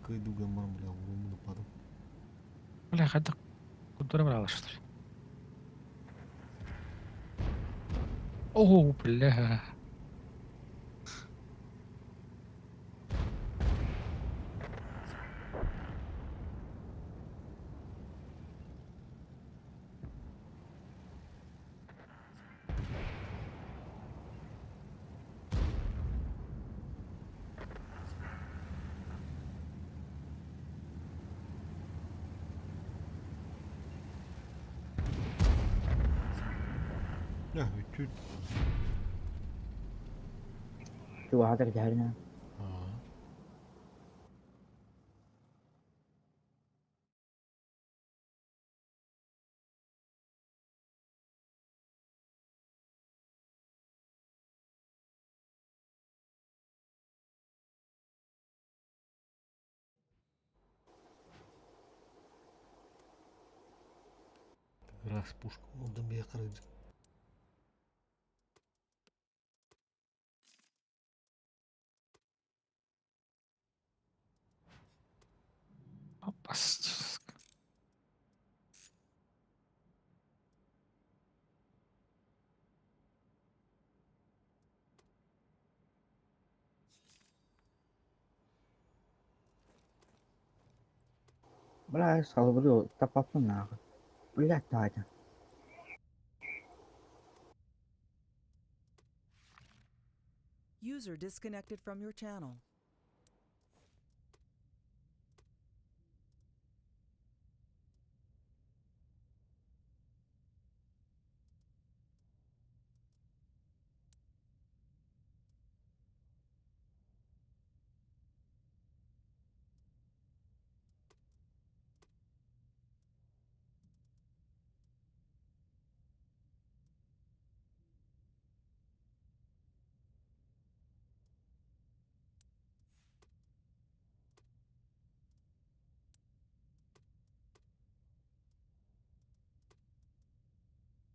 Speaker 5: Кыйдыган баран бля урууммун ыппатым.
Speaker 8: Бля, хайдах культура брала, что ли? О, бля.
Speaker 5: Ya бүтүн.
Speaker 2: Чугаһатар дэһэринэ.
Speaker 5: Раз пушка онтон бэйэ харайдык.
Speaker 8: Опас.
Speaker 2: Бля, салбыры тапаппын нааҕы. Блядь, таата.
Speaker 1: User disconnected from your channel.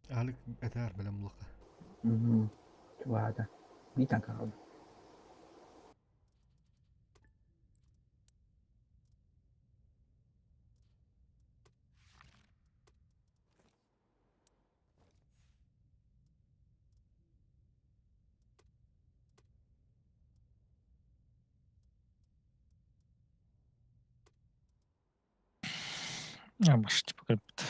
Speaker 5: Аһылык этээр бэлэм буллахха.
Speaker 2: Мм. Чугаһата. Биир танка хаалла.
Speaker 8: Маш типа кэлбит.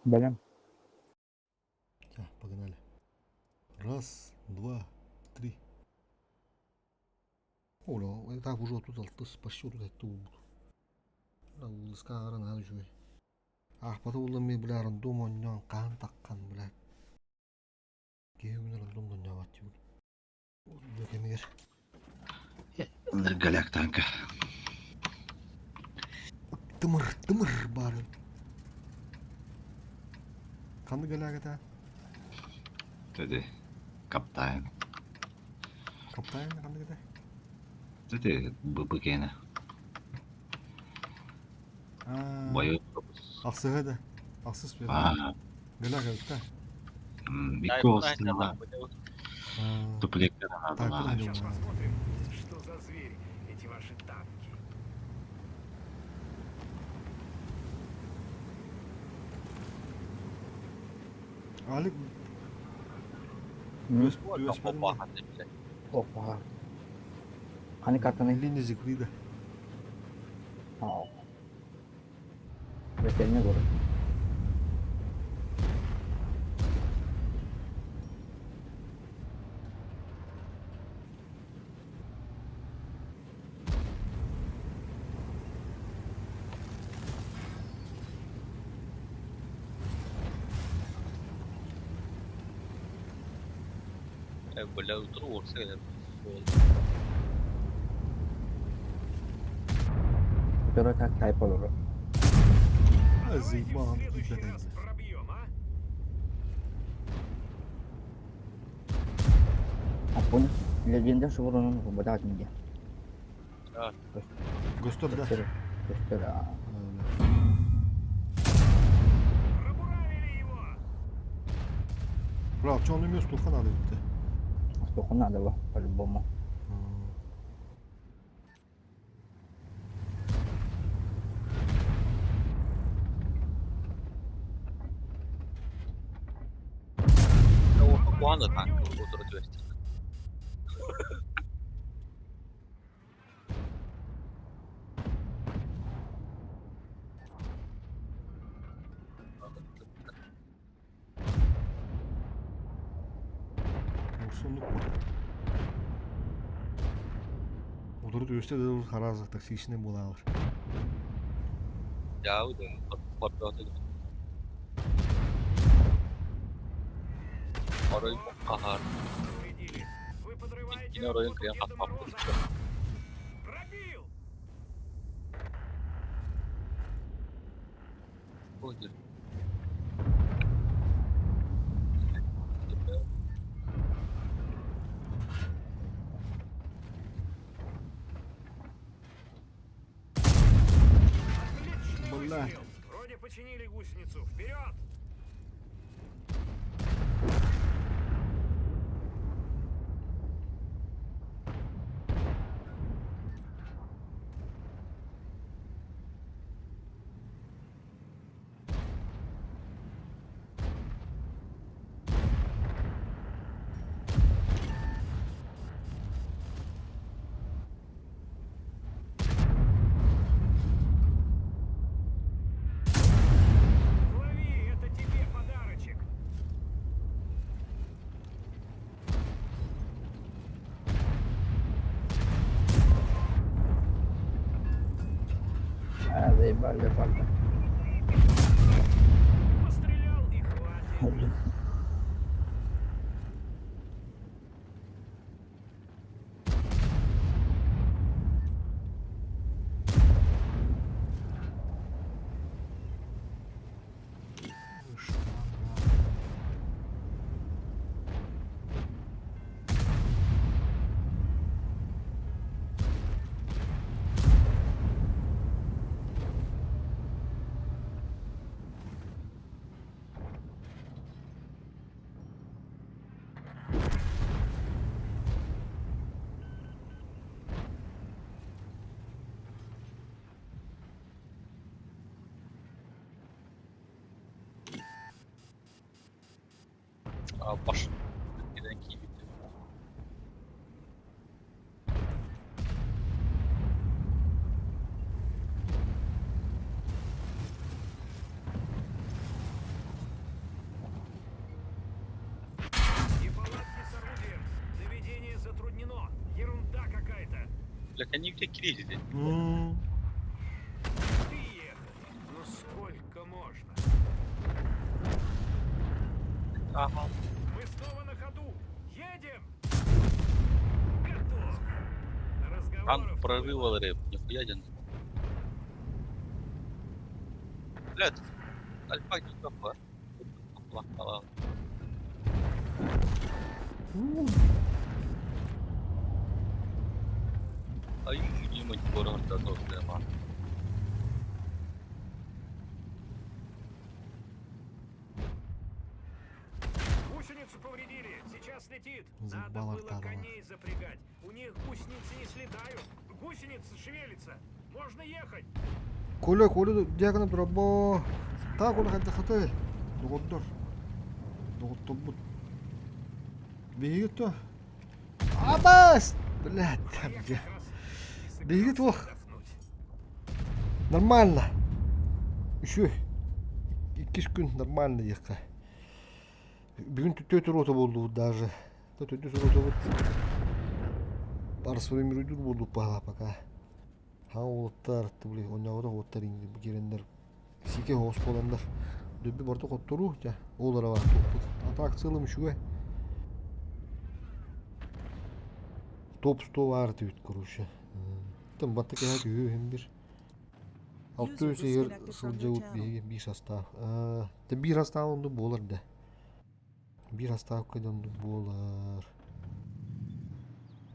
Speaker 2: Бэлэм.
Speaker 5: Все, погнали. Раз, два, три. Оля, так уже тут алтыс, почти тут это убут. Улыска ааран аан үчүгэй. Аахпата улла ми бля рандом онньоон хаан таххан бля. Киһи күн рандом донньообот диибин. Бу кэмигэр.
Speaker 19: Голяк танка.
Speaker 5: Тымыр, тымыр баарын. Ханнык голяк этэ?
Speaker 19: Тэди. Каптайын.
Speaker 5: Каптайын ханнык этэ?
Speaker 19: Тэди БПК-ны. Бойу.
Speaker 5: Ахсыһы да. Ахсыс бер. Голяк эбит да.
Speaker 19: Икки оҕустуна туплекка
Speaker 16: Сейчас посмотрим, что за зверь эти ваши танки.
Speaker 5: Алик
Speaker 2: Опа. Ханнык картаны?
Speaker 5: Линия Зигфрида.
Speaker 2: Бэтэннэ город.
Speaker 18: Бля, утро уорса кэлэр.
Speaker 2: Утро так тайп олоро.
Speaker 5: Заебал, кибер.
Speaker 2: Аппун легенда суурунун бутаат минге.
Speaker 5: Гостор да.
Speaker 2: Гостор.
Speaker 5: Бра, что он умел стуха надо битте.
Speaker 2: Стуха надо, по-любому.
Speaker 18: Куана танк утро түбэстик.
Speaker 5: Урсунлук бу. Утро түбэстэ да хараза токсичный буолалар.
Speaker 18: Дьаа, подпётый. Орой кахар. Иккини оройун кыйан хаппаппыт. Ой,
Speaker 5: Бля.
Speaker 16: Вроде починили гусеницу. Вперед! Лови, это тебе подарочек.
Speaker 2: А, заебали, заебали.
Speaker 16: Пострелял и хватит.
Speaker 18: Баш кэлэн киирбит.
Speaker 16: Неполадки с орудием. Наведение затруднено. Ерунда какая-то.
Speaker 18: Лэкэнииккэ кириэдити.
Speaker 16: Приехали. Ну сколько можно?
Speaker 18: Ага.
Speaker 16: Мы снова на ходу. Едем! Готов.
Speaker 18: Танк
Speaker 16: Разговоров
Speaker 18: прорывал рэп, нихуя ден. Блядь, альфа не капа. Ай, не мать порорда тема.
Speaker 16: Гусеницу повредили. Сейчас летит. Надо
Speaker 5: Заебал
Speaker 16: было
Speaker 5: Артадова.
Speaker 16: коней запрягать. У них гусеницы не слетают. Гусеница шевелится. Можно ехать.
Speaker 5: Коля, Коля Дьяконов дорабо. Та Коля хайдахаты. Доҕордор. Доҕотторбут. Биһиги то. Абас! Блядь, там где. Биһиги туох. Нормально. Үчүгэй. Иккис күн нормально диэххэ. Бүгүн түөрт уруота буоллубут даже. Төрдүс уруотабыт. Арсвримируйдур буоллук баһа пока. Хаҥа уолаттар, били оонньооботох уолаттар киирэннэр сиикэй оҕус буоланнар дөббү барыта хотторуу дьэ ол эрэ баар туохпут. А так в целом үчүгэй. Топ 100 баар этибит короче. Там батта кэһэ түһүү иһин бир. Алты
Speaker 1: User
Speaker 5: үс иһигэр
Speaker 1: disconnected from your
Speaker 5: сылдьабыт
Speaker 1: channel.
Speaker 5: биһиги биир састаав. Те биир састаав оннук буолар да. Биир састаавка да оннук буолар.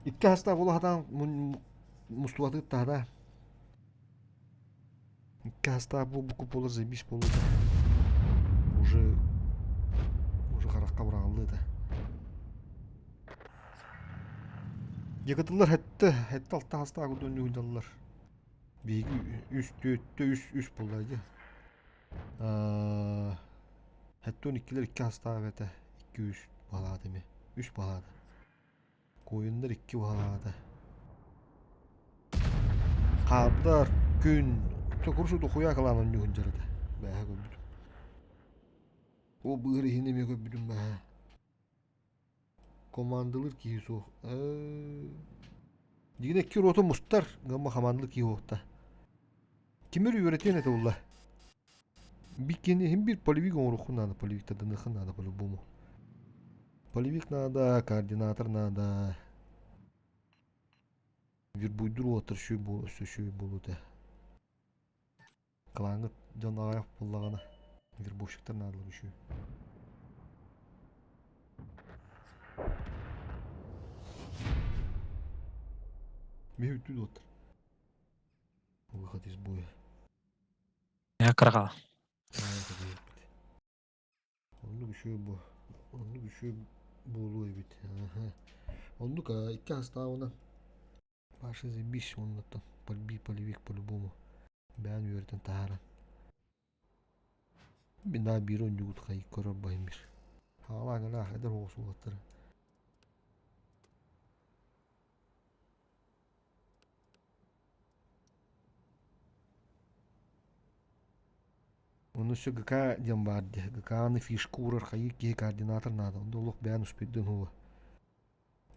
Speaker 5: Икки састаав буола сатаан мустубатыгыт таһына. Икки састаав буолбукку буолар заебись буолуо этэ. Уже уже харахха быраҕыллыа этэ. Дьыкытыллар сэттэ, сэттэ алта састаах курдук ньуһуйдаллар. Биһиги үс түөртэ үс үс буолла дии. Сэттэ иккилэр икки састаах этэ. Икки үс баһылаата ими. Үс баһылаата. Коиннар икки баһылаата. Хаардар күн курсу дохуя кылаан онньуһун дьарыта. Бээһэ көрбүтүм. Ол быыр иһин эмиэ көрбүтүм бээһэ. Командалыыр киһи суох. Дигинэ икки рота мустар, гамма хамаандалыыр киһи суохта. Кимир үөрэтиэн этэ булла. Биккини иһин бир полевик оҥоруоххун наада, полевиктарданыаххын наада по-любому. Полевик наада, координатор наада. Вербуйдур уолаттар үчүгэй буол, өссө үчүгэй буолуо этэ. Кылааҥҥыт дьон аҕыйах буоллаҕына, вербовщиктар наадалар үчүгэй. Биһи үттүү дуоттар. Выход из боя.
Speaker 8: Я кыргала.
Speaker 5: Оннук үчүгэй бу. Оннук үчүгэй буолуо эбит. Аха. Оннук икки астаабынан Паша заебись оннуттан полби полевик по-любому. Бэйэн үөрэтэн таһааран. Бина биир онньугут хайык көрөр баһымир. Хаалаан элээх эдэр оҕус уолаттары. Ону өссө ГК диэн баар дии. ГК-ны фишка уурар хайыы киһи координатор наада. Онно олох бэйэн успейдыан уһуга.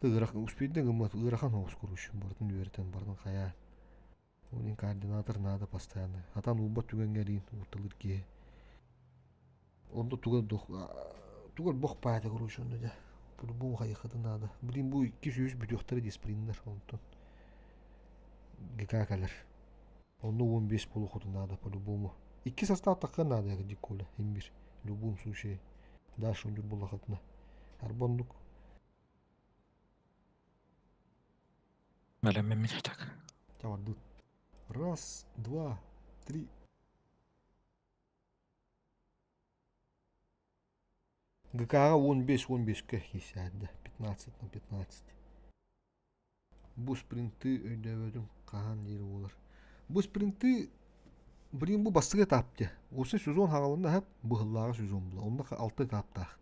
Speaker 5: Ыарахан успейдыан гыммат ыарахан оҕус короче барытын үөрэтэн барытын хайаан. Ол иһин координатор наада постоянно. Хатан уурбат түгэҥҥэ эриин уурталыыр киһи. Онно туга тугар бох паата короче онно дьэ. По-любому хайыаххытын наада. Блин бу 203 бүтүөхтэрэ дии сприннэр онтон. ГК кэлэр. Онно 15 буолуоххутун наада по-любому. Икки состав таххыан наада дии Коля, имбир. В любом случае. Дальше оннук буоллахытына. Арба оннук.
Speaker 8: Бэлэммин так.
Speaker 5: Чабардыт. Раз, два, три. ГК-ҕа 15-15-кэ киирсээдэ. 15 на 15. Бу спринты өйдөөбөтүм хаһан диир буолар. Бу спринты блин бу бастакы этап дии. Осы сезон хаҕаланна сөп быһыллааҕы сезон була. Онно алта этаптаах.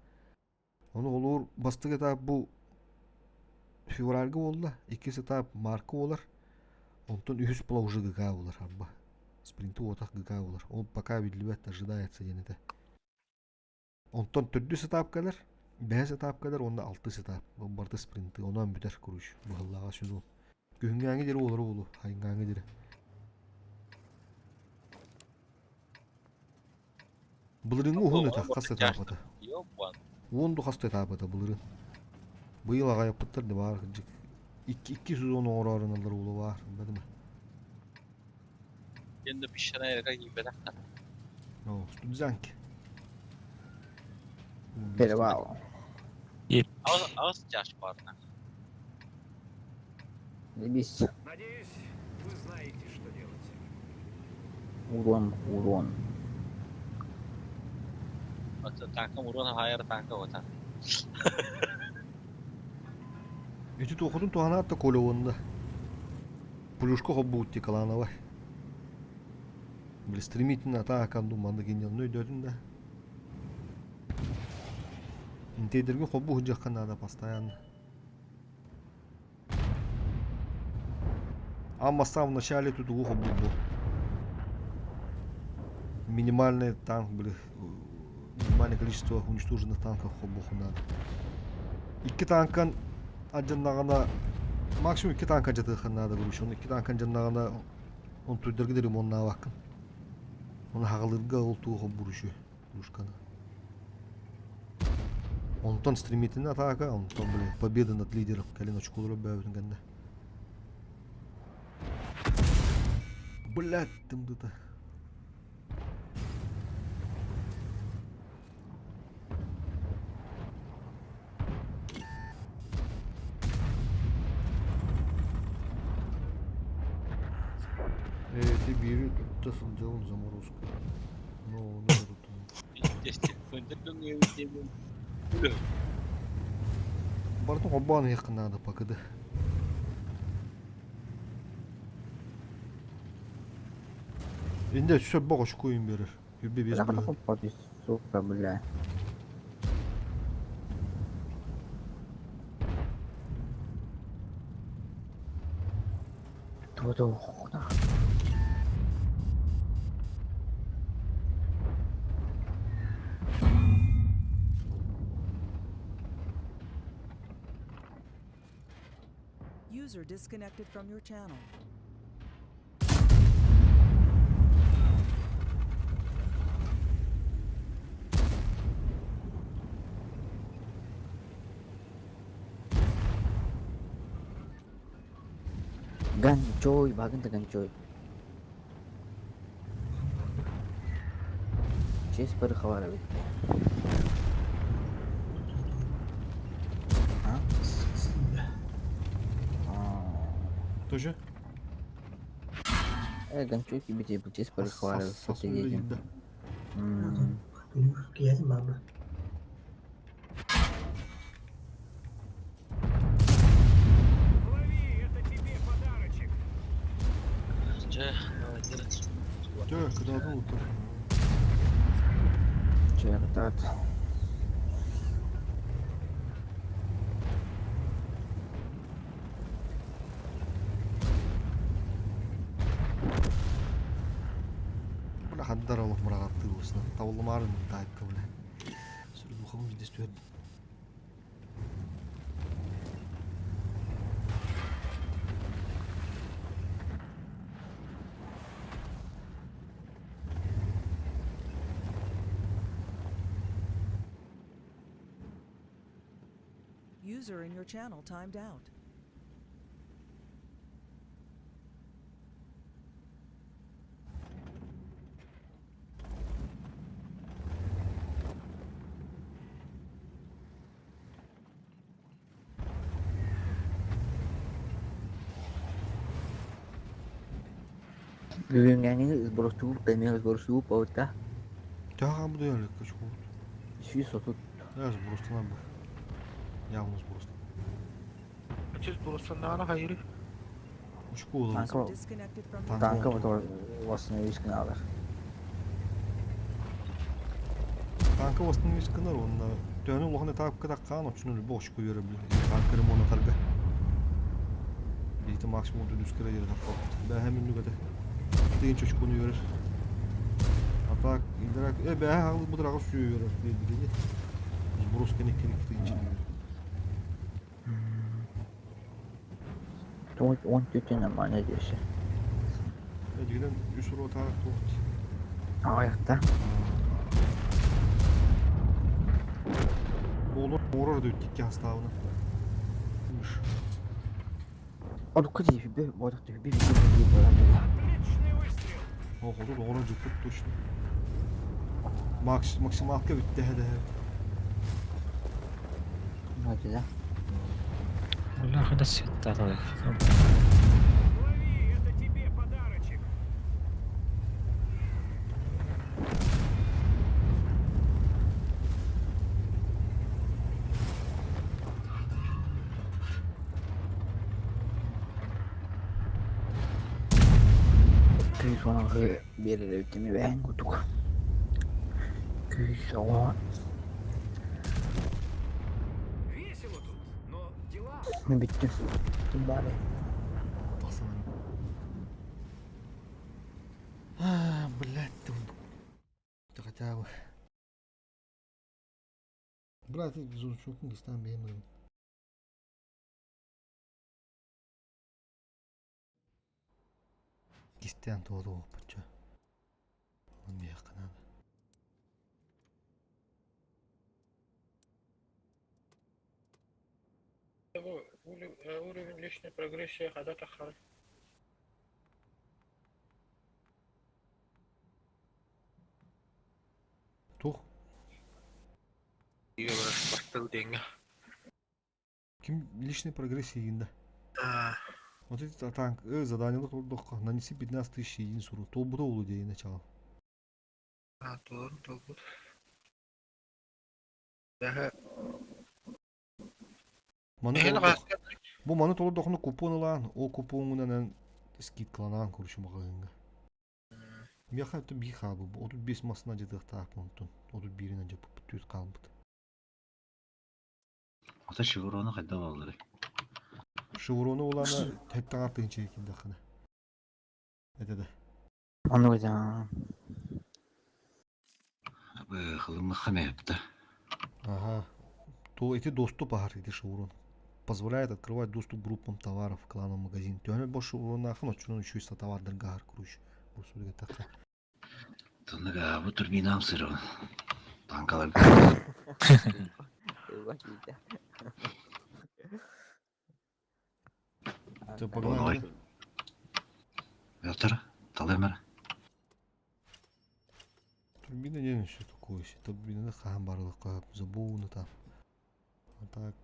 Speaker 5: Ону олуур бастакы этап бу февральга буолла, иккис этап марка буолар, онтон үһүс була уже ГК буолар арба. Спринти уотах ГК буолар. Ол пока биллибэт, ожидается диэн этэ. Онтон төрдүс этап кэлэр, бэһис этап кэлэр уонна алтыс этап. Ол барыта спринты. Онон бүтэр, короче, быһыллааҕа сезон. Күһүҥҥээҥи диэри буолара буолуо, хайыҥҥааҥы диэри. Былырыыҥҥы уһун этэ, хас этапата? Уон ду хас этапата былырыын. Быйыл аҕайаппыттар да баар кырдьык. Икки, икки сезон оҥороору уолу баар, бэтим.
Speaker 18: Енді пещерная река киирбэтэх да.
Speaker 5: О, студзянки.
Speaker 2: Перевал.
Speaker 18: Аҕыс аҕыс чаш баарына.
Speaker 2: Заебись.
Speaker 16: Надеюсь, вы знаете, что делать.
Speaker 2: Урон, урон.
Speaker 18: Оттон танка урон хаайар танка ота.
Speaker 5: Ити туохутун туһанаат да Коля уонна Плюшка хоббуут Николанова. Били стремительно атака маннык гениалны өйдөөтүм да. Интейдергэ холбуу сылдьыахха наада постоянно. Аан бастаан в начале тутугу холбуу Минимальный танк были, минимальное количество уничтоженных танков холбуоху наада. Икки танкан алдьаннаҕына максимум икки танка алдьатыахха наада короче. Оны икки танка алдьаннаҕына онтуйдарга да ремоннаабаккын. Оны хаҕалыырга ол туох холбуур үчү пушканы. Онтон стремительная атака, онтон, блин, победа над лидером кэлин очколоро бөөбүтүн кэннэ. Блядь, тымдыта. Эти биири тутта сылдьабын заморозку. Ну, ону да туттум. Бартын холбоон иһиэххэ наада пакыды. Инде өссө бох очкуйун берер. Үбе без быһыы.
Speaker 2: Сука, бля. Ту-ту.
Speaker 1: User disconnected from your channel.
Speaker 2: Ganchoy, багында ganchoy. Честь пороховара бит. А?
Speaker 5: Тоже?
Speaker 2: Ganchoy кибите честь пороховара.
Speaker 5: Сосули да.
Speaker 13: Киятин баба.
Speaker 16: Лови, это тебе подарочек.
Speaker 18: Дьэ, давайте.
Speaker 5: Дьэ, кыдаатын утар.
Speaker 2: Чертат.
Speaker 5: Бля, хандар олох мыраҕаттыы буолсuna. Табыллымаары таайыкка бля. Сүрдухабын видес түһэрдим.
Speaker 1: User in your channel timed out.
Speaker 2: Бүгүҥҥээҥҥи сбростубут эмиэ сбростубут буолта.
Speaker 5: Төһө хааммыт өйөлөккө чугуут?
Speaker 2: 130.
Speaker 5: Э, сбростанар бу. Явно сбростан.
Speaker 14: Чүс бурустаннаҕына хайырый?
Speaker 5: Очко ылабын.
Speaker 2: Танка
Speaker 1: User disconnected from your
Speaker 5: Танка
Speaker 2: танка
Speaker 5: мотор.
Speaker 2: мотор восстановить каналар.
Speaker 5: Танка восстановить гынар уонна төһөнү улахан этапка таххаан оччону любой очко үөрэ Танка ремонтатарга. Биһиги максимум 33 кыра диэри таххалбыт. Бээһэ мүннүк этэ. Тыынча очкону үөрэр. А так, играк... Э, бээһэ хаалбыт аҕыс сүүө үөрэр диэбит ини. Сброс кэнниккин икки тыынчаны үөрэр.
Speaker 2: Он тетя нормально здесь.
Speaker 5: Эдигинэн үс уруотаах туохт.
Speaker 2: Аҕыйахта.
Speaker 5: Буолур уурар да икки хастаабына.
Speaker 2: Орукка дии хүбэ бодохто хүбэ хүбэ буолан
Speaker 5: О, хоту оҕоро дьуппут точно. Макс максималка бүттэ дэһэ.
Speaker 2: Да.
Speaker 8: والله هذا الستة
Speaker 16: Лови, это тебе подарочек.
Speaker 2: Күүс оҥоһу биэрэр эбит эбээн курдук. Күүс оҕо
Speaker 16: Весело тут, но дела.
Speaker 2: Мин бүттүм. Бары.
Speaker 5: А, блядь, ты хотя бы. Брат, звучок не стан беймин. Кистен туоду оппучча. Миэхэ надо.
Speaker 14: Уровень личной прогрессии хада тахар.
Speaker 5: Тух.
Speaker 14: Деньги.
Speaker 5: Ким личный прогресс игинде. Вот эти танк задание турдукка нанеси 15 тысяч единиц уру. Толбута улу дейин начало.
Speaker 14: А, толор, толбут. Daha
Speaker 5: Маны
Speaker 14: Эһин
Speaker 5: толордох. Бу маны толордохуна купон ылаан, ол купоҥунан скидкаланаан короче маҕаһыыҥҥа. Миэхэ это биир хаалбыт, 35 масына дьытыахтаах онтон, 31-инэн дьаппыт түөрт хаалбыт.
Speaker 19: Ата шеврону хайдах ылалларый?
Speaker 5: Шеврону улаана хэттаҕар тыһыынча киирдэххинэ. Это да.
Speaker 2: Ону да.
Speaker 19: Хылыммахха мэһэптэ.
Speaker 5: Ага. То эти доступ аһар ити шеврон. Позволяет открывать доступ к группам товаров в клановый магазин. Төһөнө бо шевронаахын оччонон үчүгэй товардарга аһар короче. Бу суруга тахса.
Speaker 19: Тоннага бу турбинаам сырын. Танкалар.
Speaker 5: Ты погнали.
Speaker 19: Петр, талымыр.
Speaker 5: Турбина не все такое. Турбина хаан барлыққа забуына там. А так.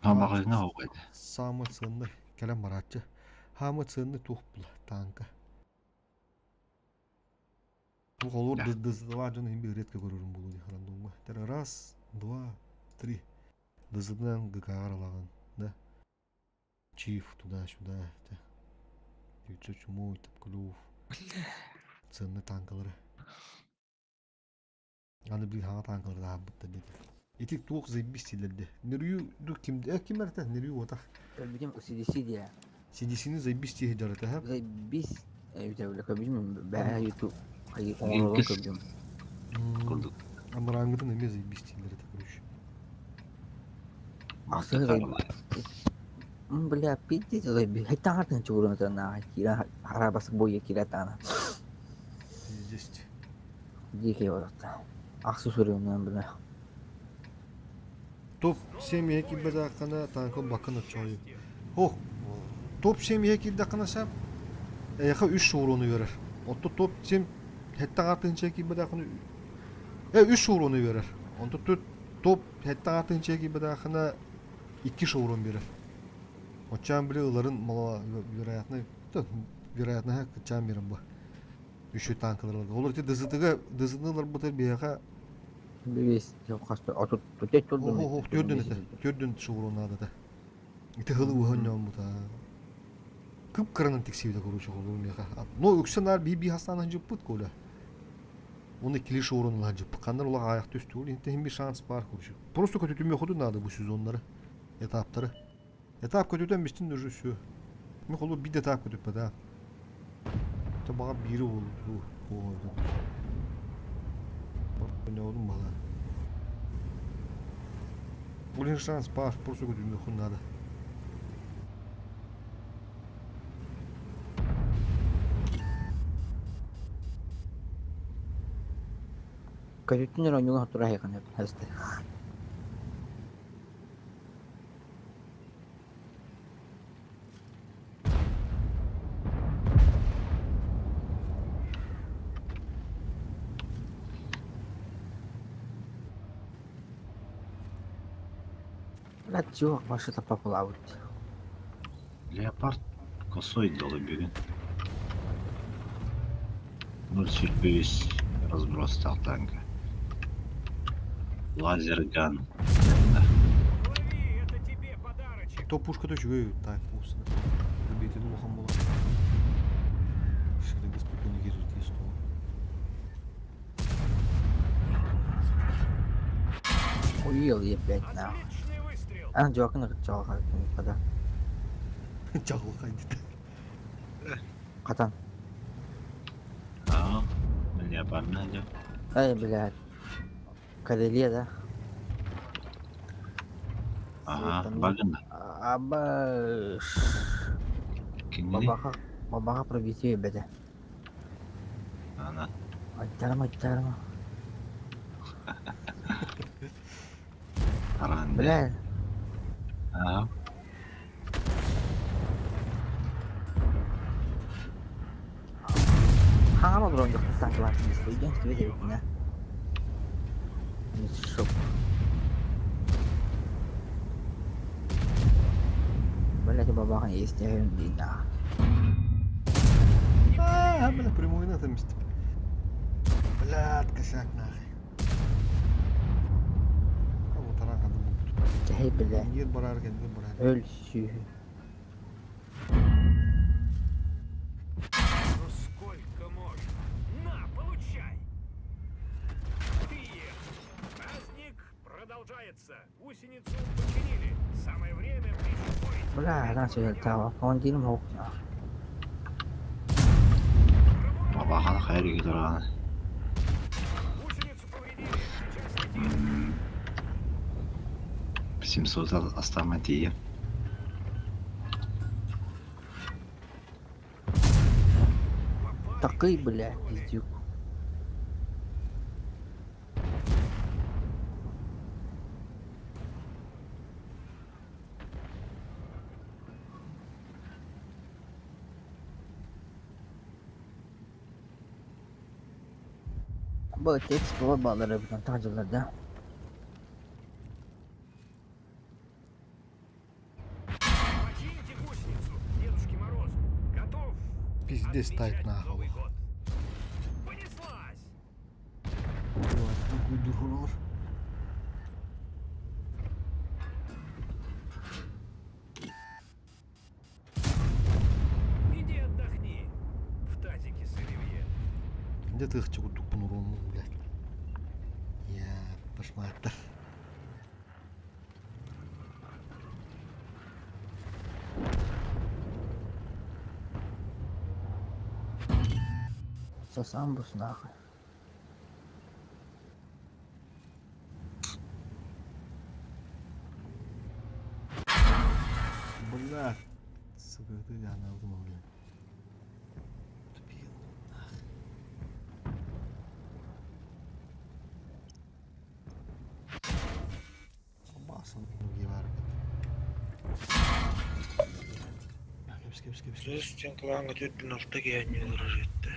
Speaker 19: Маҕаһыыҥҥа оҕуйда.
Speaker 5: Самый ценный кэлэн барааччы. Самый ценный туох була танка. Бу холур дыздыла дьон иһин бир редко көрөрүм буолуо дии рандомҥа. Тэр раз, два, три. Дыздынан ГК-ҕар ылаҕын, да? Чиф туда-сюда. 907 Топклюв. Ценный танкалары. Аны бил хаҥа танкалары таһаарбыттар диэтэ. Ити туох заебись дииллэрдэ. Нерью ду ким ким эртэ Нерью отах.
Speaker 2: Көрбүтүм CDC диye.
Speaker 5: CDC-ни заебись тиһи дьарыта һэ.
Speaker 2: Заебись эбитэ көрбүтүм бэһэ YouTube хайы оҥоролорун көрдүм.
Speaker 19: Курдук.
Speaker 5: Амырааҥҥытын эмиэ заебись дииллэр этэ короче.
Speaker 2: Ахсыһы Бля, пиздец заебись. Хайтаҥартан чугуруна кира харабас бойа кира таана.
Speaker 5: Пиздец.
Speaker 2: Дикий баратта. Ахсы суруйумнан бля.
Speaker 5: Топ 7 иһэ киирбэтэххинэ танка бакын оччоҕой. Ох, топ 7 иһэ киирдэххинэ сап, эйиэхэ үс шеврону үөрэр. Отто топ 7 сэттэ тыһыынча киирбэтэххинэ үс шеврону үөрэр. Онто топ сэттэ тыһыынча киирбэтэххинэ икки шеврон биэрэр. Оччоон били ыларын маловероятно, вероятно кыччаан биэрэн бу. Үчү танкалар ыларга. Олор ити ДЗТ-га ДЗТ-ны ыларбыта биһиэхэ
Speaker 2: Бивис хаста отут тутет турдун.
Speaker 5: Ох, төрдүн этэ. Төрдүн шеврон наадата. Ити хылы уһан ньооммута. Кып-кыранан тиксибитэ короче холур миэхэ. Но үксэ наар би-би хастаан ханжыппыт Коля. Уонна клише уруннулар дьыппыт. Ханна улахан аҕыйах түстүгүл. Интэ иһин bir шанс баар короче. Просто көтүтүмүөхүтүн наада бу сезоннары. Этаптары. Этап көтүтэн бистин уже все. Мен холу биир этап көтүппэт аа. Баҕар биири буолуо. Ойноодум бала. Блин шанс баар, просто көтүмүөхүн наада.
Speaker 2: Көтүттүн эрэ онньуга тура иһэҕин эстэ. Блядь, чего машина поплавает?
Speaker 19: Леопард косой далы бүгүн. 0,5 разброс стал танка. Лазерган.
Speaker 5: То пушка үчүгэй тайп буолсун. Битин улахан буолар. Шеринге спокойно кирир тиес
Speaker 2: Уел ебать нахуй. А, жуакын чалға када.
Speaker 5: Чалға дейді.
Speaker 2: Катан.
Speaker 19: А, леопард надо.
Speaker 2: Эй, блядь. Карелия, да?
Speaker 19: Ага, багында.
Speaker 2: Аба...
Speaker 19: Кинини?
Speaker 2: Бабаха, бабаха пробитие беде.
Speaker 19: Ана.
Speaker 2: Айттарма, айттарма.
Speaker 19: Аран.
Speaker 2: Бля,
Speaker 19: Ага.
Speaker 2: хаҥан олорон дьокутаатылар диэн түбэ эбитинэ. Шоп. Блядь, бабахан естеһин дина.
Speaker 5: А, бля, прямой на там Блядь, косяк нахуй. Кого таран хады бу.
Speaker 2: Чэһэй, бля.
Speaker 5: Ер барар кенде барар.
Speaker 2: Өл сүүһү.
Speaker 16: Ну сколько можно? На, получай! Ты ешь. Праздник продолжается. Гусеницу починили. Самое время пришпорить.
Speaker 2: Бля, ran сөйел тава. Он диним хоқ.
Speaker 19: Бабахан хайры турган. 700 астама тиийэ.
Speaker 2: Такый, бля, пиздюк. Бұл текст бола балары бүтін тажылар да.
Speaker 16: Почините гусеницу, Дедушке Морозу. Готов
Speaker 5: Пиздец тайп
Speaker 16: отмечать
Speaker 5: нахуй.
Speaker 16: Новый год. Понеслась!
Speaker 5: Такой дурор.
Speaker 16: Иди отдохни в тазике с оливье.
Speaker 5: Где ты их чего тупо урон, блядь. Я пошматтар.
Speaker 2: Сосамбус нахуй.
Speaker 5: Бля, сука, ты я на блин. Басан бар. Кепс, кепс, кепс.
Speaker 14: Сөз сен кылаңа төттүн алта киһи олорор этте.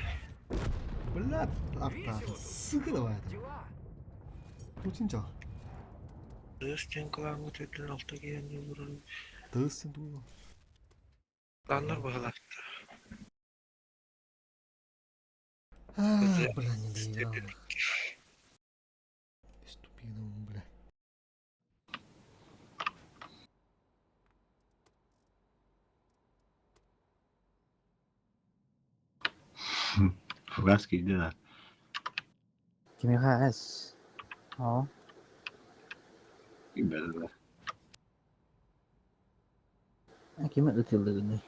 Speaker 5: Бля, арта. Сука давай это. Тут 진짜.
Speaker 14: Сөз сен кылаңа төттүн алта киһи олорор.
Speaker 5: Тыссын тугу.
Speaker 14: Даннар баһалаахта.
Speaker 5: А, бля, не доебал. Ступином, бля.
Speaker 19: Фугас киирдэ да.
Speaker 2: Кимиэхэ эс? Оо.
Speaker 19: Ким
Speaker 2: Кими ытыллыгыный?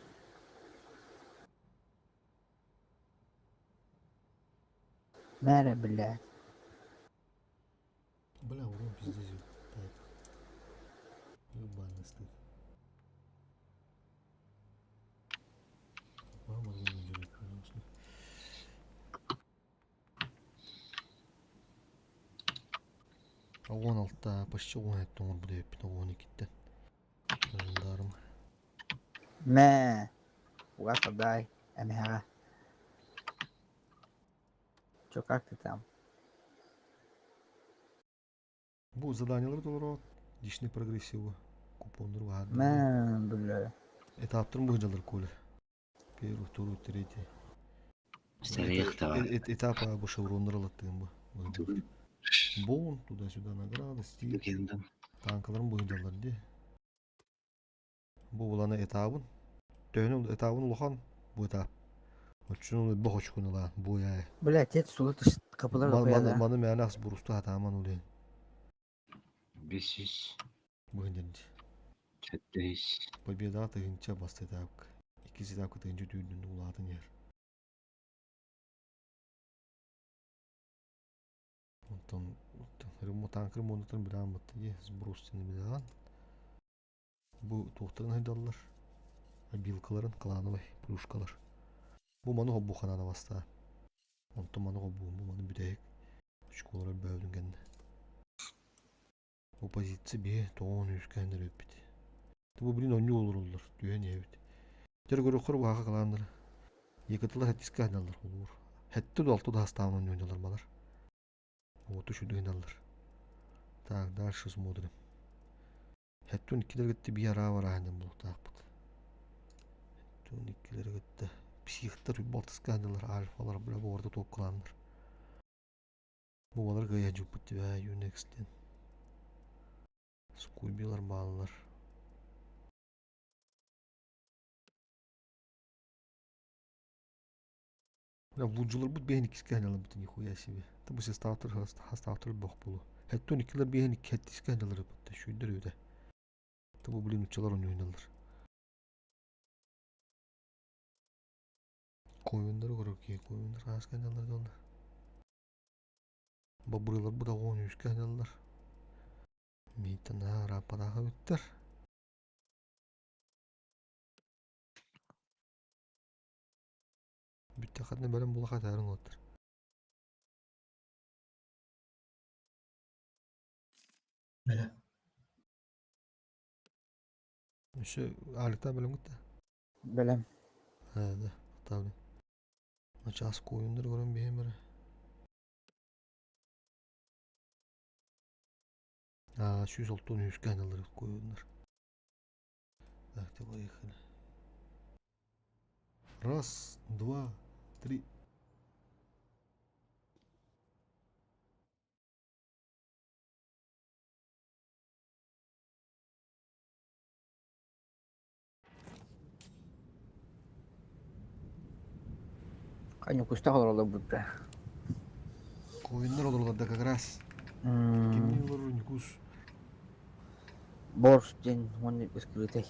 Speaker 2: Мээрэ, блядь.
Speaker 5: Бля, урон пиздец. Так. Ебаный стыд. Мама не конечно. 16 почти 17 оҥорбут эбиппин 12-тэн. Жандарм.
Speaker 2: Мэ. Угас отдай. Эмэҕэ. Чё, как ты там?
Speaker 5: Бу заданиелары толору личный прогрессивы купоннар баһаар.
Speaker 2: Мэ, бля.
Speaker 5: Этаптарын быһдьалар коля. Первый, второй, третий.
Speaker 19: Старех давай.
Speaker 5: Этап бу шевроннар алаттыгын бу. Бон, туда-сюда награды, стиль. Танкаларын быһдьалар ди. Бу буланы этабын. Төһөнү этабын улахан бу этап. Оччуну бу хочкун ылаан бу яй.
Speaker 2: Бля, отец сула kapılar
Speaker 5: Маны маны мээнэ ас бурусту хатааман улен.
Speaker 19: Бесис.
Speaker 5: Быһдьан.
Speaker 19: Сэттис.
Speaker 5: Победа тыһынча басты этапка. Иккис этапка тыһынча түүнүн улаатын ер. Онтон танкыр монотон билан бытты сброс билан. Бу туохтарын хайдаллар. Обилкаларын клановый плюшкалар. Бу маны хоббу ханана баста. Онтон маны хоббу бу маны бүтэһик. Очколар бөөлүн кэннэ. Бу позиция бие тоҕон үскәннер өппит. Бу блин онню олороллор түһэн иһэбит. Тер көрөхөр баха калааннар. Екатылар хаттиска ханаллар олуур. Хэтти долту да хастаан онньуналар балар. Вот үчүдүгүналлар. Так, дальше смотрим. Хэттун иккилер гытты бии араа барааһынан булуктаахпыт. Хэттун иккилер гытты психтар балтыска ханаллар альфалар бля буорда туоккалааннар. Бу балар гая жуппут тибэ Юнекстен. Скубилар бааллар. Бля, луджулар бут бэһин иккискэ ханалар бут нихуя себе. Та бу сестаатыр хастаатыр бох болу. Хэттун иккилер бэһин икки хэттискэ ханалар бутта шүйдер өтө. Та бу блин учалар ойналар. Койундар көрөкке койундар хаска ханалар доллар. Бобрылар бу да он үскэ ханалар. Мийтен рападаха бүттер. Бүтте хатны бөлім була хатарын оттыр.
Speaker 13: Бөле.
Speaker 5: Еще аликта бөлім күтті.
Speaker 2: Бөлем.
Speaker 5: Да, табли. Начас койундар көрөн беймер. А, сүүс олтон үскә ханалар койундар. Так, ты поехали. Раз, два, три.
Speaker 2: Каню куста олоролор бутта.
Speaker 5: Койундар олоролор да как раз. Кимни олорор Ньукус.
Speaker 2: Борс ден он скрытый.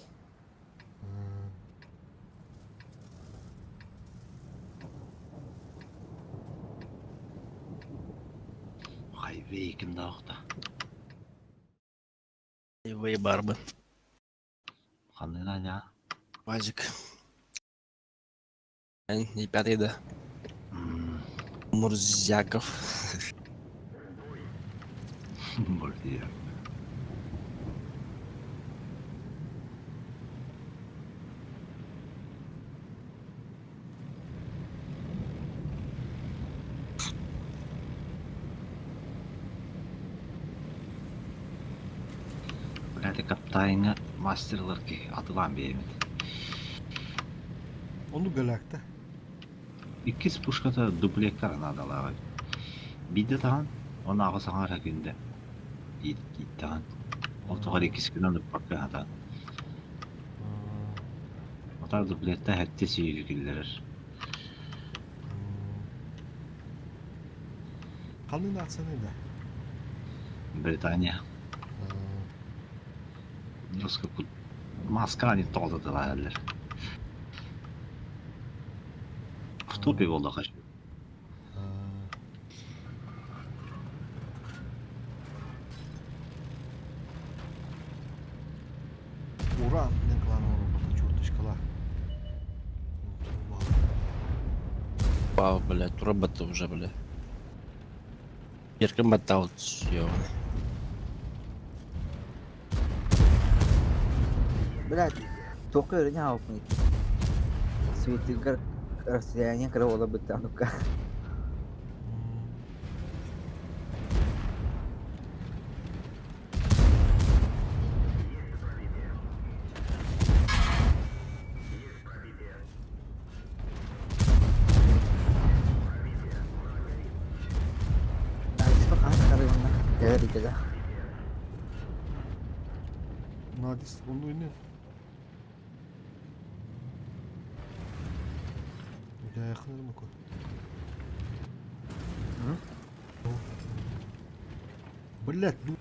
Speaker 19: Хайвей ким даахта.
Speaker 14: Хайвей барбы.
Speaker 19: Ханына ня.
Speaker 14: Вазик. Не пятый, да. Мурзяков.
Speaker 19: Мурзяков. Блядь, каптайыңа мастерлар ки атылан биэмит.
Speaker 5: Ону галакта.
Speaker 19: Иккис пушката дуплеккар надалаҕа. Биирдэ таһан, он аҕыс аҥаар күндэ ииттэҕин. Ол тоҕо иккис күнүн ыппакка хатаан. Отар дуплетта хэттэ сүүрү киллэрэр.
Speaker 5: Ханны нацияны да?
Speaker 19: Британия. Жестко маска они тоҕототалааллар. В топе буолла хочу.
Speaker 5: Уран диэн клан оҥорбута черточкалаах.
Speaker 10: Вау, блядь, роботы уже, блядь. Еркин баттаут, ёбаный.
Speaker 2: Блядь, только өрүнэ хаалбыт. Светигар расстояние кыра буола быттаан ну-ка.
Speaker 5: Надис, onu ne? Yakınırım ко. Блять, ну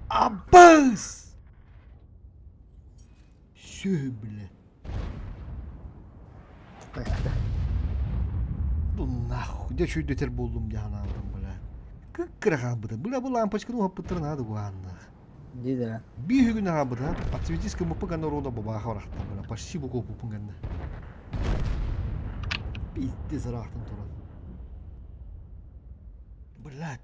Speaker 5: Аббас! Сө, бля. Ну нахуй, дьэ чүйдэтэр буоллум дии санаабытым, бля. Кыккыра хаалбыта. Бля, бу лампочканы уһаппыттара наада уһааннаах.
Speaker 2: Дии да.
Speaker 5: Биир күн хаалбыта. Отсветись кымыппы гана рода бабааха барахтан, бля. Почти бу куоппуппун гэннэ. Пиздец ыраахтан туран. Блядь,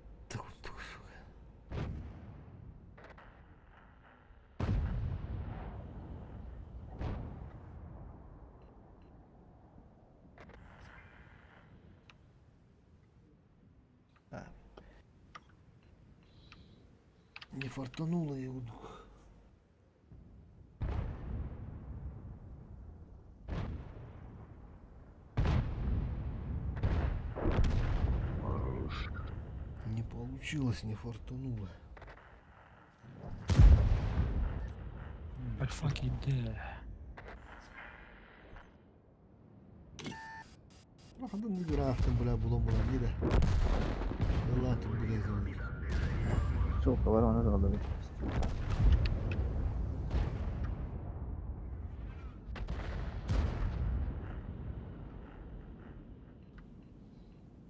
Speaker 5: Не фартануло я удух. Не получилось, не фартануло.
Speaker 8: Альфа киирдэ.
Speaker 5: Хандан ыраахтан бля булан булан дии да. Яллаан турбут
Speaker 2: Сука, ворона жолдобут.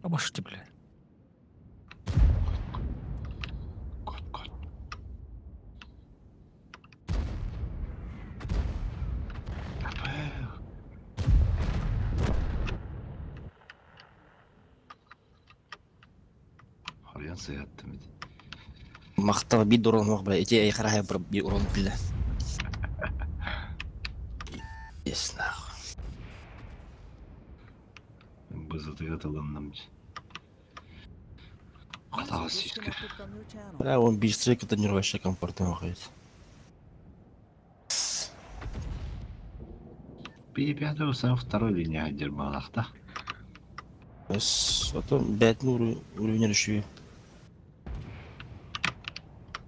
Speaker 8: Обожди, бля.
Speaker 19: Кот, кот. Харыйан сыһаттым ити.
Speaker 10: Махтал биир урон уох, бля, ити эйхараһай биир урон бля. Есть нахуй.
Speaker 19: Бызытыга тылынным. Хатаҕа сүүскэ.
Speaker 10: Бля, он быстрее тренировочный вообще комфортно выходит.
Speaker 19: Пятого сам второй линия дербалахта.
Speaker 10: С, потом 5 уровень решили.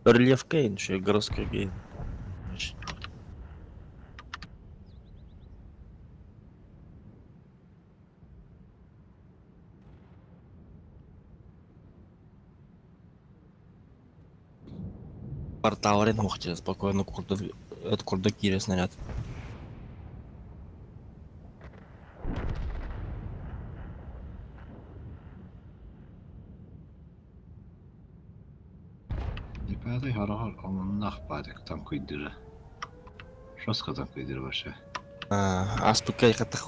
Speaker 10: Рельеф Кейн, еще городской Кейн. Значит. Портал Ренхохте спокойно курда, от курда кире снаряд.
Speaker 19: Пятый хорохор омуннах баатык танкуйдыра. Жестко танкуйдыра вообще.
Speaker 10: Аспыкка хаттах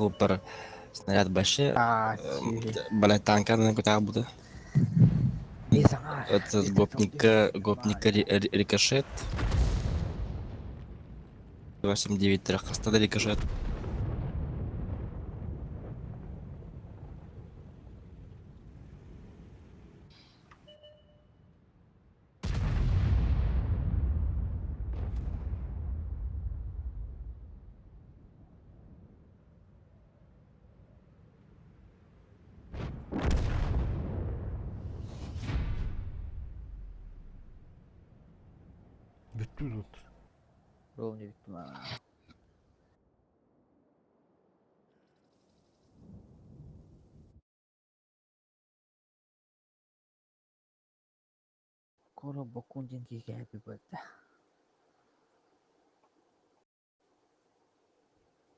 Speaker 10: снаряд баше. Бля, танка на куда буду. Это гопника, гопника рикошет. 8-9 трехстада рикошет.
Speaker 5: Бүттүү тут.
Speaker 2: Ровно бүттүм аа. Коро бокун диэн киһи happy birthday.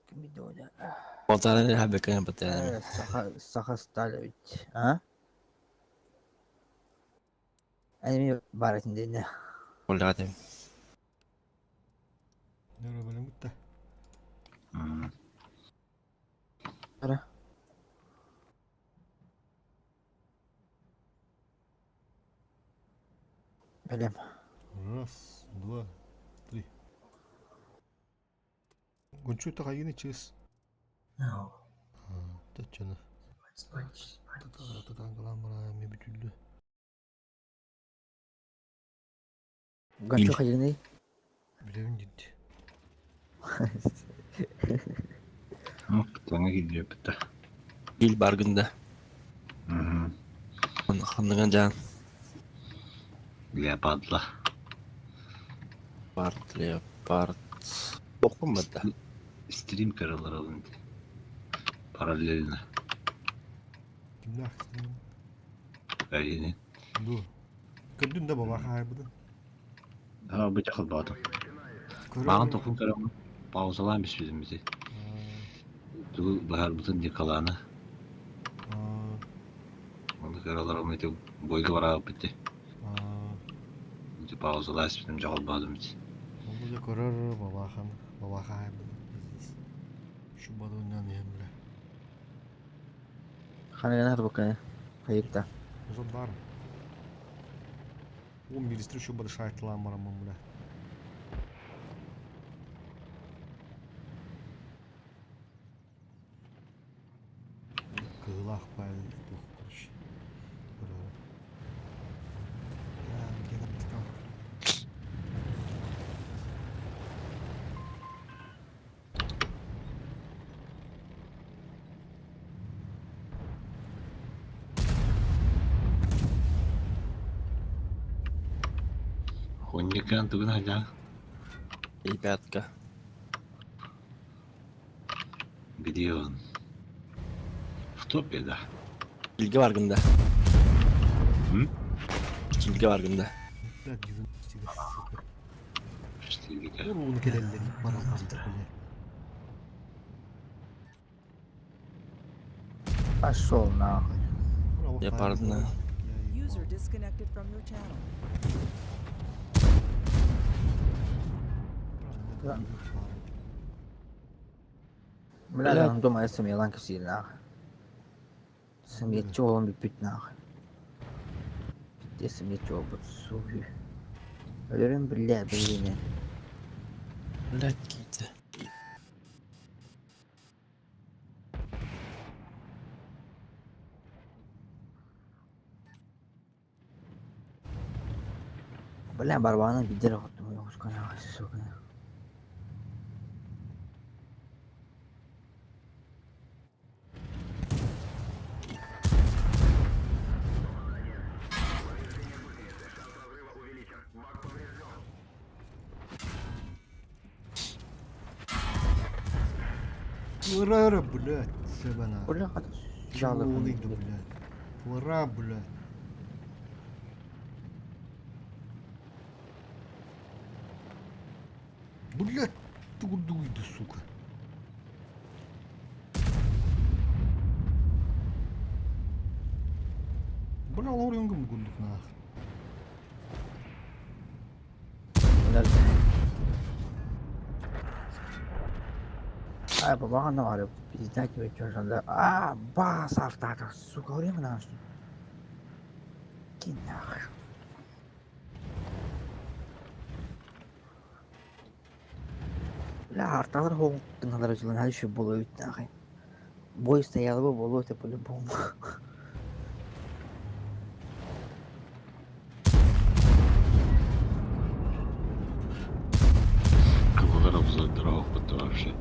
Speaker 2: Кимидода.
Speaker 10: Полтора хабекка баттаан.
Speaker 2: Саха Саха Сталевич, а? Эми бар этин дэнэ.
Speaker 10: Улаатым.
Speaker 5: Нөрө бөлөм бүтті.
Speaker 2: Ара. Бэлэм.
Speaker 5: Раз, два, три. Гончу тахайыны чыз. Таччаны. Татан ми бүтүлдү.
Speaker 2: Гончу хайыны.
Speaker 5: Билебин дидди.
Speaker 19: Таңа кидире бітті.
Speaker 10: Ил баргында. Ханныган жан.
Speaker 19: Леопардла.
Speaker 10: Парт, леопард. Бокум бата.
Speaker 19: Стрим каралар алынды. Параллельно.
Speaker 5: Кимнах?
Speaker 19: Әрине.
Speaker 5: Ду. Көрдүн да баба хайбыды.
Speaker 19: Ha bu жақыл баатым. Маған тоқын карамын. Паузалан бис bizim bizi. Ту бахар бутын дикаланы. Оны каралар алмайды бойга бара битти. Ити паузалас bizim жақыл баатым бити.
Speaker 5: Оны да көрөр баба хан, баба хайбыды. Шу бадуынан емле.
Speaker 2: Ханаган буканы. Хайыкта.
Speaker 5: Узан бар. Ум министр шу бады шайтлан барамын бля. Кылах пайл тух короче.
Speaker 19: Хонникан тугун халя.
Speaker 10: Ребятка.
Speaker 19: Где он? В топе, да.
Speaker 10: Илге баргында.
Speaker 19: М?
Speaker 10: Илге баргында.
Speaker 5: Уруну келеллер барам бля.
Speaker 2: Пошел нахуй.
Speaker 10: Леопардна.
Speaker 1: User disconnected from your channel.
Speaker 2: Бля, да, дома я ксил нахуй. Сымьетчи олон бүппүт нахуй. Битте сымьетчи олбут сугу. Өлөрүм бля билине.
Speaker 10: Блядь, кийди.
Speaker 2: Бля, барбаны бидер оттум йогушкана, сука.
Speaker 5: Ура, блядь, себена.
Speaker 2: Бля,
Speaker 5: жалобы. блядь. Ура, блядь. Блядь, ты куда сука. Бля, лорюнгом гундук нах.
Speaker 2: Ай, бабаҕа бар пизда тебе чожонда. А, бас артата, сука, время наш. Кинь нахуй. Бля, арталар хоңтыңалар жылан хали еще боло бит нахуй. Бой стоял бы, боло это по-любому.
Speaker 19: Кылылар обзордор оқпыты вообще.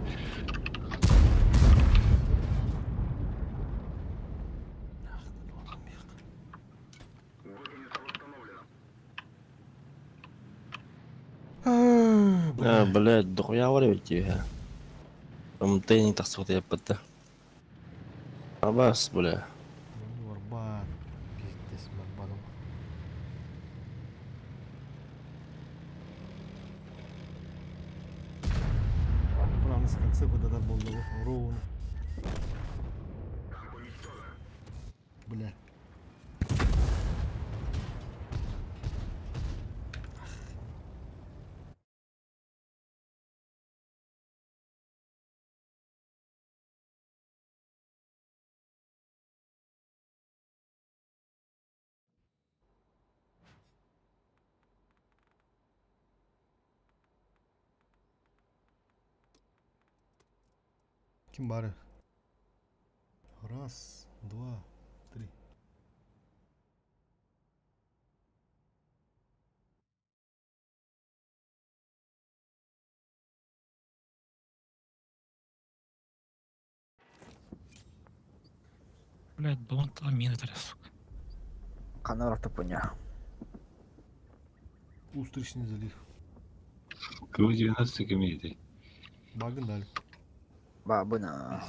Speaker 12: А, блядь, дохуя бар эбит дии. МТ тахсыбыт яппыта. Абас, бля.
Speaker 5: Барбат. Пиздец, барбатым. Правильно, с конца куда-то было. Ровно. Бля. Ким бары? Раз, два, три.
Speaker 8: Блядь, баллон мины тарас, сука.
Speaker 2: Канар топоня.
Speaker 5: Устричный залив.
Speaker 19: КВ-19 кемейdi.
Speaker 5: Багын дали.
Speaker 2: Бабына.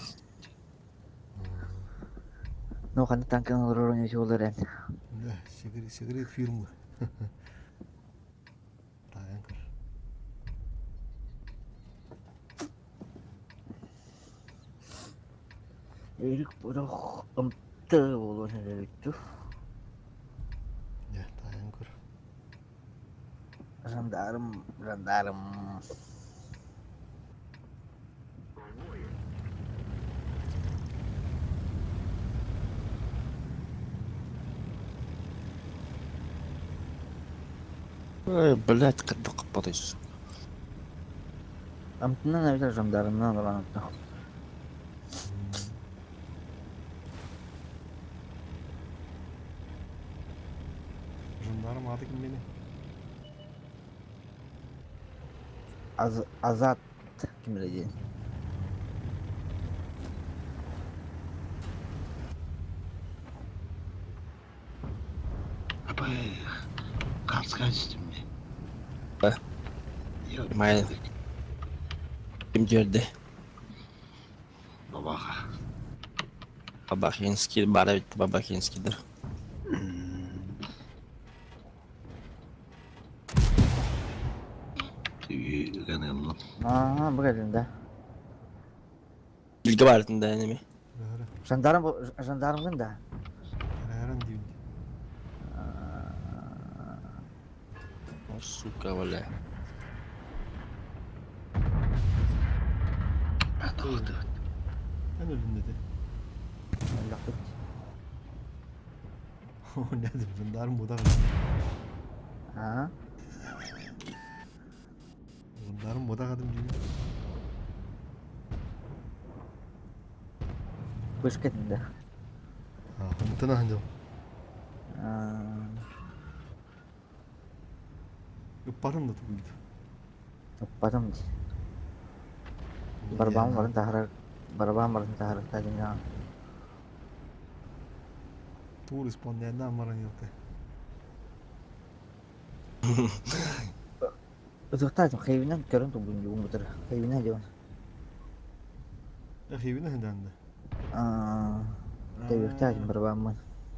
Speaker 2: Ну, ханна танкын олорор ойночу эн.
Speaker 5: Да, секрет, секрет фирмы. Таянкар.
Speaker 2: Эрик бурох ымты болуун эбитту.
Speaker 5: Да, таянкар.
Speaker 2: Жандарм, жандарм.
Speaker 12: Ой, блядь, как капотайся.
Speaker 2: Амтынан эбитер жандармнан оланытты.
Speaker 5: Жандарм аты ким мени?
Speaker 2: Аз, Азат ким эле
Speaker 19: Апай, карска түстүм мен.
Speaker 12: Май. Ким жерде?
Speaker 19: Бабаха.
Speaker 12: Бабахинский, бар бит Бабахинскийдер.
Speaker 19: Түйгөн
Speaker 2: Аа, бу келдим да.
Speaker 12: Билге бардын да энеми.
Speaker 2: Жандарм жандармгын да.
Speaker 5: Раран дейм.
Speaker 12: О, сука, бля.
Speaker 5: Мен өлдүм деди. О, не dedim, жандарм буда.
Speaker 2: Аа.
Speaker 5: Жандарм буда кадым дейм.
Speaker 2: Бышкетин да.
Speaker 5: А, ымтына ханжал.
Speaker 2: Аа.
Speaker 5: Ыппатым да тугуйт.
Speaker 2: Ыппатым ди. Барбан барын тахара барабан барын тахара тадина.
Speaker 5: Тур исполняет маран елте.
Speaker 2: Ытыктаатым хейвинен көрөн тубун югун бутыр. Хейвинен дион.
Speaker 5: Э, хейвинен хенданды.
Speaker 2: Аа. Тебиктаатым барабанмын.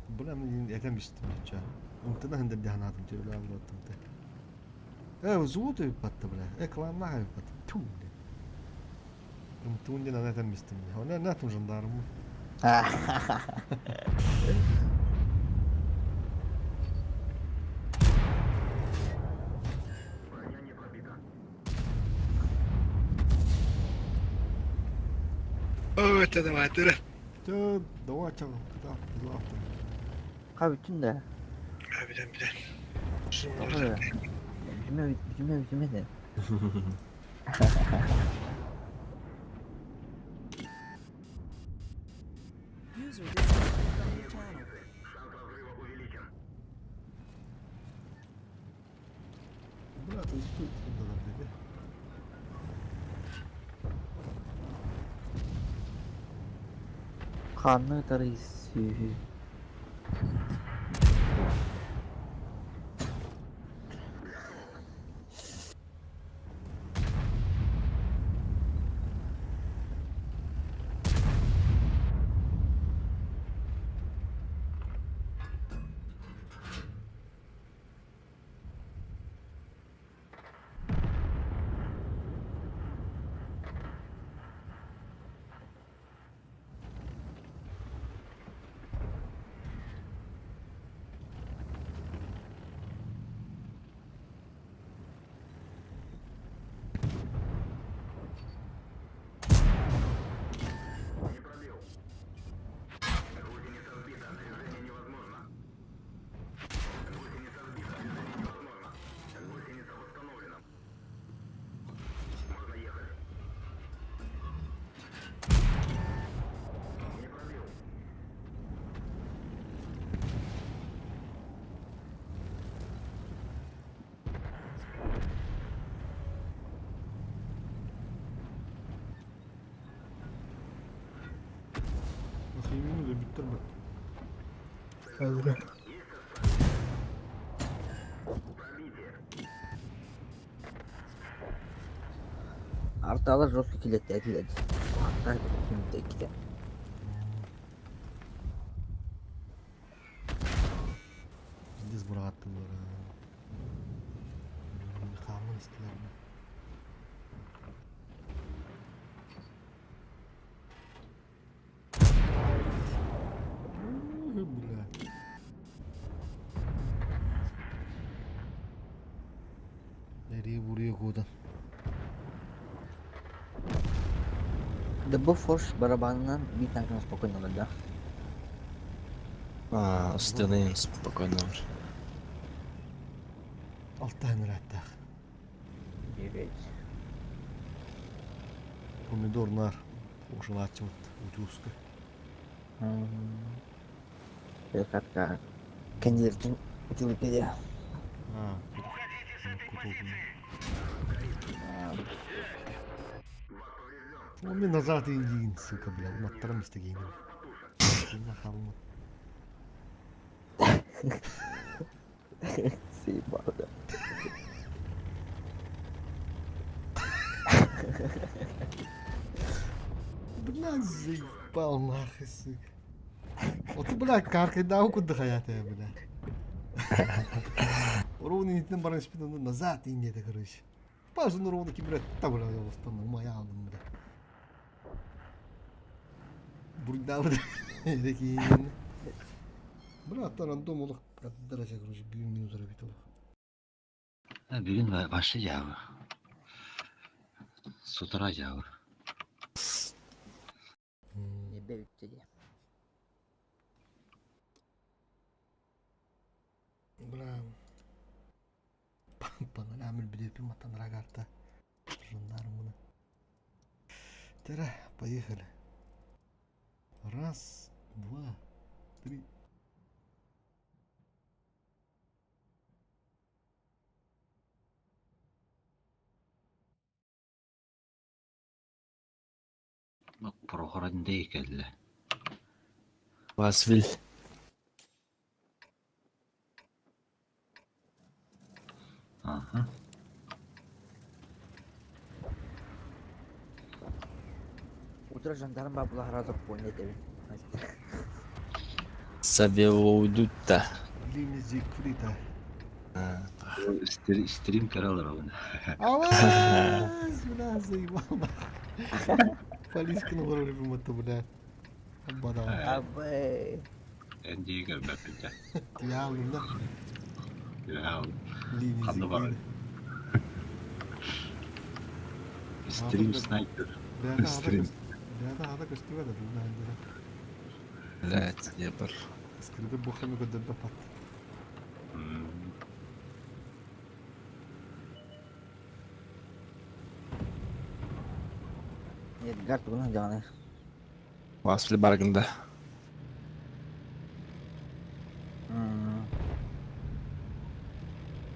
Speaker 5: Бula мен этем биштим ча. Ымтына хендер диханатым түйөлө алып те. Э, золото батты бля. Э, кланна хайп батты. Ту. Ымтун ден ана этем биштим. Она натым жандарм.
Speaker 14: О, это давай, ты.
Speaker 5: Тө, давай чагы. Да, завтра.
Speaker 2: Ка бүтүн да.
Speaker 14: Битен, битен.
Speaker 2: Бүтүмө бүтүмө бүтүмө де.
Speaker 1: User disconnected from your channel.
Speaker 5: Бля, ты тут деди.
Speaker 2: Канны тарыйсы. Арталар жестко килэттээтилэр. Аттар кимтэ иккитэ.
Speaker 5: Пиздец бырааттылар. Хааман истилэр. Бля. Nereye buraya koydun?
Speaker 2: Да бу форш барабанынан биир танкынан спокойно олордо.
Speaker 12: А, остальные спокойно уже.
Speaker 5: Алтан ырааттаах.
Speaker 2: Девять.
Speaker 5: Помидор нар. Ушулааччыбыт утууска.
Speaker 2: Катка кэннилэртэн ытылыкыйа.
Speaker 5: А, кутулгун. Он мне назад индиин, сука, бля, маттарам истегейним. Сина халмы.
Speaker 2: Заебал, да.
Speaker 5: Бля, заебал нахуй, сука. Вот, бля, каркайдау куда хаята, бля. Ровно не баран спину назад и не короче. Пажу ровно кибрет, та бля, я восстану, моя бля. Бурда, бля, такие. Бля, та рандом олох, дорожа, короче, бир минут робит олох.
Speaker 19: Бүгүн башы жабы. Сутара жабы.
Speaker 2: Не бейте.
Speaker 5: Бля. Панорамы билет матан рагарта. Жандармына. Тера, поехали. Раз, два, три.
Speaker 19: Прохорон дейкелле.
Speaker 12: Васвиль.
Speaker 19: Ага.
Speaker 2: Утро жандарм бабла разок понял тебе.
Speaker 12: Савелоудутта.
Speaker 5: Линия Зигфрида.
Speaker 19: Стрим каралар оны.
Speaker 5: Алас, бля, заебал нахуй. Поличкину вроде бы это, бля. Абада.
Speaker 2: Абэ.
Speaker 19: Энди көрбөппүтэ.
Speaker 5: Тиялым да.
Speaker 19: Я.
Speaker 5: Линия
Speaker 19: Ханны бар.
Speaker 5: Зигфрида.
Speaker 19: Стрим снайпер.
Speaker 5: Бля,
Speaker 19: Стрим.
Speaker 5: Да, да, көстүбэ да, бля,
Speaker 12: Блять, я бар.
Speaker 5: Скрыты бухами көдөрбө пат.
Speaker 2: Эдгар тугунан жаҕаны.
Speaker 12: Васвиль баргында.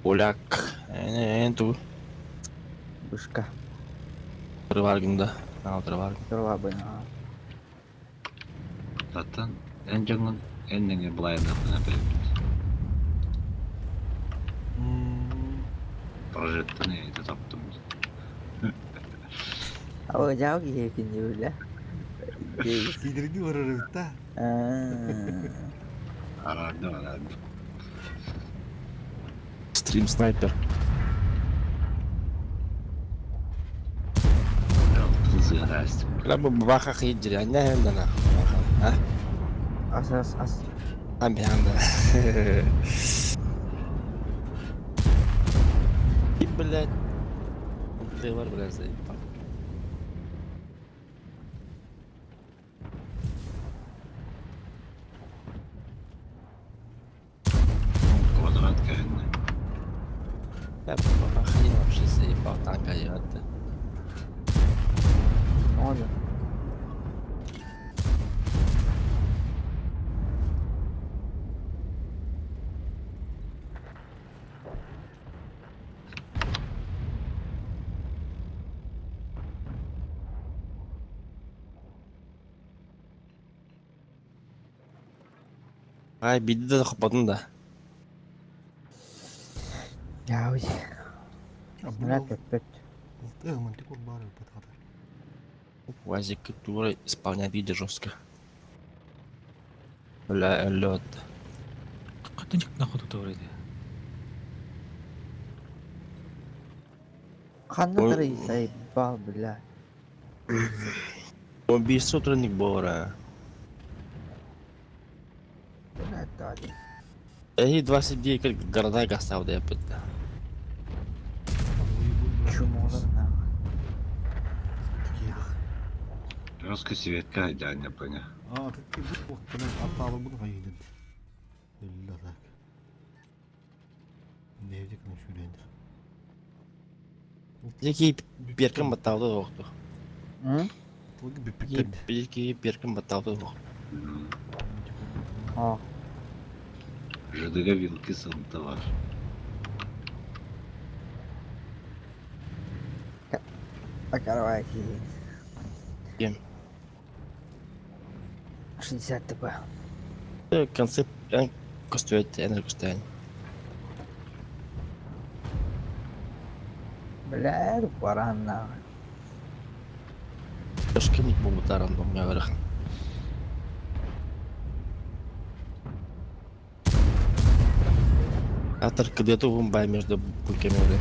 Speaker 12: Поляк. Эн ту.
Speaker 2: Бышка.
Speaker 12: Баргында. Алтыр баргында.
Speaker 2: Турба бына.
Speaker 19: Таттан эн жаңын эннеңе былайына кына бербит. Прожектын это таптым.
Speaker 2: Ава жау киһи бля.
Speaker 5: Кидирди барар да.
Speaker 19: Арады арады.
Speaker 12: Стрим снайпер.
Speaker 19: Тызыгырастым.
Speaker 12: Бля, бу баха хиджри, аня хендана. А?
Speaker 2: Ас ас ас.
Speaker 12: Ам хенда. И блядь. Ты бар, блядь, заебал.
Speaker 19: Квадрат кәһенне.
Speaker 12: Бля, баха хрен вообще заебал танка делать.
Speaker 2: Оно.
Speaker 12: Ай, биирдэ да хоппотун да.
Speaker 2: Яуй. Снаряд көппөт.
Speaker 5: Эх, мантикор баар эбит хата.
Speaker 12: Уазик тура исполняет виде жестко. Бля, лед.
Speaker 6: Хатын нахуй тут вроде.
Speaker 2: Ханна тарый заебал, бля.
Speaker 12: Он без утренник бора.
Speaker 2: Бля, дали.
Speaker 12: Эй, 29 города гастав да япытта.
Speaker 2: Чумолар нахуй.
Speaker 19: Жестко светка идеально понял.
Speaker 5: А, ты бу блин, аттааларбын хайыдын. Өллө так. Невдик на шүрендер.
Speaker 12: Яки беркин баттауды оқту.
Speaker 2: М?
Speaker 12: Яки беркин баттауды оқту.
Speaker 2: О.
Speaker 19: ЖДГ вилки сымты бар.
Speaker 2: Покарвай
Speaker 12: Кем?
Speaker 2: 60 ТП.
Speaker 12: Концепт көстүөт энер көстөөн.
Speaker 2: Бля, баран нахуй.
Speaker 12: Өшкеник бу таран домга барах. Атар где-то бай между пульками бля.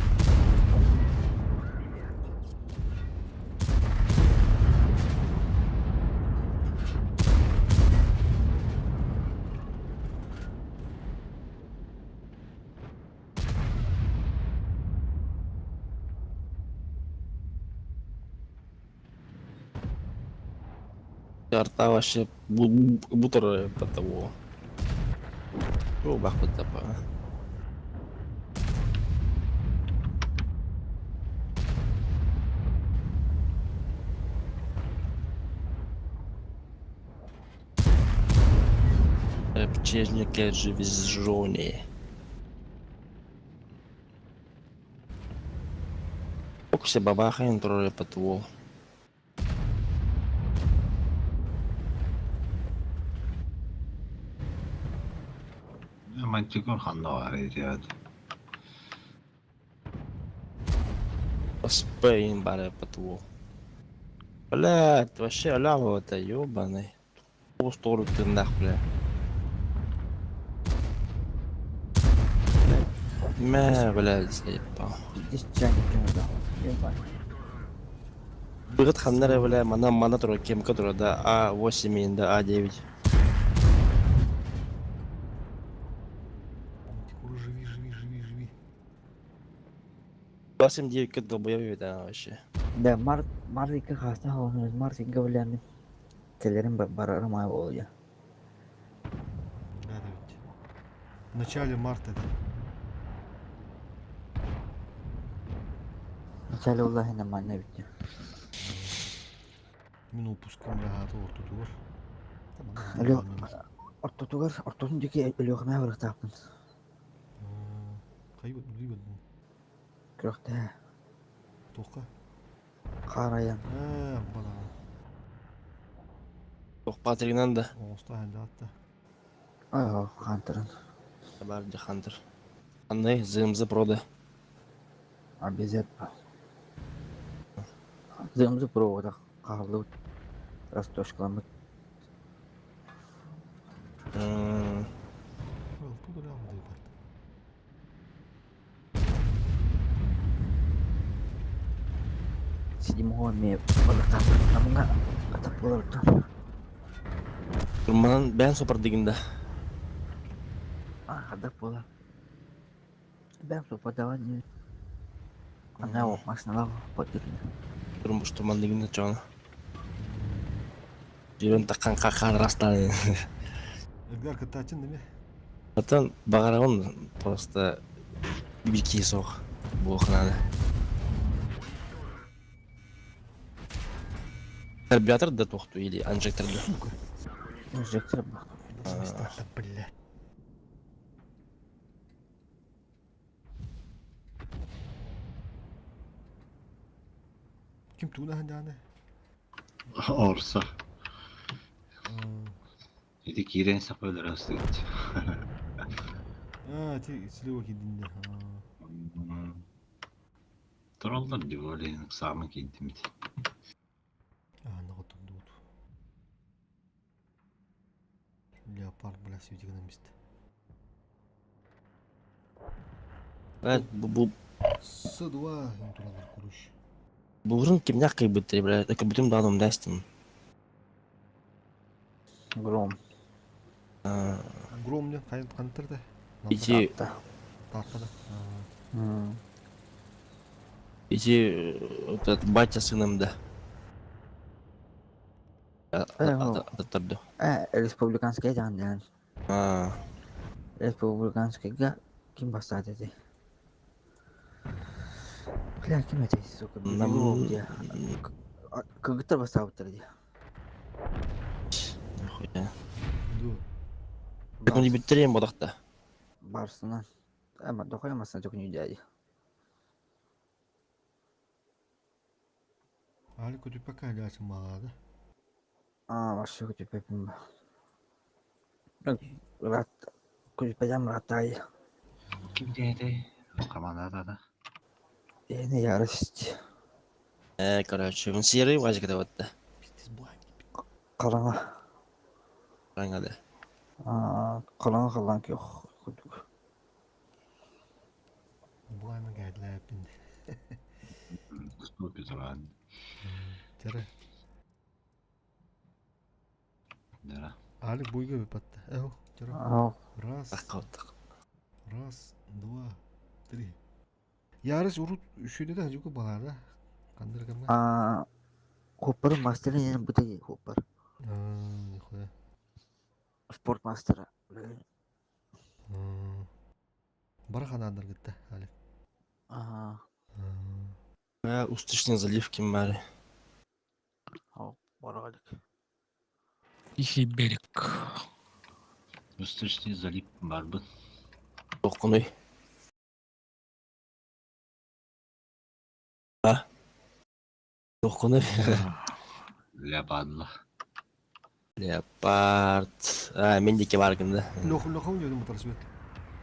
Speaker 12: Арта вообще бутер того. Бу бах бутапа. Пчельника живизжоне. Оксе бабаха интроре патуол.
Speaker 19: Мантикор ханна бар идиот.
Speaker 12: Спейн баре патуол. Блядь, вообще ляво это ёбаный. Полстору ты нах, бля. Мә, блядь, заебал.
Speaker 2: Здесь чайник не дал. Ебать.
Speaker 12: Быгыт ханнара, бля, мана мана тура кемка тура да А8 да А9.
Speaker 5: Живи, живи, живи, живи.
Speaker 12: 8-9 кет долбоеб да вообще.
Speaker 2: Да, март март хаста холонуз март говляны. Телерин барарым ай болду.
Speaker 5: Да, да ведь. В начале марта да.
Speaker 2: В начале Аллахи нормально ведь.
Speaker 5: Мин упускам бля, ортотугар.
Speaker 2: Өлө ортотугар, ортотун дики өлөөхмэ барыктааппын.
Speaker 5: Кайбыт, билбедим.
Speaker 2: Күрөхтэ.
Speaker 5: Тоққа.
Speaker 2: Караян.
Speaker 5: Э, бала.
Speaker 12: Ох, Патригнан да.
Speaker 5: Оңоста хандаатта.
Speaker 2: Ай, хантырын.
Speaker 12: Бар хантер. Андай ЗМЗ прода.
Speaker 2: Обязательно. ЗМЗ провода карлы растошкаламыт.
Speaker 5: Туда
Speaker 2: Седьмого ме барыктааппын. Намга атап болор.
Speaker 12: Турманан бән сопар дигинде.
Speaker 2: А, хадап болар. Бән сопар не. Ана о машиналар поддержит.
Speaker 12: Турмуш турман дигинде чоно. Жүрөн таккан какан растан.
Speaker 5: Эдгар кытаачын деме.
Speaker 12: Потом багарагын просто бир кийсок буохнады. Карбюратор да тохту или инжектор да?
Speaker 2: Инжектор.
Speaker 5: Да, бля. Ким туна хандааны?
Speaker 19: Орса. Ити киирэн сапа өлөрө сылдьыбыт.
Speaker 5: А, ти слева киирдин да.
Speaker 19: Тураллар дии ол иһин ыксааммын киирдим ити.
Speaker 5: Аана хотурдубут. Леопард, бля, свети гынан бистэ.
Speaker 12: Блядь, бу, бу,
Speaker 5: С2 им тураллар куруш.
Speaker 12: Бурун кимнээх кыйбыттарый, блядь, көрбүтүм даҕаны умна истим.
Speaker 2: Гром.
Speaker 5: Гром диэн хайан хантар да?
Speaker 12: Ити
Speaker 5: Таатта да.
Speaker 12: Ити этот батя сыном да. Ататтарды.
Speaker 2: Э, республиканская даҕаны
Speaker 12: Аа.
Speaker 2: Республиканскайга ким бастаата этэй? Бля, ким этэй, сука,
Speaker 12: Нам
Speaker 2: дии. Кыргыттар бастаабыттар дии.
Speaker 12: Нихуя. Бекон бүттерем бодақта.
Speaker 2: Барсынан. Ама дохуя масына төкүнүү дии.
Speaker 5: Али көтүппэккэ дьаачын баҕалаада.
Speaker 2: Аа, вообще көтүппэппин ба. Рат, көтүппэтем ратай.
Speaker 19: Ким диэтэй? Команда да.
Speaker 2: Эне ярость.
Speaker 12: Э, короче, он серый вазик это вот да.
Speaker 2: Хараҥа.
Speaker 12: Хараҥа да.
Speaker 2: Аа, хараҥа халлаан күөх курдук.
Speaker 5: Булайма кээдлээппин.
Speaker 19: Кустук Петран.
Speaker 5: Тера.
Speaker 19: Да.
Speaker 5: Али буйга выпадта. Эх, тера.
Speaker 2: Аа.
Speaker 5: Раз. Раз, два, три. Ярыс урут үшүйде да жүгі балада. Кандыр кемге?
Speaker 2: Аа, хоппар мастера не бутаги хоппар.
Speaker 5: Аа, нихуя.
Speaker 2: Спорт мастера.
Speaker 5: Бара ханандар гытта, Али.
Speaker 2: Аа.
Speaker 12: Э, устышный залив ким бары.
Speaker 2: Ау, баралык.
Speaker 10: Тихий берег.
Speaker 19: Устышный залив барбын.
Speaker 12: Тохкунуй. А? Тохкунуй.
Speaker 19: Леопардла.
Speaker 12: Леопард. А, мен деке бар да.
Speaker 5: Лох лохом дедим мотор свет.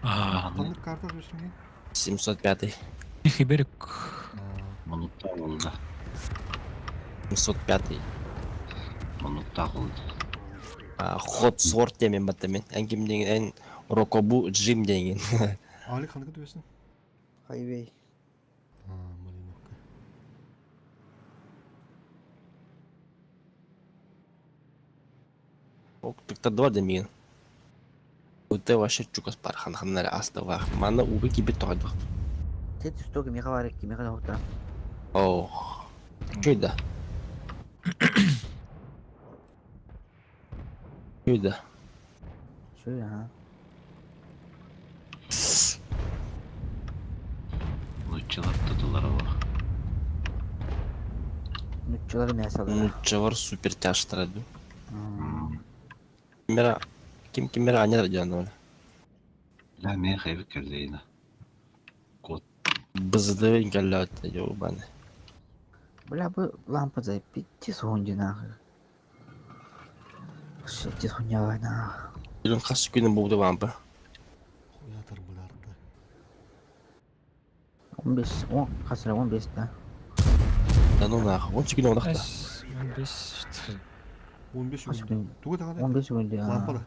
Speaker 10: Аа.
Speaker 5: Ханнык карта өстүнге?
Speaker 12: 705.
Speaker 10: Тихий берег.
Speaker 19: Минутта oldu.
Speaker 12: 705.
Speaker 19: Минутта oldu.
Speaker 12: А, ход сорт демен баттамен. Эн ким деген эн Рокобу Джим деген.
Speaker 5: Али ханнык төбесин?
Speaker 2: Хайвей.
Speaker 5: Аа, Малиновка.
Speaker 12: Октыкта два демеген. Уте вообще чукас пар хан ханнары аста вах. Мана убы кибит тоғайдық.
Speaker 2: Тет сток меха бар меха да
Speaker 12: Ох. Чуйда. Чуйда.
Speaker 2: Чуй, ага.
Speaker 19: Нуччалар тутулар бар.
Speaker 2: Нуччалар мясалар.
Speaker 12: Нуччалар супер тяжтар ду. Кимера ким кимера аняр жаны.
Speaker 19: Бля, мен хайбы керлейна. Кот.
Speaker 12: Бызды галлат ёбаны.
Speaker 2: Бля, бу лампа за пяти секунды нахуй. Шети хуйня нахуй.
Speaker 12: Илон хас күнү болду лампа.
Speaker 5: Хуятар буларды.
Speaker 2: 15, 10, хасыра 15 да.
Speaker 12: Да ну нахуй. 10 күнү олақта.
Speaker 10: 15.
Speaker 5: 15
Speaker 2: Хас
Speaker 5: секунд.
Speaker 2: күн.
Speaker 5: Тугу таганы?
Speaker 2: 15 секунд.
Speaker 5: Лампа да.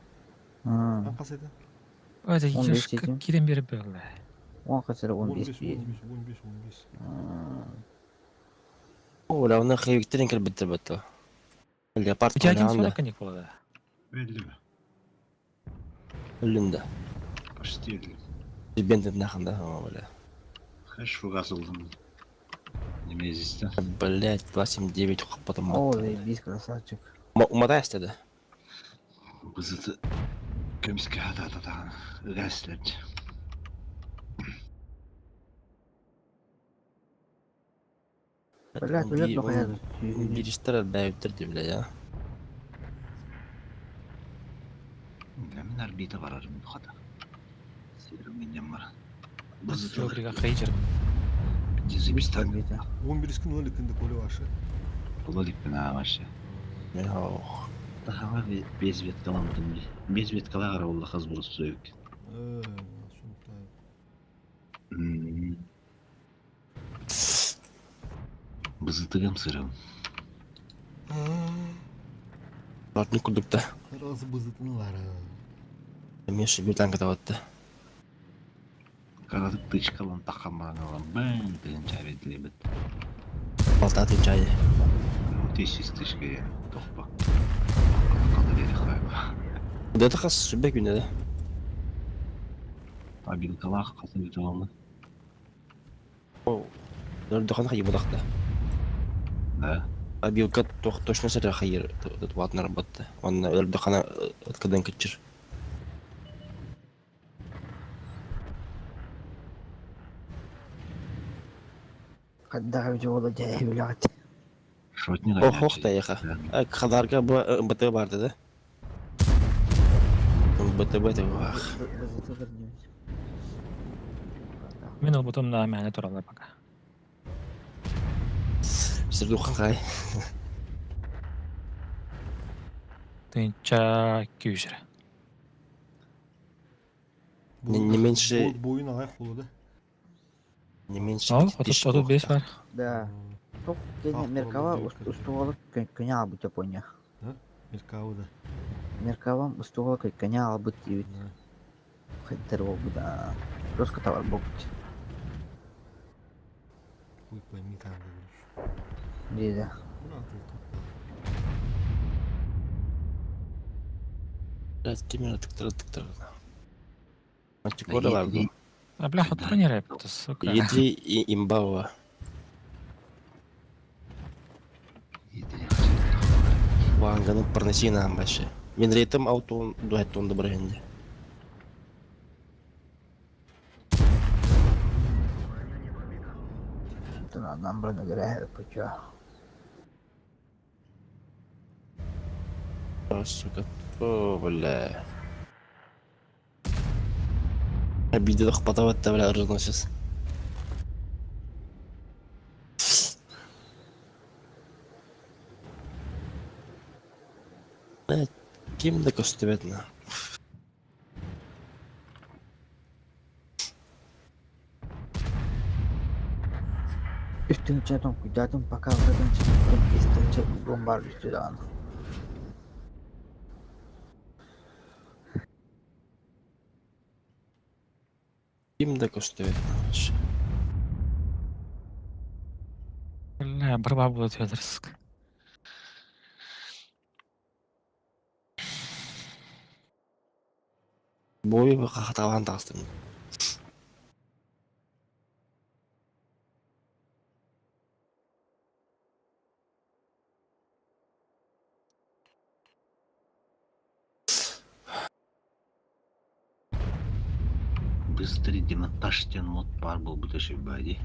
Speaker 2: Аа.
Speaker 5: Касайды?
Speaker 10: Это
Speaker 2: 15 дедим.
Speaker 10: кирен берип берди.
Speaker 2: 10 хасыра 15
Speaker 5: 15,
Speaker 2: бир.
Speaker 5: 15, 15, 15.
Speaker 12: О, бля, оны хейвиктерин кирип битти битти. Леопард
Speaker 10: Пятин
Speaker 12: ойнаганда.
Speaker 10: 40 ник болады.
Speaker 19: Belli mi?
Speaker 12: Өлүндө.
Speaker 19: Почти elli.
Speaker 12: Бентен нахында, о, бля.
Speaker 19: Kaç фугас алдым? Немезисте.
Speaker 12: Блять, 279 потом.
Speaker 2: О, заебись, красавчик.
Speaker 12: Умотайся тогда.
Speaker 19: Бызыты көмүскө хата-хата ыгаслер.
Speaker 2: Блядь, блядь, нахуй.
Speaker 12: Бириштер бәйүттер деп бля, я.
Speaker 19: Мен орбита барарым хата. Сири менен бар.
Speaker 10: Фабрика хейджер.
Speaker 19: Дизибистан.
Speaker 5: 11 күн өлі күнді көлі башы.
Speaker 19: Була дикпин а вообще.
Speaker 12: Ох.
Speaker 19: Алта хаҥа без веткаламмытым дии. Без веткалаах эрэ буолла хас бурусту эбиккин. Бызытыгым сырым.
Speaker 12: Ратный курдук да.
Speaker 5: Раз бызытын лары.
Speaker 12: Миша bir танка таватты.
Speaker 19: Каратык тычкалан таххан баран ылан бээн тыһын чай бит.
Speaker 12: Алта чайы.
Speaker 19: Тысяч тычка я тохпа. Када бери хайба.
Speaker 12: Дата хас сүбэ күнэ да.
Speaker 19: Абилкалаах хасан бүтүланы.
Speaker 12: Нөрдөхан хайы будакта.
Speaker 19: Да.
Speaker 12: Абилка точно сәрі хайыр ватнар батты. Онна өрдөхана ыткадан кытчыр.
Speaker 2: Хаддаҕа дьуола дьэ билэҕит.
Speaker 19: Шотник
Speaker 12: Ох тайыха. Хадарга бу МБТ барды да. МБТ бу ах.
Speaker 8: Мен албытым на мәне туралар пока.
Speaker 12: Сирдухан хай.
Speaker 8: Тынча күүсірі.
Speaker 12: Не меньше
Speaker 5: Бойын ағай қолы да.
Speaker 12: Не меньше.
Speaker 8: Ол, 35 бар.
Speaker 2: Да. Тоқ кене Меркава устуғалы көне албыт Япония.
Speaker 5: Меркава да.
Speaker 2: Меркава устуғалы көне албыт дейбит. Хайдер болбу да. Русска товар болбут.
Speaker 5: Хуй пойми там.
Speaker 2: Дейді.
Speaker 12: Кимера тыктыра тыктыра. Мантикора бар бу.
Speaker 8: А бля, хоть не рэп, сука.
Speaker 12: Едри имбава. Ванганың парнасина амбашы. Мен рейтім аутон дуэттонды бір хенде.
Speaker 2: Нам браны грэ пуча.
Speaker 12: Сука. О, бля. Обиде хпатават бля разносис. Ким да көстүбет на.
Speaker 2: Үстүнче том кудатым пока алтынчы бестинче бомбар үстү даҕаны.
Speaker 12: Ким да көстүбет на.
Speaker 8: Бля, борьба будет Федор, сука.
Speaker 12: Бой хаталан тастым.
Speaker 19: Быстрый демонтаж мод пар был бы бади.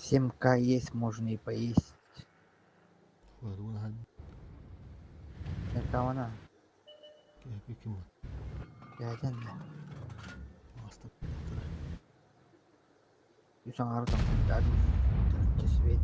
Speaker 2: 7К есть, можно и поесть. Меркавана. Яден. Юсан арытам кудадым. Свет.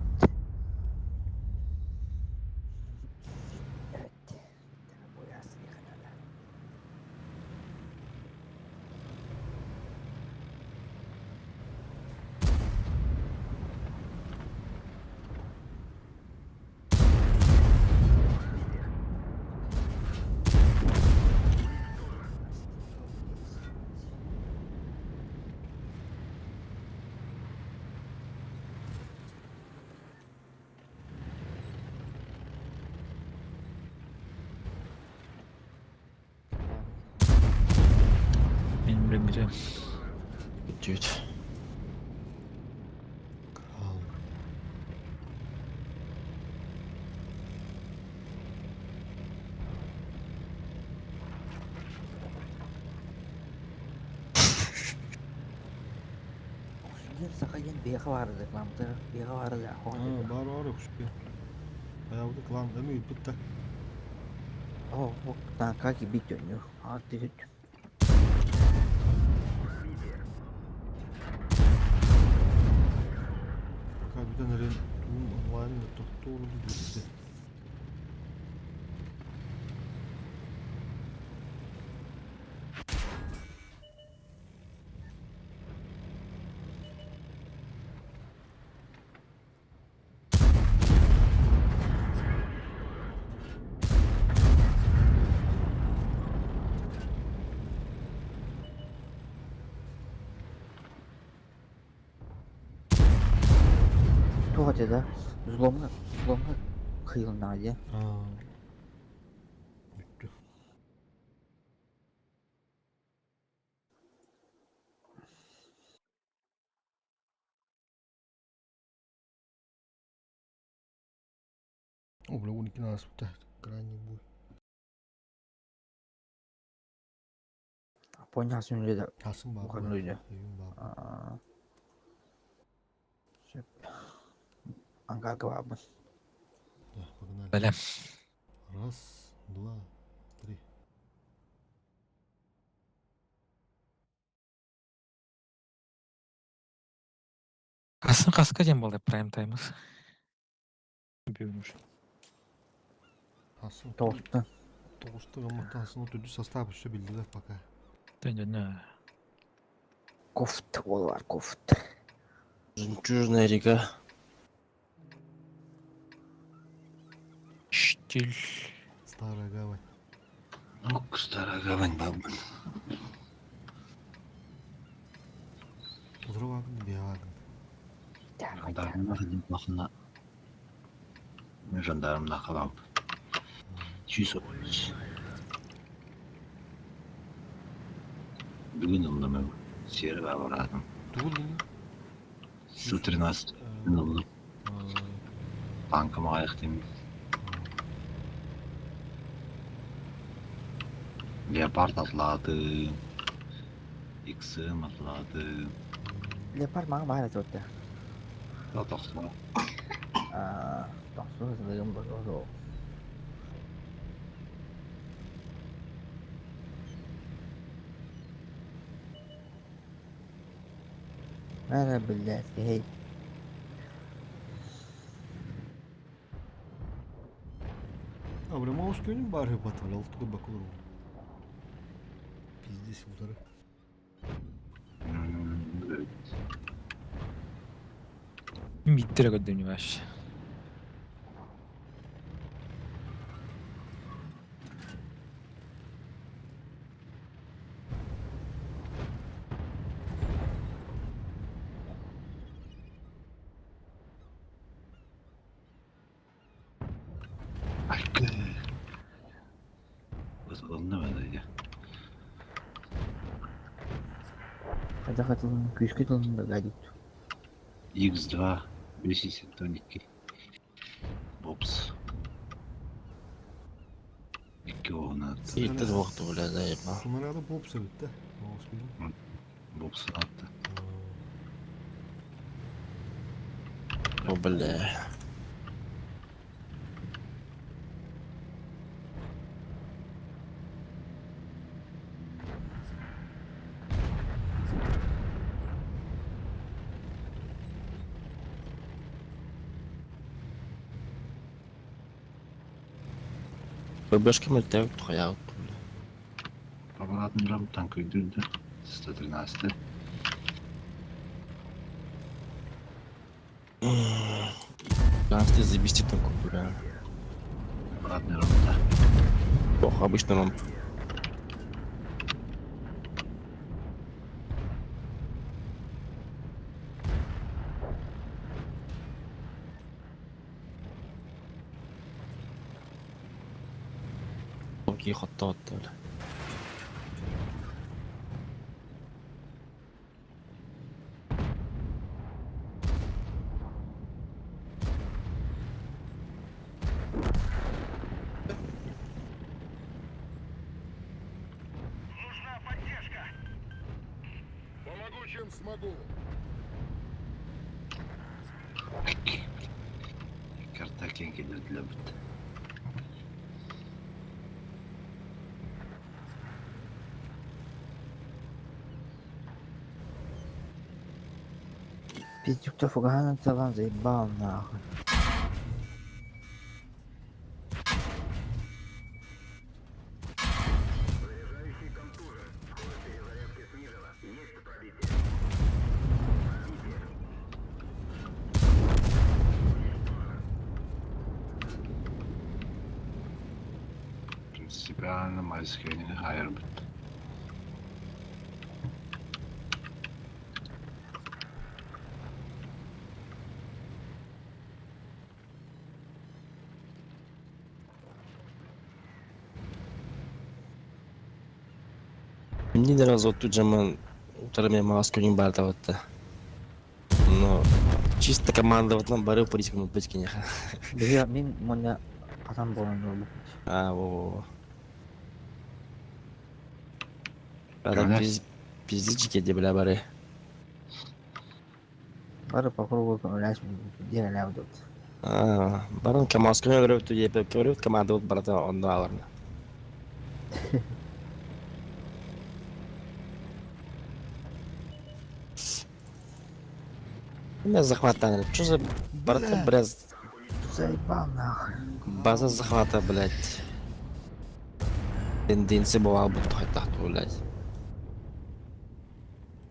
Speaker 8: Мен білмеймін.
Speaker 12: Чуть.
Speaker 2: Диэн саха диэн биэхэ баарды, кламтыр, биэхэ баарды,
Speaker 5: Бар бар окшуп. Баягы клан эми ыппытта.
Speaker 2: О, танка кибит өнү. Аты
Speaker 5: Пока бүтэн эрэн туун онлайн тохтууру бүттэ.
Speaker 2: Туох этэ да? Взломҥа, взломҥа кыйылыннаҕа дии.
Speaker 5: Бүттү. О, бля, 12 ааспыта. Крайний бой.
Speaker 2: Понял, сүнүлэ
Speaker 5: Хасын баар.
Speaker 2: Уханын үйде.
Speaker 5: Өйүн баар.
Speaker 2: Сөп. Ангарга баабын.
Speaker 5: Да, погнали.
Speaker 8: Бэлэм.
Speaker 5: Раз, два, три.
Speaker 8: Хасын хаска диэн буолла прайм таймс. Бүгүн уже.
Speaker 5: Хасын
Speaker 2: Тоҕуста.
Speaker 5: Тоҕуста гамматтан хасын төрдүс состав өссө биллибэт пока.
Speaker 8: Төннө.
Speaker 2: Кофт буолар кофт.
Speaker 12: Жемчужная река.
Speaker 8: Штиль.
Speaker 5: Старая гавань.
Speaker 19: Ок, старая гавань бабын.
Speaker 5: Утура баагын, бия баагын.
Speaker 19: Жандармнар бахына. Жандармна халап. Чүйс Бүгүн ыллым. Сері баратым.
Speaker 5: Тугул дini?
Speaker 19: Су-13 ыллым. Танкым аяқтым. Леопард атлады. Иксым атлады.
Speaker 2: Леопард маған баар этэ отта.
Speaker 19: Тоқсу.
Speaker 2: Тохсу сылыгым бар. Мара блядь, эй.
Speaker 5: А, бля, маус көнүм бар хыпат, бля, алтыга бакылыр. Пиздец, удары.
Speaker 8: Биттер көрдüm вообще.
Speaker 19: Айкы. Онны я.
Speaker 2: Қайда қатылын, күйіске тылын да гадит.
Speaker 19: X2 512. Бопс. Икки оғына
Speaker 12: Итті двохты, бля, заебал.
Speaker 5: Сонарада бопса бит, да? Маус көнүм.
Speaker 19: бопс атты.
Speaker 12: О, бля. ББшка мөлтәк тухая бля.
Speaker 19: Поворотный рам танк үйдүрдү. 113.
Speaker 12: Тринадцатый забести танку, бля.
Speaker 19: Обратный рам, да.
Speaker 12: Ох, обычный ромб. Окей, хот-тот, бля.
Speaker 16: Нужна поддержка. Помогу, чем смогу.
Speaker 19: Карта кең келдірділер бітті.
Speaker 2: Пиздюк-то фугаһынан салаан заебал нахуй.
Speaker 19: Принципиально майскайны хайырбыт.
Speaker 12: Мне ни разу тут же мен утары маас күнүн баартабытта. Но чисто командоватынан бары политиканы бит кинеха.
Speaker 2: Биһи мин муна атам буолан буолбут.
Speaker 12: А, во-во-во. Адам пиздички де бля бары.
Speaker 2: Бары попробуй көмөлөс диэн элээбит.
Speaker 12: А, баран Камасканы өлөрөбүт диэпэ көрөбүт командабыт барыта онно ааларна. Меня захватали. Что за барыта, блядь,
Speaker 2: Заебал нахуй.
Speaker 12: база захвата, блядь. Тенденция была бы тахту, блядь.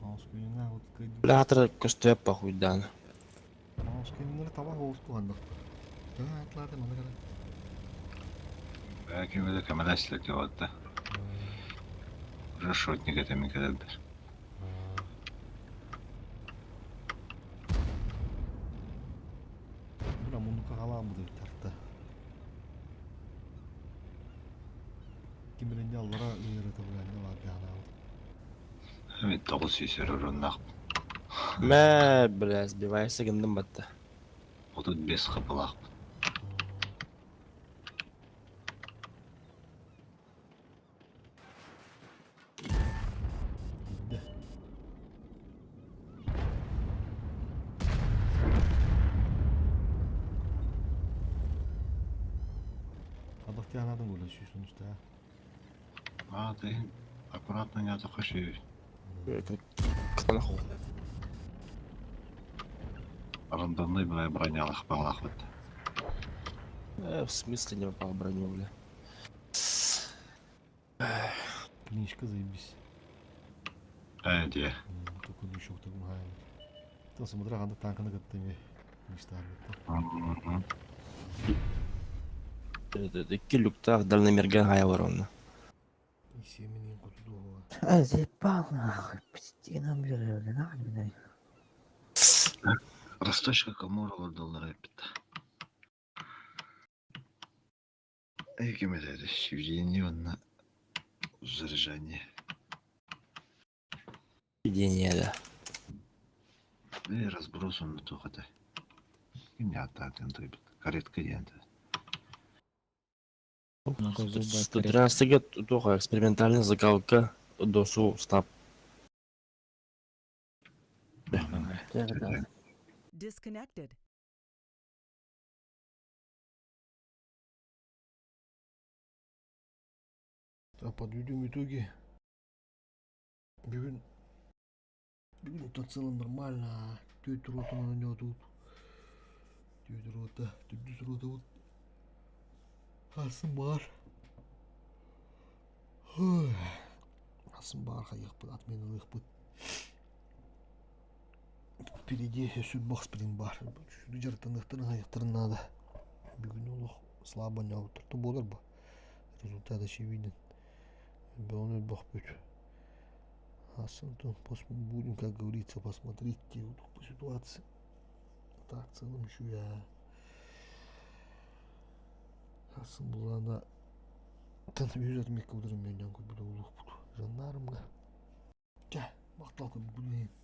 Speaker 5: Маус күнүнэ вот кыйдым.
Speaker 12: Бля, атыр көстөп похуй дан.
Speaker 5: Маус күнүнэ таба оҕус туһаннах. Таа атлааты маны кара.
Speaker 19: Belki böyle көмөлөслүк деп Уже шотник этеми келелдер.
Speaker 5: Бля, муннукка халаан бу тарта. Ким билен аллара ыырыта бля, не бар даана.
Speaker 19: Эми 900 оруннах.
Speaker 12: Мә, бля, сбивайся гындым батта.
Speaker 19: 35 хапылах.
Speaker 5: Инде. Адах тианадың боле сүйсүн үстә.
Speaker 19: А, ты аккуратно не атакаши.
Speaker 12: Кланаху.
Speaker 19: Рандомный бля бронялах балах вот.
Speaker 12: В смысле не попал в броню, бля.
Speaker 5: Книжка заебись.
Speaker 19: Э, де.
Speaker 5: Только еще так мхай. То смотря ханда танканы кыттыми. Мечтар.
Speaker 12: Икки люктах дальномерген хайвар онна.
Speaker 5: Семенин кутудуга.
Speaker 2: Ай, заебал нахуй. Пизди нам бля, нахуй, бля.
Speaker 19: Росточка коморала доллара эппит. Экиме это сведение на заряжание.
Speaker 12: Видение, да.
Speaker 19: И разброс он на тухата. Не ататын той каретка дента.
Speaker 12: 113 туха экспериментальный закалка досу стап.
Speaker 1: Disconnected.
Speaker 5: А подведем итоги. Бүгүн бүгүн в целом нормально. Түөрт ротаны оонньоотубут. Түөрт рота, төрдүс рота вот. Асын бар. Асын бар хайыхпыт, отменылыхпыт. Впереди өссө бокс бар. Шуну жарытыныхтарын хайыхтарын надо. Бүгүн олох слабо не болар бу. Результат очевиден. Беонет бог бүт. Асын то будем, как говорится, посмотреть по ситуации. Так, в целом еще я Асын булана тан yüz atmak udurum ben yankı bu da uluh bu. Жандармга. Ча, мактал буду.